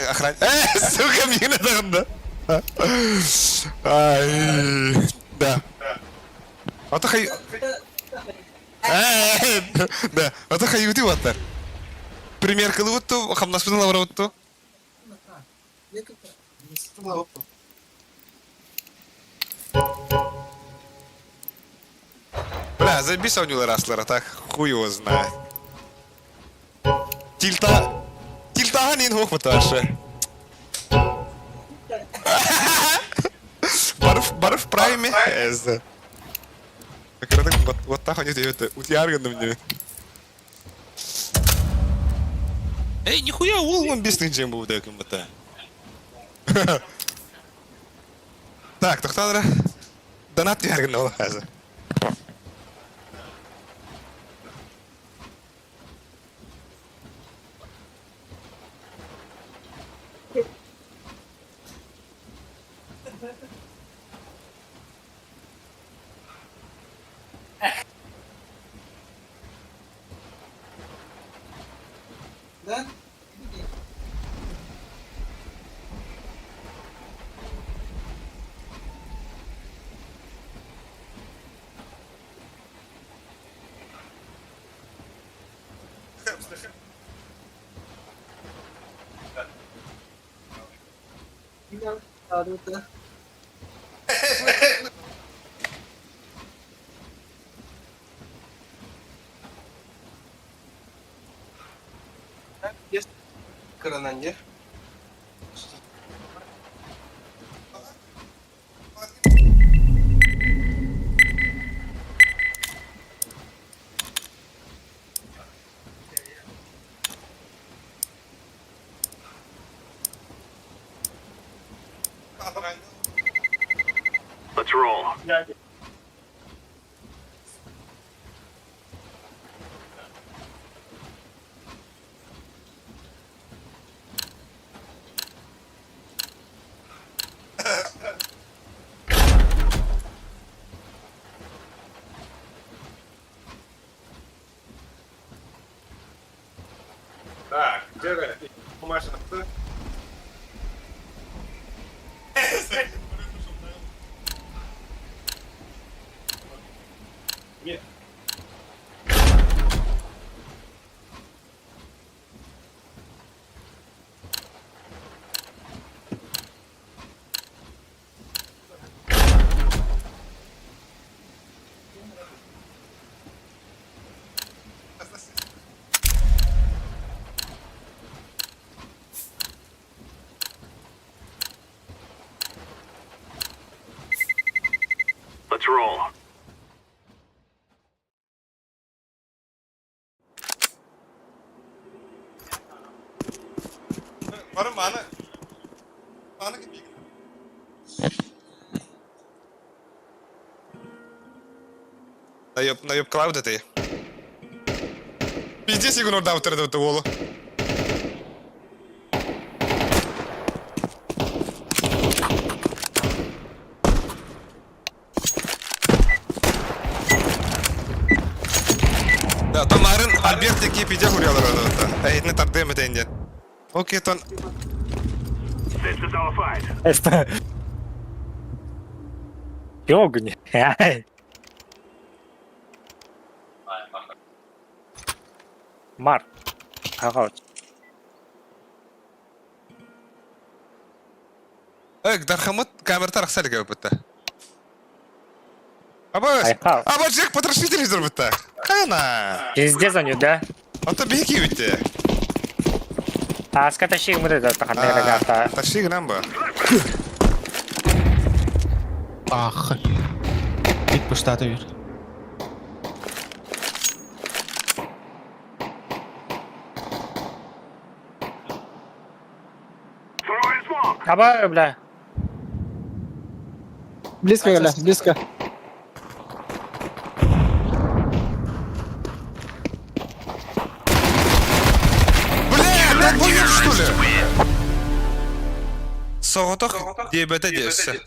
Охран... Сука, мина тағында. Ай, да. А то хай... Да, а то хаюти ваттар. Пример кылыбытту, хамнаспытын лабарабытту. Бля, заебись оонньуулар аслара, так хуй его знает. Тильта... Тильтахан иин хуох бутаашы. Барыф, барыф прайме. Эзэ. Кыратык уоттаах оонньуу диэбит утуйаар гынным диэбит. Эй, нихуя уол он бес тыһыынча буолбута гыммыта. Так, тохтоо Донат түһэр гынна ол хазы. Да? Кыранан дьэ. Let's roll. Так, где Маша? Нет. Бары маны маны кипик. Наеб, наеб клауд это. Пиздец, игнор даутер это уолу. Да, то марын Альберт деки пиде хурялар это. Эйтне тардым это инден. Окей, тон. This is our fight. Это... Ёгни. Марк. Ага. Эг, дархамыт камерта рахсалик өпөттө. Аба, Айхал. аба Джек потрошитель изорбутта. Кайна. Пиздец они, да? Ата беки үтте. Аска тащи мы это таханна Тащи гынан ба. Ах. Бит пыштаты бер. Throwing smoke. Аба, бля. Близко, Галя, близко. Бля, долбоёб, что ли? Соғытық дебеті десі.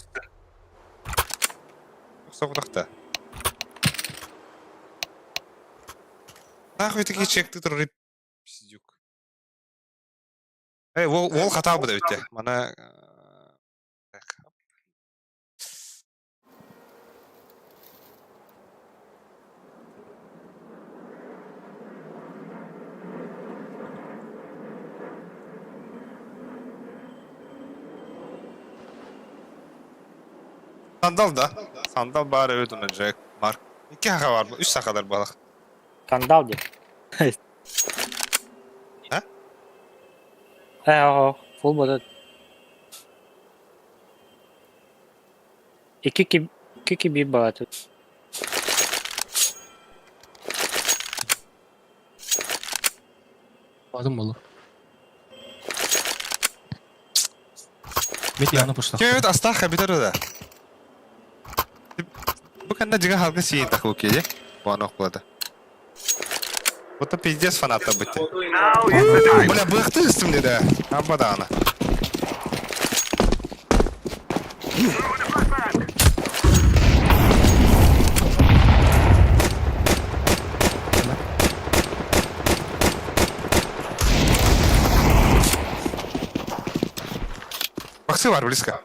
Соғытықта. Нахуй такие чекты туры пиздюк. Эй, ол, ол қата бұда өтте. Мана... Сандал да. Сандал бары өтүнө Джек, Марк. Ики хака бар, үч сакалар балак. Кандал деп. А? Э, фул будет. Ики кики би бат. Адым болу. Бет яны пыштак. Кемет астах кабитер да. Бу канда жига халкы сиин такыл кейде. Буаны окулады. Бұта пиздец фаната бітті. Now is the time. Бля, бықты үстімде да. Абба дағана. Throwing a flashbang. Бақсы бар близко.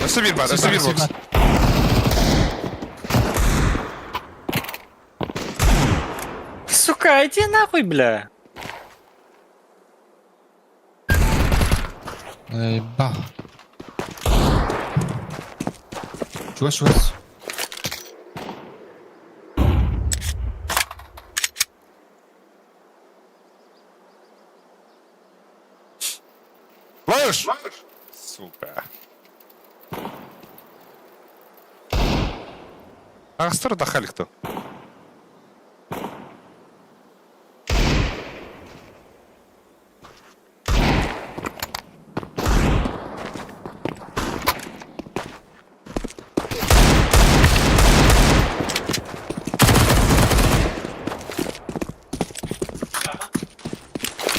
Өсі бір бар, өсі бір бокс. Сука, иди нахуй, бля. Эй, ба. Чугас, чугас. Лаешь! Сука. Ағыстыр дахалик то.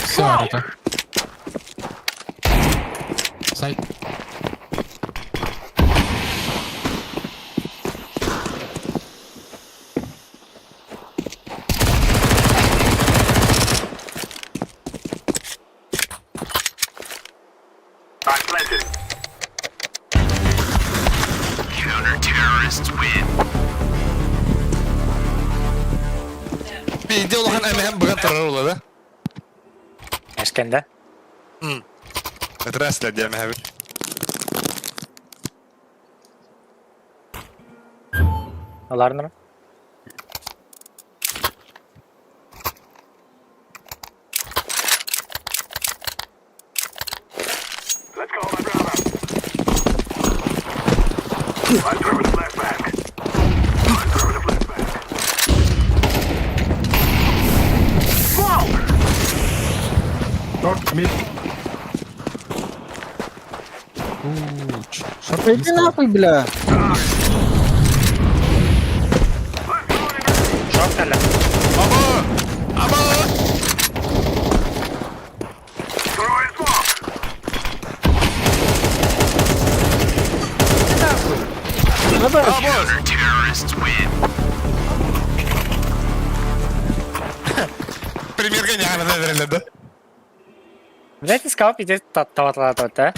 Все, это. Сайт. I'm planted. Counter-terrorists win. Бейде олған әмәһәм бұған тұрар ола да? Эшкен, да? Здравствуйте, дәмәһәм. Аларны. Let's go, my brother. I'm throwing a flashbang. Mid. Уу, Short Иди близко. нахуй, бля. Short кэллэ. Аба! Аба! Throwing smoke. Аба. Аба! Пример гениально, наверное, да? Блядь, ты сказал, пиздец, таватлата, да?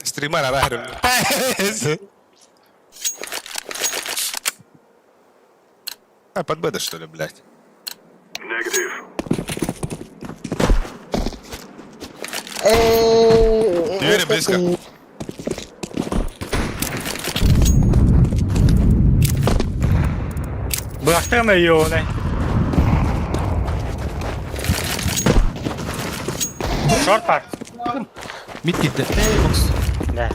Стример арахрым. А, под Б, что ли, блядь? Negative. Двери близко. Бырахтырма ёны. Short бар. Mid gitti. Hey, box. Да.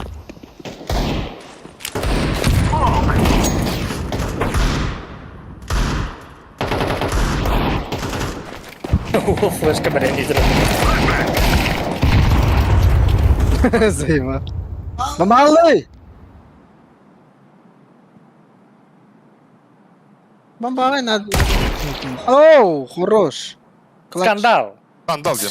Флешка, блядь, не зря. Заеба. Малый! Бомбай надо. Оу, хорош. Clutch. Скандал. Скандал, Дим.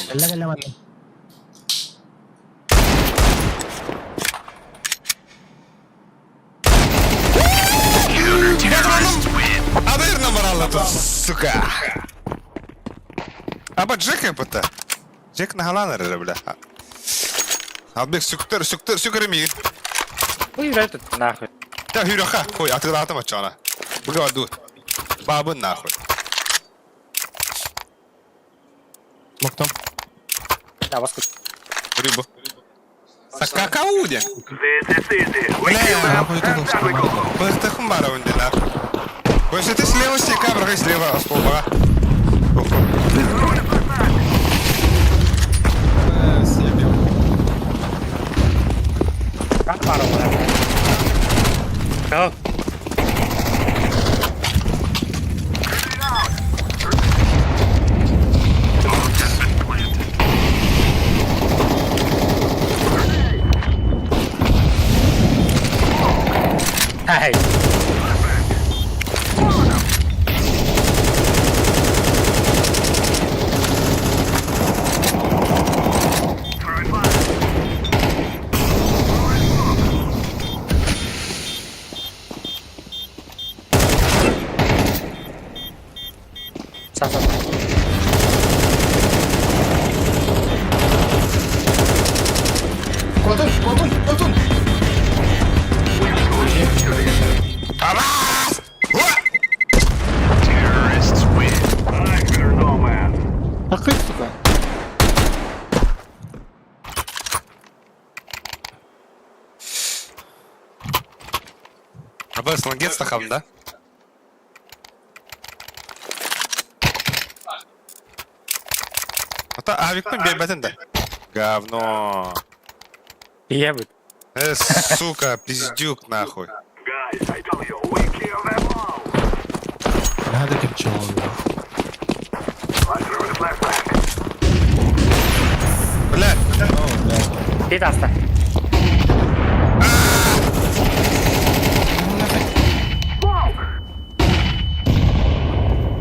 Адырна моралла тут, сука. Аба Джек это. Джек на галана, бля. Албек сүктөр, сүктөр, сүкөр мир. Хуй играй тут нахуй. Да хүрөха, хуй, атыгылаатым ачана. Буга баду. Бабын нахуй. Смок там. Да, вас Рыбу. Сакакауде. This is easy. We Бля, kill them нахуй and это then we go home. Быстыхым бар өнден Көсеті слева стека, бірақ слева столбаға. Throwing a flashbang. Съебил. Как пару, блядь. Как? Grenade out. Ай. Throwing fire. Throwing smoke. Сам, сам. Котун, котун, котун! Абас! Уа! I fear no man. Ахуй, сука. Абас, лангет стахам, да? Ата авикпен бербетин да. Говно. Ебать. Сука, пиздюк нахуй. Guys, I tell you, we kill them all. Надо кипчело. I threw the flashbang. Блядь. Ты таста. Smoke.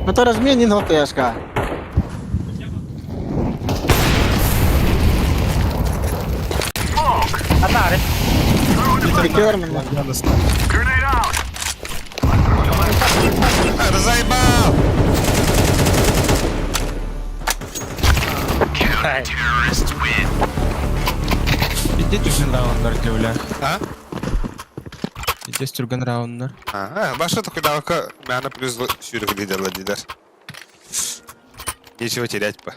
Ну то размен не нотешка. Smoke. Одна, аре. Пятерым, нахуй. Grenade out. А, заебал! Ай. Иди түрген раунднар бля. А? Иди түрген раунднар. Ага, баша такой давка, мяна плюс сюрик лидер лидер. Нечего терять по.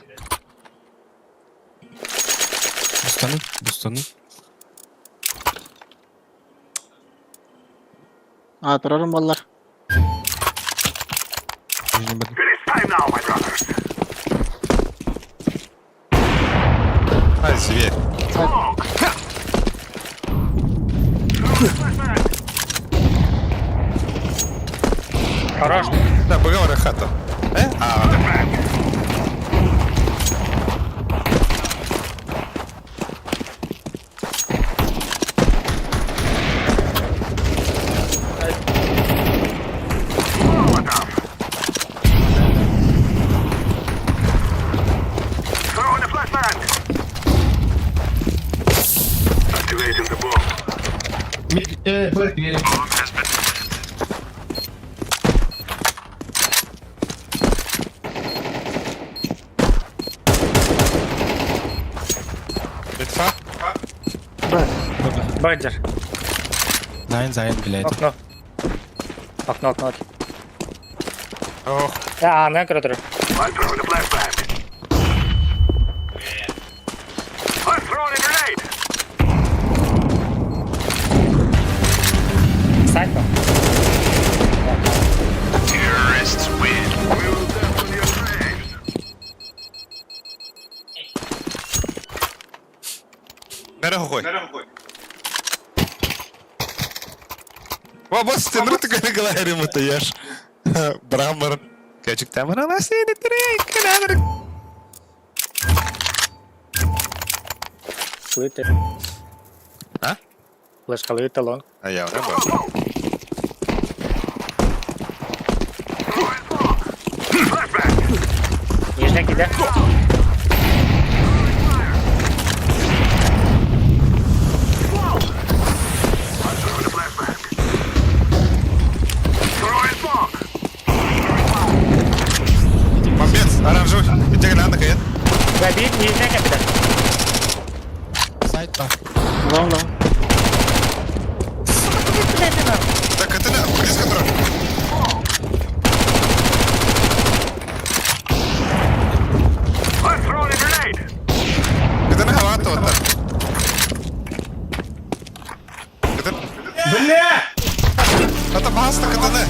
Бустаны, бустаны. А, турарым баллар. Нижний бат. It is time now, my brothers. Ай, зверь. Smoke. Throwing flashbang. Хорош. Да, быга хата. Э? А, да. Throwing a flashbang. Activating the bomb. Bomb has been planted. Литва? Бандер. Зайн, зайн, блядь. Окно. Окно, окно. Ох, А, на көрөтөр. I'm throwing a flashbang. I'm throwing a grenade. Сайт. Terrorists win. We will dance on your graves. Бәрі қой. Ва, бас темір түгелі галерия мутаяш. Брамыр. Кәчік темір ана сені тірек, кәләдір. Лыты. А? Флешка лонг. А я не бачу. Нижняк іде. I'm throwing a flashbang. Throwing smoke. Бомбец, оранжевый. Иди на каят. Забить, нижняк іде. Сайт па. Long long. Так, это не близко трохи. I'm throwing a grenade. Это не хавато вот так. Это... Бля! Это баста, это не.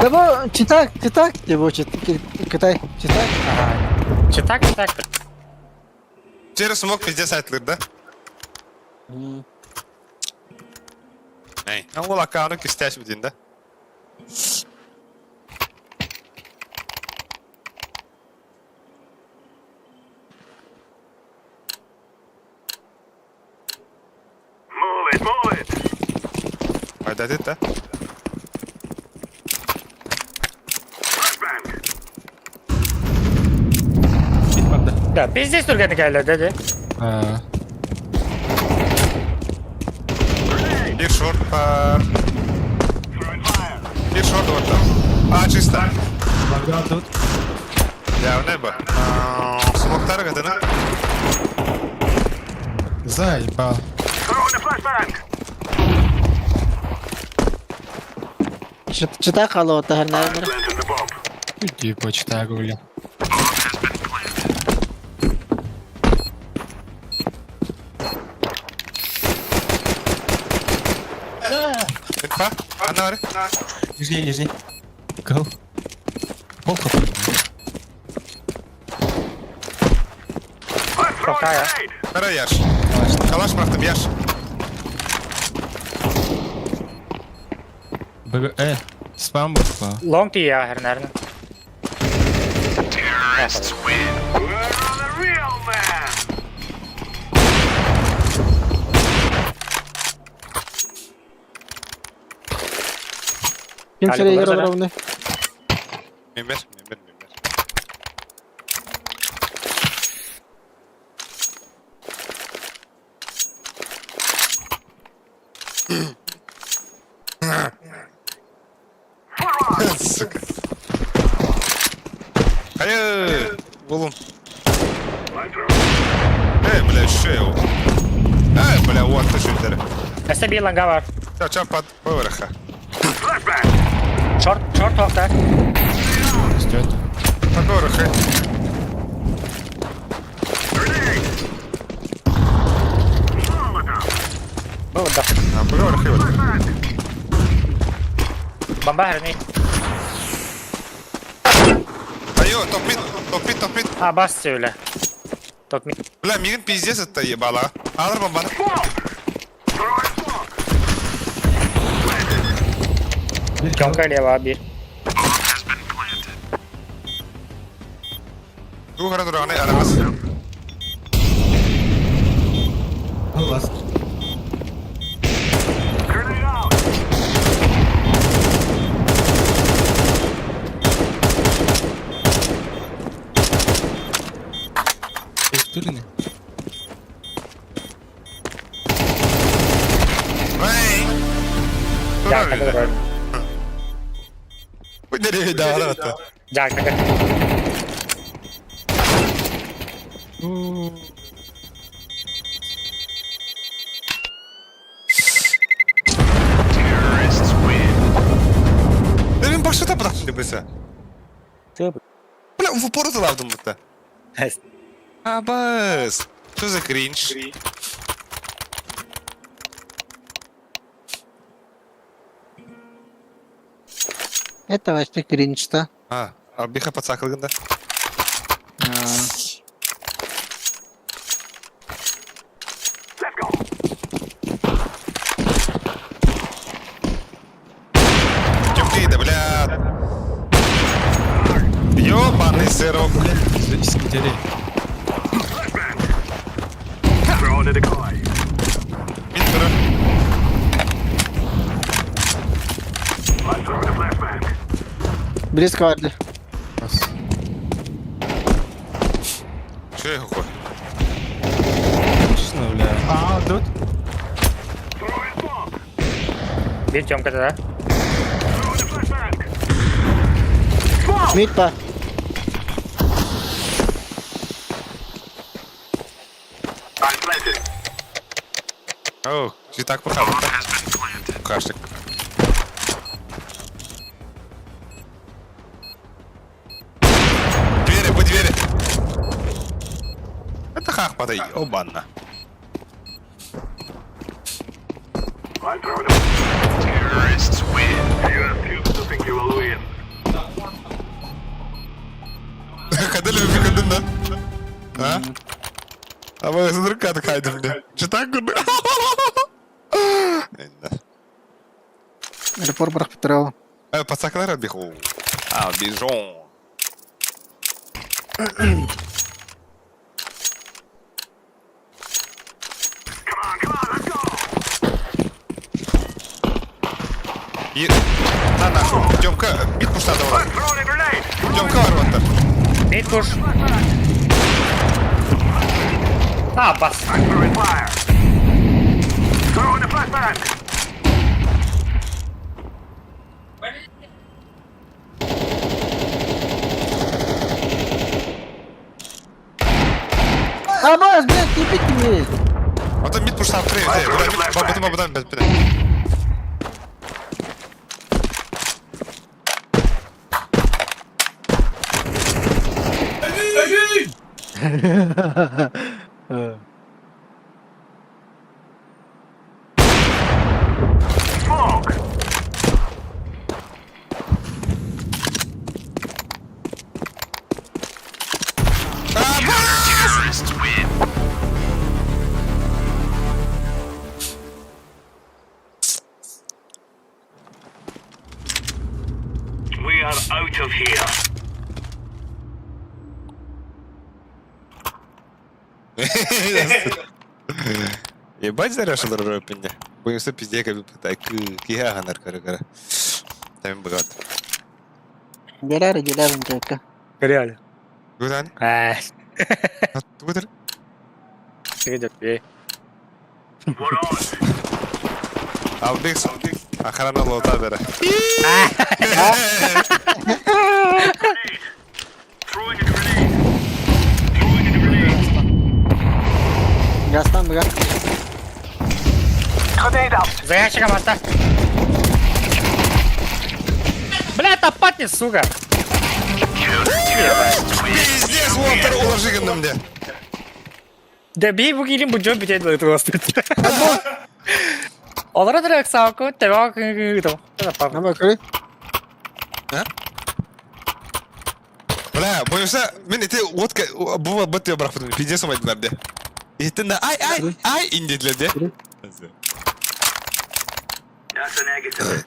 Да бу читак, читак, бу чит, Китай, читак. Ага. Чи так, чи так? Через смог пиздец айтлыр, да? Эй, ну лакану кистяч один, да? Move it, move it. Айда дед, да? Flashbang. Да, пиздец только такая, да, да. А, Bir short бар. Throwing fire. Bir short вот там. А, чисто. Богдан тут. Я в небо. Смоктар гадана. Заебал. Throwing a flashbang. Читак хало, тахар на. Planting the bomb. Иди почитай, гугли. Bomb has been planted. Инфа? Ана бар. Нижний, нижний. Гол. Пол хп. I'm throwing a Какая? grenade. Бара яш. Калаш бырахтым, яш. БГ. Спам был. Лонг ти я, наверное. Terrorists win. We're on the real man. Ким Али, сире булар играл ровно. Мимер, мимер, мимер. Сука. Ай, Булум. I'm throwing. Эй, бля, шею. Эй, бля, вот ты шутер. Эсэ би ланга бар. Ча, ча, под поверха. Flashbang. Шорт, шорт лонгта. Растет. Под поверха. Grenade. Molotov. Был, да. А, поверха вот. Flashbang. Бомба херни. Айо, топит, топит, топит. А, бас сөйле. Топ ми. Бля, мигин пиздец это ебала. Алыр бомбаны. Smoke. Throwing smoke. Тёмка лево бир. Туу хара тураны араас. Аллас. Grenade out. Өстөрүнэ. Эй! Жак такой. Бу nereye dağılattı? Жак такой. Benim başta da bıraktım mesela. Бля, в упор залавдым будто. Абас. Что за кринж? Это вообще кринж-то. А, албиха подсакылгында. Let's go. Тёмка да, бля. Ёбаный сырок. Искидери. Flashbang. Throwing a decoy. Мин турар. I'm throwing a flashbang. Близко варли. Бас. Что я какой? Честно, бля. А, тут. Throwing smoke. Бир Тёмка тогда. Throwing a flashbang. Smoke. Мид па. I'm planting. О, ты так похабал, да? Кашик. Двери, по двери. Это хах подай, обанна. I'm throwing a. Terrorists win. You are stupid to think you will win. Ходили ви кадын да? А? А вы сыдырка кайдым бля. Читак күрдү. Репор брак петрол. Пацаклар биху. А, бижон. Come on, come on, let's go. И... На нахуй. Тёмка, бит пуштады I'm олар. throwing a grenade. Тёмка бар оттар. Бир пуш. А, бас. I'm throwing fire. Throwing a flashbang. Абас, блядь, не бейте меня. Ото мид пуштап три. Бабытым, бабытым, бабытым. Smoke. We are out of here. Ебать заряшылар ропинде. Буюнса пизде кабы пытай киха ханар кара кара. Там богат. Геляр, геляр, инжека. Реально. Гудан? А, Тугутер? идет. Эй. We're on. Албекс. Охрана лота бера. Grenade. Throwing a grenade. Throwing a grenade. Гастан, бага. Grenade out. За ящиком оставь. Бля, топатни, сука. Пиздец, Уолтер уложиган мне. Да бей бугилим будем бить это просто. Олар дырак саку, тебак там. Аба, көрі. Бля, боюнса, мен ити отка бу бат я брак пиздец умайдылар де. Итин ай ай ай индедлер де. That's a negative.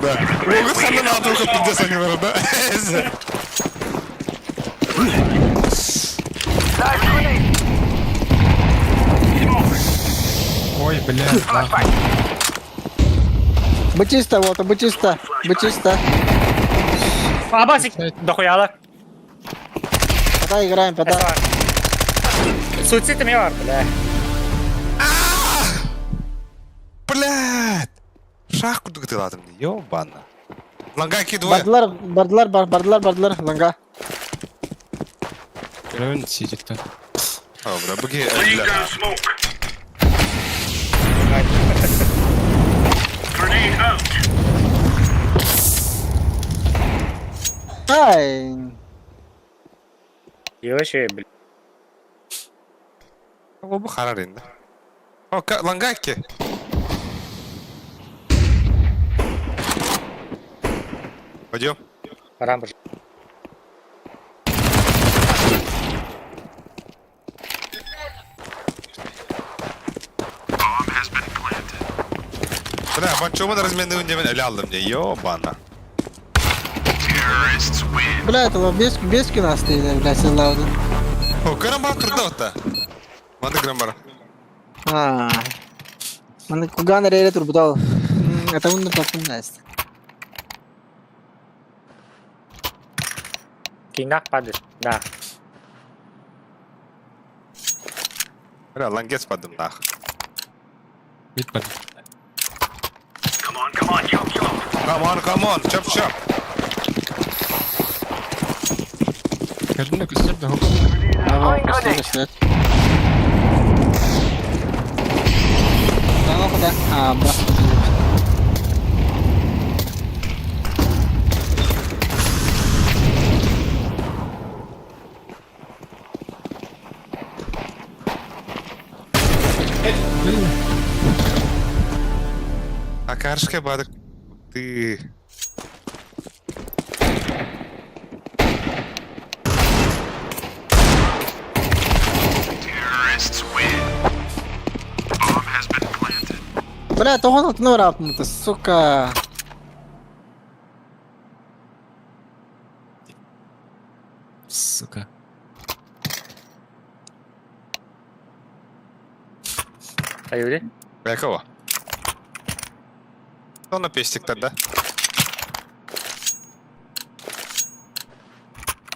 Да. Могут ханна наатылга пиздец они бар, да? Ой, блядь, нахуй. Бы чисто, вот, бы чисто, бы чисто. Абасик, дохуяла. Пока играем, пока. Суицид эмиэ бар, бля. Блядь! Шах курдук ытылатым дии, ёбана. Ланга ки двое. Бардылар, бардылар, бар, бардылар, бардылар, ланга. Көрөбүн сидиктен. О, бля, буги, Laying бля. down smoke. Grenade out. Ай, Вообще, бля. О, бу харар инде. О, ланга ки. Пойдем. Баран Бля, банчома разменный удемен эле алдым де, ёбана. бля, это без, без кино стоит, бля, силауды. О, көрөн бар турда ота. Манды көрөн бар. А. Маны куган рейре турбутал. Это он потом наст. Кинах падает, да. Бля, лангец падым нах. Бит бар. Come on, come on, chop, chop. Come on, come on, chop chop. Көрдүн да көстөр да хоп. Ага, пошли, пошли. Да, куда? А, ба. А каршка бадык. Ты. Бля, это он от рапнуто, сука. Сука. А Юрий? Бля, кого? Кто на пестик тогда?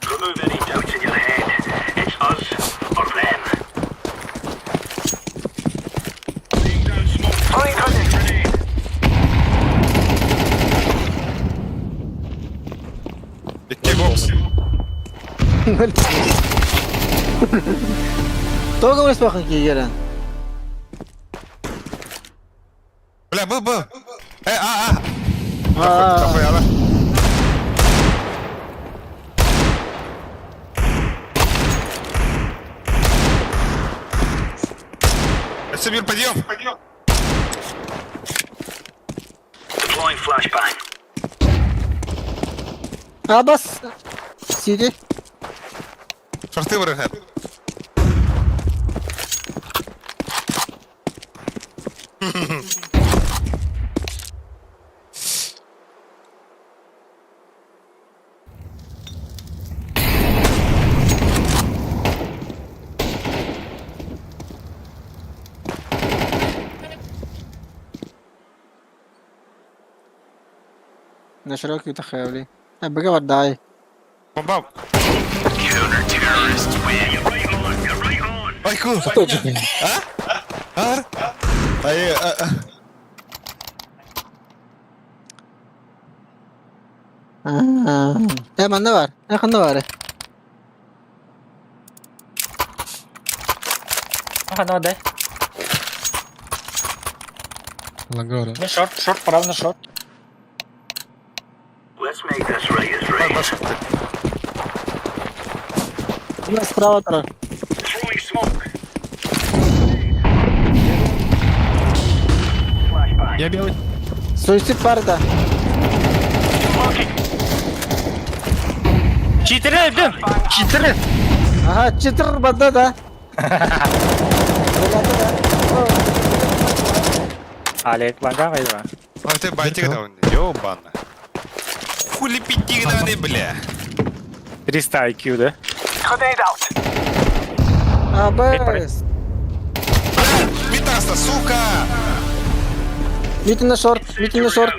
Remove any doubts in your head. It's us or them. Laying down smoke. Throwing grenade. Grenade. Икки бокс. Кто говорит, пахнет Егерен? Бля, был, был. Э, а, а. А, Такой, ала. Сибирь, подъем. Deploying flashbang. а бас. Сиди. Шорты вырыхает. На широкий тахавли. А, бега дай. Бомба. You're right on. You're right on. Айку. А? Ар? Ай, а, а. Э, манна бар. Э, ханна бар. Ага, ну дай. Лагора. Ну шорт, шорт, правда, шорт. Let's make this right as Бар, rain. бар шорты. У нас справа тора. Throwing smoke. Flashbang. Я белый. Суицид парда. Smoking. Читеры, блин! Читеры! Ага, читер бада да. Олег, ланга, вайва. Ой, ты байтик да он. Ёбана. Хули пиздигнаны, бля. 300 IQ, да? Grenade out. Абас! Бля, Витаста, сука! Митин на шорт, Митин на шорт.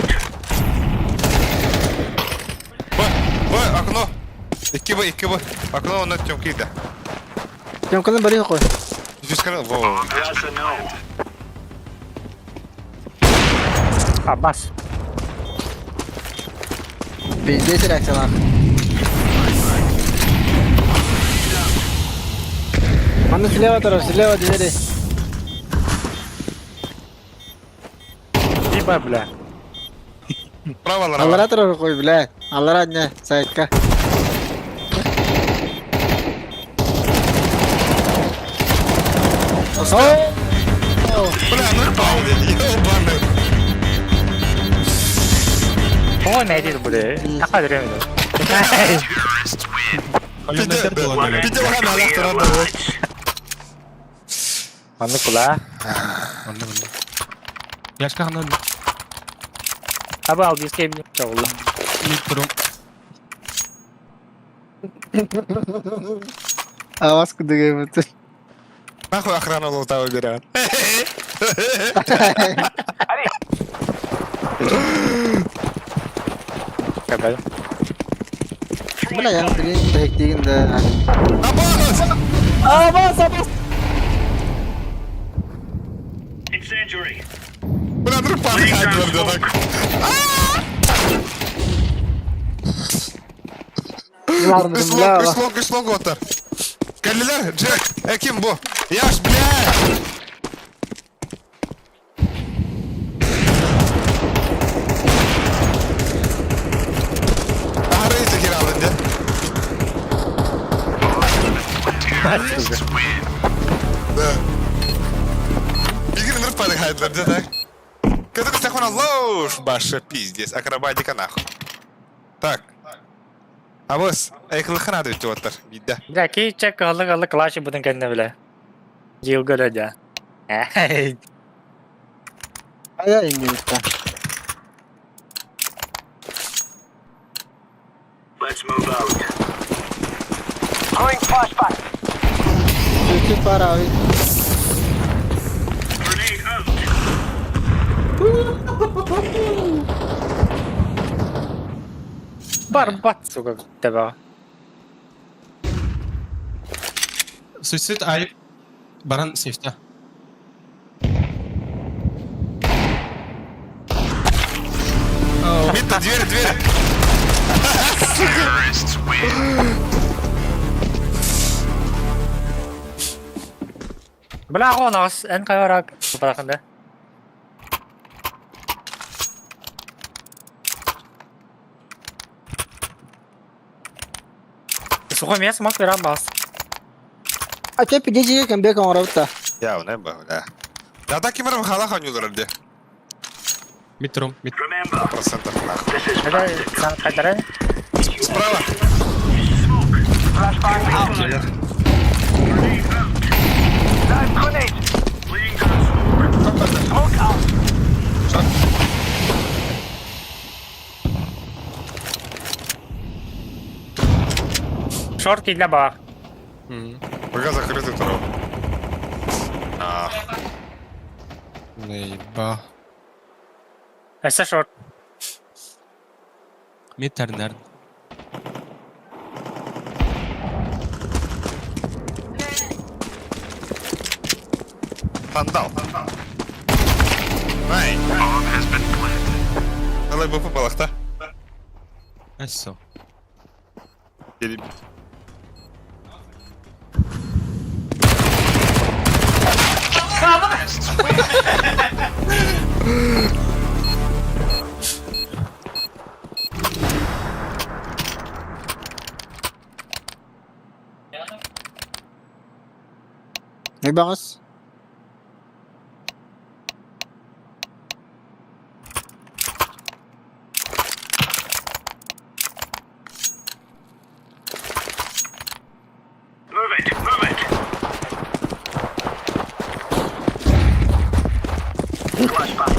Б, Б, окно. 2 Б, 2 Б. Окно, он от Тёмки, да. Тёмканы бери какой. Диффюз во. Абас. Пиздец реакциялар. Аны слева турар, слева двери. Либо, бля. Право, ларава. Аллара турар кой, бля. Аллара не, сайтка. Бля, ну упал, ебаный. Ой, найди, бля. Такая время. Пиздец, ладно, ладно, Манны кула. Онно онно. Яшка ханан Аба албийский чоғулла. мид турум. Авас кудыгай бутыр. Нахуй охрану лута выбирают. Кабель. Бля, я блин, бэктигин да. Абас! Абас, абас! Incendiary. Бля, ну падает, да так. Ларнырым, бля. Үс лонг, үс лонг, үс лонг отар. Кэллилэр, Джек, э, ким бу? Яш, бля! Ары кир алдын, де. Да. Игры нырпады хайдлар, де так? Когда ты хуна лоуш, баша, пиздец, акробатика нахуй. Так. Абыс, айқылықын ады өтіп отыр, бидді. Бля, кей чек аллы аллы клаши будын кәнне, бля. Жил гөлө да. Эй, Ая ингилитта. Let's move out. Throwing flashbang. Чуть-чуть пора. ой. Grenade out. Барбат, сука, тебя. Суицид айып. Баран сейфте. Митта, дверь, дверь. Бля, гонос, эн кайрак. Барахында. Сухой мясо мог бас. А че пидежи камбек оңоробута. Я, не б, да. Да так кимер хала ханюлар де. Мид турум. Мид. Remember, Процентов нахуй. this is Это сан кайдара. Справа. Flashbang out. grenade out. Live grenade. Laying down smoke. Smoke out. Шорты для бах. Пока закрытый второго. А, Нейба. Это шорт. Мид тэрнэр. Сандал. Най. Алай БП балахта. Эссо. Или... Nagbakas. Move it, move it. Flashbang.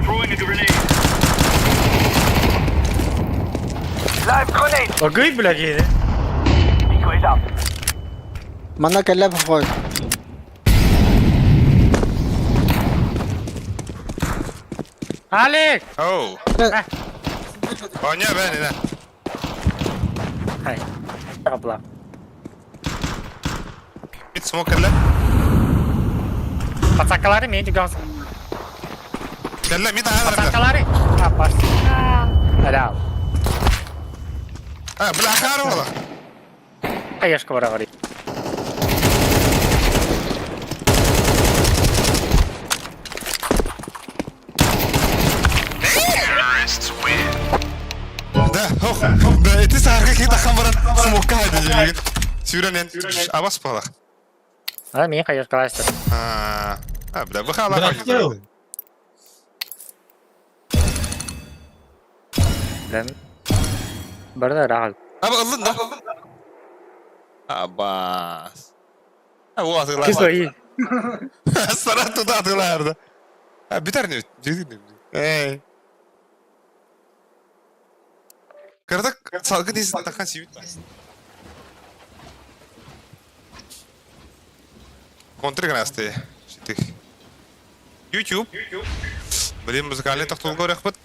Throwing a grenade. Огый, бля, киһини. Decoys out. Манна кэллэ похуй. Алик! Оу. Оня бен ине. Хай. Абла. Бит смок кэллэ. Пацакалары мен диган. Кэллэ мид аһар. Пацакалары. Апас. Алял. А, бля, ахара буола. Хаешка бараҕар. Да, ох, да, ити саарга киһи тахан баран смокка хайда дьиҥин. Сүүрэн эн абас буолах. А, мин хаешкалаастар. А, а, бля, быхала. Брател! Барда раал. Аба ыллын да. Абас. А, у атыылар. Кисой. Сара туда атыылар да. А, бүтэр не? Эй. Кырдык салгын из тахан сибит. Контр гранасты. Шитых. YouTube. Блин, музыкальный тохтолго көрөхпүт.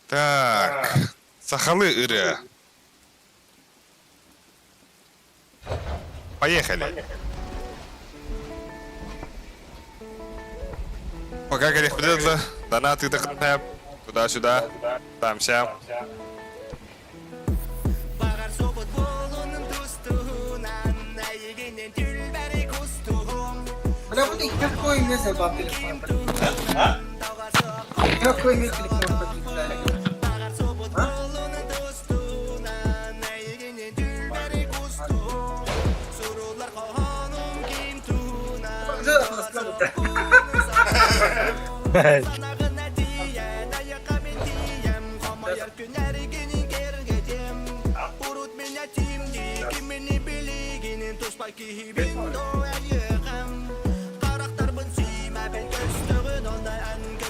Так. Сахалы ырыа. Поехали. Пока горехпыдыдлы, донаты туда-сюда, там-сям. Бля, вот и какой мне заебал телефон? Какой мне телефон подписали?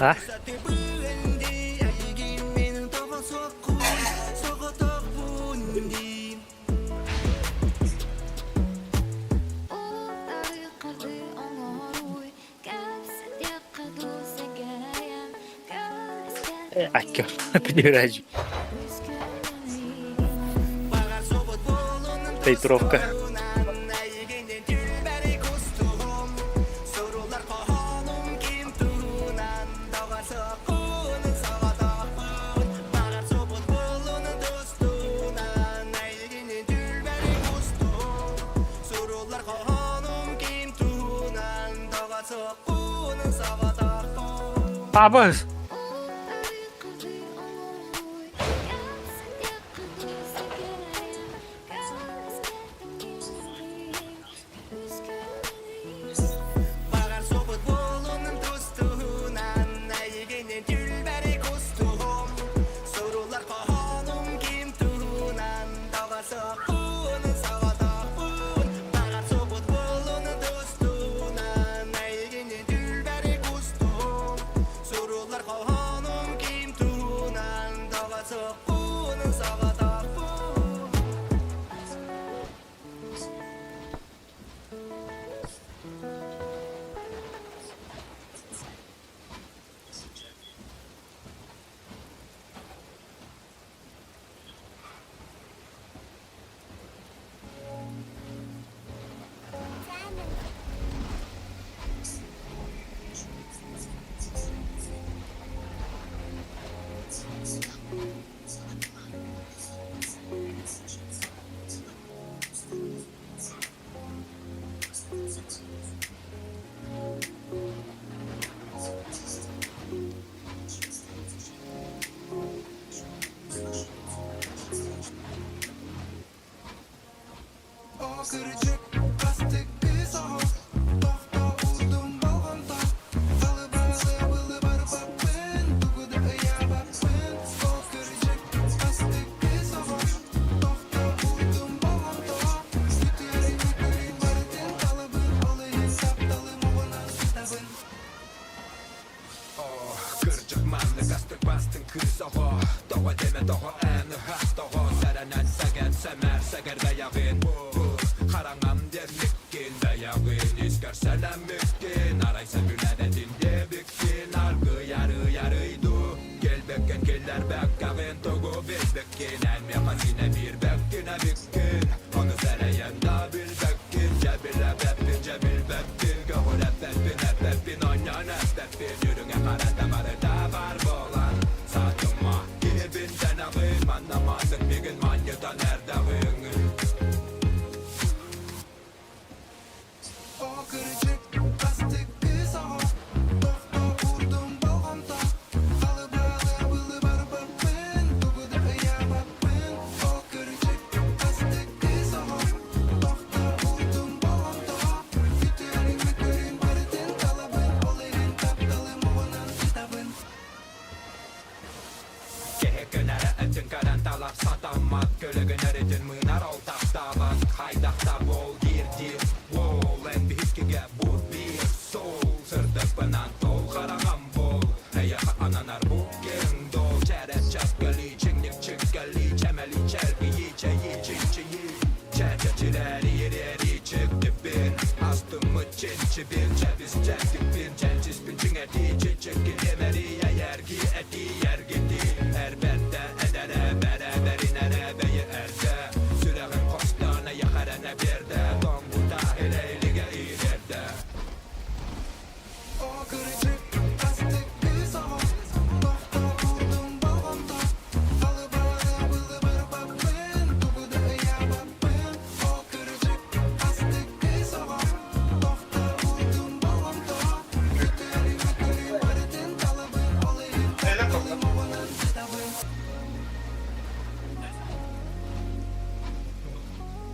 А? А? Аккер. Подбирай. Тайтровка. Абыз!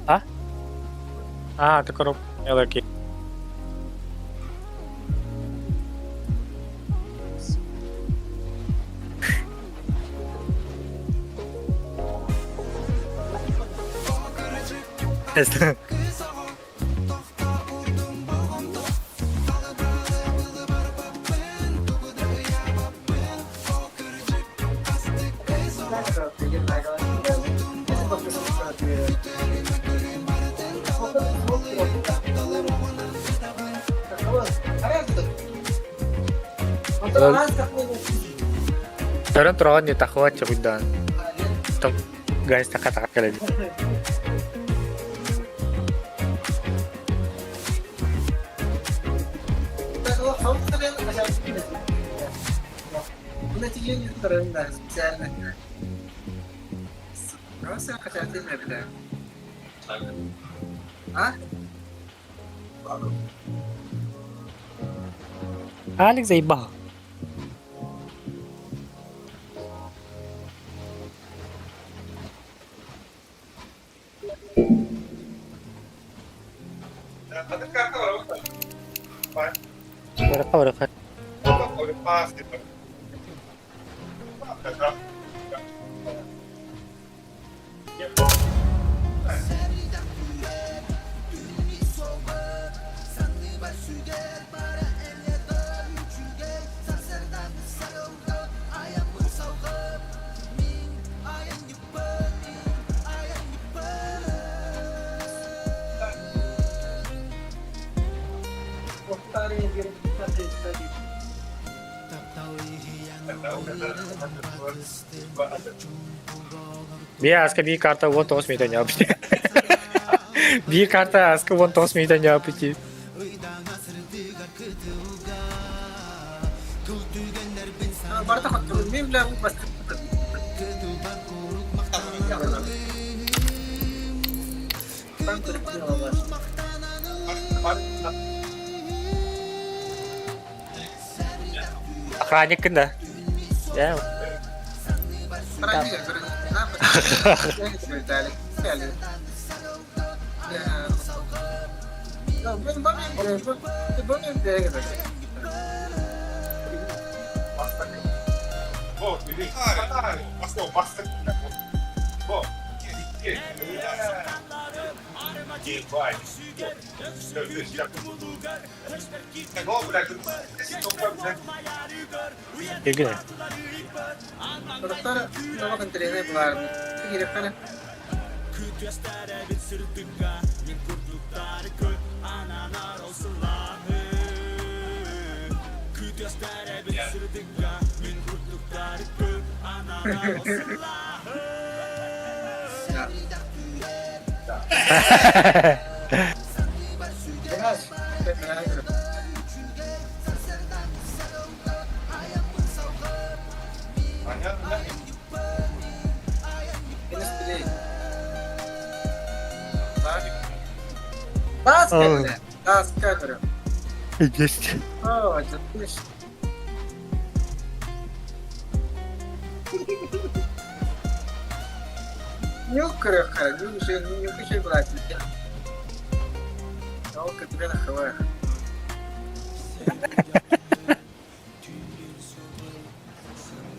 А? А, ты коробку мелкий. Көрөн тураҕын дии тахыа чугуйдаан. Там гайс така така кэлэбит. Алик заебал. Барака барака. Биир аска биир карта 19 метр не апти. Биир карта аска 19 метр не апти. Охранник да. Я. Игорь. Сорохтор тоҕо контейнер булаарны. Киирэххэ Тааска көрө. Есть. Оо, дьэ, Нюх көрүөххэ, нюх үчүгэй былааччы. Ол көтүгэн ахыбар.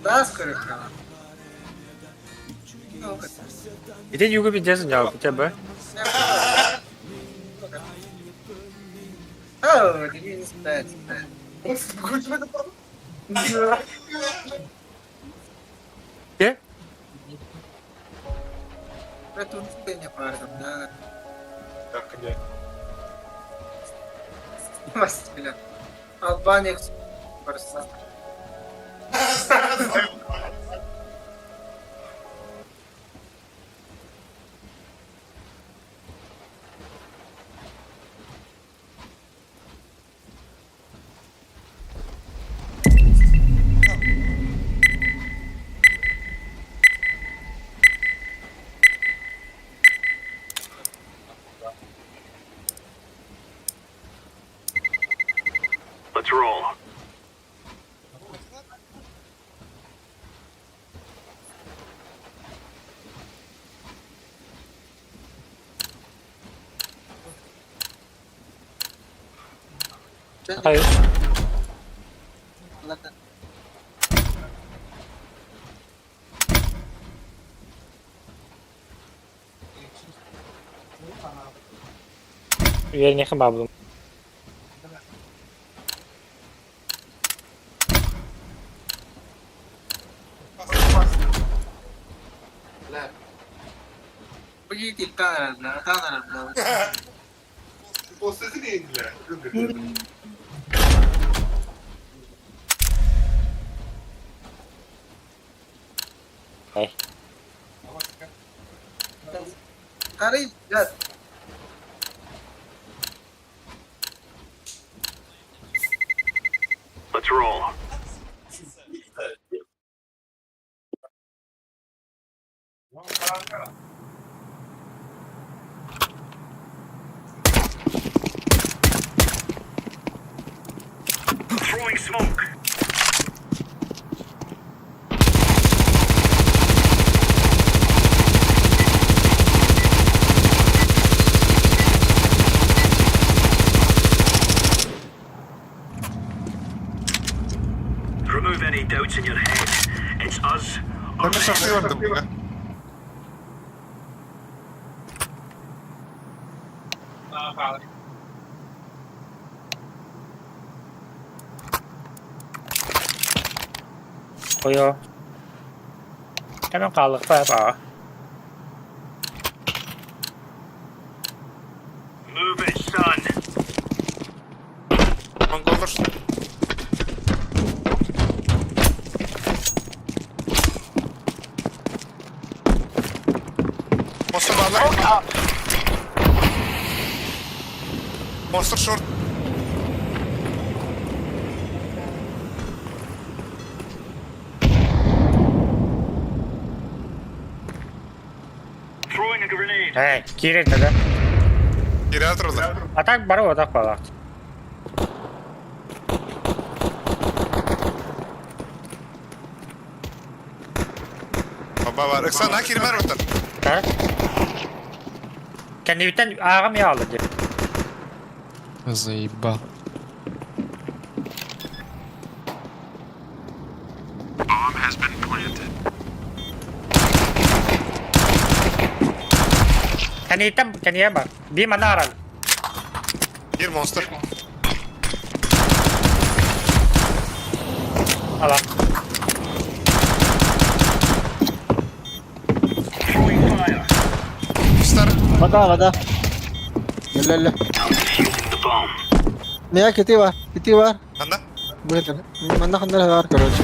Таас көрүөххэ. Ити югу пиздец у хотя бы. О, тебе не спать. Э? Это не пардон, да. Бля. Албания барса. Let's roll. Hayır. Үөрниэхэ баабылым. Эй. Арый, да. Let's roll. Throwing smoke. Remove any doubts in your head. It's us or Ben şarkıyı them. vardım buna. Қойо. Кәмен қалықта ба. Move it, son. Mongoller. Monster bağlar. Monster short. Throwing a grenade. Эй, киирэн да. Geri atırlar. Атак бар атак балак. Baba var. Iksan ha kirmer otan. Ha? Кэннибиттэн ааҕым яалы диэн. Заебал. Bomb has been planted. Кэнийтэн кэнийэ бар. Бии маны арал. Бир монстр. Ала. Стар. Вода, вода. Өлө-өлө. Мия кити бар, кити бар. Ханна? Бу манна ханна бар, короче.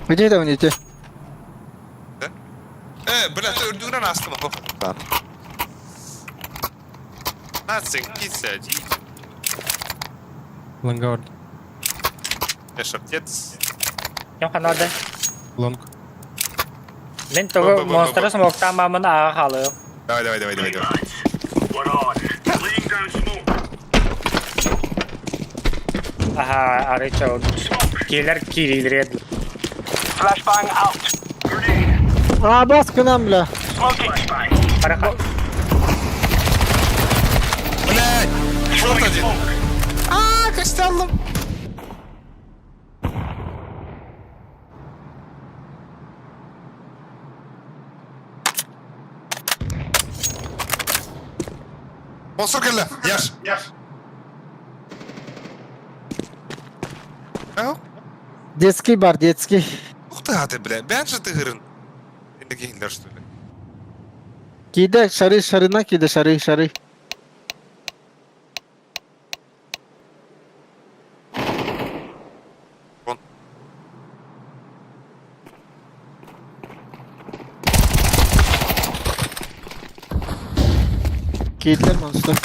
Где это они те? Э, бля, ты үрдүгүнэн астым. Nothing, pizza, Лонгард. Эшаптец. Ким ханады? Лонг. Мин тугу монстры смоктаамамын ааҕа хаалыам. Давай, давай, давай, давай, давай. Аха, арыйча киилэр киириилэрэ Flashbang out. А, бас к нам, бля. Бараха. Блядь! Шорт один. А, костян Монстр кэллэ! Яш! Ау? Детский бар, детский. Ух ты, а ты, бля, бән же ты гырын. Инде кейинлер, что ли? Киде, шары, шарына киде, шары, шары. Вон. Киделер монстр.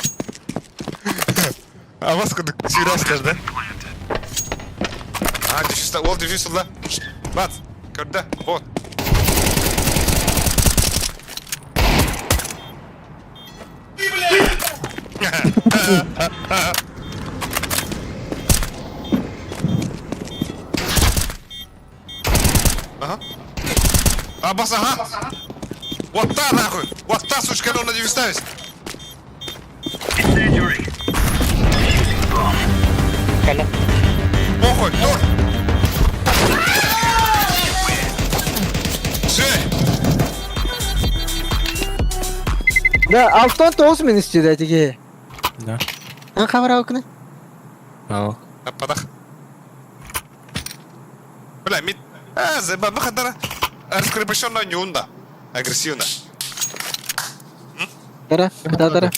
А вас куда сюрястер, да? А, дефьюз, ол дефьюз да. Бац, когда? Вот. Ага. А, бас, ага. Вот та нахуй! Вот та, сучка, ну на девять Кэлэ. Похуй, тур! Все! Да, алтон тоғыз мен істеді әтеге. Да. Ан хабар алкыны? Ау. Падах. Бля, мид... А, заеба, выхода. Раскрепощенная нюнда. Агрессивно. Дара, да, дара.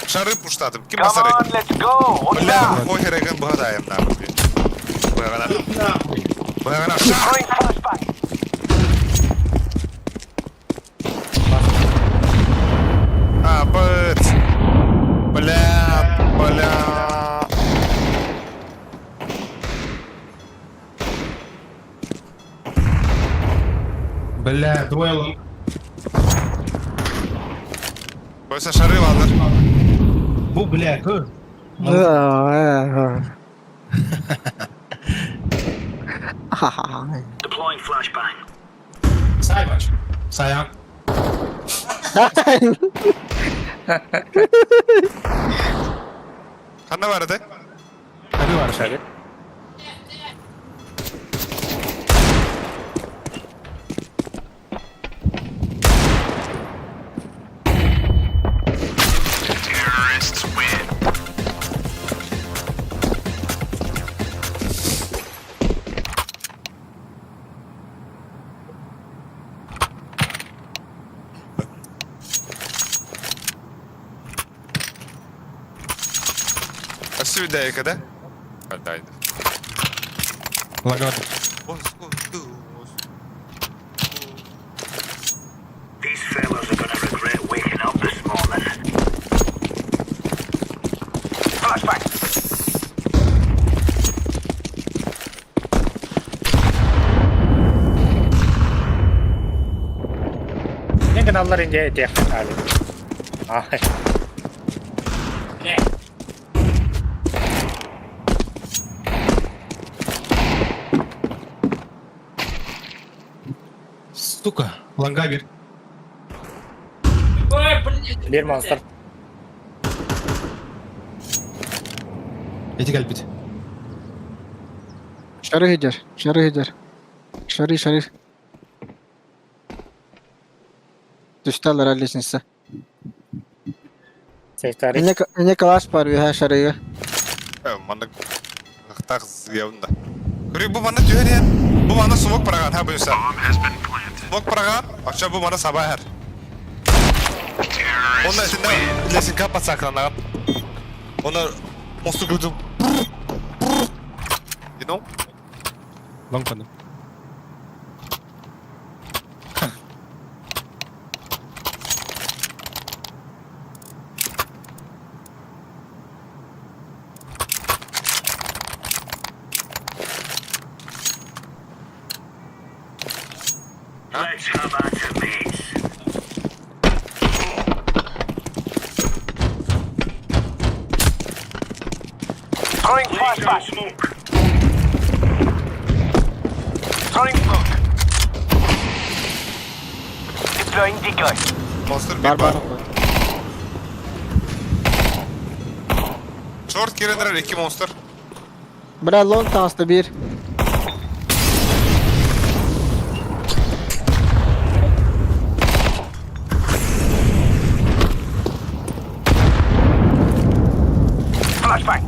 Шары пуштатым. Ким Come басары? on, let's go. Бля, похер эгэн багадаем нахуй. Багана. Багана. Шар! Throwing flashbang. А, быт. Бля, бля. Бля, двое лонг. Койса шары алыр. Бу, бля, көр. Да. Ха-ха. Deploying flashbang. Сайбач. Саян. Ханна бар еді? Хadi var şöyle. Өссө да? Дайды. Лагард. These fellas are gonna regret waking up this morning. Flashbang. Не гыналлар инде этиэх али. Ай. Сука. Лонга бир. Бир монстр. Ити кэлбит. Шары сылдьар, шары сылдьар. Шары, шары. Түстэ аллараа лестница. Сейфтари. Инне инне калаш бар үһэ шарыга. Маннык ыхтаах зыябын да. Көрүй бу манна түһэр иһэн, бу манна смок параган ха буюса. Смок параган, оччо бу манна саба иһэр. Онно итиннэ лесенка подсакланаҕын. Онно мосту күрдүм. You know? Long панды. Let's have at it, mates. Throwing flashbang. Smoke. Throwing smoke. Deploying decoy. Monster Бар bir бар. бар. Short кирендер iki monster. Бля, лонг таҥаста биир. Flashbang.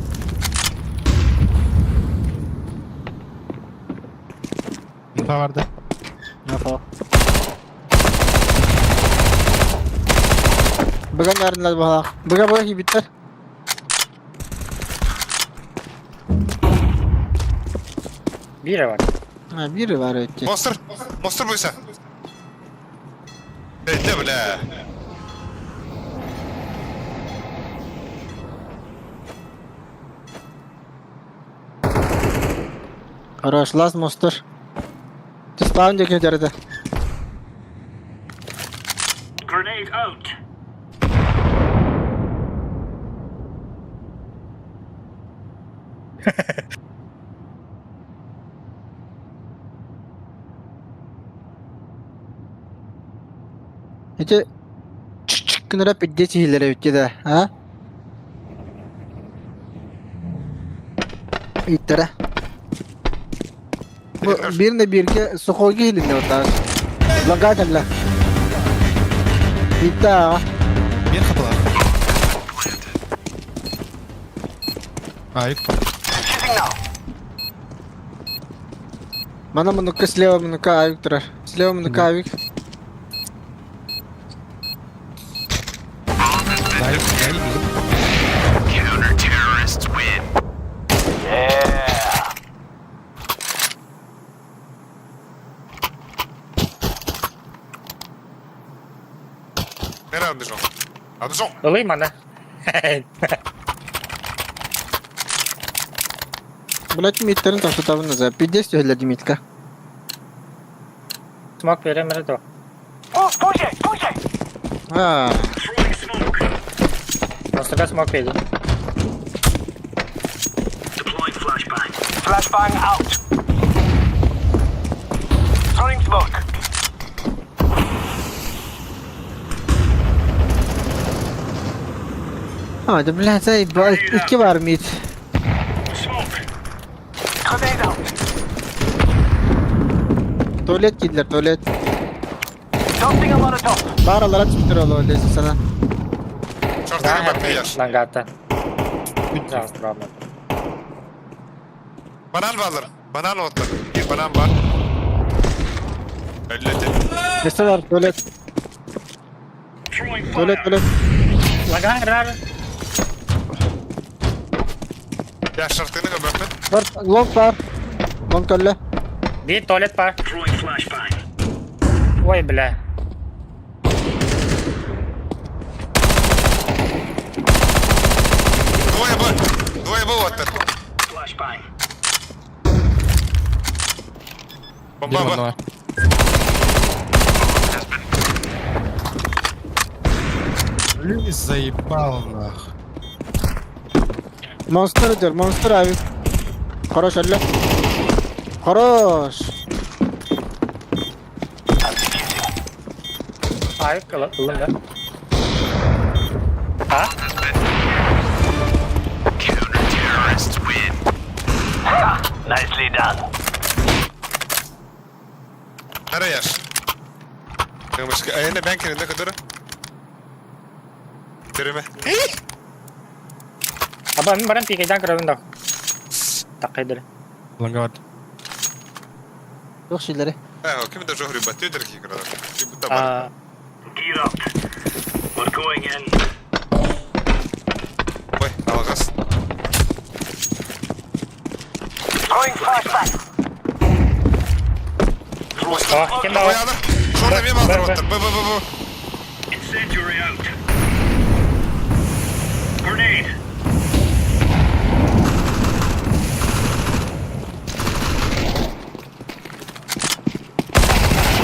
Инфа барды. Нафа. Быга наарыннар баһалаах. Быга быга киирбиттэр. Биир бар. А, биир бар эти. Monster. Monster буйса. Эйде бля. Хорош, last monster. Ты спаун диэки дьарыта. Grenade out. Ити чик гынара пиздец иһиллэр эбит да, а? Иттэрэ. Бу биир бииргэ сухойга иһилиннэ баттаас. Лагаа кэллэ. Иттэ ааҕа. Биир хапылар. Айык. Shooting now. Мана муннукка слева муннукка авик турар. Слева муннукка авик. Айык. Айык. Counter-terrorists win. Yeah. Нера отбежал. Отбежал. Ылый мана. Блять, миттерин тохтотабын назад. Пиздец түһэллэр Дмитка. Смок берем эрэ Oh, push it, push it. А, Throwing smoke. Монстрга смок берди. Deploying flashbang. Flashbang out. Throwing smoke. а, да блядь, заебал. Икки бар мид. Smoke. Grenade out. Туалет киирдилэр, туалет. Tossing a Molotov. Бар аллара түспүттэр ол лестницаны. Short кирен бат Лангата. Пожалуйста, Банан балыр. Банан оттар. Bir банан бар. Өллөтө. Лестница бар, туалет. Throwing Туалет, fire. туалет. Лаган Я шартыны көбөппүн. Бар, лонг бар. Лонг кэллэ. Биир туалет бар. Throwing flashbang. Ой, бля. Двое Б. Двое Б оттар. Flashbang. Бомба Биир Б. манна. Блин, заебал нах. Монстр идет, монстр авик. Хорош, алло. Хорош. Ай, ылым да. А? Counter-terrorists win. Nicely done. Arayar. Başka ayağına ben kendimde kadar. Göreme. Аба, мин баран пикейден көрөбүн да. Такайдыр. Лангад. Yok şeyleri. Ha, kim de johri batıyor ki kadar. Bu da var. А, Gear up. We're going in. Ой, алгас. Throwing flashbang. а, кем Ой, да? ана. Шорда мен алдыр Б, Б. оттыр. Б, Б, Б, Б. Incendiary out. Grenade.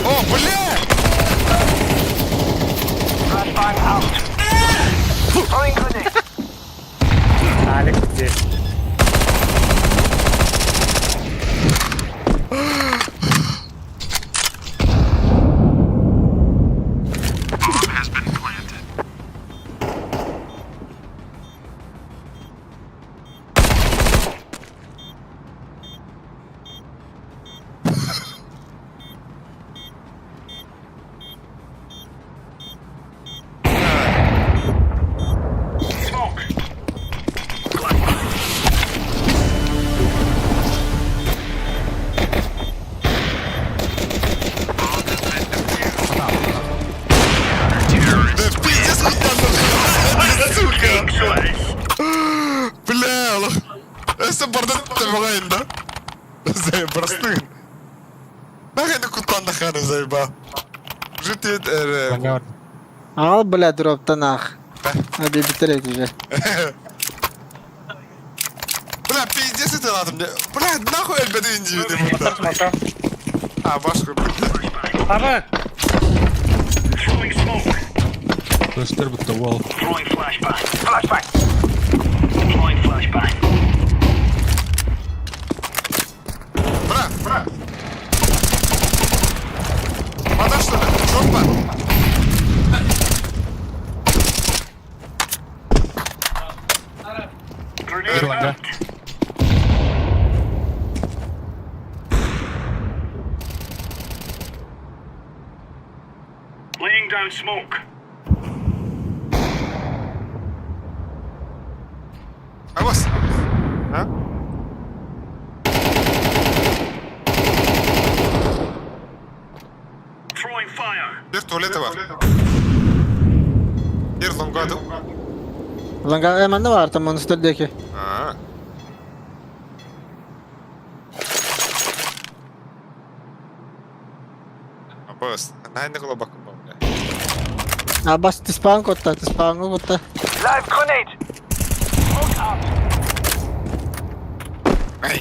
О, бля! Flashbang out. Throwing grenade. Алик здесь. Smoke. Да пиздец, меня сука! Бля, аллах. Эссе бардат табагайында. Зай простын. Нахай куттан ханы зайба. Жити Лангад. Al бля дроптан ах. Hadi bitir et уже. Бля, пиздец это надо мне. Бля, нахуй эльбеды индивиды. Смотрю. А, башку. Аба, Throwing smoke. Көстөр бітті ол. Throwing flashbang. Flashbang. Deploying flashbang. Бля, бля. Вода что ли? Шорпа. Grenade Ланга. out. Laying down smoke. Авос. А? Throwing fire. Bir tuvalete var. Bir longadu. Lan hemen de var tam monster diyor ki. А. Абас, най не го бакум бля. Ha bas tispan kotta, tispan kotta. Live grenade. Smoke out. Ай.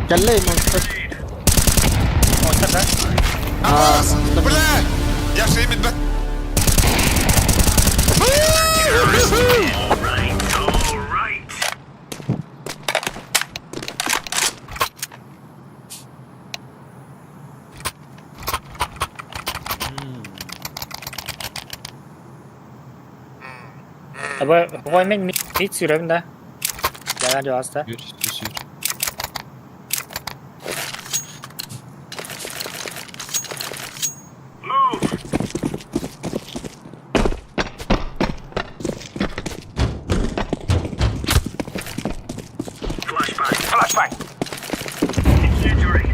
Gel monster. монстр, да? Абас, бля! Я шеймит бе. Right, all right. Аба, ой, мен мид сүрөбүн да. Жана жабаста. Жүр, жүр, жүр. Move. Flashbang. Flashbang. Incendiary.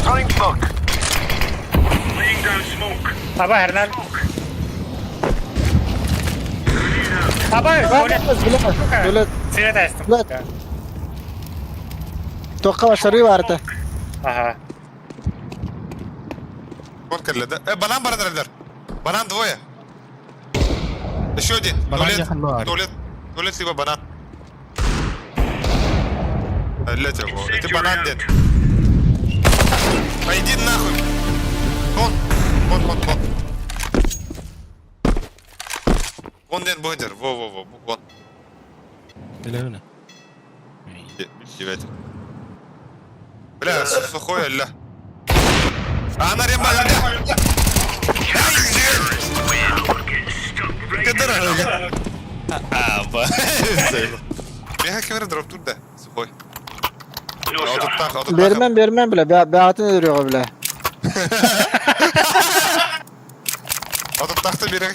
Throwing smoke. Laying down smoke. Аба, Hernan. Smoke. Grenade out. Аба, туалет. Böyle Свет астым. Блядь. Tokka başarıyı vardı. Ага. Вон кэллэ, да? Э, банан баран Банан двое. Еще один. Банан Туалет. яхан бар. Туалет. Туалет либо банан. Блять его. Это банан Incendiary дед. out. Пойди нахуй. Вон. Вон, вон, вон. Вон ден бодер. Во, во, во. Вон. Билебіне. Девять. Бля, сухой, ля. А, на ремба, ля. We're getting stuck right Кадара, Аба. Миэхэ ким эрэ дроптуур да, сухой. Отуттаах, отуттаах. Бермен бермен бля, бэҕэтин өлөрүөҕэ бля. Отуттаахта биэрэ.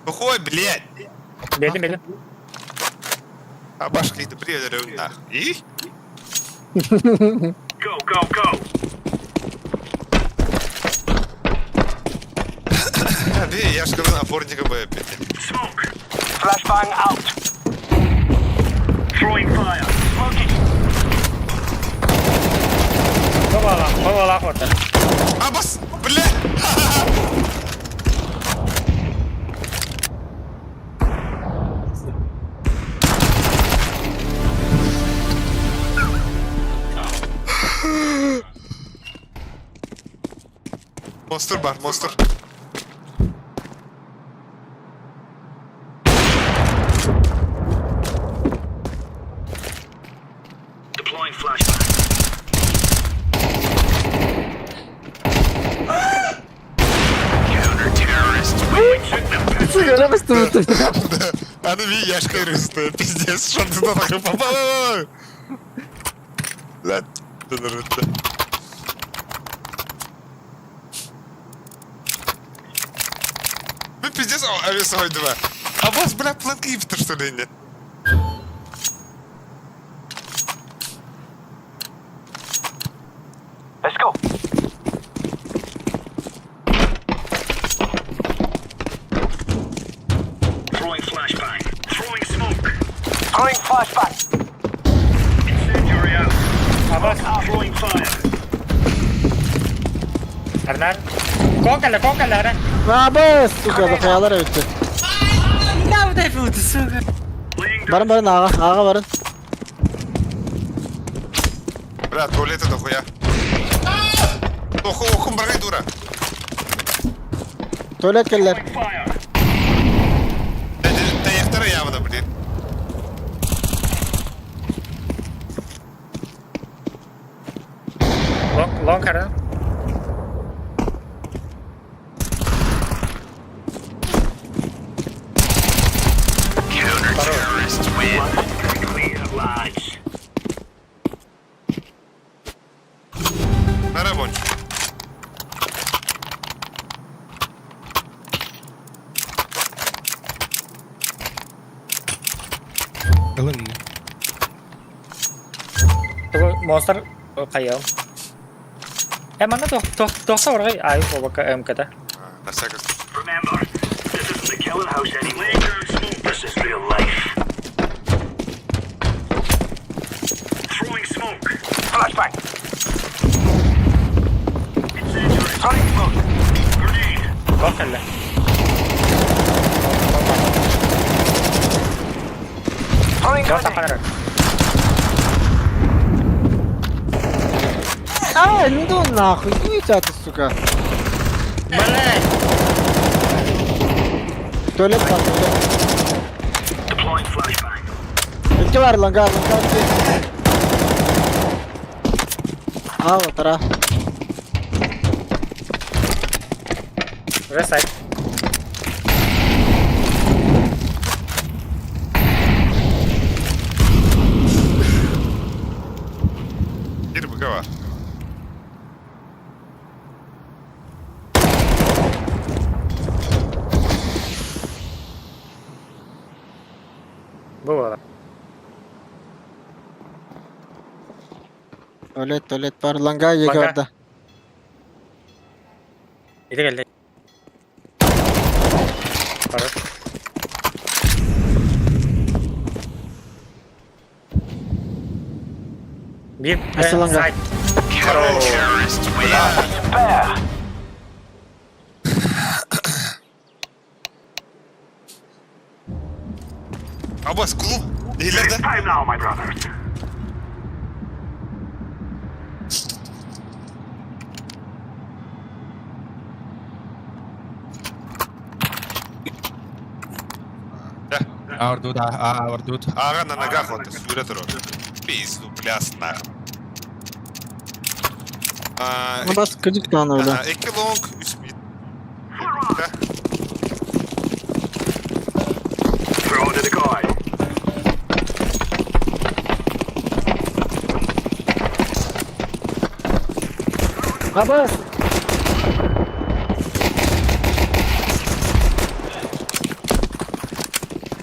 Сухой, блядь. Бердим, бердим. А башка иди при нах. И? Go, go, go. Би, я ж говорю, опорника Б опять. Smoke. Flashbang out. Throwing fire. Smoking. Бабала, бабала хорта. А бас, блядь! Монстр бар, монстр. Deploying flashbang. Counter-terrorists win. Сука, быстро А ну ви, я ж говорю, пиздец, что ты такой попал? Да, ты Ну пиздец, авиасовой два. А вас, бля, планка что ли, нет? Let's go. Throwing flashbang. Throwing smoke. Throwing flashbang. Incendiary out. Абас, Throwing fire. Арнар. Кокала, кокала, ара. Абы, сука, бахаялар өттү. Laying down. Барın барın ağa, ağa барın. Бля, туалета дохуя. Оху, оху, баргай дура. Tuvalet келлер. Fire. Таяқтары явно, блин. Лонг, лонг, ара. Counter-terrorists win. Clear, lads. На рабончик. Ылын. Монстр хайыл. Э, манна тохта оргай ай обака МКда. На всякий случай. Remember, this isn't the killing house anymore. Laying down smoke. This is real life. Throwing smoke. Flashbang. Incendiary. Throwing smoke. Grenade. Кокала. Throwing Жок grenade. тақаныр. А, ну нахуй, иди ты, сука. Блядь. Tuvalet var, tuvalet. Deploying flashbang. İki var lan, gal, lan, gal. Al, tara. Уже сайт. Кир Быкова. Было. Tuvalet, tuvalet var. Langa yeki Langa. orada. Иди келди. Хорош. Бир, Асы ланга. сайт. Counter-terrorists win. Bear. Абас, клуб. Илерде. Time now, my brothers. Ардут, а, ардут. Ага, на ногах вот, сюрет рот. Пизду, пляс нах. А, Ну бас кыжык lan öyle. Ага, iki long, üç mid. Да. Абас!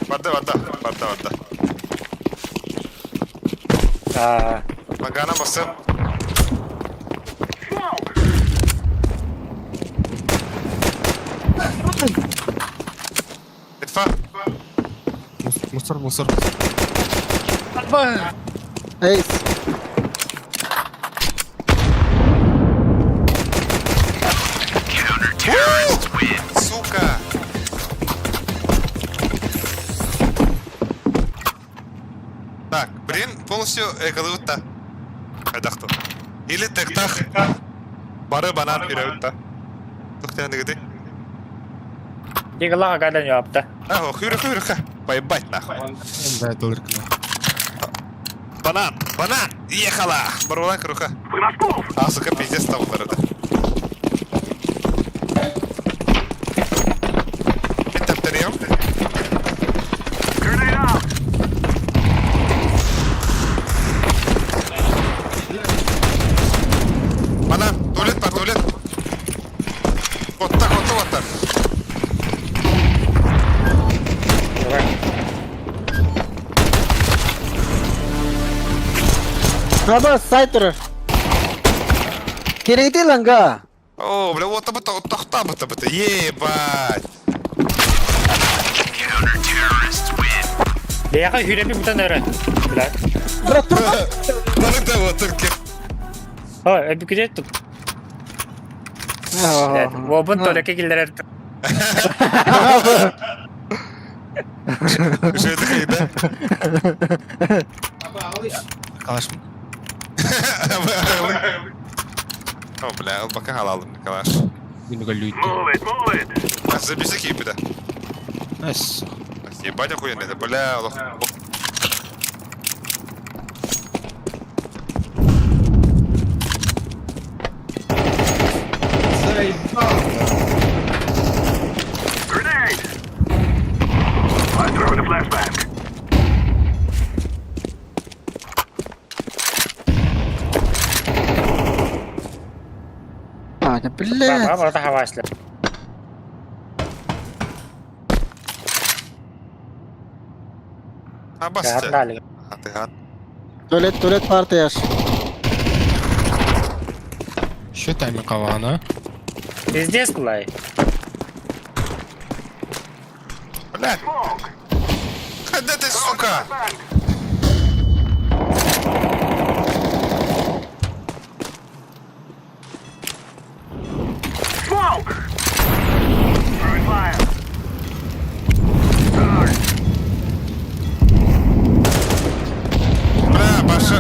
Барда, барда, барда, барда. Аа. Магана басып. Инфа. Мусор, мусор. Эйс. Сука! Так, блин, полностью эколыбытта. Хайдахту. Или тыктах. Бары банан үрөбүтта. Тухтяныгыты. Дигалага гадан yaptı. А, хюры хюры Поебать нахуй. Да, это лыркна. Банан, банан, ехала! Барвала круха. А, сука, пиздец там это. Это вторым. Банан, туалет бар, туалет. Вот так, вот так, вот так. Давай. Абас, сайтер. Кереди ланга. О, бля, вот это, вот так, там это, это, ебать. Бияка хүрепи бутан өрө. Бля. Брат, тур. Барыта вот только. Ой, эби күдет тут. Обун толеке киллер. Что это да? Калаш. О, бля, пока халалым, Николаш. Немного люди. А, забеси кипи, да. Найс. Ебать охуенно, это, бля, лох. Заебал! Grenade! I'm throwing a flashbang. А, да, блядь. Баба, брата хавасли. А, баста. Дали. А, ты гад. Туалет, туалет партияш. Еще тайм кавана. Пиздец кулай. Бля. Когда ты, сука? Smoke! Throwing fire. Charge. Бля, Паша.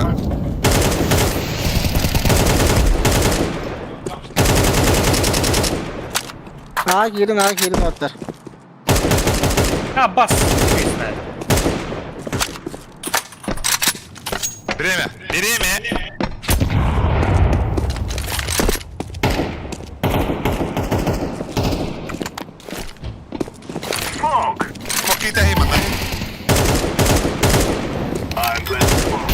А, кирин, а, кирин оттар. А, бас. Хуй знает. Время, время. Smoke! Смокита химана. I'm planting the bomb.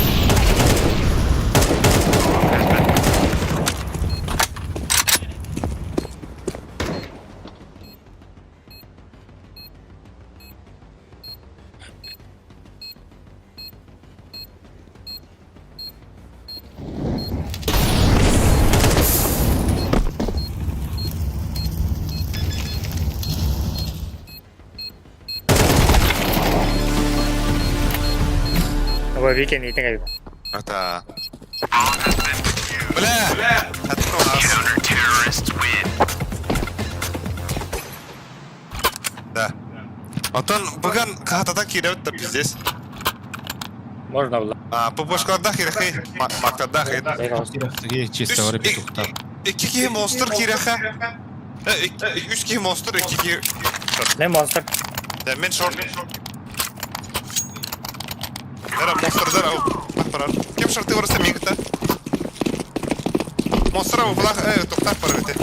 Ой, Вики не тегай. Это. Бля! Это у нас. Да. Отон бүгін қатадан киреп та пиздец. Можно было. А, ППшкаларда хирхи, мактарда хир. Чисто вары петухта. Iki кихи монстр киреха. Үч кихи монстр, iki кихи... Не монстр. Да, мен шорт. Дара, монстр, дара, парар. Кем шорты вырса мигта? Монстр, булах, тоқтап бар өте.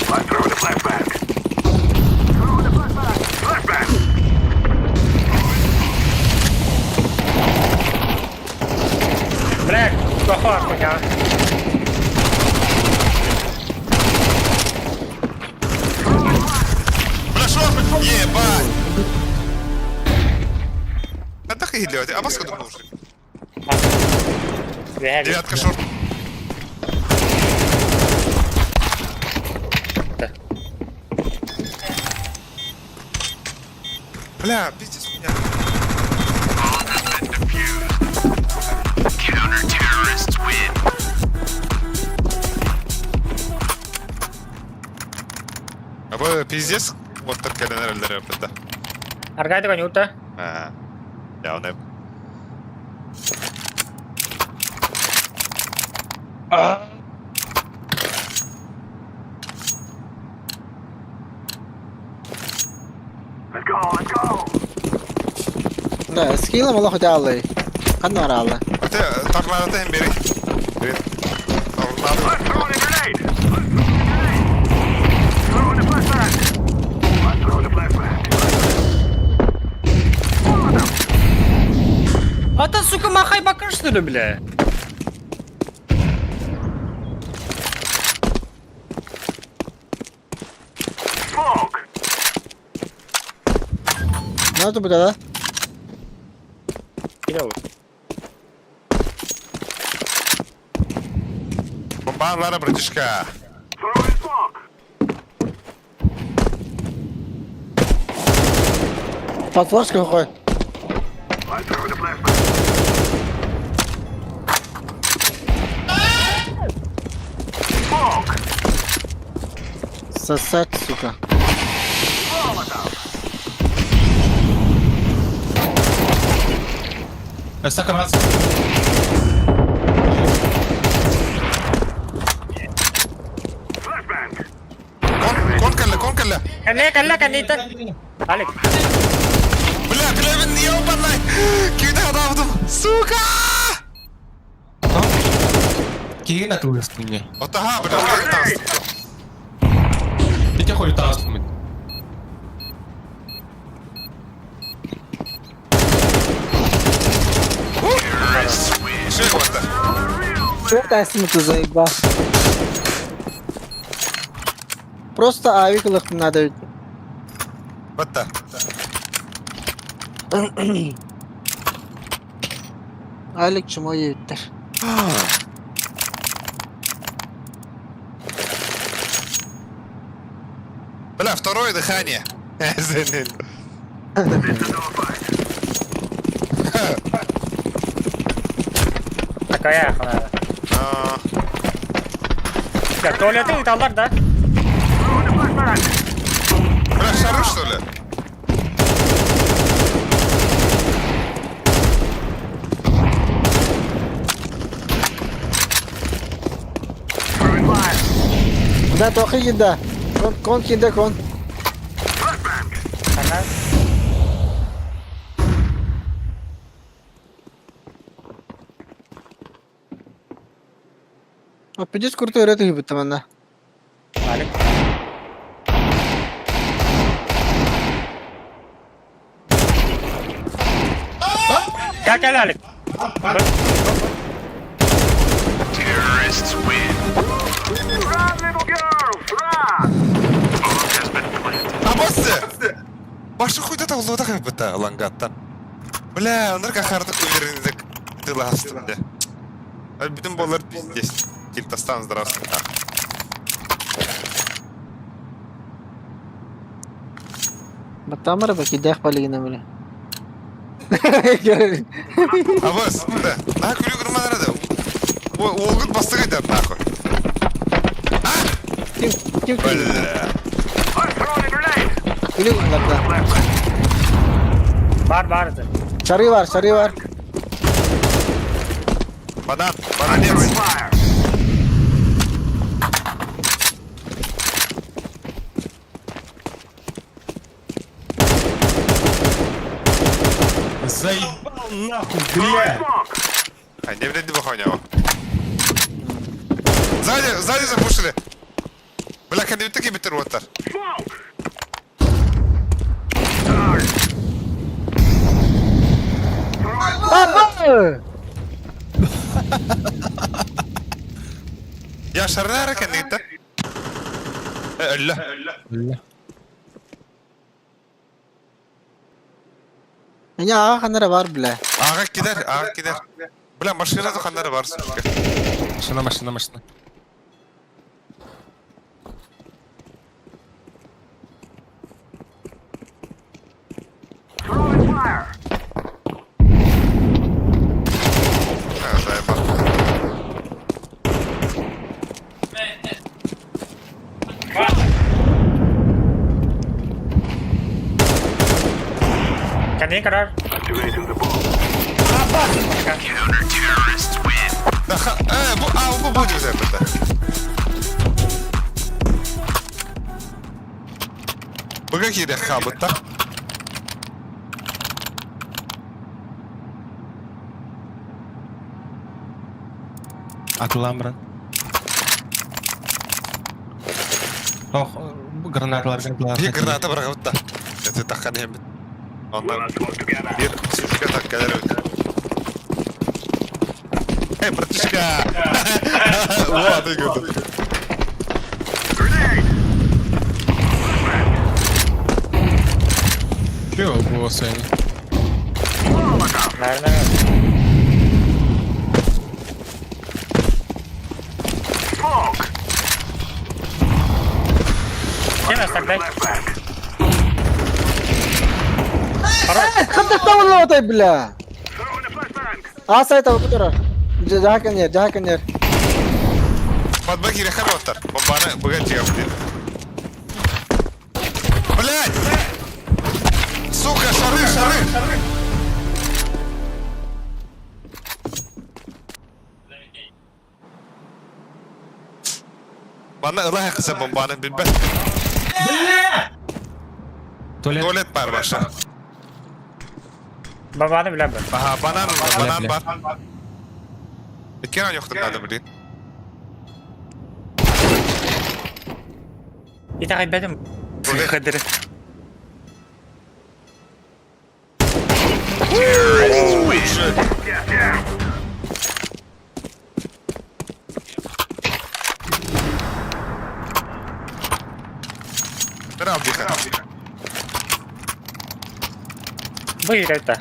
I'm throwing a flashbang. Throwing a flashbang. Flashbang! Бля, плохая хуйня. Ебать! Хайдах иһиллибэт? Абас курдук наушник. Девятка шорт. Бля, пиздец хуйня. Абы пиздец, оттар кэлэн эрэллэр эппитэ. Аргайды конюта. Аа. Явно. Let's go, let's go. Да, скиллом олох үтэ Ханна бараалла? Ate торнадо hem beri. Beri. Торнадо. I'm throwing a grenade. I'm throwing a grenade. Throwing a flashbang. I'm throwing a flashbang. А ты, сука, махай бакыр, что ли, бля? Smoke. Надо будет, да? Бомбалара, братишка. Throwing smoke. Подфлажка какой? I'm throwing a flashbang. Smoke. Сосать, сука. Molotov. Өссө раз. Flashbang. Кон, кон кэллэ, кон кэллэ. Кэллэ, кэллэ, кэнниттэн. Алик. Бля, бля, мен ебаный. Күйді адамдым. Сука! Киин атылыстың Отаха, бля, тастым. Ити хуй тастым. Шех вот Чего ты ты заебал? Просто авик надо ведь. Батта. Алик чмо едет. Бля, второе дыхание. This is our fight. Такая хана. А, Я туалеты ыталлар, да? Throwing a flashbang. Бля, шары, что ли? Throwing fire. Да, тохи еда. Кон, кон еда, кон. Flashbang. Хана. А пиздец крутой рет гибет там она. Алик. Как Алик? Terrorists win. Run, little girls, run! Bomb has been planted. А боссы! Башы хуйда та улуда кайбыта лангаттан. Бля, ондар кахарды уверенник тыластым де. Бүтүн болар пиздец. Тильтастан здравствуй. Батамара бакидах полигина, бля. А босс, да. На күлі күрмәнер да. Олгын бастық айтар нахуй. Ким, ким, Бля. I'm throwing a grenade. ким, да. Бар, бар. это. Шары бар, шары бар. Банан, бананец. Fire. Заебал нахуй, блядь. Smoke. А, не, блядь, не выхонял. Сзади, сзади запушили. Бля, кәдімгі бітір оттар. Smoke. Charge. Throwing Я шарнар екен дейді. Өлі. Бля. Эне аға ханара бар, бля. Аға кидер, аға кидер. Бля, машина да ханнары бар, сучка. Машина, машина, машина. Throwing fire. А, заебал. Кәнен карар. Activating the bomb. Да, ха, бу, а, бу будет это. Бу какие хабы-то? Атылам, брат. Ох, гранаталар, гранаталар. Bir граната bırakıp da. Это такка не Ondan Let's work together. bir сучка так келер өтө. Эй, братишка! Вот, и гуд. Grenade. Чего было, Саня? Наверное. Smoke. Кем тогда? Flashbang. Ханна тавла отай, бля. Throwing a flashbang. А сайт алып тұрар. Жаха канер, жаха канер. Под бэк или хороштар. Бомбаны богатей обдел. Блять! Сука, шары, шары! Bana ылай kısa bombanı bilmez. Туалет. Tuvalet var başa. Бабаны билем. Aha banan var, banan Бля, var. Kenan yoktu nerede bileyim. Итак, бедем. Tuvalet. Yeah, yeah. Ben aldım. Бу ирәтә.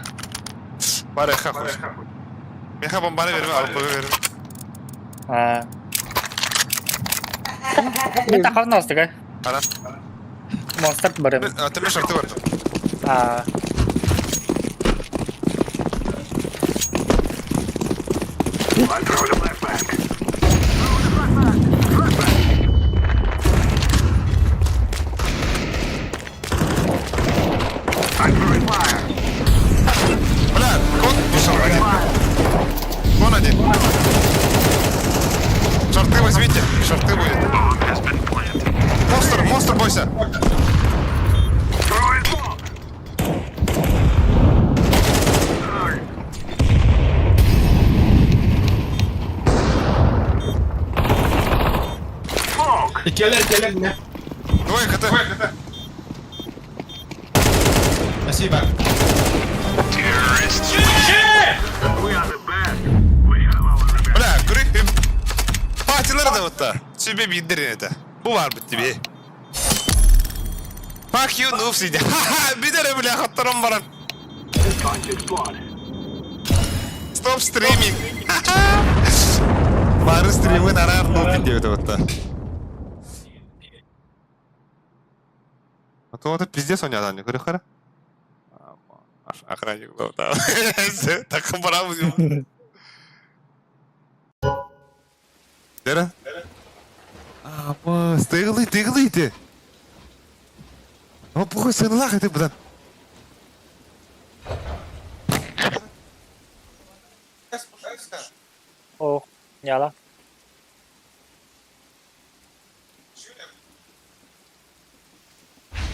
Var ya hoş. Meha bombanı verin, alıp bunu verin. А. Мен тақырын астыга. Ana. Монстр барым. Atımı şartı var. А. I'm throwing a flashbang. Throwing a flashbang. Flashbang. I'm throwing fire. Бля, кон вышел один. Вон один. Шорты возьмите, шорты будет. Bomb has been planted. Монстр, монстр бойся. Throwing smoke. Smoke. Келер, келер, не. Двое КТ. Спасибо. We are the best. We have our revenge. Бля, күрік. Партилар да вот Себе bindirin это. Bu var bitti bir. Fuck you noobs idi. Bir de bile hatlarım var. It's time to explode. Stop streaming. Bari stream'in arar noob idi вот А то это пиздец он не көрі қара. Охранник был там. Такым барамыз. Дера? Амас, тыглый, тыглый ты. О, похуй, сынлах ты, братан. О, яла.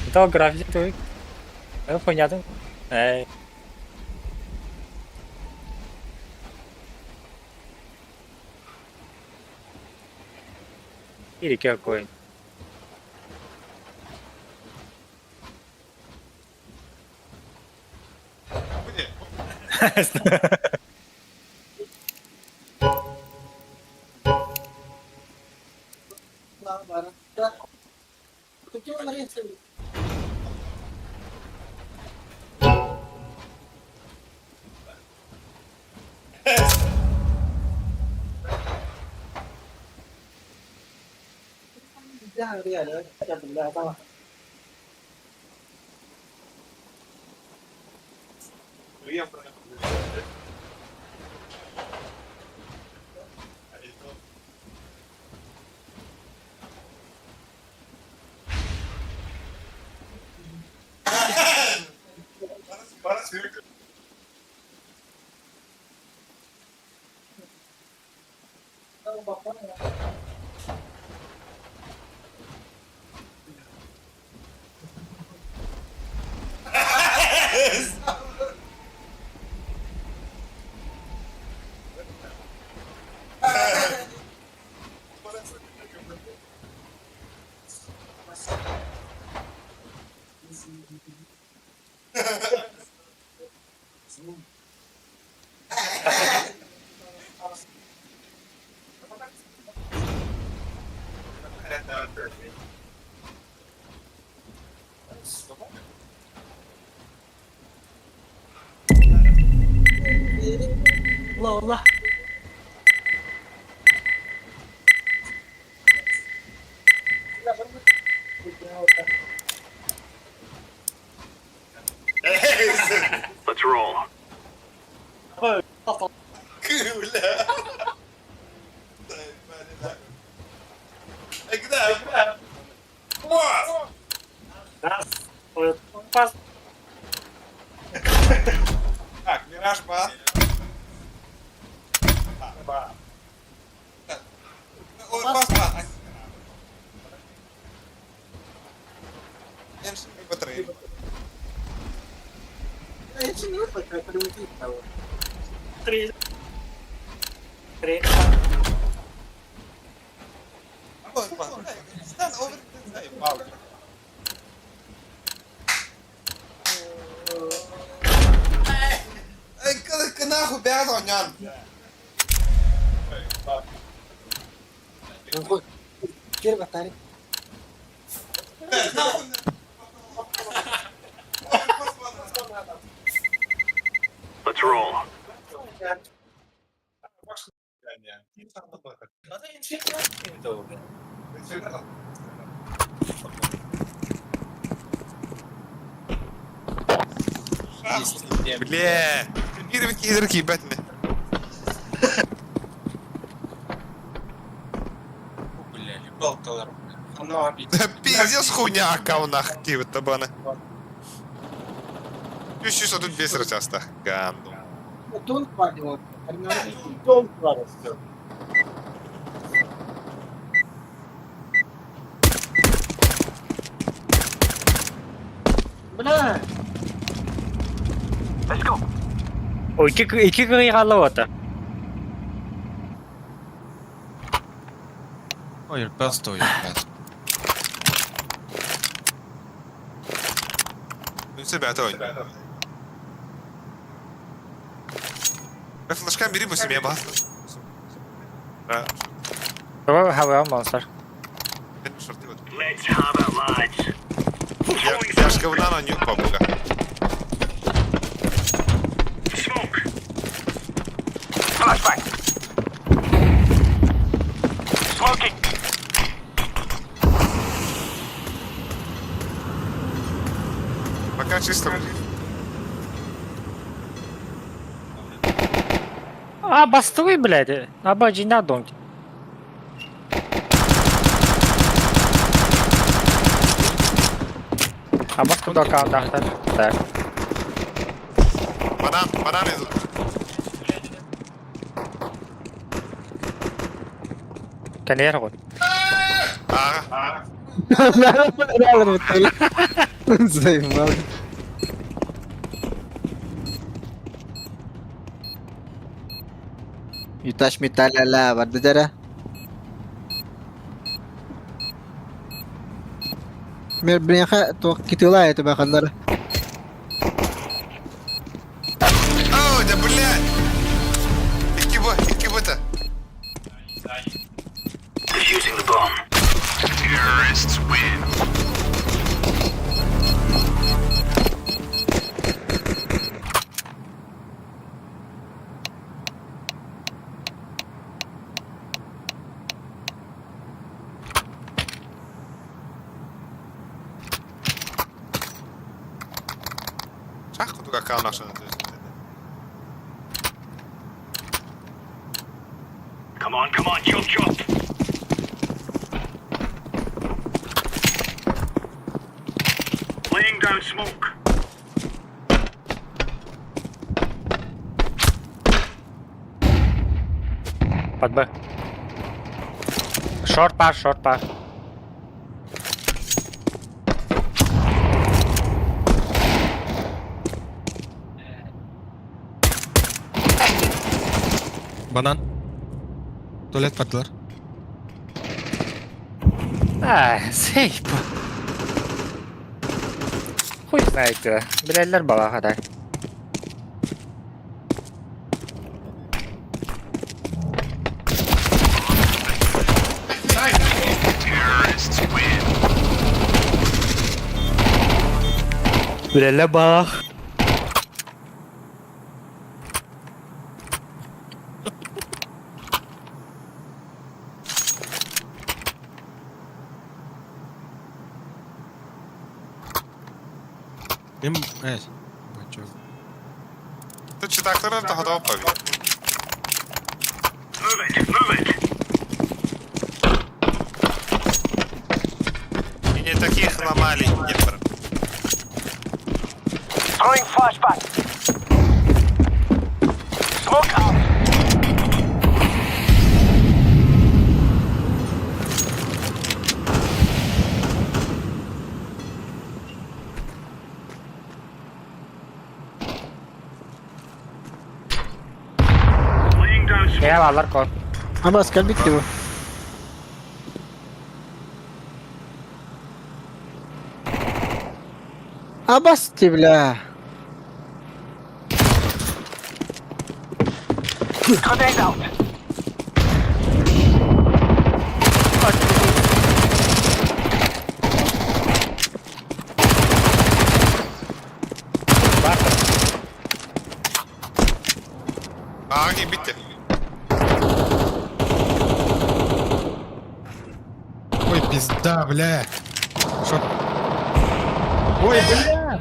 Это график той. Это понятно. Эй. Или какой. Let's roll. Так, Мираж ба. Let's roll. Бля, первый кидер ебать мне. Бля, ебал Да пиздец хуйня аккаунах кивит табаны. Үс 35 эрэ чаастаах. Гандон. Let's go. Ой, икки кырыы хаалла Ой, просто ебать. Үн себә той. Флешка бери бу себе бас. Хава монстр. Let's have it, lads. Я, я ж говна на нюк бабуга. Smoke. Flashbang. Smoking. Пока чисто. А, бастуй, блядь. Аба жина донг. Аба куда каунтахтар. Так. Банан, банан идут. Кенер год. Ага. Заебал. Юташ металла барды жара. Мер бляха то китыла это бахандар. О, да блядь! Икки бо, это. Defusing the bomb. Terrorists win. Оннук аккаунт ахсана Come on, come on, chop, chop. Laying down smoke. Под Б. Шорт пар, шорт пар. Банан. Туалет бардылар. А, сейп. Хуй знает. Билэллэр балаха да. Terrorists win. Билэллэр балах. Им, эй, чё? Ты читактар это хотел побить. Move it, move it. И не таких ломали, Днепр. Throwing flashbang. Smoke out. Laying down smoke. Бэйэ бааллар кон. Абас кэлбит дии бу. Абас дии бля. Grenade out. Бар. А, не битте. Ой, пизда, бля. Шо? Ой, бля.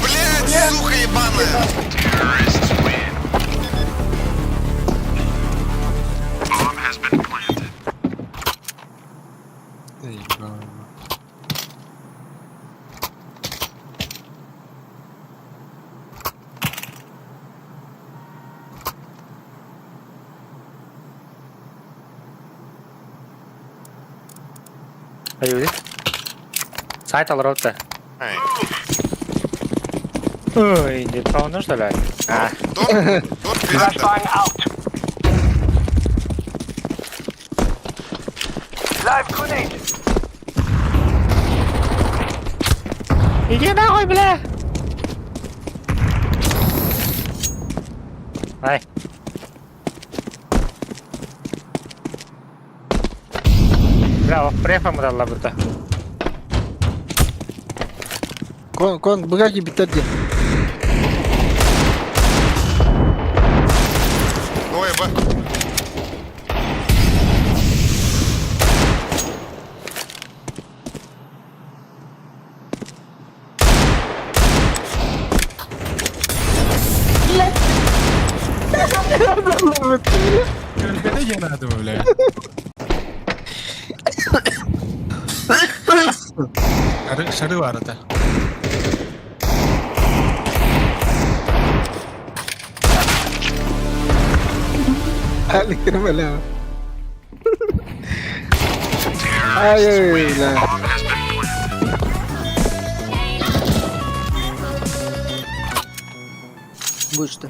Блять, сука ебаная! Terrorists win. Bomb has been planted. Эй, бля. Айуди. Сайт алрота. Ай. Ой, не помню, что ли? А, Дор, дор, пизда. Flashbang out. Live grenade. иди нахуй, бля! Ай. Бля, префа мудалла бұта. Кон, кон, быга киирбиттэр дии. Ой, ба. Это не надо, бля. Шары, шары варата. Аликер бля. Ай, ай, бля. Bomb has been planted. Будь что.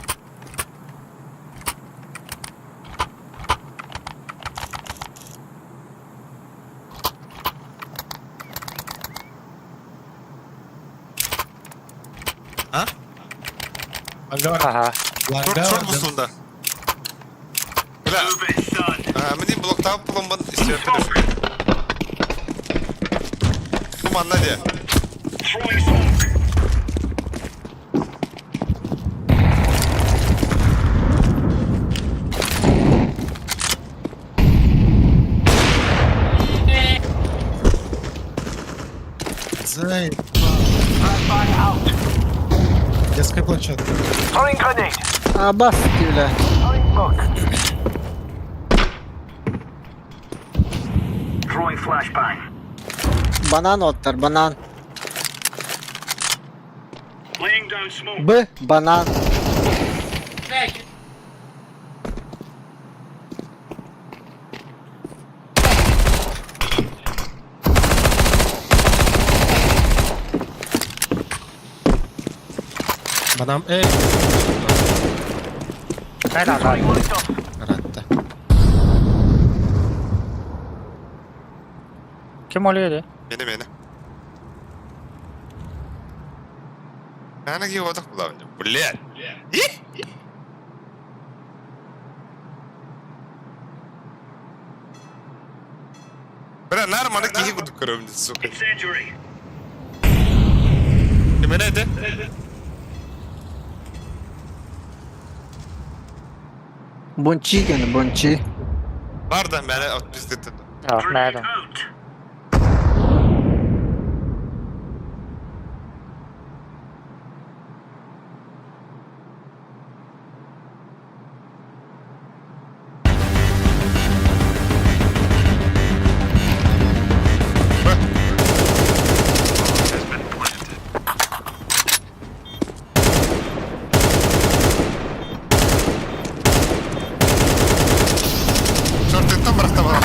А? Ангар. Ага. Шорт, Ангар. шорт бусунда. Бля, Move it, son. а, мне блоктап пломбан истерт. Туманна де. Throwing smoke. Flashbang out. Детская площадка. Throwing grenade. Абас, бля. Throwing smoke. Throwing flashbang. Банан оттар, банан. Laying down smoke. Б, банан. Банан. Эй! Throwing Molotov. Ратта. Ким oluyor dedi? Мені мені. Ана киіп отақ бұла. Блядь. И? Бля, нормально киһи курдук көрөбүн, сука. Incendiary. Кимene де? Бончи гene, бончи. Бар да мені от пиздетти. Ah, Grenade nereden? out. Шортыттан бырақта бала.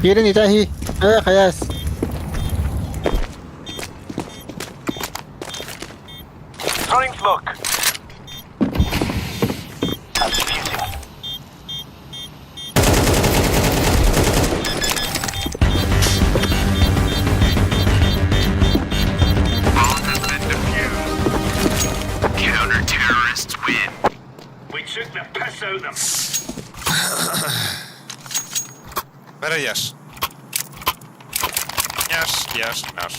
Yerin itahi. Э, хаяс. Throwing smoke. I'm defusing. Counter-terrorists win. We took the piss out of them. Бәрі яш. Яш, яш, яш.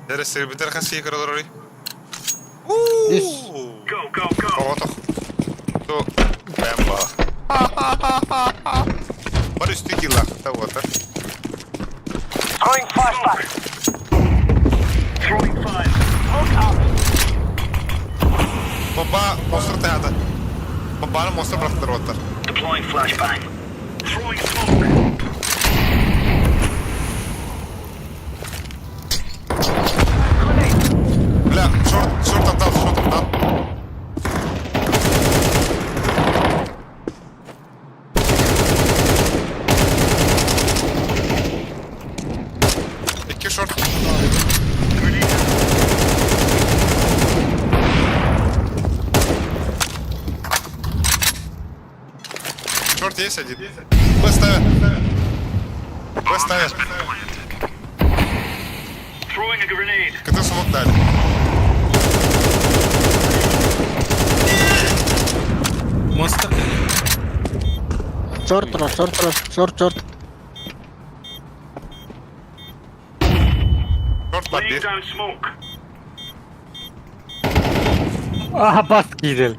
Бәрі сірбітер қасы екі роль. Үс. Go, go, go. Оғатық. Ту, бәм бала. Бар үсті килақта отыр. Throwing flashbang. Throwing fire. Smoke out. Баба монстр таяды. Бабаны монстр бұрақтырып отыр. Deploying flashbang. Throwing smoke. Бля, шорт, шорт отдал, шорт отдал. Екі шорт. Шорт есть один. Б ставят. Б ставят. Throwing a grenade. КТ смог дали. Монстр. Шорт, шорт, шорт, шорт, шорт. Шорт бар Laying bir. down smoke. Aha bas gidelim.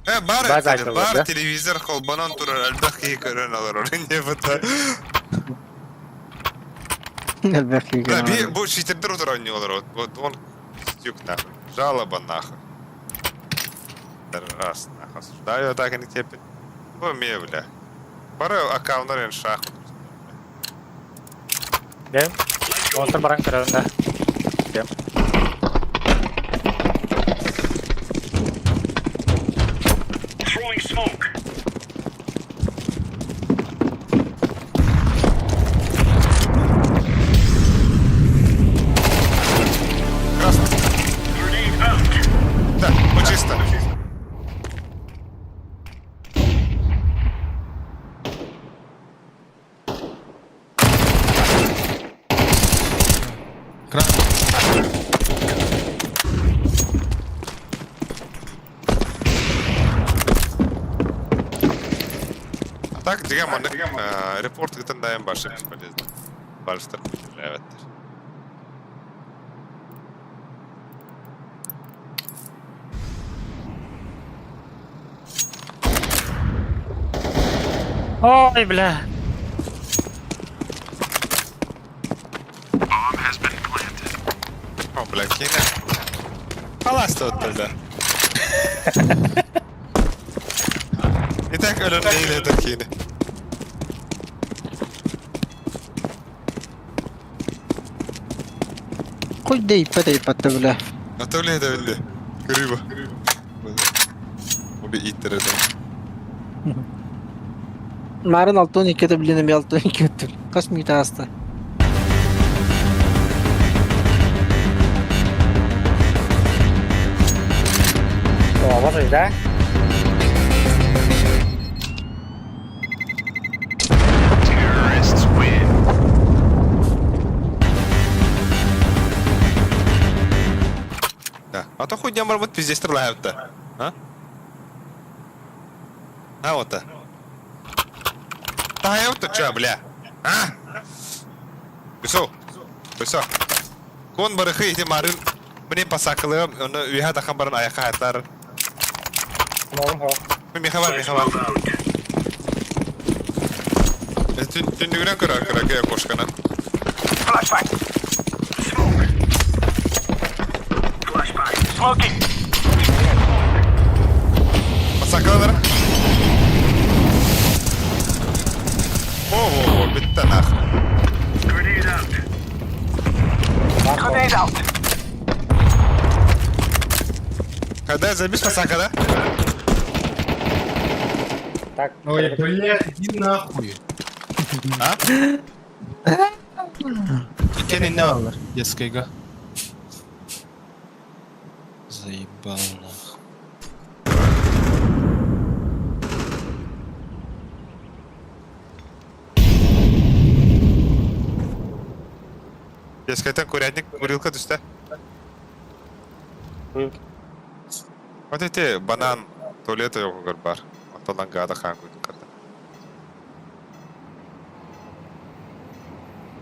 Э, бар, Бар это, айтылды, бар да? телевизор холбанан турар, әлбәк киһи көрөн олорор. Не бата. Элбэх Да, киһи. би бу читердер отур не олорор. Вот он стюк нахуй. Жалоба нахуй. Раз нахуй. Осуждаю так и не теперь. Бу ме, бля. Бары аккаунтар шах. Benim monster baran kararında. Throwing smoke. Красный. Grenade out. Да, бу чисто. Красный. Так, дьиҥэ маннык репорт ыытан дайан барша бесполезно. Барыстар үлэлээбэттэр. Ой, бля. О, бля, киинэ. Халаста оттолда. Итак, өлөн эйилэтэр киинэ. Хоть да иппэт иппэтте бля. А то бля, это бля. Рыба. Обе иттер это. Марын 6-12 это блин, эми 6-12 өттүр. Хас мүнүүтэ ааста? О, вот да? Terrorists win. Да. А то хуйня барбыт пиздец лайвта. А? А вот то. Та я чё, бля? А? Бысо. Бысо. Кон барыхы ити марын мне пасакылыым, оны үйә тахан барын аяққа хаттар. Миха бар, миха бар. Түндүгүнэн көрөр көрөр кошканы. Flashbang. Smoke. Flashbang. Smoking. Пасакылар. О, о, битте нах. Grenade out. Grenade out. Когда забить пасакада? Так. Ой, блядь, иди нахуй. А? Иккиэн иннэ бааллар, детскайга. Заебал нахуй. Детскайтан курятник, курилка түстэ. Вот эти банан туалета йогугар бар. Онтон ангада хаан куйдуката.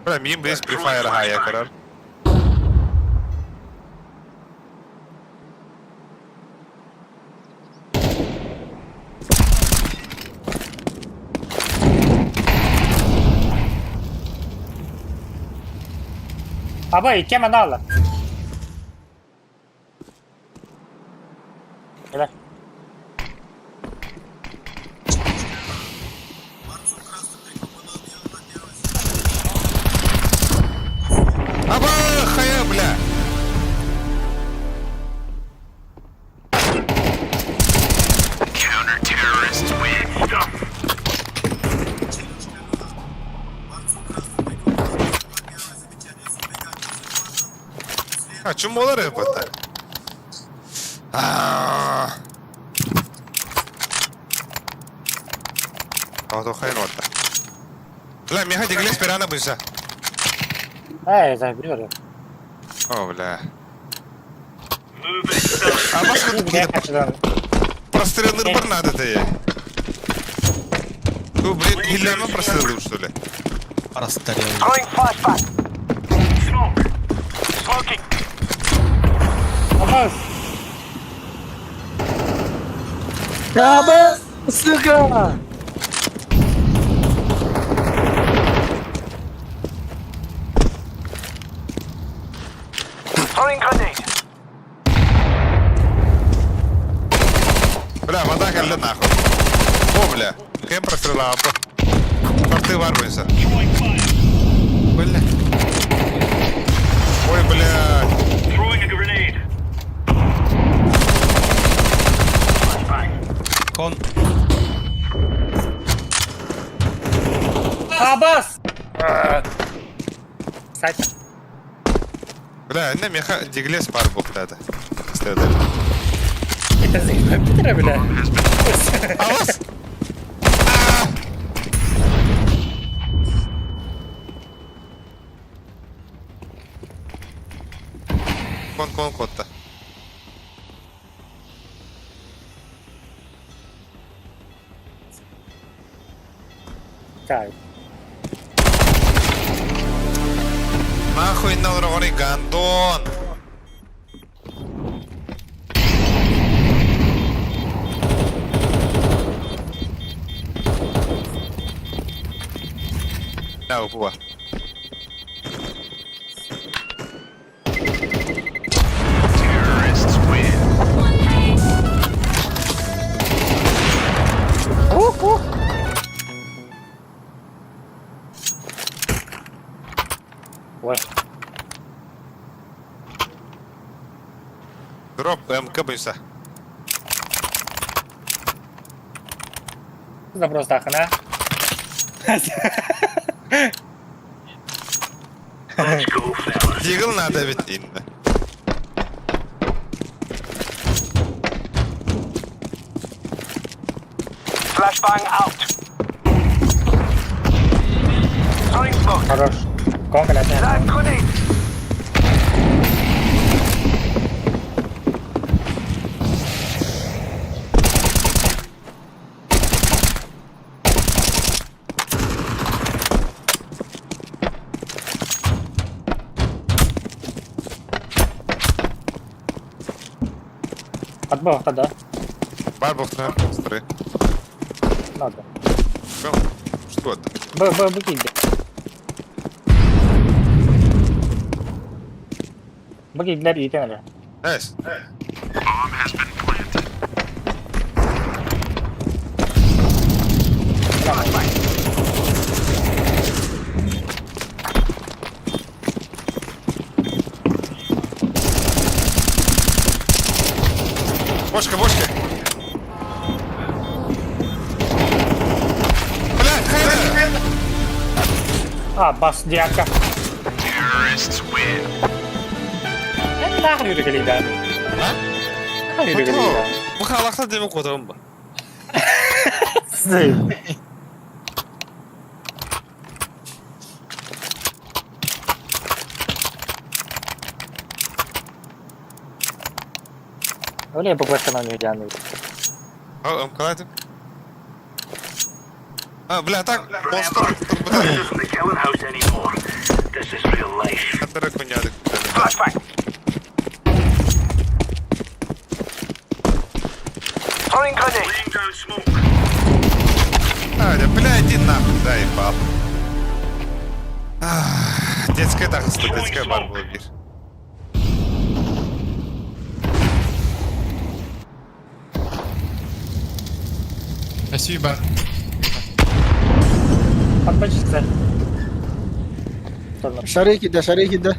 Бля, мин близ префайр хая карар. Аба, икки манала. Бля. Аба, хая, бля! Counter-terrorists win. Stop. А, чум болар это? А. А то хайын отта. Бля, меха диглес пирана буйса. Эй, забери. О, бля. Move it. А бас Бля, хочу да. прострелыр бар надо ты. Ну, блин, хиллермен прострелил, что ли? Простарел. Throwing flashbang. Smoke. Smoking. Аба, Аба, сука! Throwing grenade. Бля, вода кэллэ нахуй. О, бля. Кем прострела апа? Порты варвайся. Throwing fire. Бля. Ой, бля. Throwing a grenade. Flashbang. Кон. Абас! Сайт. Бля, не меха диглес пар был, бля, это. Стреляли. Это заебал Питера, бля. Алас! Кон, кон, котта. Чай. Нахуй на олороҕуный гандон! На, бу бар. Ой. Дроп МК буйса. Запрос тахына. Дигл надо ведь инна. Flashbang out. Throwing smoke. Хорош. Конка Live grenade. Отбор, да? Бар бохтра, стры. Надо. Что это? Б, Б, Б, киди. Б, кидилер иитэн эрэ. Найс. Бошка, бошка. Блядь, хайда! А, бас, диака. Эн нахрен үргэлийдэ. А? Нахрен үргэлийдэ. Бу халахта деме котом ба. Оле ППшка на нее идеальный. А, МК А, бля, так, монстр, This isn't the killing house anymore. This is real life. Flashbang. Throwing grenade. Laying down smoke. А, бля, иди нахуй, заебал. Детская тахыста, детская бар был бир. Спасибо. Подпочиться. Шарики да, шарики да.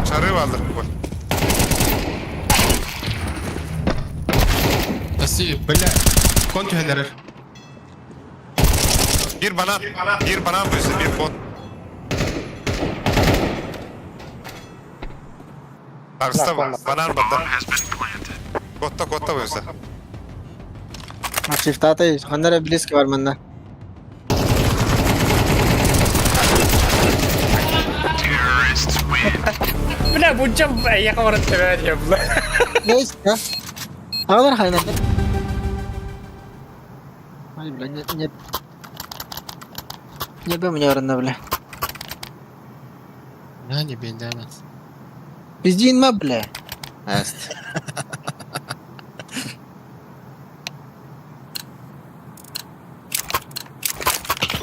Шары vardır bu. Спасибо, бля. Кон түһэнэрэр. Bir banan, bir banan buysa, bir kon. Tarsta banan barda. Kotta kotta buysa. Shiftata ханнара близко бар манна. Бля, бучам, я говорю, тебя, бля. Neyse ya. Ağlar hayna. Ай, бля, нет, нет. Не бы мне орында, бля. На, не бендемец. Пиздин ма, бля. Аст.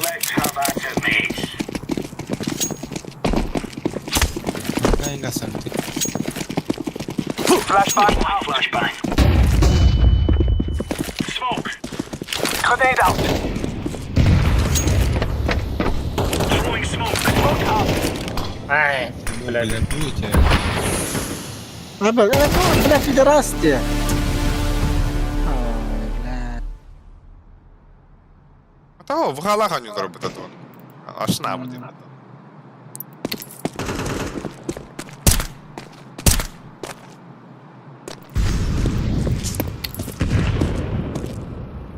Let's have at it, mates. На, инга сальты. Flashbang out. Flashbang. Smoke. Grenade out. Throwing smoke. Smoke out. Ай, бля. Бля, будете. А, бля, ну, бля, пидорасты. Ой, бля. Того, в галах они робити то. Аж на буде.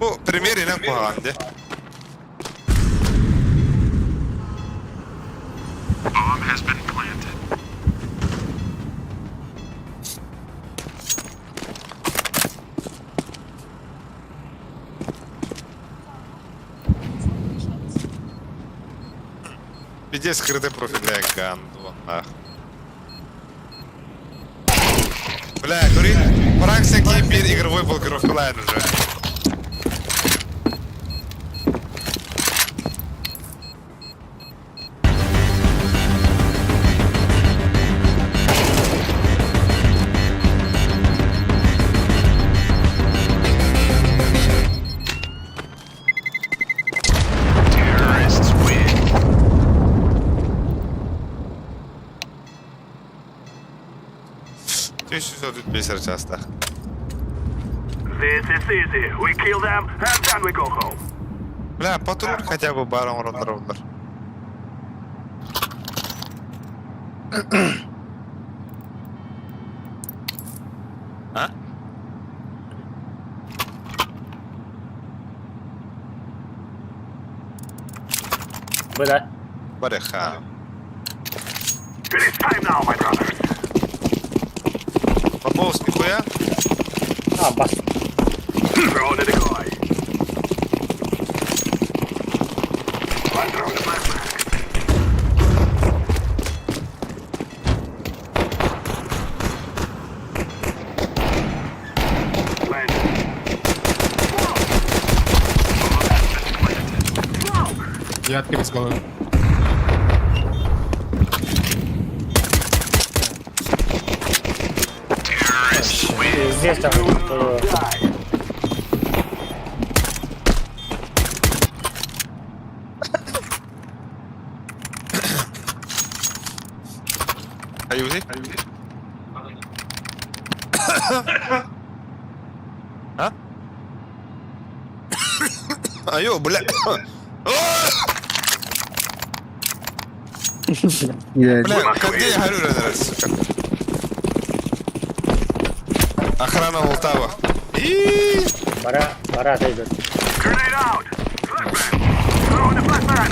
Bu premier ile kuhandı. Пиздец, скрытый профиль, бля, гандон, Бля, говори, Фракция Геймбир игровой блокировка лайн уже. Terrorists win. 335 эрэ чаастаах. This is easy. We kill them and then we go home. Бля, патруль хотя бы баар оҥороннор оллар. А? Бля. Барыха. It is time now, my brothers. Пополз нихуя? А, бас. Throw the decoy. I'm throwing the flashbang. Land. Я открыл с головы. Пиздец, там. Die. Аюзи? А? Айо, бля. Бля, где я горю, раз, сука? Охрана Волтава. И Бара, бара, идет. Grenade out. Flashbang. Throw the flashbang.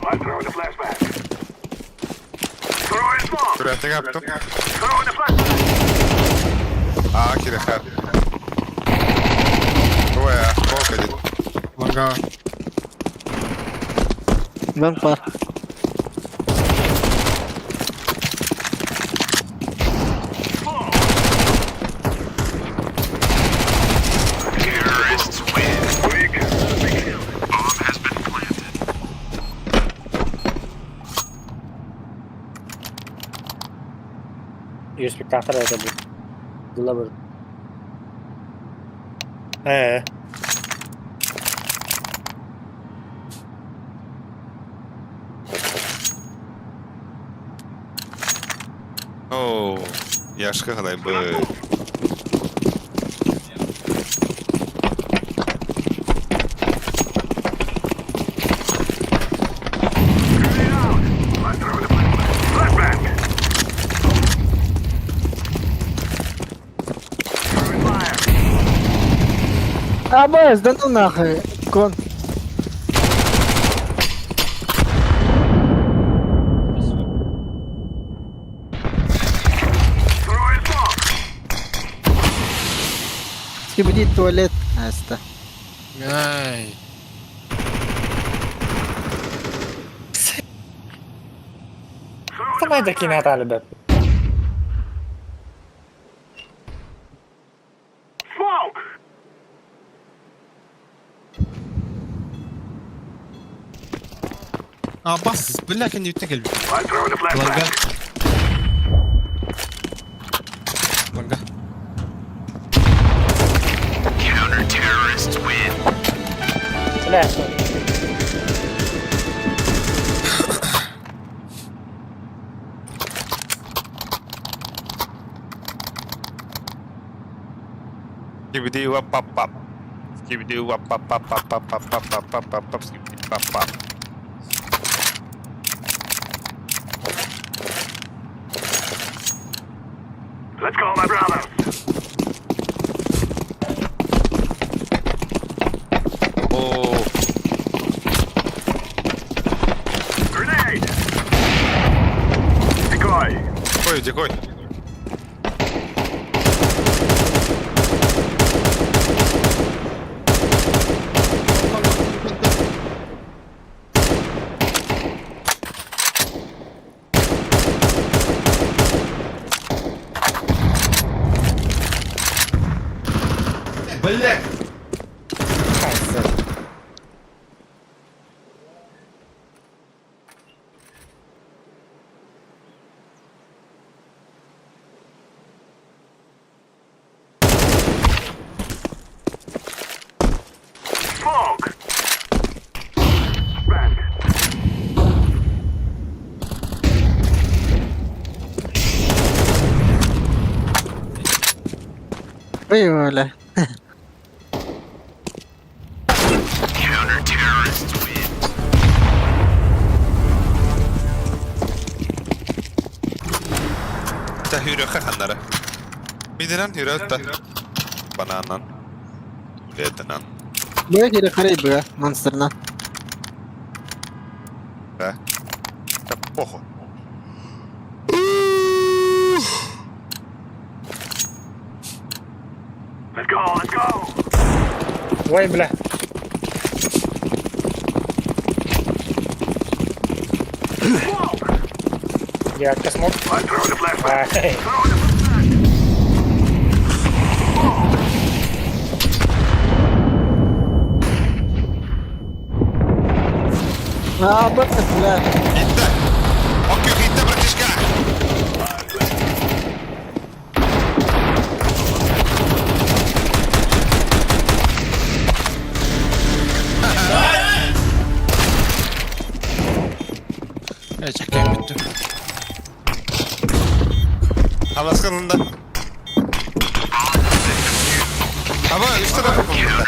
I'm throwing the flashbang. Throwing smoke. Түрәтең аптым. Throwing the flashbang. Аа, кирэхэр. Ой, волк один. Лонга. Лонг бар. Terrorists win. We cannot be killed. Bomb has been planted. Ее спектатор это будет. Было бы. Оу, Яшка қалай бы. Grenade out. I'm throwing the flashbang. Flashbang. Throwing fire. Абас, да ну нахуй. Кон. Throwing smoke. Скибиди туалет. Аста. Ай. Давай докинь от Альберт. Smoke. А, бас, бля, кэнниттэн кэлбит. I'm throwing the Лонга. flashbang. Лонга. Counter terrorists win. Бля, Скибиди вап пап пап. Скибиди вап пап пап пап пап пап пап пап пап пап пап скибиди пап пап. Let's go, my brothers. О, Grenade. Decoy. ой, дикой. Блядь! Smoke. Bang. Ой, бля. Tää hyyrö ханнара. Мидеран hyyrö Бананан. Летанан. Бля, кире карай, бля, монстрна. Да. Да похуй. Let's go, let's go. Ой, бля. Девятка смог. I'm throwing a flashbang. Ай. Throwing a flashbang. А, бля, бля. Хитте! Окей, хитте, братишка! Э, чекай бүттүм. Хамасканында. Аба, үч тарапы булды.